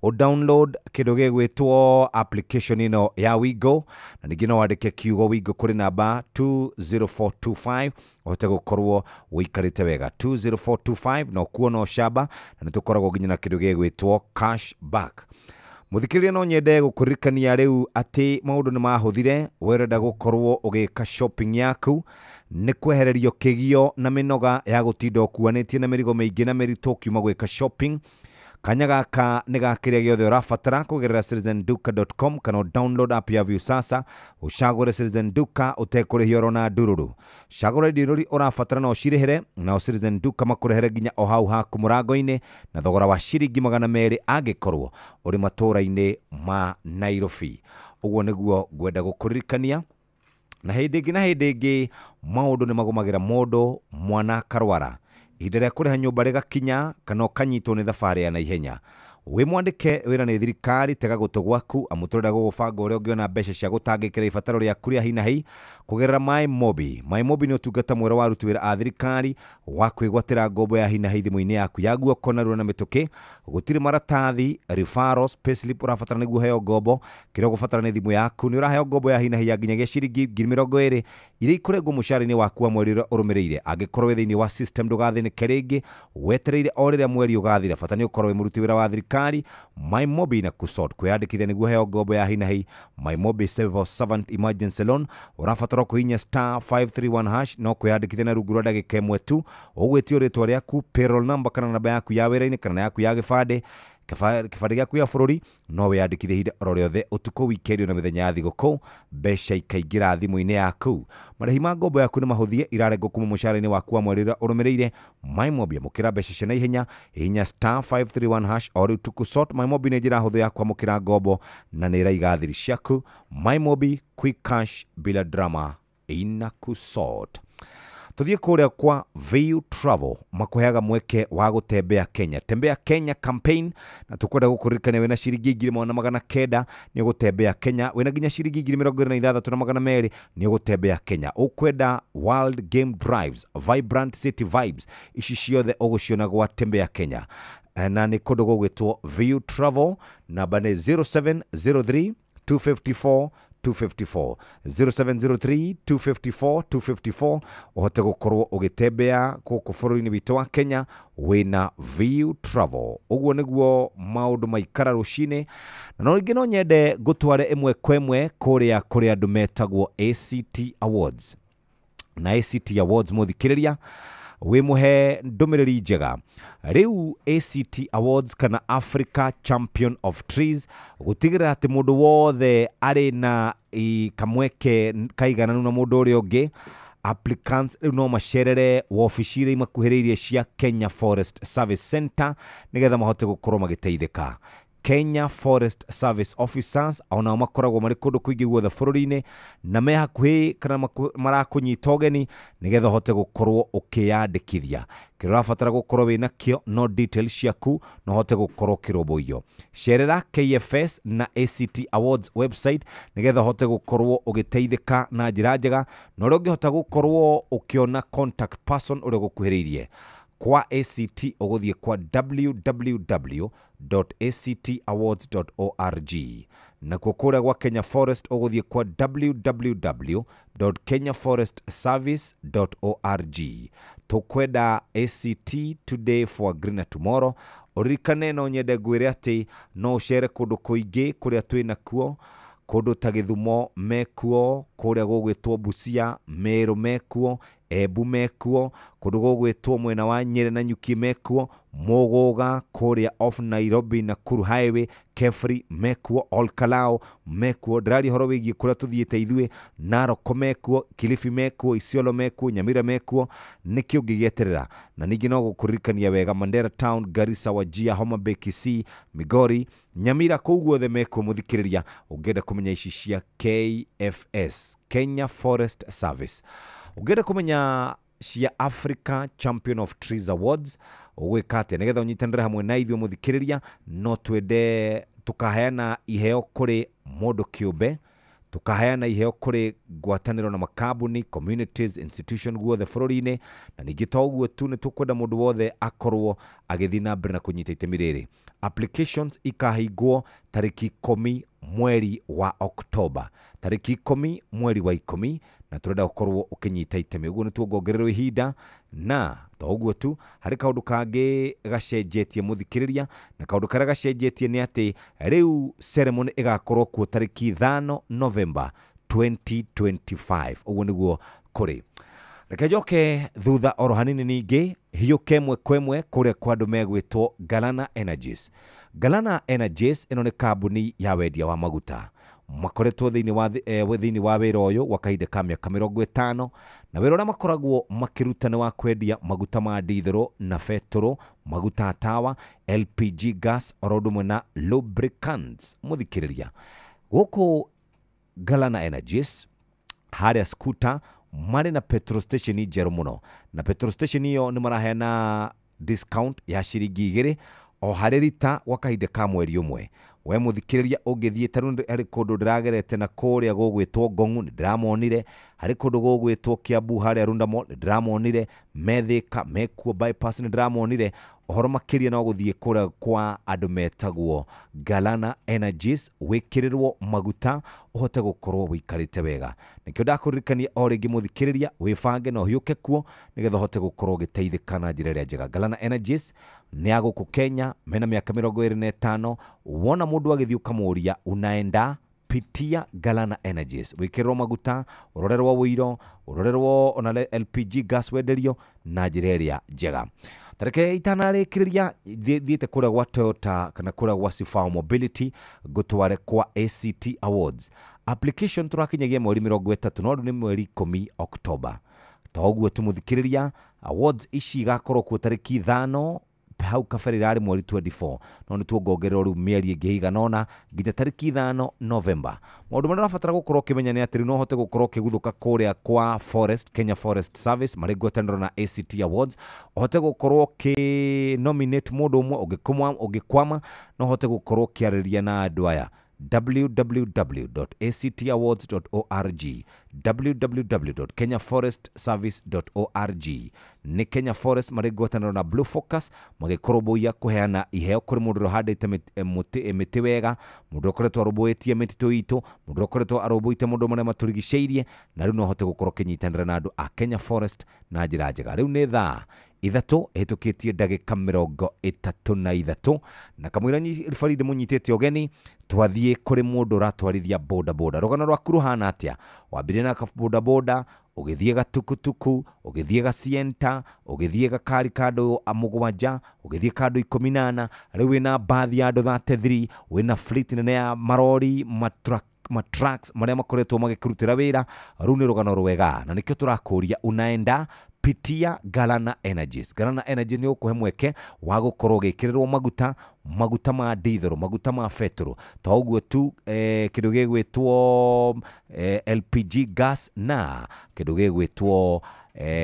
o download kĩndũ gĩgwĩtwo application ĩno ya WeGo, na ningĩ no wandĩke kiugo WeGo kũrĩ namba 20425 ũhote gũkorwo ũikarĩte wega 20425 na ũkuona ũcamba, na nĩ tũkoragwo nginya na kĩndũ gĩgwĩtwo cash back. Mũthikĩrĩria no nyende gũkũririkania rĩu atĩ maũndũ nĩ mahũthire, we ũrenda gũkorwo ũgĩka shopping yaku nĩ kwehererio kĩgio na mĩnoga ya gũtinda ũkuanĩtie na mĩrigo mĩingĩ na mĩritũ ũkiuma gwĩka shopping. Kanya gaka nĩ ga kĩrĩa gĩothe ũrabatara kũgerera citizenduka.com kana download app ya Viusasa ũcagũre Citizen Duka ũtekũrĩhia oro na ndururu. Cagũra indo iria ũrabatara na ũcirĩhĩre, nao Citizen Duka makũrehere nginya o hau haku mũrango-inĩ na thogora wa ciringi 200 angĩkorwo ũrĩ matũũra-inĩ ma Nairobi. Ũguo nĩguo ngwenda gũkũririkania. Na hĩndĩ ĩngĩ na hĩndĩ ĩngĩ maũndũ nĩ magũmagĩra mũndũ, mwana akarwara, ihinda rĩa kũrĩha nyũmba rĩgakinya, kana ũkanyitwo nĩ thabarĩ ya naihenya. Wĩ mwandĩke wĩra nĩ thirikari, tega gũtũ gwaku amu tũrenda gũgũbanga ũrĩa ũngĩona mbeca cia gũtangĩkĩra ibataro rĩaku rĩa hi na hi kũgerera MyMobi. MyMobi nĩ ũtungata mwerũ wa aruti wĩra a thirikari wa kwĩgwatĩra ngombo ya hi na hi thimũ-inĩ yaku ya guoko narua na mĩtũkĩ. Gũtirĩ maratathi, referrals, payslip ũrabatara nĩguo ũheo ngombo. Kĩrĩa ũgũbatara nĩ thimũ yaku. Nĩ ũraheo ngombo ya hi na hi ya nginyagia ciringi 20,000 iria ikũrengwo mũcara-inĩ waku wa mweri ũrĩa ũrũmĩrĩire. Angĩkorwo wĩ thĩinĩ wa system ndũgathĩnĩke rĩngĩ, wetereire o rĩrĩa mweri ũgathira. Bata nĩ ũkorwo wĩ mũruti wĩra wa thirikari. thirikari. MyMobi na kusort kwĩyandĩkithia nĩguo heo ngombo ya hinahi. MyMobi Civil Servant Emergency Loan, ũrabatara kũhihinya star 531 hash no kwĩyandĩkithia na rungu rwa ndagĩka ĩmwe tu. Ũgwĩtio rĩtwa rĩaku, payroll number kana namba yaku ya wĩra-inĩ kana yaku ya gĩbandĩ, kĩbandĩ gĩaku gĩa bũrũri. No wĩyandĩkithie ihinda oro rĩothe, ũtukũ, wikendi na mĩthenya ya thigũkũ, mbeca ikaingĩra thimũ-inĩ yaku. Marĩhi ma ngombo yaku nĩ mahũthie, irarengwo kuma mũcara-inĩ waku wa mweri ũrĩa ũrũmĩrĩire. MyMobi, amũkĩra mbeca cia naihenya, hihinya star 531 hash o rĩu tukusort. MyMobi nĩ njĩra hũthũ ya kwamũkĩra ngombo na nĩ ĩraiga thiri ciaku. MyMobi, quick cash bila drama, inakusort. Tuthiĩ kũrĩa kwa VU Travel, makũheaga mweke wa gũtembea Kenya, Tembea Kenya campaign, na tũkwenda gũkũririkania wĩna ciringi 1900 nĩ ũgũtembea Kenya, wĩna nginya ciringi 26,200 nĩ ũgũtembea Kenya. Ũkwenda World Game Drives, Vibrant City Vibes, ici ciothe ũgũciona gwa Tembea Kenya, na nĩ kũndũ gũgwĩtwo VU Travel. Namba nĩ 0703 254 254, 0703 254 254, ũhote gũkorwo ũgĩtembea gũkũ bũrũri-inĩ witũ wa Kenya wĩna VU Travel. Ũguo nĩguo maũndũ maikara rũcinĩ. Na no rĩngĩ no nyende ngũtware ĩmwe kwa ĩmwe kũrĩa kũrĩ andũ metagwo ACT Awards. Na ACT Awards, mũthikĩrĩria, wĩmũhe ndũmĩrĩri njega. Rĩu ACT Awards kana Africa Champion of Trees, gũtigĩrĩra atĩ mũndũ wothe arĩ na kamweke kaigananu na mũndũ ũrĩa ũngĩ, applicants rĩu no macerere wabici iria imakuhĩrĩirie cia Kenya Forest Service Center nĩgetha mahote gũkorwo magĩteithĩka. Kenya Forest Service Officers onao makoragwo marĩ kũndũ kũingĩ guothe bũrũri-inĩ na me hakuhĩ kana marakũnyita ũgeni nĩgetha ũhote gũkorwo ũkĩyandĩkithia. Kĩrĩa ũrabatara gũkorwo wĩ nakĩo no details ciaku na ũhote gũkorwo ũkĩrũmbũiyo. Cerera KFS na ACT Awards website nĩgetha ũhote gũkorwo ũgĩteithĩka na njĩra njega, na ũrĩa ũngĩhota gũkorwo ũkĩona contact person ũrĩa ũgũkuhĩrĩirie. Kwa ACT ũgũthiĩ kwa www.actawards.org, nakuo kũrĩa gwa Kenya Forest ũgũthiĩ kwa www.kenyaforestservice.org. Tũkwenda ACT today for a greener tomorrow. Ũririkane no nyende ngwĩre atĩ no ũcere kũndũ kũingĩ kũrĩa twĩ nakuo, kũndũ ta Gĩthumo mekuo, kũrĩa gũgwĩtwo Busia, Meru mekuo, Embu mekuo, kũndũ gũgwĩtwo mwena wa Nyeri na Nyuki mekuo, Mũgũga kũrĩa off Nairobi Nakuru Highway, Kefri mekuo, Olkalou mekuo. Ndĩraria ũhoro wĩgiĩ kũrĩa tũthiĩte ithuĩ, Narok mekuo, Kilifi mekuo, Isiolo mekuo, Nyamira mekuo. Nĩkĩ ũngĩgĩeterera? Na ningĩ no gũkũririkania wega Mandera Town, Garissa, Wajir, Homa Bay, Kisii, Migori, Nyamira, kũu guothe mekuo. Mũthikĩrĩria, ũngĩenda kũmenya ici cia KFS, Kenya Forest Service, ũngĩenda kũmenya cia Africa Champion of Trees Awards, ũgwĩka atĩa nĩgetha ũnyitanĩre hamwe na ithuĩ? Mũthikĩrĩria, no twende tũkaheana iheo kũrĩ mũndũ kĩũmbe, tukaheana iheo kũrĩ ngwatanĩro na makambuni, communities, institution guothe bũrũri-inĩ. Na ningĩ to ũguo tu, nĩ tũkwenda mũndũ wothe akorwo agĩthiĩ na mbere na kũnyita itemi rĩrĩ. Applications ikahingwo tarĩki 10 mweri wa Oktoba, tarĩki 10 mweri wa 10, na tũrenda gũkorwo ũkĩnyita itemi. Ũguo nĩ tuongongererwo ihinda. Na to ũguo tu, harĩ kaũndũ kangĩ gacenjetie, mũthikĩrĩria, na kaũndũ karĩa gacenjetie nĩ atĩ rĩu ceremony ĩgakorwo kuo tarĩki 5 November 2025. Ũguo nĩguo kũrĩ. Reke njoke thutha oro hanini, ningĩ hiũke ĩmwe kwa ĩmwe kũrĩa kwa andũ megwĩtwo Galana Energies. Galana Energies ĩno nĩ kambuni ya wendia wa maguta, makoretwo thĩinĩ wa wĩra ũyũ gwa kahinda ka mĩaka 50, na wĩra ũrĩa makoragwo makĩruta nĩ wa kwendia maguta ma ndithũrũ na betũrũ, maguta a tawa, LPG gas, oro ũndũ ũmwe na lubricants. Mũthikĩrĩria, gũkũ Galana Energies harĩa Skuta marĩ na petrol station njerũ mũno, na petrol station ĩyo nĩ maraheana discount ya ciringi 2 o harĩ rita gwa kahinda ka mweri ũmwe. We mũthikĩrĩria, ũngĩthiĩ ta rĩu harĩ kũndũ ndĩragerete na kũrĩa gũgwĩtwo Ngong'u, nĩ ndĩramonire, harĩ kũndũ gũgwĩtwo Kiambu harĩa Runda Mall nĩ ndĩramonire, Methĩka mekuo, bypass nĩ ndĩramonire. Ũhoro makĩria no gũthiĩ kũrĩa kwa andũ metagwo Galana Energies, wĩkĩrĩrwo maguta ũhote gũkorwo wĩikarĩte wega. Nĩkĩo ndakũririkania o rĩngĩ mũthikĩrĩria, wĩbange na ũhiũke kuo nĩgetha ũhote gũkorwo ũgĩteithĩka na njĩra ĩrĩa njega. Galana Energies nĩ ya gũkũ Kenya, mena mĩaka 25. Wona mũndũ agĩthiĩ ũkamũria unaenda, pitia Galana Energies, wĩkĩrĩrwo maguta, ũrorerwo wũiro, ũrorerwo ona LPG gas wenderio na njĩra ĩrĩa njega. Tareke itanarĩkĩrĩria thiĩte kũrĩa gwa Toyota kana kũrĩa gwa Sifao Mobility ngũtware kwa ACT Awards. Application tũrakinyagia mweri 30, no rĩu nĩ mweri 10 October. To ũguo tũmũthikĩrĩria, awards ici igakorwo kuo tarĩki 5, hau kabere irarĩ mweri 24, no nĩ tuongongererwo rĩu mĩeri ĩngĩ ĩigana ũna nginya tarĩki 5 November. Maũndũ marĩa ũrabatara gũkorwo ũkĩmenya nĩ atĩ rĩu no ũhote gũkorwo ũkĩguthũka kũrĩa kwa Forest, Kenya Forest Service marĩ ngwatanĩro na ACT Awards, ũhote gũkorwo ũkĩ nominate mũndũ ũmwe, ũngĩkwama no ũhote gũkorwo ũkĩarĩria na andũ aya www.actawards.org, www.kenyaforestservice.org. Nĩ Kenya Forest marĩ ngwatanĩro na Blue Focus magĩkũrũmbũiya kũheana iheo kũrĩ mũndũ ũrĩa ũhandĩte mĩtĩ wega, mũndũ ũkoretwo arũmbũĩtie mĩtitũ itũ, mũndũ ũkoretwo arũmbũĩte maũndũ marĩa matũrigicĩirie, na rĩu no ũhote gũkorwo ũkĩnyitanĩra na andũ a Kenya Forest na njĩra njega. Rĩu nĩ thaa 3 ĩhĩtũkĩtie ndagĩka 33, na kamũira ribari ndĩmũnyitĩte ũgeni, twathiĩ kũrĩ mũndũ ũratwarithia bodaboda. Rũgano rwaku rũhana atĩa? Wambirie na bodaboda, ũgĩthiĩ gatukutuku, ũgĩthiĩ gacienta, ũgĩthiĩ gakari ka andũ 7, ũgĩthiĩ ka andũ 14, rĩu wĩna mbathi ya andũ 33, wĩna fleet nene ya marori, matrucks marĩa makoretwo magĩkũrutĩra wĩra. Rũu nĩ rũgano rwega, na nĩkĩo tũrakũria unaenda pitia Galana Energies. Galana Energies nĩ ũkũhe mweke wa gũkorwo ũgĩkĩrĩrwo maguta, maguta ma dithero, maguta ma betũrũ, to ũguo tu, kĩndũ gĩgwĩtwo LPG gas na kĩndũ gĩgwĩtwo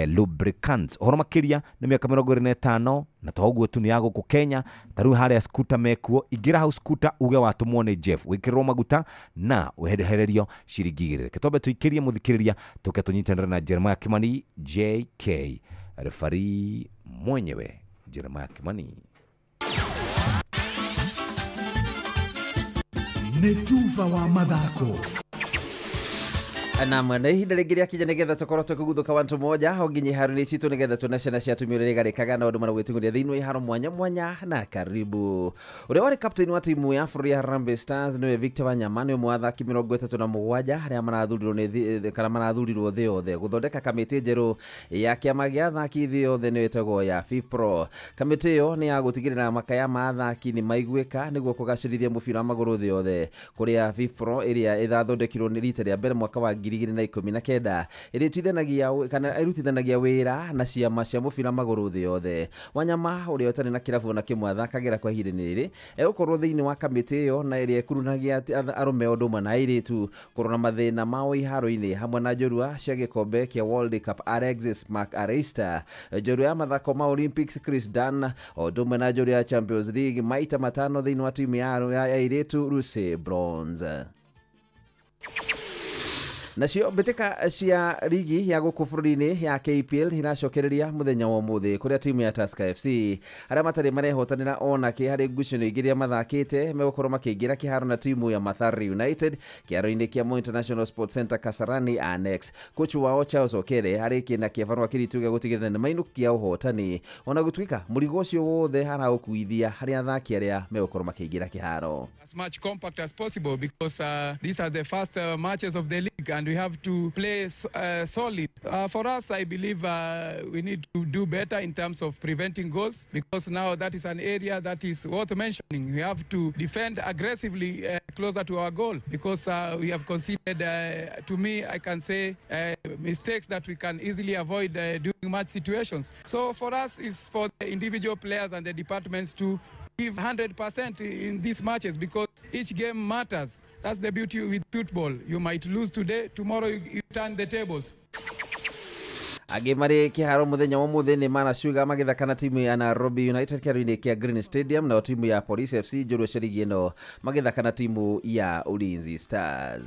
lubricants. Ũhoro makĩria nĩ mĩaka 25, na to ũguo tu nĩ ya gũkũ Kenya. Ta rĩu harĩa scooter mekuo, ingĩra hau scooter uge watũmwo nĩ Jeff, wĩkĩrĩrwo maguta na ũhererio ciringi 2. Reke twambe tũikĩrie mũthikĩrĩria, tũke tũnyitanĩre na Jeremiah Kimani JK, refari mwenyewe Jeremiah Kimani. Nĩ tuba wa mathako. Naam, na ihinda rĩngĩ rĩakinya nĩgetha tũkorwo tũkĩguthũka wantu moja ho nginya iharo-inĩ citũ nĩgetha tuone ciana cia atumia ũrĩa rĩgarĩkaga na ũndũ maragwĩtungũria thĩinĩ wa iharo mwanya mwanya. Na karibu ũrĩa warĩ captain wa timu ya bũrũri ya Harambee Stars nĩwe Victor Wanyama, nĩ ũmwe wa athaki 37 arĩa marathurirwo nĩ kana marathurirwo thĩ yothe gũthondeka kamĩtĩ njerũ ya kĩama gĩa athaki thĩ yothe nĩyo ĩtagwo ya FIFPro. Kamĩtĩ ĩyo nĩ ya gũtigĩrĩra makaya ma athaki nĩ maiguĩka nĩguo kũgacĩrithia mũbira wa magũrũ thĩ yothe, kũrĩa FIFPro ĩrĩa ĩrathondekirwo nĩ rita rĩa mbere mwaka wa 2019 ĩrĩtuithanagia kana ĩrutithanagia wĩra na ciama cia mũbira magũrũ thĩ yothe. Wanyama ũrĩa ũtarĩ na kĩrabu na kĩmwe athakagĩra kwa ihinda rĩrĩ egũkorwo thĩinĩ wa kamĩtĩ ĩyo na ĩrĩa ĩkurunagia arũme ũndũ ũmwe na airĩtu kũrora mathĩna mao iharo-inĩ hamwe na njorua cia gĩkombe kĩa World Cup Alexis Mac Allister, njorua ya mathako ma Olympics Chris Dunn, ũndũ ũmwe na njorua ya Champions League maita 5 thĩinĩ wa timu ya airĩtu Lucy Bronze. Nacio mbĩtĩka cia rigi ya gũkũ bũrũri-inĩ ya KPL iracokereria mũthenya wa ũmũthĩ kũrĩa timu ya Tusker FC arĩa matarĩ marehotanĩra onake harĩ ngucanio igĩrĩ mathakĩte megũkorwo makĩingĩra kĩharo na timu ya Mathare United kĩharo-inĩ kĩa Moi International Sports Center Kasarani Annex. Coach wao Charles Okere arĩkia na kĩbarũa kĩritũ gĩa gũtigĩrĩra nĩ mainũkia ũhotani ona gũtuĩka mũrigo ũcio wothe araũkuithia harĩ athaki arĩa megũkorwo makĩingĩra kĩharo. As much compact as possible because these are the first matches of the league and we have to play solid. For us, I believe we need to do better in terms of preventing goals because now that is an area that is worth mentioning. We have to defend aggressively closer to our goal because we have conceded, to me, I can say, mistakes that we can easily avoid during match situations. So for us, it's for the individual players and the departments to give 100% in these matches because each game matters. That's the beauty with football. You might lose today, tomorrow you turn the tables. Angĩ marĩ kĩharo mũthenya wa ũmũthĩ nĩ Mana Sugar magĩthaka na timu ya Nairobi United kĩharo-inĩ kĩa Green Stadium, nayo timu ya Police FC njorua cia rigi ĩno magĩthaka na timu ya Ulinzi Stars.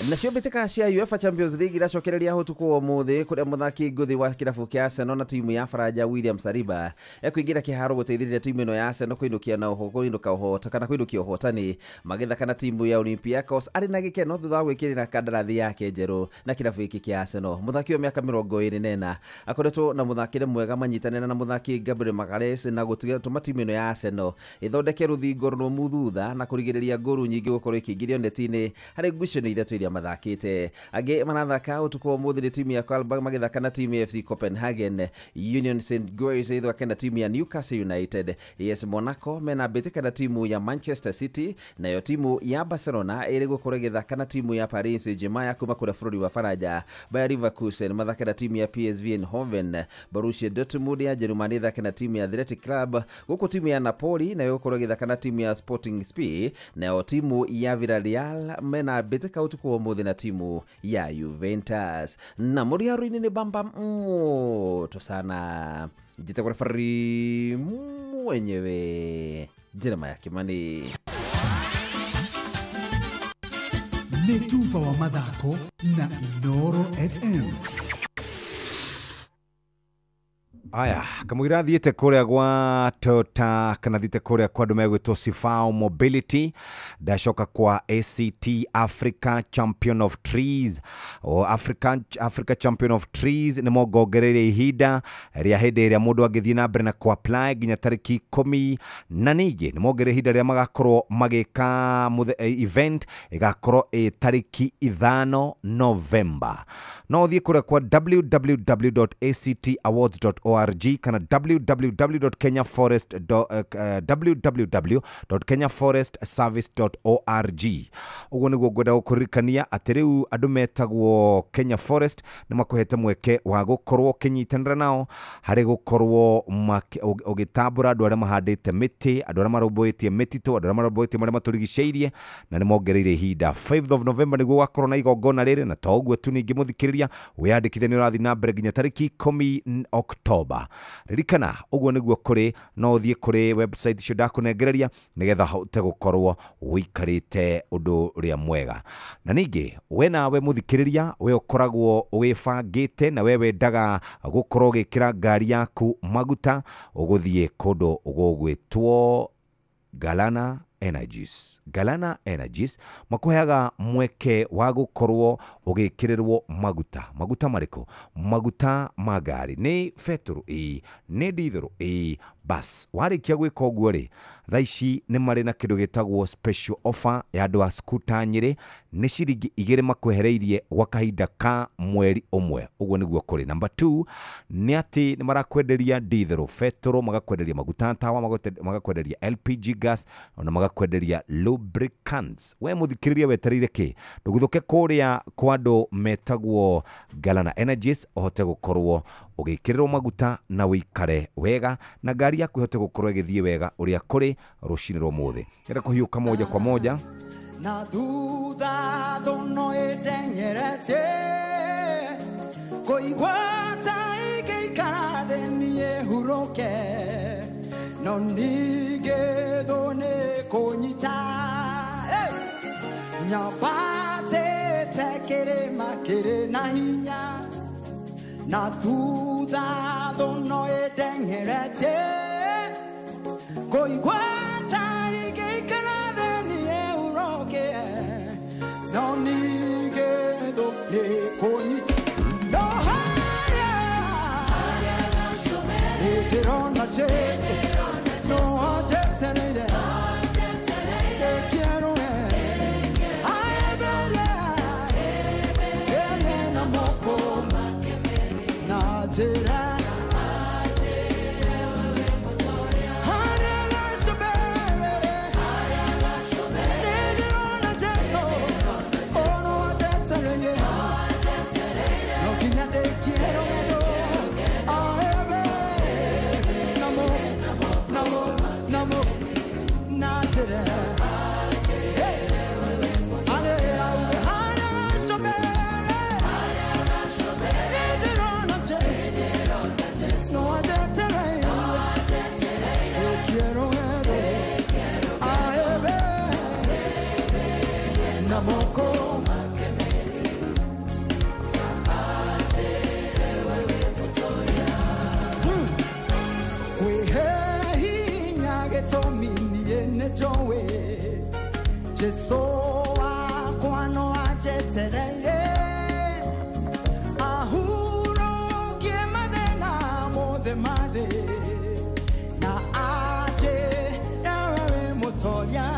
Nacio mbĩtĩka cia UEFA Champions League iracokereria ũtukũ wa ũmũthĩ kũrĩa mũthaki ngũthi wa kĩrabu kĩa Arsenal na timu ya Faranja William Saliba ekũingĩra kĩharo gũteithĩrĩria timu ĩno ya Arsenal kũinũkia na kũinũka ũhota kana kũinũkia ũhotani magĩthaka na timu ya Olympiacos arĩ na gĩkeno thutha wa gwĩkĩrĩra kandarathi yake njerũ na kĩrabu gĩkĩ kĩa Arsenal. Mũthaki wa mĩaka 24 akoretwo na mũthakĩre mwega manyitanĩra na mũthaki Gabriel Magalhaes na gũtũma timu ĩno ya Arsenal ĩthondeke rũthingo rũrũmu thutha na kũrigĩrĩria ngũru nyingĩ gũkorwo ikĩingĩrio neti-inĩ harĩ ngucanio ithatũ iria mathakĩte. Angĩ marathaka ũtukũ wa ũmũthĩ nĩ timu ya Karlsberg magĩthaka na timu ya FC Copenhagen, Union St Gilloise ĩthake na timu ya Newcastle United, AS Monaco mena mbĩtĩka na timu ya Manchester City, nayo timu ya Barcelona ĩrĩ gũkorwo ĩgĩthaka na timu ya Paris Saint-Germain ya kuma kũrĩa bũrũri wa Faranja. Bayer Leverkusen mathake na timu ya PSV Eindhoven, Borussia Dortmund ya Jerumani ĩthake na timu ya Athletic Club, gũkũ timu ya Napoli nayo gũkorwo ĩgĩthaka na timu ya Sporting SP, nayo timu ya Villarreal mena mbĩtĩka ũtukũ wa ũmũthĩ na timu ya Juventus. Na mũriaru-inĩ nĩ bamba moto sana. Njĩtagwo referee mwenyewe Jeremiah Kimani. Nĩ tuba wa mathako na Inooro FM. Aya, kamũira thiĩte kũrĩa gwa Toyota kana thiĩte kũrĩa kwa andũ megwĩtwo Sifao Mobility, ndacoka kwa ACT Africa Champion of Trees o Africa Champion of Trees nĩ mongongereire ihinda rĩa hĩndĩ ĩrĩa mũndũ angĩthiĩ na mbere na ku apply nginya tarĩki 10, na ningĩ nĩ mongereire ihinda rĩrĩa magakorwo magĩka event ĩgakorwo ĩ tarĩki 5 November. No ũthiĩ kũrĩa kwa www.actawards.org kana www.kenyaforestservice.org. Ũguo nĩguo ngwenda gũkũririkania atĩ rĩu andũ metagwo Kenya Forest nĩ makũhete mweke wa gũkorwo ũkĩnyitanĩra nao harĩ gũkorwo ũgĩtambũra andũ arĩa mahandĩte mĩtĩ, andũ arĩa marũmbũĩtie mĩtitũ, andũ arĩa marũmbũĩtie marĩa matũrigicĩirie, na nĩ mongereire ihinda 5th of November nĩguo gwakorwo na igongona rĩrĩ. Na to ũguo tu, ningĩ mũthikĩrĩria wĩyandĩkithia nĩ ũrathiĩ na mbere nginya tarĩki 10 Oktoba. Ririkana ũguo nĩguo kũrĩ, no ũthiĩ kũrĩ website icio ndakũnengereria nĩgetha ũhote gũkorwo ũikarĩte ũndũ ũrĩa mwega. Na ningĩ we nawe mũthikĩrĩria, we ũkoragwo wĩbangĩte na we wendaga gũkorwo ũgĩkĩra ngari yaku maguta, ũgũthiĩ kũndũ gũgwĩtwo Galana Energies. Galana Energies makuheaga mweke wa gũkorwo ũgĩkĩrĩrwo maguta. Maguta marĩkũ? Maguta ma ngari, nĩ betũrũ ĩ, nĩ ndithũrũ ĩ. Bas warĩkia gwĩka ũguo rĩ, thaa ici nĩ marĩ na kĩndũ gĩtagwo special offer ya andũ a skuta Nyĩrĩ, nĩ ciringi 2 makwehereirie gwa kahinda ka mweri ũmwe. Ũguo nĩguo kũrĩ. Number 2 nĩ atĩ nĩ marakwenderia ndithũrũ, betũrũ, magakwenderia maguta tawa, magakwenderia LPG gas, ona magakwenderia lubricants. We mũthikĩrĩria wetereire kĩ? Ndũguthũke kũrĩa kwa andũ metagwo Galana Energies ũhote gũkorwo ũgĩkĩrĩrwo maguta na wĩikare wega na ngari yaku ihote gũkorwo ĩgĩthiĩ wega ũrĩa kũrĩ rũcinĩ rwa ũmũthĩ. Ngenda kũhiũka moja kwa moja na thutha thono ĩteng'eretie kũigua ta ĩngĩikara thĩ niĩ hurũke no ningĩ thũ nĩ kũnyita nyambatĩte kĩrĩma kĩrĩ na hinya na thutha thono ĩteng'eretie kũigua ta ĩngĩikara thĩ niĩ hurũke no ningĩ thũ nĩ kũnyita no harĩa nĩndĩrona Jesũ no anjetereire ndĩkĩerũe aemberie ene na moko na njĩra mothe mathĩ na aje ewe mũtoria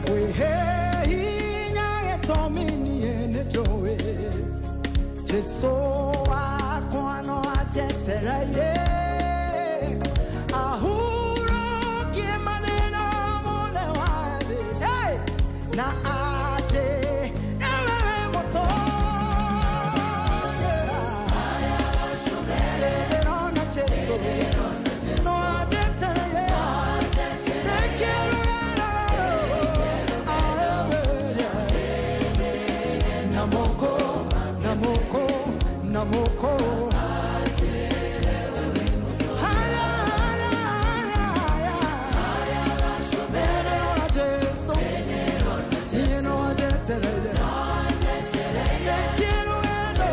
wĩhe hinya gĩtũmi niĩ nĩ njũĩ Jesu wakwa no anjetereire ahurũkie mathĩna mothe wa thĩ hey! Na aje ewe mũtoria Ndĩrona Jesu no anjetereire Rekie rũgendo Namoko, namoko, namoko. Haya, haya, haya, haya. Ndĩrona Jesu, niĩ no anjetereire. Rekie rũgendo,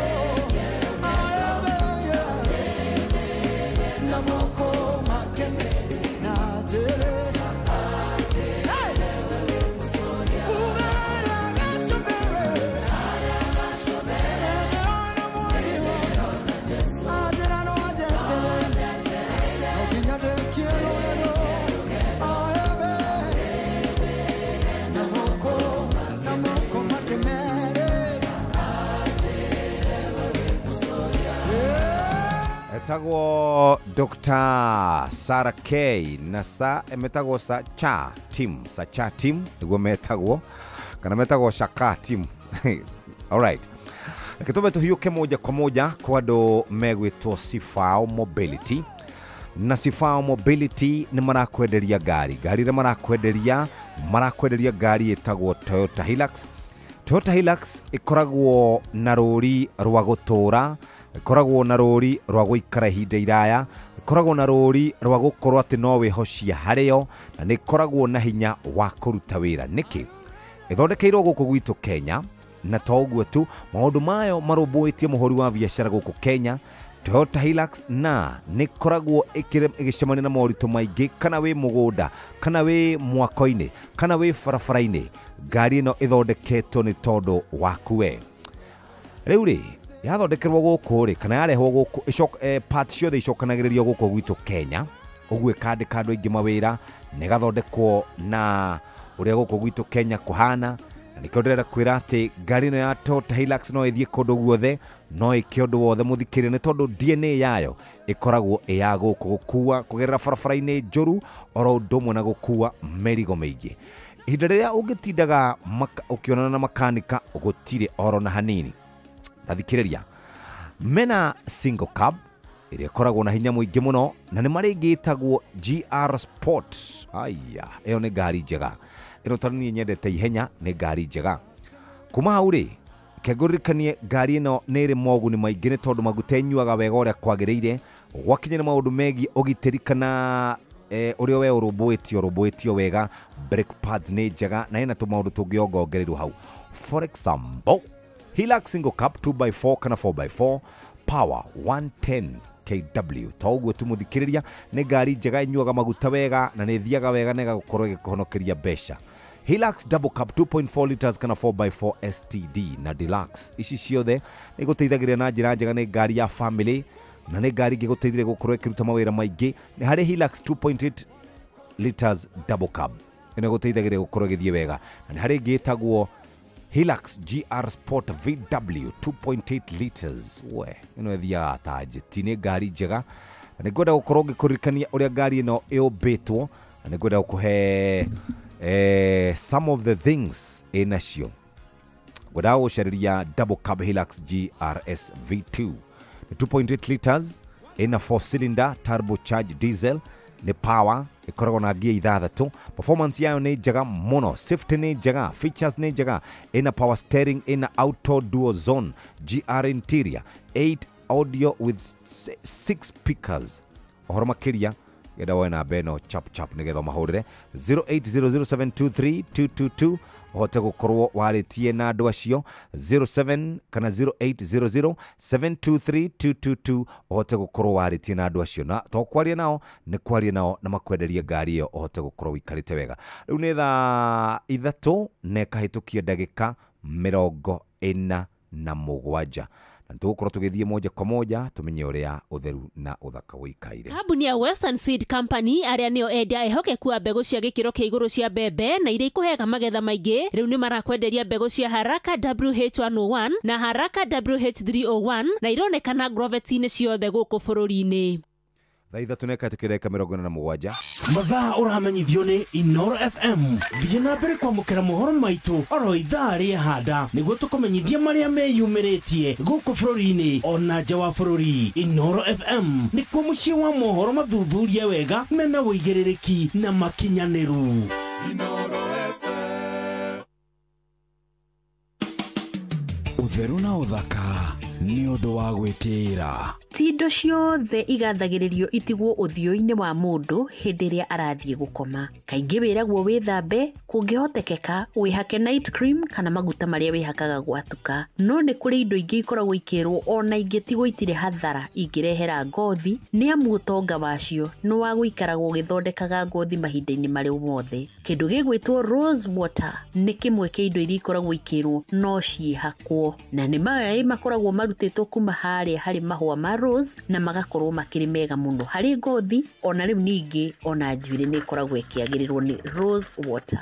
Namoko makene na njĩre. Hey! Etagwo Dr. Sarah K na sa metagwo sa cha team, sa cha team niguo metagwo kana metagwo shaka team. All right, reke tumbe tuhiũke moja kwa moja kwa andũ megwĩtwo Sifao Mobility. Na Sifao Mobility nĩ marakwenderia ngari, ngari ĩrĩa marakwenderia ngari ĩtagwo Toyota Hilux. Toyota Hilux ĩkoragwo na rũri rwa gũtũra, ĩkoragwo na rũri rwa gũikara ihinda iraya, ĩkoragwo na rũri rwa gũkorwo atĩ no wĩhocie harĩo, na nĩ ĩkoragwo na hinya wa kũruta wĩra. Nĩkĩ ĩthondekeirwo gũkũ gwitũ Kenya? Na to ũguo tu, maũndũ mayo marũmbũĩtie mũhũri wa biacara gũkũ Kenya. Toyota Hilux na nĩ ĩkoragwo ĩgĩcemania na moritũ maingĩ, kana wĩ mũgũnda, kana wĩ mwako-inĩ, kana wĩ barabara-inĩ, ngari ĩno ĩthondeketwo nĩ tondũ waku we. Rĩu rĩ, yathondekerwo gũkũ rĩ, kana yarehwo gũkũ, part ciothe icokanagĩrĩrio gũkũ gwitũ Kenya, ũguo ĩkandĩka andũ aingĩ mawĩra, na ĩgathondekwo na ũrĩa gũkũ gwitũ Kenya kũhana. Na nĩkĩo ndĩrenda kwĩra atĩ ngari ĩno ya Toyota Hilux no ĩthiĩ kũndũ guothe, no ĩke ũndũ wothe mũthikĩrĩria, nĩ tondũ DNA yayo ĩkoragwo ĩ ya gũkũ, gũkua kũgerera barabara-inĩ njũru oro ũndũ ũmwe na gũkua mĩrigo mĩingĩ. Ihinda rĩrĩa ũngĩtindaga ũkĩonana na makanika gũtirĩ oro na hanini. Tathikĩrĩria, mena single cab ĩrĩa ĩkoragwo na hinya mũingĩ mũno, na nĩ marĩ ĩngĩ ĩtagwo GR Sport. Aya, ĩyo nĩ ngari njega ĩno, tondũ niĩ nyendete ihenya, nĩ ngari njega. Kuma hau rĩ, reke ngũririkanie ngari ĩno nĩ ĩrĩ moguni maingĩ, nĩ tondũ maguta ĩnyuaga wega ũrĩa kwagĩrĩire, gwakinya nĩ maũndũ megiĩ ũgitĩri kana ũrĩa we ũrũmbũĩtio wega, brake pads nĩ njega, na ĩna tũmaũndũ tũngĩ ongongererwo hau. For example, Hilux single cab 2x4 kana 4x4, power 110 kW. To ũguo tu mũthikĩrĩria, nĩ ngari njega ĩnyuaga maguta wega na nĩ ĩthiaga wega na ĩgagũkorwo ĩgĩkũhonokeria mbeca. Hilux double cab 2.4 liters kana 4x4 STD na Deluxe, ici ciothe nĩ igũteithagĩrĩria na njĩra njega. Nĩ ngari ya family na nĩ ngari ĩngĩgũteithĩrĩria gũkorwo ĩkĩruta mawĩra maingĩ. Nĩ harĩ Hilux 2.8 liters double cab, ĩno ĩgũteithagĩrĩria gũkorwo ĩgĩthiĩ wega, na nĩ harĩ ĩngĩ ĩtagwo Hilux GR Sport VW 2.8 liters. We, ĩno ĩthiaga ta njeti, nĩ ngari njega, na nĩ ngwenda gũkorwo ngĩkũririkania ũrĩa ngari ĩno ĩũmbĩtwo, na nĩ ngwenda gũkũhe some of the things ĩnacio. Ngwendaga gũcarĩria double cab Hilux GRS V2, nĩ 2.8 liters, ĩna 4 cylinder turbocharged diesel, nĩ power, ĩkoragwo na ngia ithathatũ. Performance yayo nĩ njega mũno, safety nĩ njega, features nĩ njega, ĩna power steering, ĩna auto dual zone GR interior, 8 audio with 6 speakers. Ũhoro makĩria genda woe namba ĩno chap chap nĩgetha ũmahũrĩre 0800723222, ũhote gũkorwo warĩtie na andũ acio 07 kana 0800723222, ũhote gũkorwo warĩtie na andũ acio, na to kwaria nao nĩ kwaria nao na makwenderie ngari ĩyo, ũhote gũkorwo ũikarĩte wega. Rĩu nĩ thaa 3 na ĩkahĩtũkia ndagĩka 47, Na tũgũkorwo tũgĩthiĩ moja kwa moja tũmenye ũrĩa ũtheru na ũthaka wĩikaire. Kambuni ya Western Seed Company arĩa nĩo endia ehokeku a mbegũ cia gĩkĩro kĩa igũrũ cia mbembe na iria ikũheaga magetha maingĩ, rĩu nĩ marakwenderia mbegũ cia Haraka WH101 na Haraka WH301 na ironekana Agrovet-inĩ ciothe gũkũ bũrũri-inĩ. Thaa 3:47. Mathaa ũramenyithio nĩ Inoro FM. Thiĩ na mbere kwamũkĩra mohoro maitũ oro ithaa rĩa handa nĩguo tũkũmenyithie marĩa meyumĩrĩtie gũkũ bũrũri-inĩ ona nja wa bũrũri. Inoro FM nĩkuo mũciĩ wa mohoro mathuthurie wega mena ũigĩrĩrĩki na makinyanĩru. Inoro FM. Ũtheru na ũthaka nĩ ũndũ wa gwĩtĩĩra. Ti indo ciothe igathagĩrĩrio itigwo ũthiũ-inĩ wa mũndũ hĩndĩ ĩrĩa arathiĩ gũkoma. Kaingĩ wĩragwo wĩthambe, kũngĩhotekeka wĩhake night cream kana maguta marĩa wĩhakaga gwatuka. No nĩ kũrĩ indo ingĩ ikoragwo ikĩrwo ona ingĩtigwo itirĩ hathara ingĩrehera ngothi, nĩ amu ũtonga wacio nĩ wa gũikaragwo ũgĩthondekaga ngothi mahinda-inĩ marĩ mothe. Kĩndũ gĩgwĩtwo rose water nĩ kĩmwe kĩa indo iria ikoragwo ikĩrwo no ciĩhakwo, na nĩ maĩ makoragwo marutĩtwo kuma harĩa harĩ mahũa ma rose na magakorwo makĩrĩ mega mũno harĩ ngothi, ona rĩu ningĩ ona njuĩrĩ nĩ ĩkoragwo ĩkĩagĩrĩrwo nĩ rose water.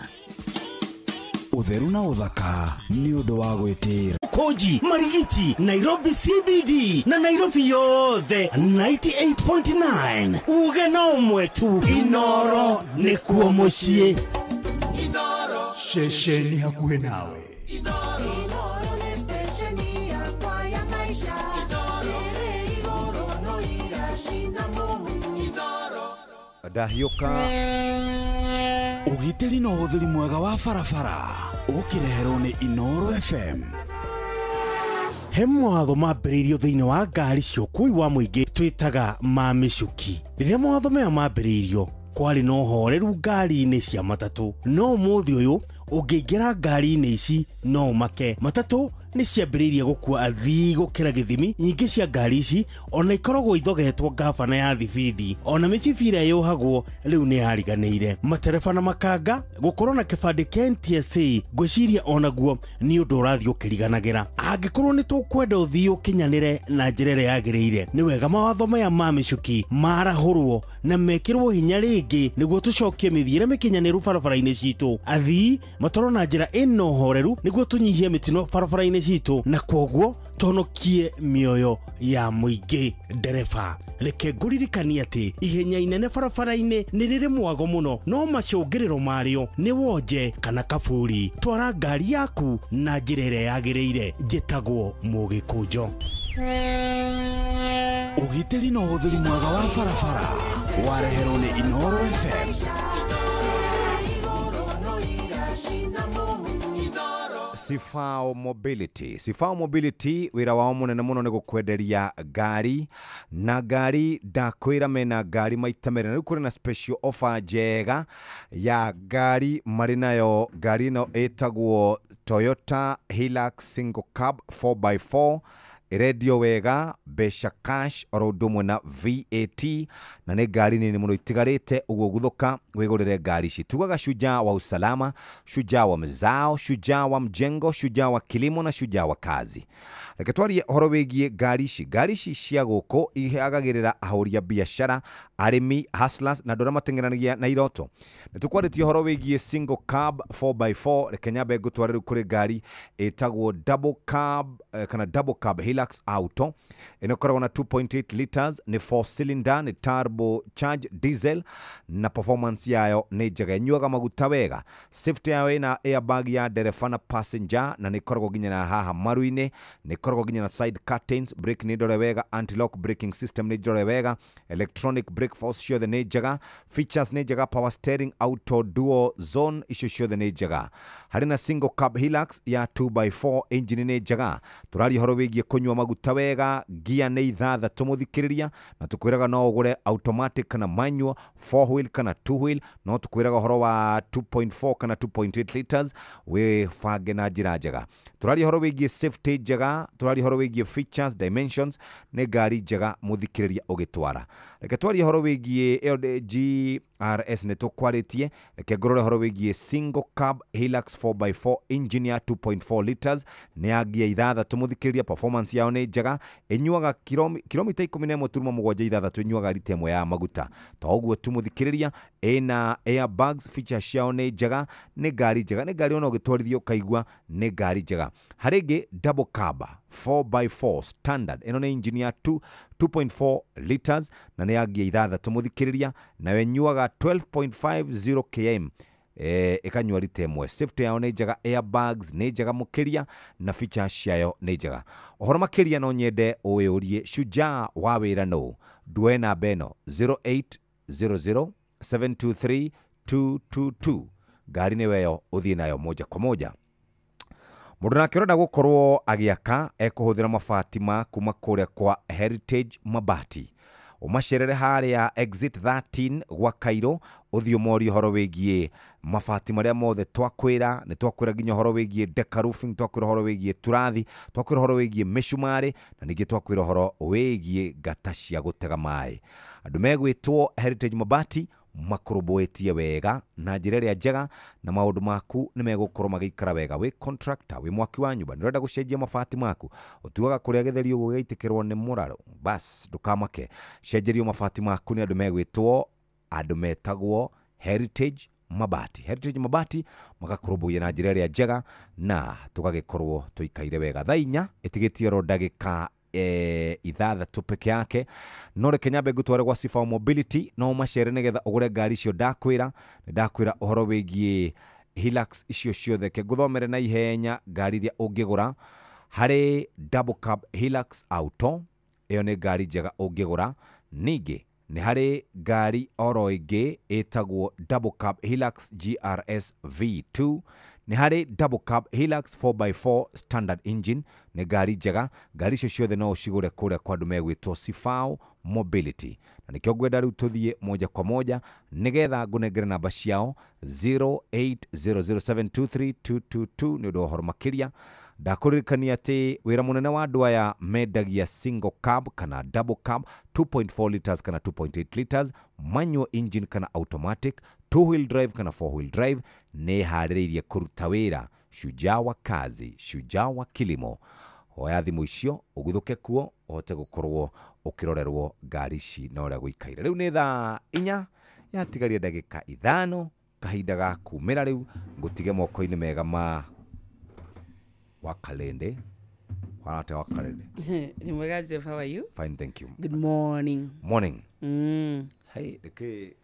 Ũtheru na ũthaka nĩ ũndũ wa gwĩtĩĩra. Koji, Marigiti, Nairobi CBD na Nairobi yothe 98.9. Uge na ũmwe tu, Inoro nĩkuo mũciĩ. Ceceni hakuhĩ nawe. Ndahiũka. Ũgitĩri na ũhũthĩri mwega wa barabara ũkĩreherwo nĩ Inoro FM. He mawatho mambĩrĩirio thĩinĩ wa ngari cia ũkuui wa mũingĩ twĩtaga ma mĩcuki. Rĩrĩa mawatho maya mambĩrĩirio kwarĩ na ũhoreru ngari-inĩ cia matatũ, no ũmũthĩ ũyũ ũngĩingĩra ngari-inĩ ici no ũmake. Matatũ nĩ ciambĩrĩirie gũkua athii gũkĩra gĩthimi. Nyingĩ cia ngari ici ona ikoragwo ithogetwo ngabana ya thibindi, ona mĩcibi ĩrĩa yohagwo rĩu nĩ yariganĩire. Matereba na makanga gũkorwo na kĩbandĩ kĩa NTSA ngwĩciria onaguo nĩ ũndũ ũrathiĩ ũkĩriganagĩra. Angĩkorwo nĩ tũkwenda ũthii ũkinyanĩre na njĩra ĩrĩa yagĩrĩire, nĩ wega mawatho maya ma mĩcuki marahũrwo na mekĩrwo hinya rĩngĩ nĩguo tũcokie mĩthiĩre mĩkinyanĩru barabara-inĩ citũ. Athii matwarwo na njĩra ĩna ũhoreru nĩguo tũnyihie mĩtino barabara-inĩ citũ na kwoguo tũhonokie mĩoyo ya mũingĩ. Ndereba, reke ngũririkanie atĩ ihenya inene barabara-inĩ nĩ rĩrĩ mwago mũno, no macũngĩrĩro marĩo nĩ wonje kana kaburi. Twara ngari yaku na njĩra ĩrĩa yagĩrĩire. Njĩtagwo Mũgĩkũnjo. Ũgitĩri na ũhũthĩri mwega wa barabara wareherwo nĩ Inoro FM. Sifao Mobility. Sifao Mobility wĩra wao mũnene mũno nĩ gũkwenderia ngari, na ngari ndakwĩra mena ngari maita merĩ, na rĩu kũrĩ na special offer njega ya ngari marĩ nayo. Ngari ĩno ĩtagwo Toyota Hilux Single Cab 4x4, ĩrendio wega, mbeca cash oro ũndũ ũmwe na VAT, na nĩ ngari nini mũno itigarĩte, ũguo guthũka wĩgũrĩre ngari ici. Tugaga shujaa wa usalama, shujaa wa mazao, shujaa wa mjengo, shujaa wa kilimo na shujaa wa kazi. Reke twarie ũhoro wĩgiĩ ngari ici. Ngari ici cia gũkũ ihagagĩrĩra ahũri a biacara, arĩmi, hustlers na andũ arĩa mateng'eranagia na iroto. Nĩ tũkwarĩtie ũhoro wĩgiĩ single cab 4x4. Reke nyambe ngũtware rĩu kũrĩ ngari ĩtagwo double cab, kana double cab Hilux Auto. Ĩno ĩkoragwo na 2.8 liters, nĩ 4 cylinder, nĩ turbo charge diesel, na performance yayo nĩ njega, ĩnyuaga maguta wega. Safety yayo ĩna airbag ya ndereba na passenger, na nĩ ĩkoragwo nginya na haha maru-inĩ, nĩ ĩkoragwo nginya na side curtains, brake nĩ ndore wega, anti-lock braking system nĩ ndore wega, electronic brake force ciothe nĩ njega, features nĩ njega, power steering, auto dual zone icio ciothe nĩ njega. Harĩ na single cab Hilux ya 2x4, engine nĩ njega. Tũraria ũhoro wĩgiĩ kũnyua maguta wega, gia nĩ ithathatũ mũthikĩrĩria, na tũkwĩraga no ũgũre automatic kana manual, 4 wheel kana 2 wheel, no tũkwĩraga ũhoro wa 2.4 kana 2.8 liters, wĩbange na njĩra njega. Tũraria ũhoro wĩgiĩ safety njega, tũraria ũhoro wĩgiĩ features, dimensions, nĩ ngari njega mũthikĩrĩria ũgĩtwara. Reke twarie ũhoro wĩgiĩ ĩyo GRS nĩ tũkwarĩtie. Reke ngũrore ũhoro wĩgiĩ single cab Hilux 4x4 engine ya 2.4 liters, nĩ ya gia ithathatũ mũthikĩrĩria, performance ciao nĩ njega, ĩnyuaga kilomita 11.76 ĩnyuaga rita ĩmwe ya maguta. To ũguo tu mũthikĩrĩria, ĩna airbags, feature ciao nĩ njega, nĩ ngari njega, nĩ ngari ona ũgĩtwarithia ũkaigua nĩ ngari njega. Harĩ ĩngĩ double cab 4x4 standard, ĩno nĩ engine ya 2.4 liters na nĩ ya ngia ithathatũ mũthikĩrĩria, nayo ĩnyuaga 12.50 km ĩkanyua rita ĩmwe. Safety yao nĩ njega, airbags nĩ njega mũkĩria na features ciayo nĩ njega. Ũhoro makĩria no nyende ũyũrie Shujaa wa wĩra nũ, nduoe namba ĩno 0800 723 222. Ngari nĩ weyo ũthiĩ nayo moja kwa moja. Mũndũ nake ũrenda gũkorwo agĩaka ekũhũthĩra mabati ma kuma kũrĩa kwa Heritage Mabati. Ũmacerere harĩa exit 13 gwa Cairo, ũthiĩ ũmorie ũhoro wĩgiĩ mabati marĩa mothe twakwĩra. Nĩ twakwĩra nginya ũhoro wĩgiĩ deca roofing, twakwĩra ũhoro wĩgiĩ turathi, twakwĩra ũhoro wĩgiĩ mĩcumarĩ, na ningĩ twakwĩra ũhoro wĩgiĩ ngata cia gũtega maĩ. Andũ megwĩtwo Heritage Mabati makũrũmbũĩtie wega na njĩra ĩrĩa njega, na maũndũ maku nĩ megũkorwo magĩikara wega. Wĩ contractor, wĩ mwaki wa nyũmba, nĩ ũrenda gũcenjia mabati maku, ũtuaga kũrĩa gĩtheri ũguo gĩgaitĩkĩrwo nĩ mũrarũ, bas ndũkamake, cenjerio mabati maku nĩ andũ megwĩtwo, andũ metagwo Heritage Mabati. Heritage Mabati magakũrũmbũiya na njĩra ĩrĩa njega na tũgagĩkorwo tũikaire wega. Thaa inya ĩtigĩtie oro ndagĩka ithathatũ peke yake. No reke nyambe ngũtware gwa Sifa Mobility, no ũmacere nĩgetha ũgũre ngari icio ndakwĩra. Nĩ ndakwĩra ũhoro wĩgiĩ Hilux icio ciothe, ke ngũthomere na ihenya ngari iria ũngĩgũra. Harĩ double cab Hilux Auto, ĩyo nĩ ngari njega ũngĩgũra. Ningĩ nĩ harĩ ngari oro ĩngĩ ĩtagwo double cab Hilux GRS V2, nĩ harĩ double cab Hilux 4x4 standard engine, nĩ ngari njega. Ngari icio ciothe no ũcigũre kũrĩa kwa andũ megwĩtwo Sifao Mobility, na nĩkĩo ngwenda rĩu tũthiĩ moja kwa moja nĩgetha ngũnengere namba ciao 0800723222 nĩ ũndũ wa ũhoro makĩria. Ndakũririkania atĩ wĩra mũnene wa andũ aya mendagia single cab kana double cab, 2.4 liters kana 2.8 liters, manual engine kana automatic, two wheel drive kana four wheel drive, nĩ harĩrĩirie kũruta wĩra. Shujaa wa kazi, shujaa wa kilimo. Oya thimũ icio ũguthũke kuo ũhote gũkorwo ũkĩrorerwo ngari ici na ũrĩa gũikaire. Rĩu nĩ thaa inya yatigaria ndagĩka 5, kahinda ga kumĩra rĩu ngũtige moko-inĩ mega ma Wakalende. Warate Wakalende. Ni mwega Jeff, how are you? Fine, thank you. Good morning. Morning. Hey, reke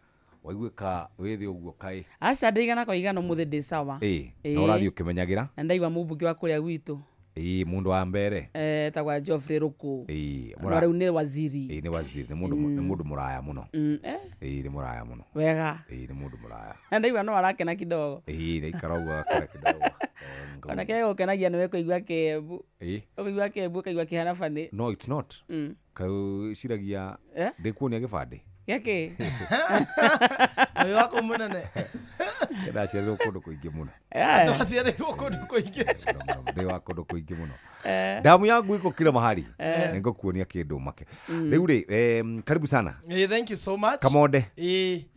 waiguĩka wĩthĩ ũguo kaĩ. Aca ndaigana kwa igana ũmũthĩ ndĩ sawa. Ĩĩ, na ũrathiĩ ũkĩmenyagĩra. Na ndaigua mũmbunge wa kũrĩa gwitũ. Ĩĩ, mũndũ wa mbere. Etagwa Geoffrey Ruku. Ĩĩ, na rĩu nĩ waziri. Ĩĩ, nĩ waziri, nĩ mũndũ mũraya mũno. Ĩĩ, nĩ mũraya mũno. Wega. Ĩĩ, nĩ mũndũ mũraya. Na ndaigua no arakena kidogo. Ĩĩ, ndaikara ũguo agakena kidogo. Ona kĩrĩa gũkenagia nĩwe kũigua kĩembu. Ĩĩ. Ũkũigua kĩembu ũkaigua kĩhana funny. No, it's not. Kaũ ciragia ndĩkuonia gĩbandĩ. Gĩakĩ? Wĩ wakũ mũnene. Ndaciarĩirwo kũndũ kũingĩ mũno. Ndaciarĩirwo kũndũ kũingĩ. Ndĩ wa kũndũ kũingĩ mũno. Damu yangu iko kila mahali. Nĩngũkuonia kĩndũ make. Rĩu rĩ, karibu sana. Thank you so much. Kamonde.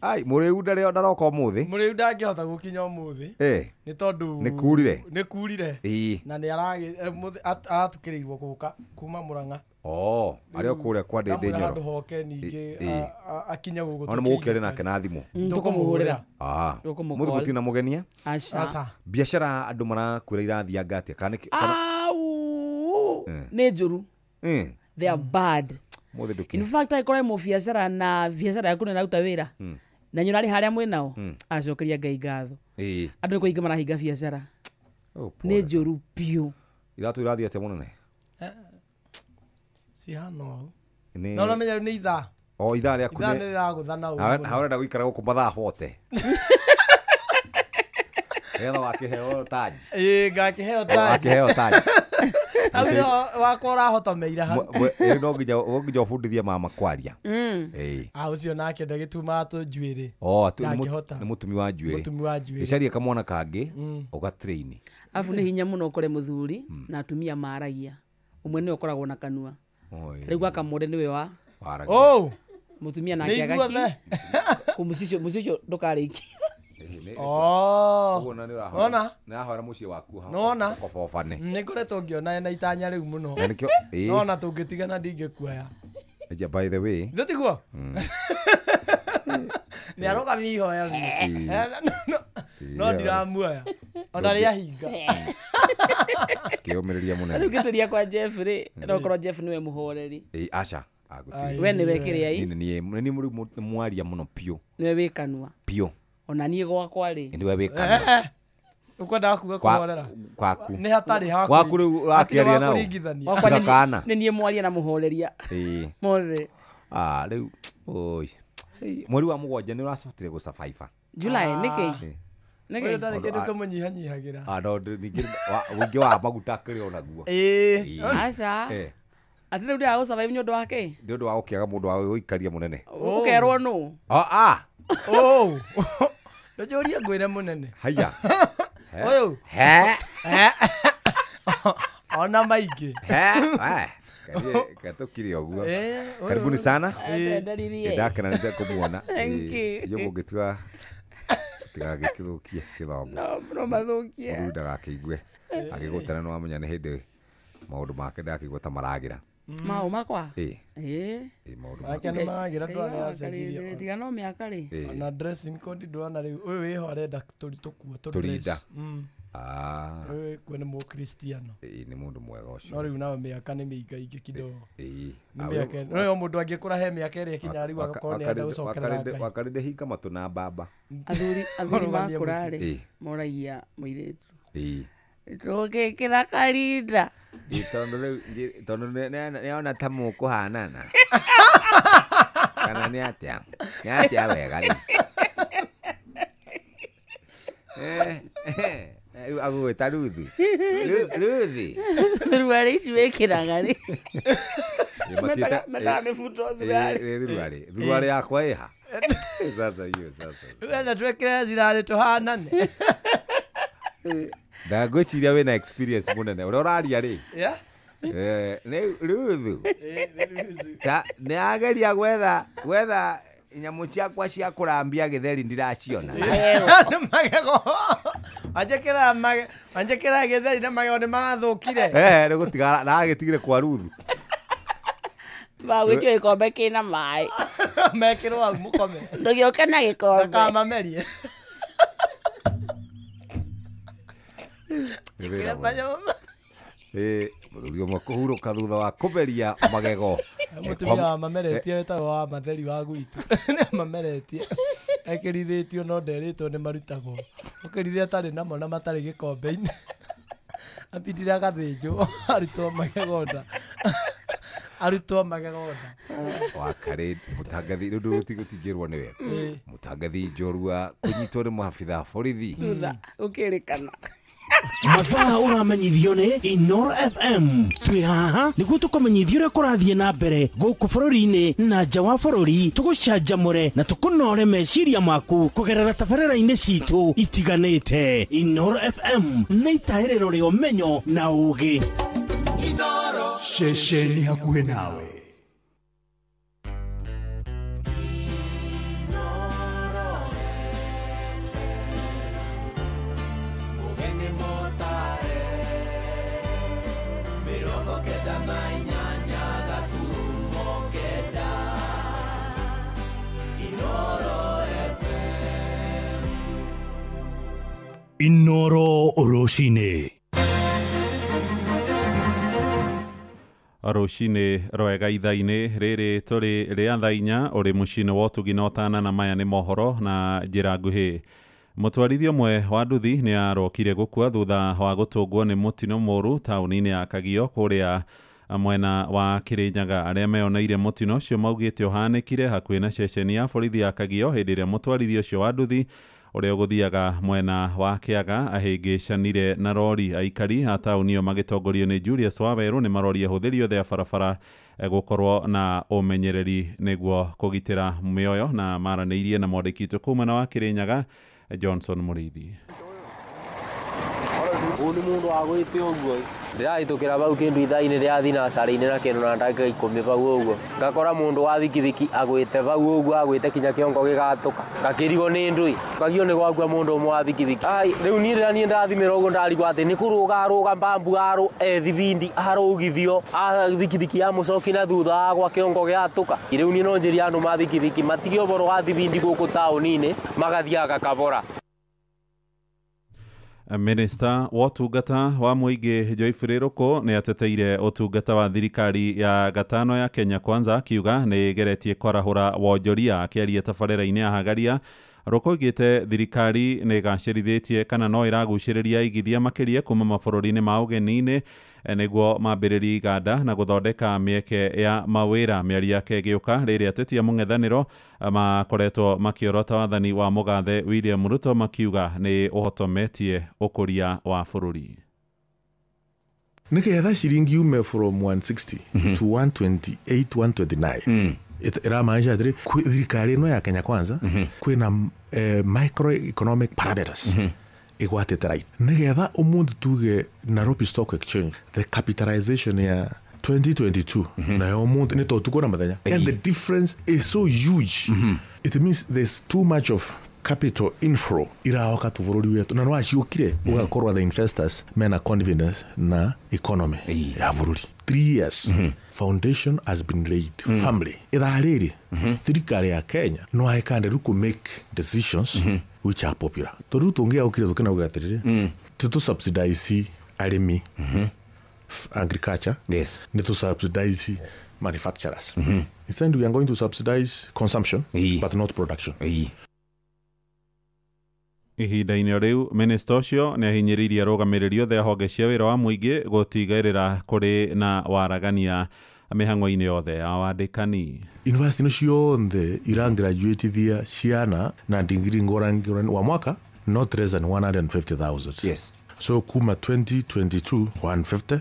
Ai, mũrĩu ndarĩ ndaroka ũmũthĩ. Mũrĩu ndangĩhota gũkinya ũmũthĩ. Nĩ tondũ nĩ kurire. Nĩ kurire. Na nĩ aratukĩrĩirwo gũka kuma Murang'a. Oh, arĩ o kũrĩa kwa Ndĩndĩ Nyoro. Handũ hoke ningĩ akinye gũgũ. Ona mũgũkĩaria nake na thimũ. Tũkũmũhũrĩra. Mũthĩ mũtina mũgenia. Aca. Biacara andũ marakwĩra irathianga atĩa? Kana Au. Nĩ njũru. They are bad. Mũthĩ ndũkĩ. In fact, angĩkorwo wĩ mũbiacara na biacara yaku nĩ ĩraruta wĩra na nĩ ũrarĩ harĩa mwĩnao, acokeria Ngai ngatho. Andũ nĩ kũhinga marahinga biacara. Nĩ njũru biũ. Iratũ irathiĩ atĩa mũnene? Cihana ũũ. No ũramenya rĩu nĩ ithaa. O ithaa rĩaku Ithaa nĩ rĩragũtha na ũguo. Na ũrenda gũikara gũkũ mathaa hote. Nĩgetha wakĩheo taji. Ĩĩ, ngakĩheo taji. Wakĩheo taji. Hau nĩho wakwa ũrahotomeire hau. Rĩu no nginya ũbundithie mama kwaria. Ĩĩ. Ũcio nake ndagĩtumaga tũ njuĩrĩ. Oh, Ndangĩhota. nĩ mũtumi wa njuĩrĩ. Mũtumi wa njuĩrĩ. Ĩcarie kamwana kangĩ ũgatrain. Arabu nĩ hinya mũno ũkore mũthuri na atumia maragia. Ũmwe nĩwe ũkoragwo na kanua. Rĩu gwakamũre nĩwe wa Oh! Mũtumia nake Nĩ ithuothe. agaki. Mũciĩ ũcio ndũkarĩkia. Oh. Ũguo na nĩ ũrahora- Wona? nĩ ũrahora mũciĩ waku ha- Nona? ũkobobane. Nĩ ngoretwo ngĩona na itanya rĩu mũno. Na nĩkĩo- ĩĩ. Nona tũngĩtigana ndingĩkuoya. Ja, by the way. Ithe tiguo? Nĩ arũgamia ihoya biũ. Ĩĩ. No ndiramuoya. Ona rĩahinga. Kĩũmĩrĩria mũnene. Rĩu ngĩtũria kwa Jeff rĩ, no korwo Jeff nĩwe mũhoreri. Ĩĩ, aca. Ah, gũtirĩ. We nĩwe kĩrĩa ĩ? Niĩ nĩ niĩ nĩ mwaria mũno piũ. Nĩwe wĩ kanua. Piũ. Ona niĩ gwakwa rĩ. Nĩwe wĩ kanua. Ũkwendaga kuga kũhorera? Kwaku. Nĩ hatarĩ ha Gwaku rĩu ũrakĩaria nao? kũringithania. Gwakwa nĩ- Gakana. nĩ niĩ mwaria na mũhoreria. Ĩĩ. Mothe. Ah, rĩu oi. Mweri wa mũgwanja nĩ ũracotire gũsurvive. July nĩkĩ? Ĩĩ. Nĩkĩ? Ũyũ ndarĩ kĩndũ kĩmũnyihanyihagĩra. Ah, no, ningĩ ũingĩ wa maguta kĩrĩ o naguo. Ĩĩ. Aca. Eh. Atĩ rĩu ndĩraga gũsurvive nĩ ũndũ wa kĩ? Nĩ ũndũ wa gũkĩaga mũndũ wa gũikaria mũnene. Ũkerwo nũ? Ah, ah. Oh. Ndũnjũrie ngwĩre mũnene. Haya. Ũyũ. He. He. Ona maingĩ. He. Katũkire ũguo. Ũyũ. Karibuni sana. Ndaririe. Ndakena nĩ kũmuona. Thank you. Iyo mũngĩtua tigagĩkĩthũkie gĩthomo. No, no mathũkie. Mũthuri ndagakĩigue. Agĩgũtana nĩ wamenya nĩ hĩndĩ maũndũ make ndakĩigua ta maragĩra. Maũ makwa? Ĩĩ. Ĩĩ. Ĩĩ, maũndũ Make nĩ maragĩra ndũrona nĩacenjirie. Tiga no mĩaka rĩ. Ĩĩ. Ona dressing code ndũrona rĩu ũyũ wĩho arenda tũkuo tũ Tũrinda. dress. Ah. Ũyũ wĩkuo nĩ mũkristiano. Ĩĩ, nĩ mũndũ mwega ũcio. No rĩu nao mĩaka nĩ mĩingaingĩ kidogo. Ĩĩ. Nĩ mĩaka no yo mũndũ angĩkũra he mĩaka ĩrĩa ĩkinyaga rĩu agakorwo nĩ arenda gũcokerera Ngai. Wakarĩndĩ hinga matũ na mbamba. Athuri Ũrũgamie makũra rĩ Ĩĩ. moragia mũirĩtu. Ĩĩ. Tũngĩkĩra karinda. Ĩĩ, tondũ rĩu tondũ nĩona ta mũkũhanana. Kana nĩ atĩa? Nĩ atĩa wega rĩu? Rĩu agũgwĩta Ruthi. Ruthi. Thuruarĩ ici wĩkĩraga rĩ. Matiĩta- Metaga mĩbuto thuruarĩ. Ĩĩ, thuruarĩ. Thuruarĩ yakwa ĩha. Sasa hiyo sasa. Rĩu enda twĩkĩre cirarĩ tũhanane. Ndangwĩciria wĩna experience mũnene ũrĩa ũraria rĩ. Yeah. Nĩ Ruthu. Ta nĩ ageria gwetha nyamũ ciakwa cia kũrambia gĩtheri ndiraciona. Nĩ magego. Anjĩkĩra gĩtheri na magego nĩ marathũkire. Nĩ gũtiga ndagĩtigire kwa Ruthu. Magwĩtio gĩkombe kĩna maĩ. Mekĩrwo hau mũkome. Ndũgĩũke na gĩkombe. Ndakamamerie. Nĩ wĩra mwega. Mũthuri ũmwe kũhurũka thutha wa kũmeria magego. Mũtumia wa mameretie wĩtagwo wa matheri wa gwitũ. Nĩ mameretie. Ekĩrithĩtio no nderĩtwo nĩ marutagwo. Ũkĩrire atarĩ namo na matarĩ gĩkombe-inĩ. Ambindire agathĩnjwo arutwo magego nda. Arutwo magego nda. Wakarĩ mũtangathi rĩu ndũgũtingĩrwo nĩwe. Mũtangathi njorua kũnyitwo nĩ maabitha borithi. Thutha ũkĩrĩkana. Mathaa ũramenyithio nĩ Inoro FM. Twĩ haha nĩguo tũkũmenyithie ũrĩa kũrathiĩ na mbere gũkũ bũrũri-inĩ na nja wa bũrũri, tũgũcanjamũre na tũkũnore meciria maku kũgerera tabarĩra-inĩ citũ itiganĩte. Inoro FM nĩ itaĩrĩro rĩa ũmenyo na ũũgĩ. Ceceni hakuhĩ nawe. Inoro rũcinĩ. Rũcinĩ rwega ithaa-inĩ rĩrĩ tũrĩ rĩa thaa inya ũrĩ mũciĩ-inĩ wa ũtugi na ũtana na maya nĩ mohoro na njĩra nguhĩ. Mũtwarithia ũmwe wa nduthi nĩ arokire gũkua thutha wa gũtũngwo nĩ mũtino mũru taũni-inĩ ya Kagio kũrĩa mwena wa Kĩrĩnyaga. Arĩa meyoneire mũtino ũcio maugĩte ũhanĩkire hakuhĩ na ceceni ya borithi ya Kagio hĩndĩ ĩrĩa mũtwarithia ũcio wa nduthi ũrĩa ũgũthiaga mwena wa Kĩaga ahĩngĩcanire na rori. Aikari a taũni ĩyo magĩtongorio nĩ Julius Wawerũ nĩ maroria ahũthĩri othe a barabara gũkorwo na ũmenyereri nĩguo kũgitĩra mĩoyo, na maranĩirie na mwandĩki witũ kũu mwena wa Kĩrĩnyaga Johnson Mũrĩithi. Ũyũ nĩ mũndũ wa gwĩte ũguo. Ndĩrahĩtũkĩra bau kĩndũ ithaa-inĩ rĩa thinacara-inĩ na kĩndũ na ndagĩka 10 bau ũguo. Ngakora mũndũ wa thikithiki agwĩte bau ũguo agwĩte kinya kĩongo gĩgatũka. Ngakĩrigwo nĩ ndũĩ. Ngagio nĩ gwakua mũndũ ũmwe wa thikithiki. Ai rĩu niĩ rĩrĩa niĩ ndathimĩra ũguo ndarigwo atĩ nĩ kũrũga arũga mbambu arũ ethibindi arũgithio thikithiki ya mũcoki na thutha agwa kĩongo gĩatũka. Rĩu niĩ no njĩrie andũ ma thikithiki matige ũboro wa thibindi gũkũ taũni-inĩ magathiaga kabora. Minista wa ũtungata wa mũingĩ Joyfrey Ruku nĩ ateteire ũtungata wa thirikari ya gatano ya Kenya Kwanza akiuga nĩ ĩgeretie kwarahũra wonjoria. Akĩaria tabarĩra-inĩ ya Hagaria, Ruku oigĩte thirikari nĩ ĩgacĩrithĩtie kana no ĩragucĩrĩria aigithia makĩria kuma mabũrũri-inĩ ma ũgeni-inĩ nĩguo mambĩrĩrie iganda na gũthondeka mĩeke ya mawĩra. Mĩario yake ĩgĩũka rĩrĩa ateti a mũng'ethanĩro makoretwo makĩorota wathani wa mũgathe William Ruto makiuga nĩ ũhotometie ũkũria wa bũrũri. Nĩgetha ciringi yume from 160 to 128 129 ĩramaanisha atĩrĩ thirikari ĩno ya Kenya Kwanza kwĩna microeconomic parameters igwatĩte right nĩgetha ũmũthĩ tuge Nairobi Stock Exchange the capitalization ya 2022 nayo ũmũthĩ nĩ to tuko na mũthenya and the difference is so huge. It means there's too much of capital inflow iraoka tu bũrũri wetu na no aciũkire ũgakorwo the investors mena confidence na economy ya bũrũri. 3 years foundation has been laid firmly. Ithaa rĩrĩ thirikari ya Kenya no ĩkande rĩu make decisions which are popular. Tondũ tũngĩaũkire tũkĩnauga atĩrĩrĩ tũ subsidize arĩmi agriculture, yes, nĩ tũ subsidize manufacturers. Instead we are going to subsidize consumption but not production. Ihinda-inĩ rĩu minista ũcio nĩ ahinyĩrĩirie arũgamĩrĩri othe a honge cia wĩra wa mũingĩ gũtigĩrĩra kũrĩ na waragania mĩhang'o-inĩ yothe ya wandĩkani. University no ciothe irangraduatithia ciana na degree ngũrani ngũrani wa mwaka not less than 150,000. Yes. So kuma 2022 150,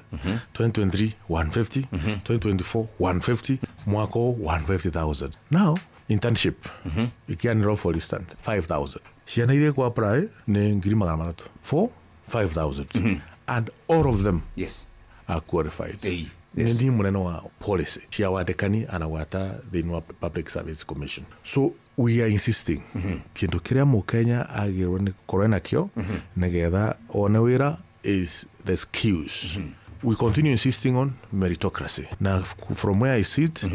2023 150, 2024 150, mwaka 150,000. Now internship ikianĩrwo for instance 5,000. Ciana iria kwa apply nĩ 300,000 for 5,000 and all of them yes are qualified. Yes. Nĩ mũnene wa policy cia wandĩkani anagwata thĩinĩ wa Public Service Commission. So we are insisting kĩndũ kĩrĩa mũkenya agĩrĩirwo nĩ gũkorwo nakĩo nĩgetha one wĩra is the skills. We continue insisting on meritocracy. Na from where I sit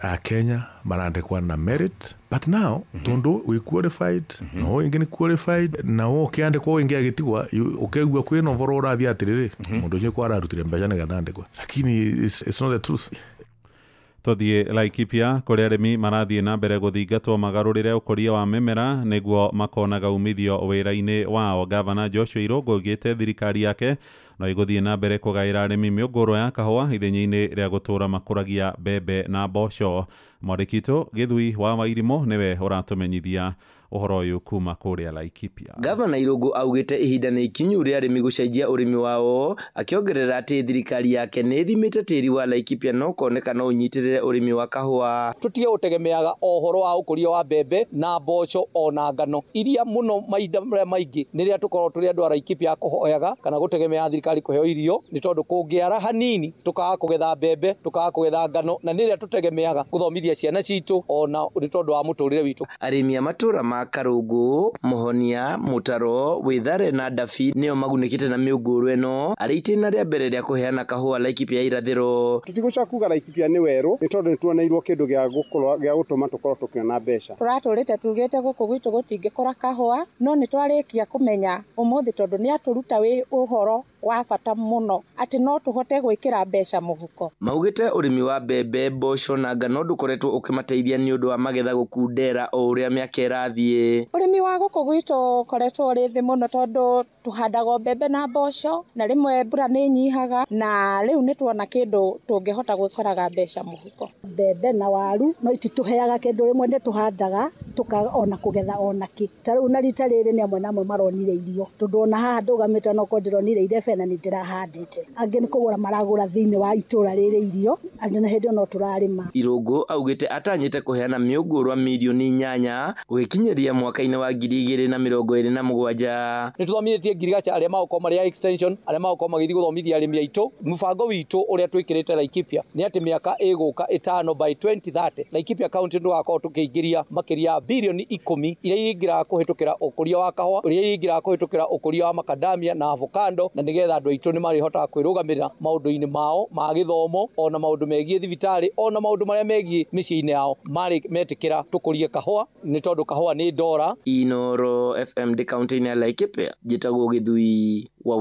Akenya marandĩkwa na merit but now tondu we qualified no ingi ni qualified na wo kiandikwo ingi agitigwa ukegua kwina ũhoro ũrathiĩ atĩrĩrĩ mũndũ ũcio kwararutire mbeca nĩgetha andĩkwe, lakini it's not the truth. Tũthiĩ Laikipia kũrĩa arĩmi marathiĩ na mbere gũthingatwo magarũrĩre ũkũria wa mĩmera nĩguo makonaga umithio wĩra-inĩ wao. Gavana Joshua Irũngũ oigĩte thirikari yake no ĩgũthiĩ na mbere kũgaĩra arĩmi mĩũngũrwa ya kahũa ithenya-inĩ rĩa gũtũũra makũragia mbembe na mboco. Mwandĩki witũ Gĩthui wa Wairimũ nĩwe ũratũmenyithia ũhoro ũyũ kuma kũrĩa Laikipia. Gavana Irũngũ augĩte ihinda nĩ ikinyu rĩa arĩmi gũcenjia ũrĩmi wao, akĩongerera atĩ thirikari yake nĩ ĩthimĩte tĩri wa Laikipia no ũkoneka no ũnyitĩrĩre ũrĩmi wa kahũa. Tũtige gũtegemeaga ũhoro wa ũkũria wa mbembe na mboco ona ngano iria mũno mahinda marĩa maingĩ nĩ rĩrĩa tũkoragwo tũrĩ andũ a Laikipia kũhoyaga kana gũtegemea thirikari kũheo irio, nĩ tondũ kũngĩara hanini tũkaga kũgetha mbembe tũkaga kũgetha ngano na nĩ rĩrĩa tũtegemeaga gũthomithia ciana citũ ona nĩ tondũ wa mũtũrĩre witũ. Arĩmi a matũũra ma Karũngũ, Mũhonia, Mũtaro, Wĩthare na Ndabi nĩo magunĩkĩte na mĩũngũrwa ĩno arĩ itĩna rĩa mbere rĩa kũheana kahũa Laikipia irathĩro. Tũtigũcoka kuga Laikipia nĩ werũ nĩ tondũ nĩtuoneirwo kĩndũ gĩa gũkorwo gĩa gũtũma tũkorwo tũkĩona mbeca. Tũratũrĩte tugĩte gũkũ gwitũ gũtingĩkũra kahũa no nĩ twarĩkia kũmenya ũmũthĩ tondũ nĩ atũruta wĩ ũhoro wa bata mũno atĩ no tũhote gwĩkĩra mbeca mũhuko. Maugĩte ũrĩmi wa mbembe, mboco na ngano ndũkoretwo ũkĩmateithia nĩ ũndũ wa magetha gũkundera o ũrĩa mĩaka ĩrathiĩ. Ũrĩmi wa gũkũ gwitũ ũkoretwo ũrĩ thĩ mũno tondũ tũhandaga mbembe na mboco na rĩmwe mbura nĩ ĩnyihaga na rĩu nĩ tuona kĩndũ tũngĩhota gwĩkoraga mbeca mũhuko. Mbembe na waru no ititũheaga kĩndũ, rĩmwe nĩ tũhandaga Tũkaga ona kũgetha ona kĩ. Ta rĩu na rita rĩrĩ nĩ amwe na amwe maronire irio, tondũ ona haha ndũgamĩte onokorwo ndĩronire irebe na nĩ ndĩrahandĩte. Angĩ nĩ kũgũra maragũra thĩinĩ wa itũra rĩrĩ irio, angĩ na hĩndĩ ĩyo no tũrarĩma. Irũngũ augĩte atanyĩte kũheana mĩũngũrwa mirioni 8 gũgĩkinyĩria mwaka-inĩ wa 2027. Nĩ tũthomithĩtie ngirigaca arĩa magũkorwo marĩ a extension, arĩa magũkorwo magĩthiĩ gũthomithia arĩmi aitũ. Mũbango witũ ũrĩa twĩkĩrĩte Laikipia nĩ atĩ mĩaka ĩgũka 5 by 2030 Laikipia County ndũgakorwo tũkĩingĩria makĩria ya birioni 10 iria ingĩraga kũhĩtũkĩra ũkũria wa kahũa, iria ingĩraga kũhĩtũkĩra ũkũria wa makadamia na avocado, na nĩgetha andũ aitũ nĩ marĩhotaga kwĩrũgamĩrĩra maũndũ-inĩ mao ma gĩthomo, ona maũndũ megiĩ thibitarĩ, ona maũndũ marĩa megiĩ mĩciĩ-inĩ yao marĩ metĩkĩra tũkũrie kahũa, nĩ tondũ kahũa nĩ ndora. Inoro FM ndĩ kaunti-inĩ ya Laikipia, njĩtagwo Gĩthui wa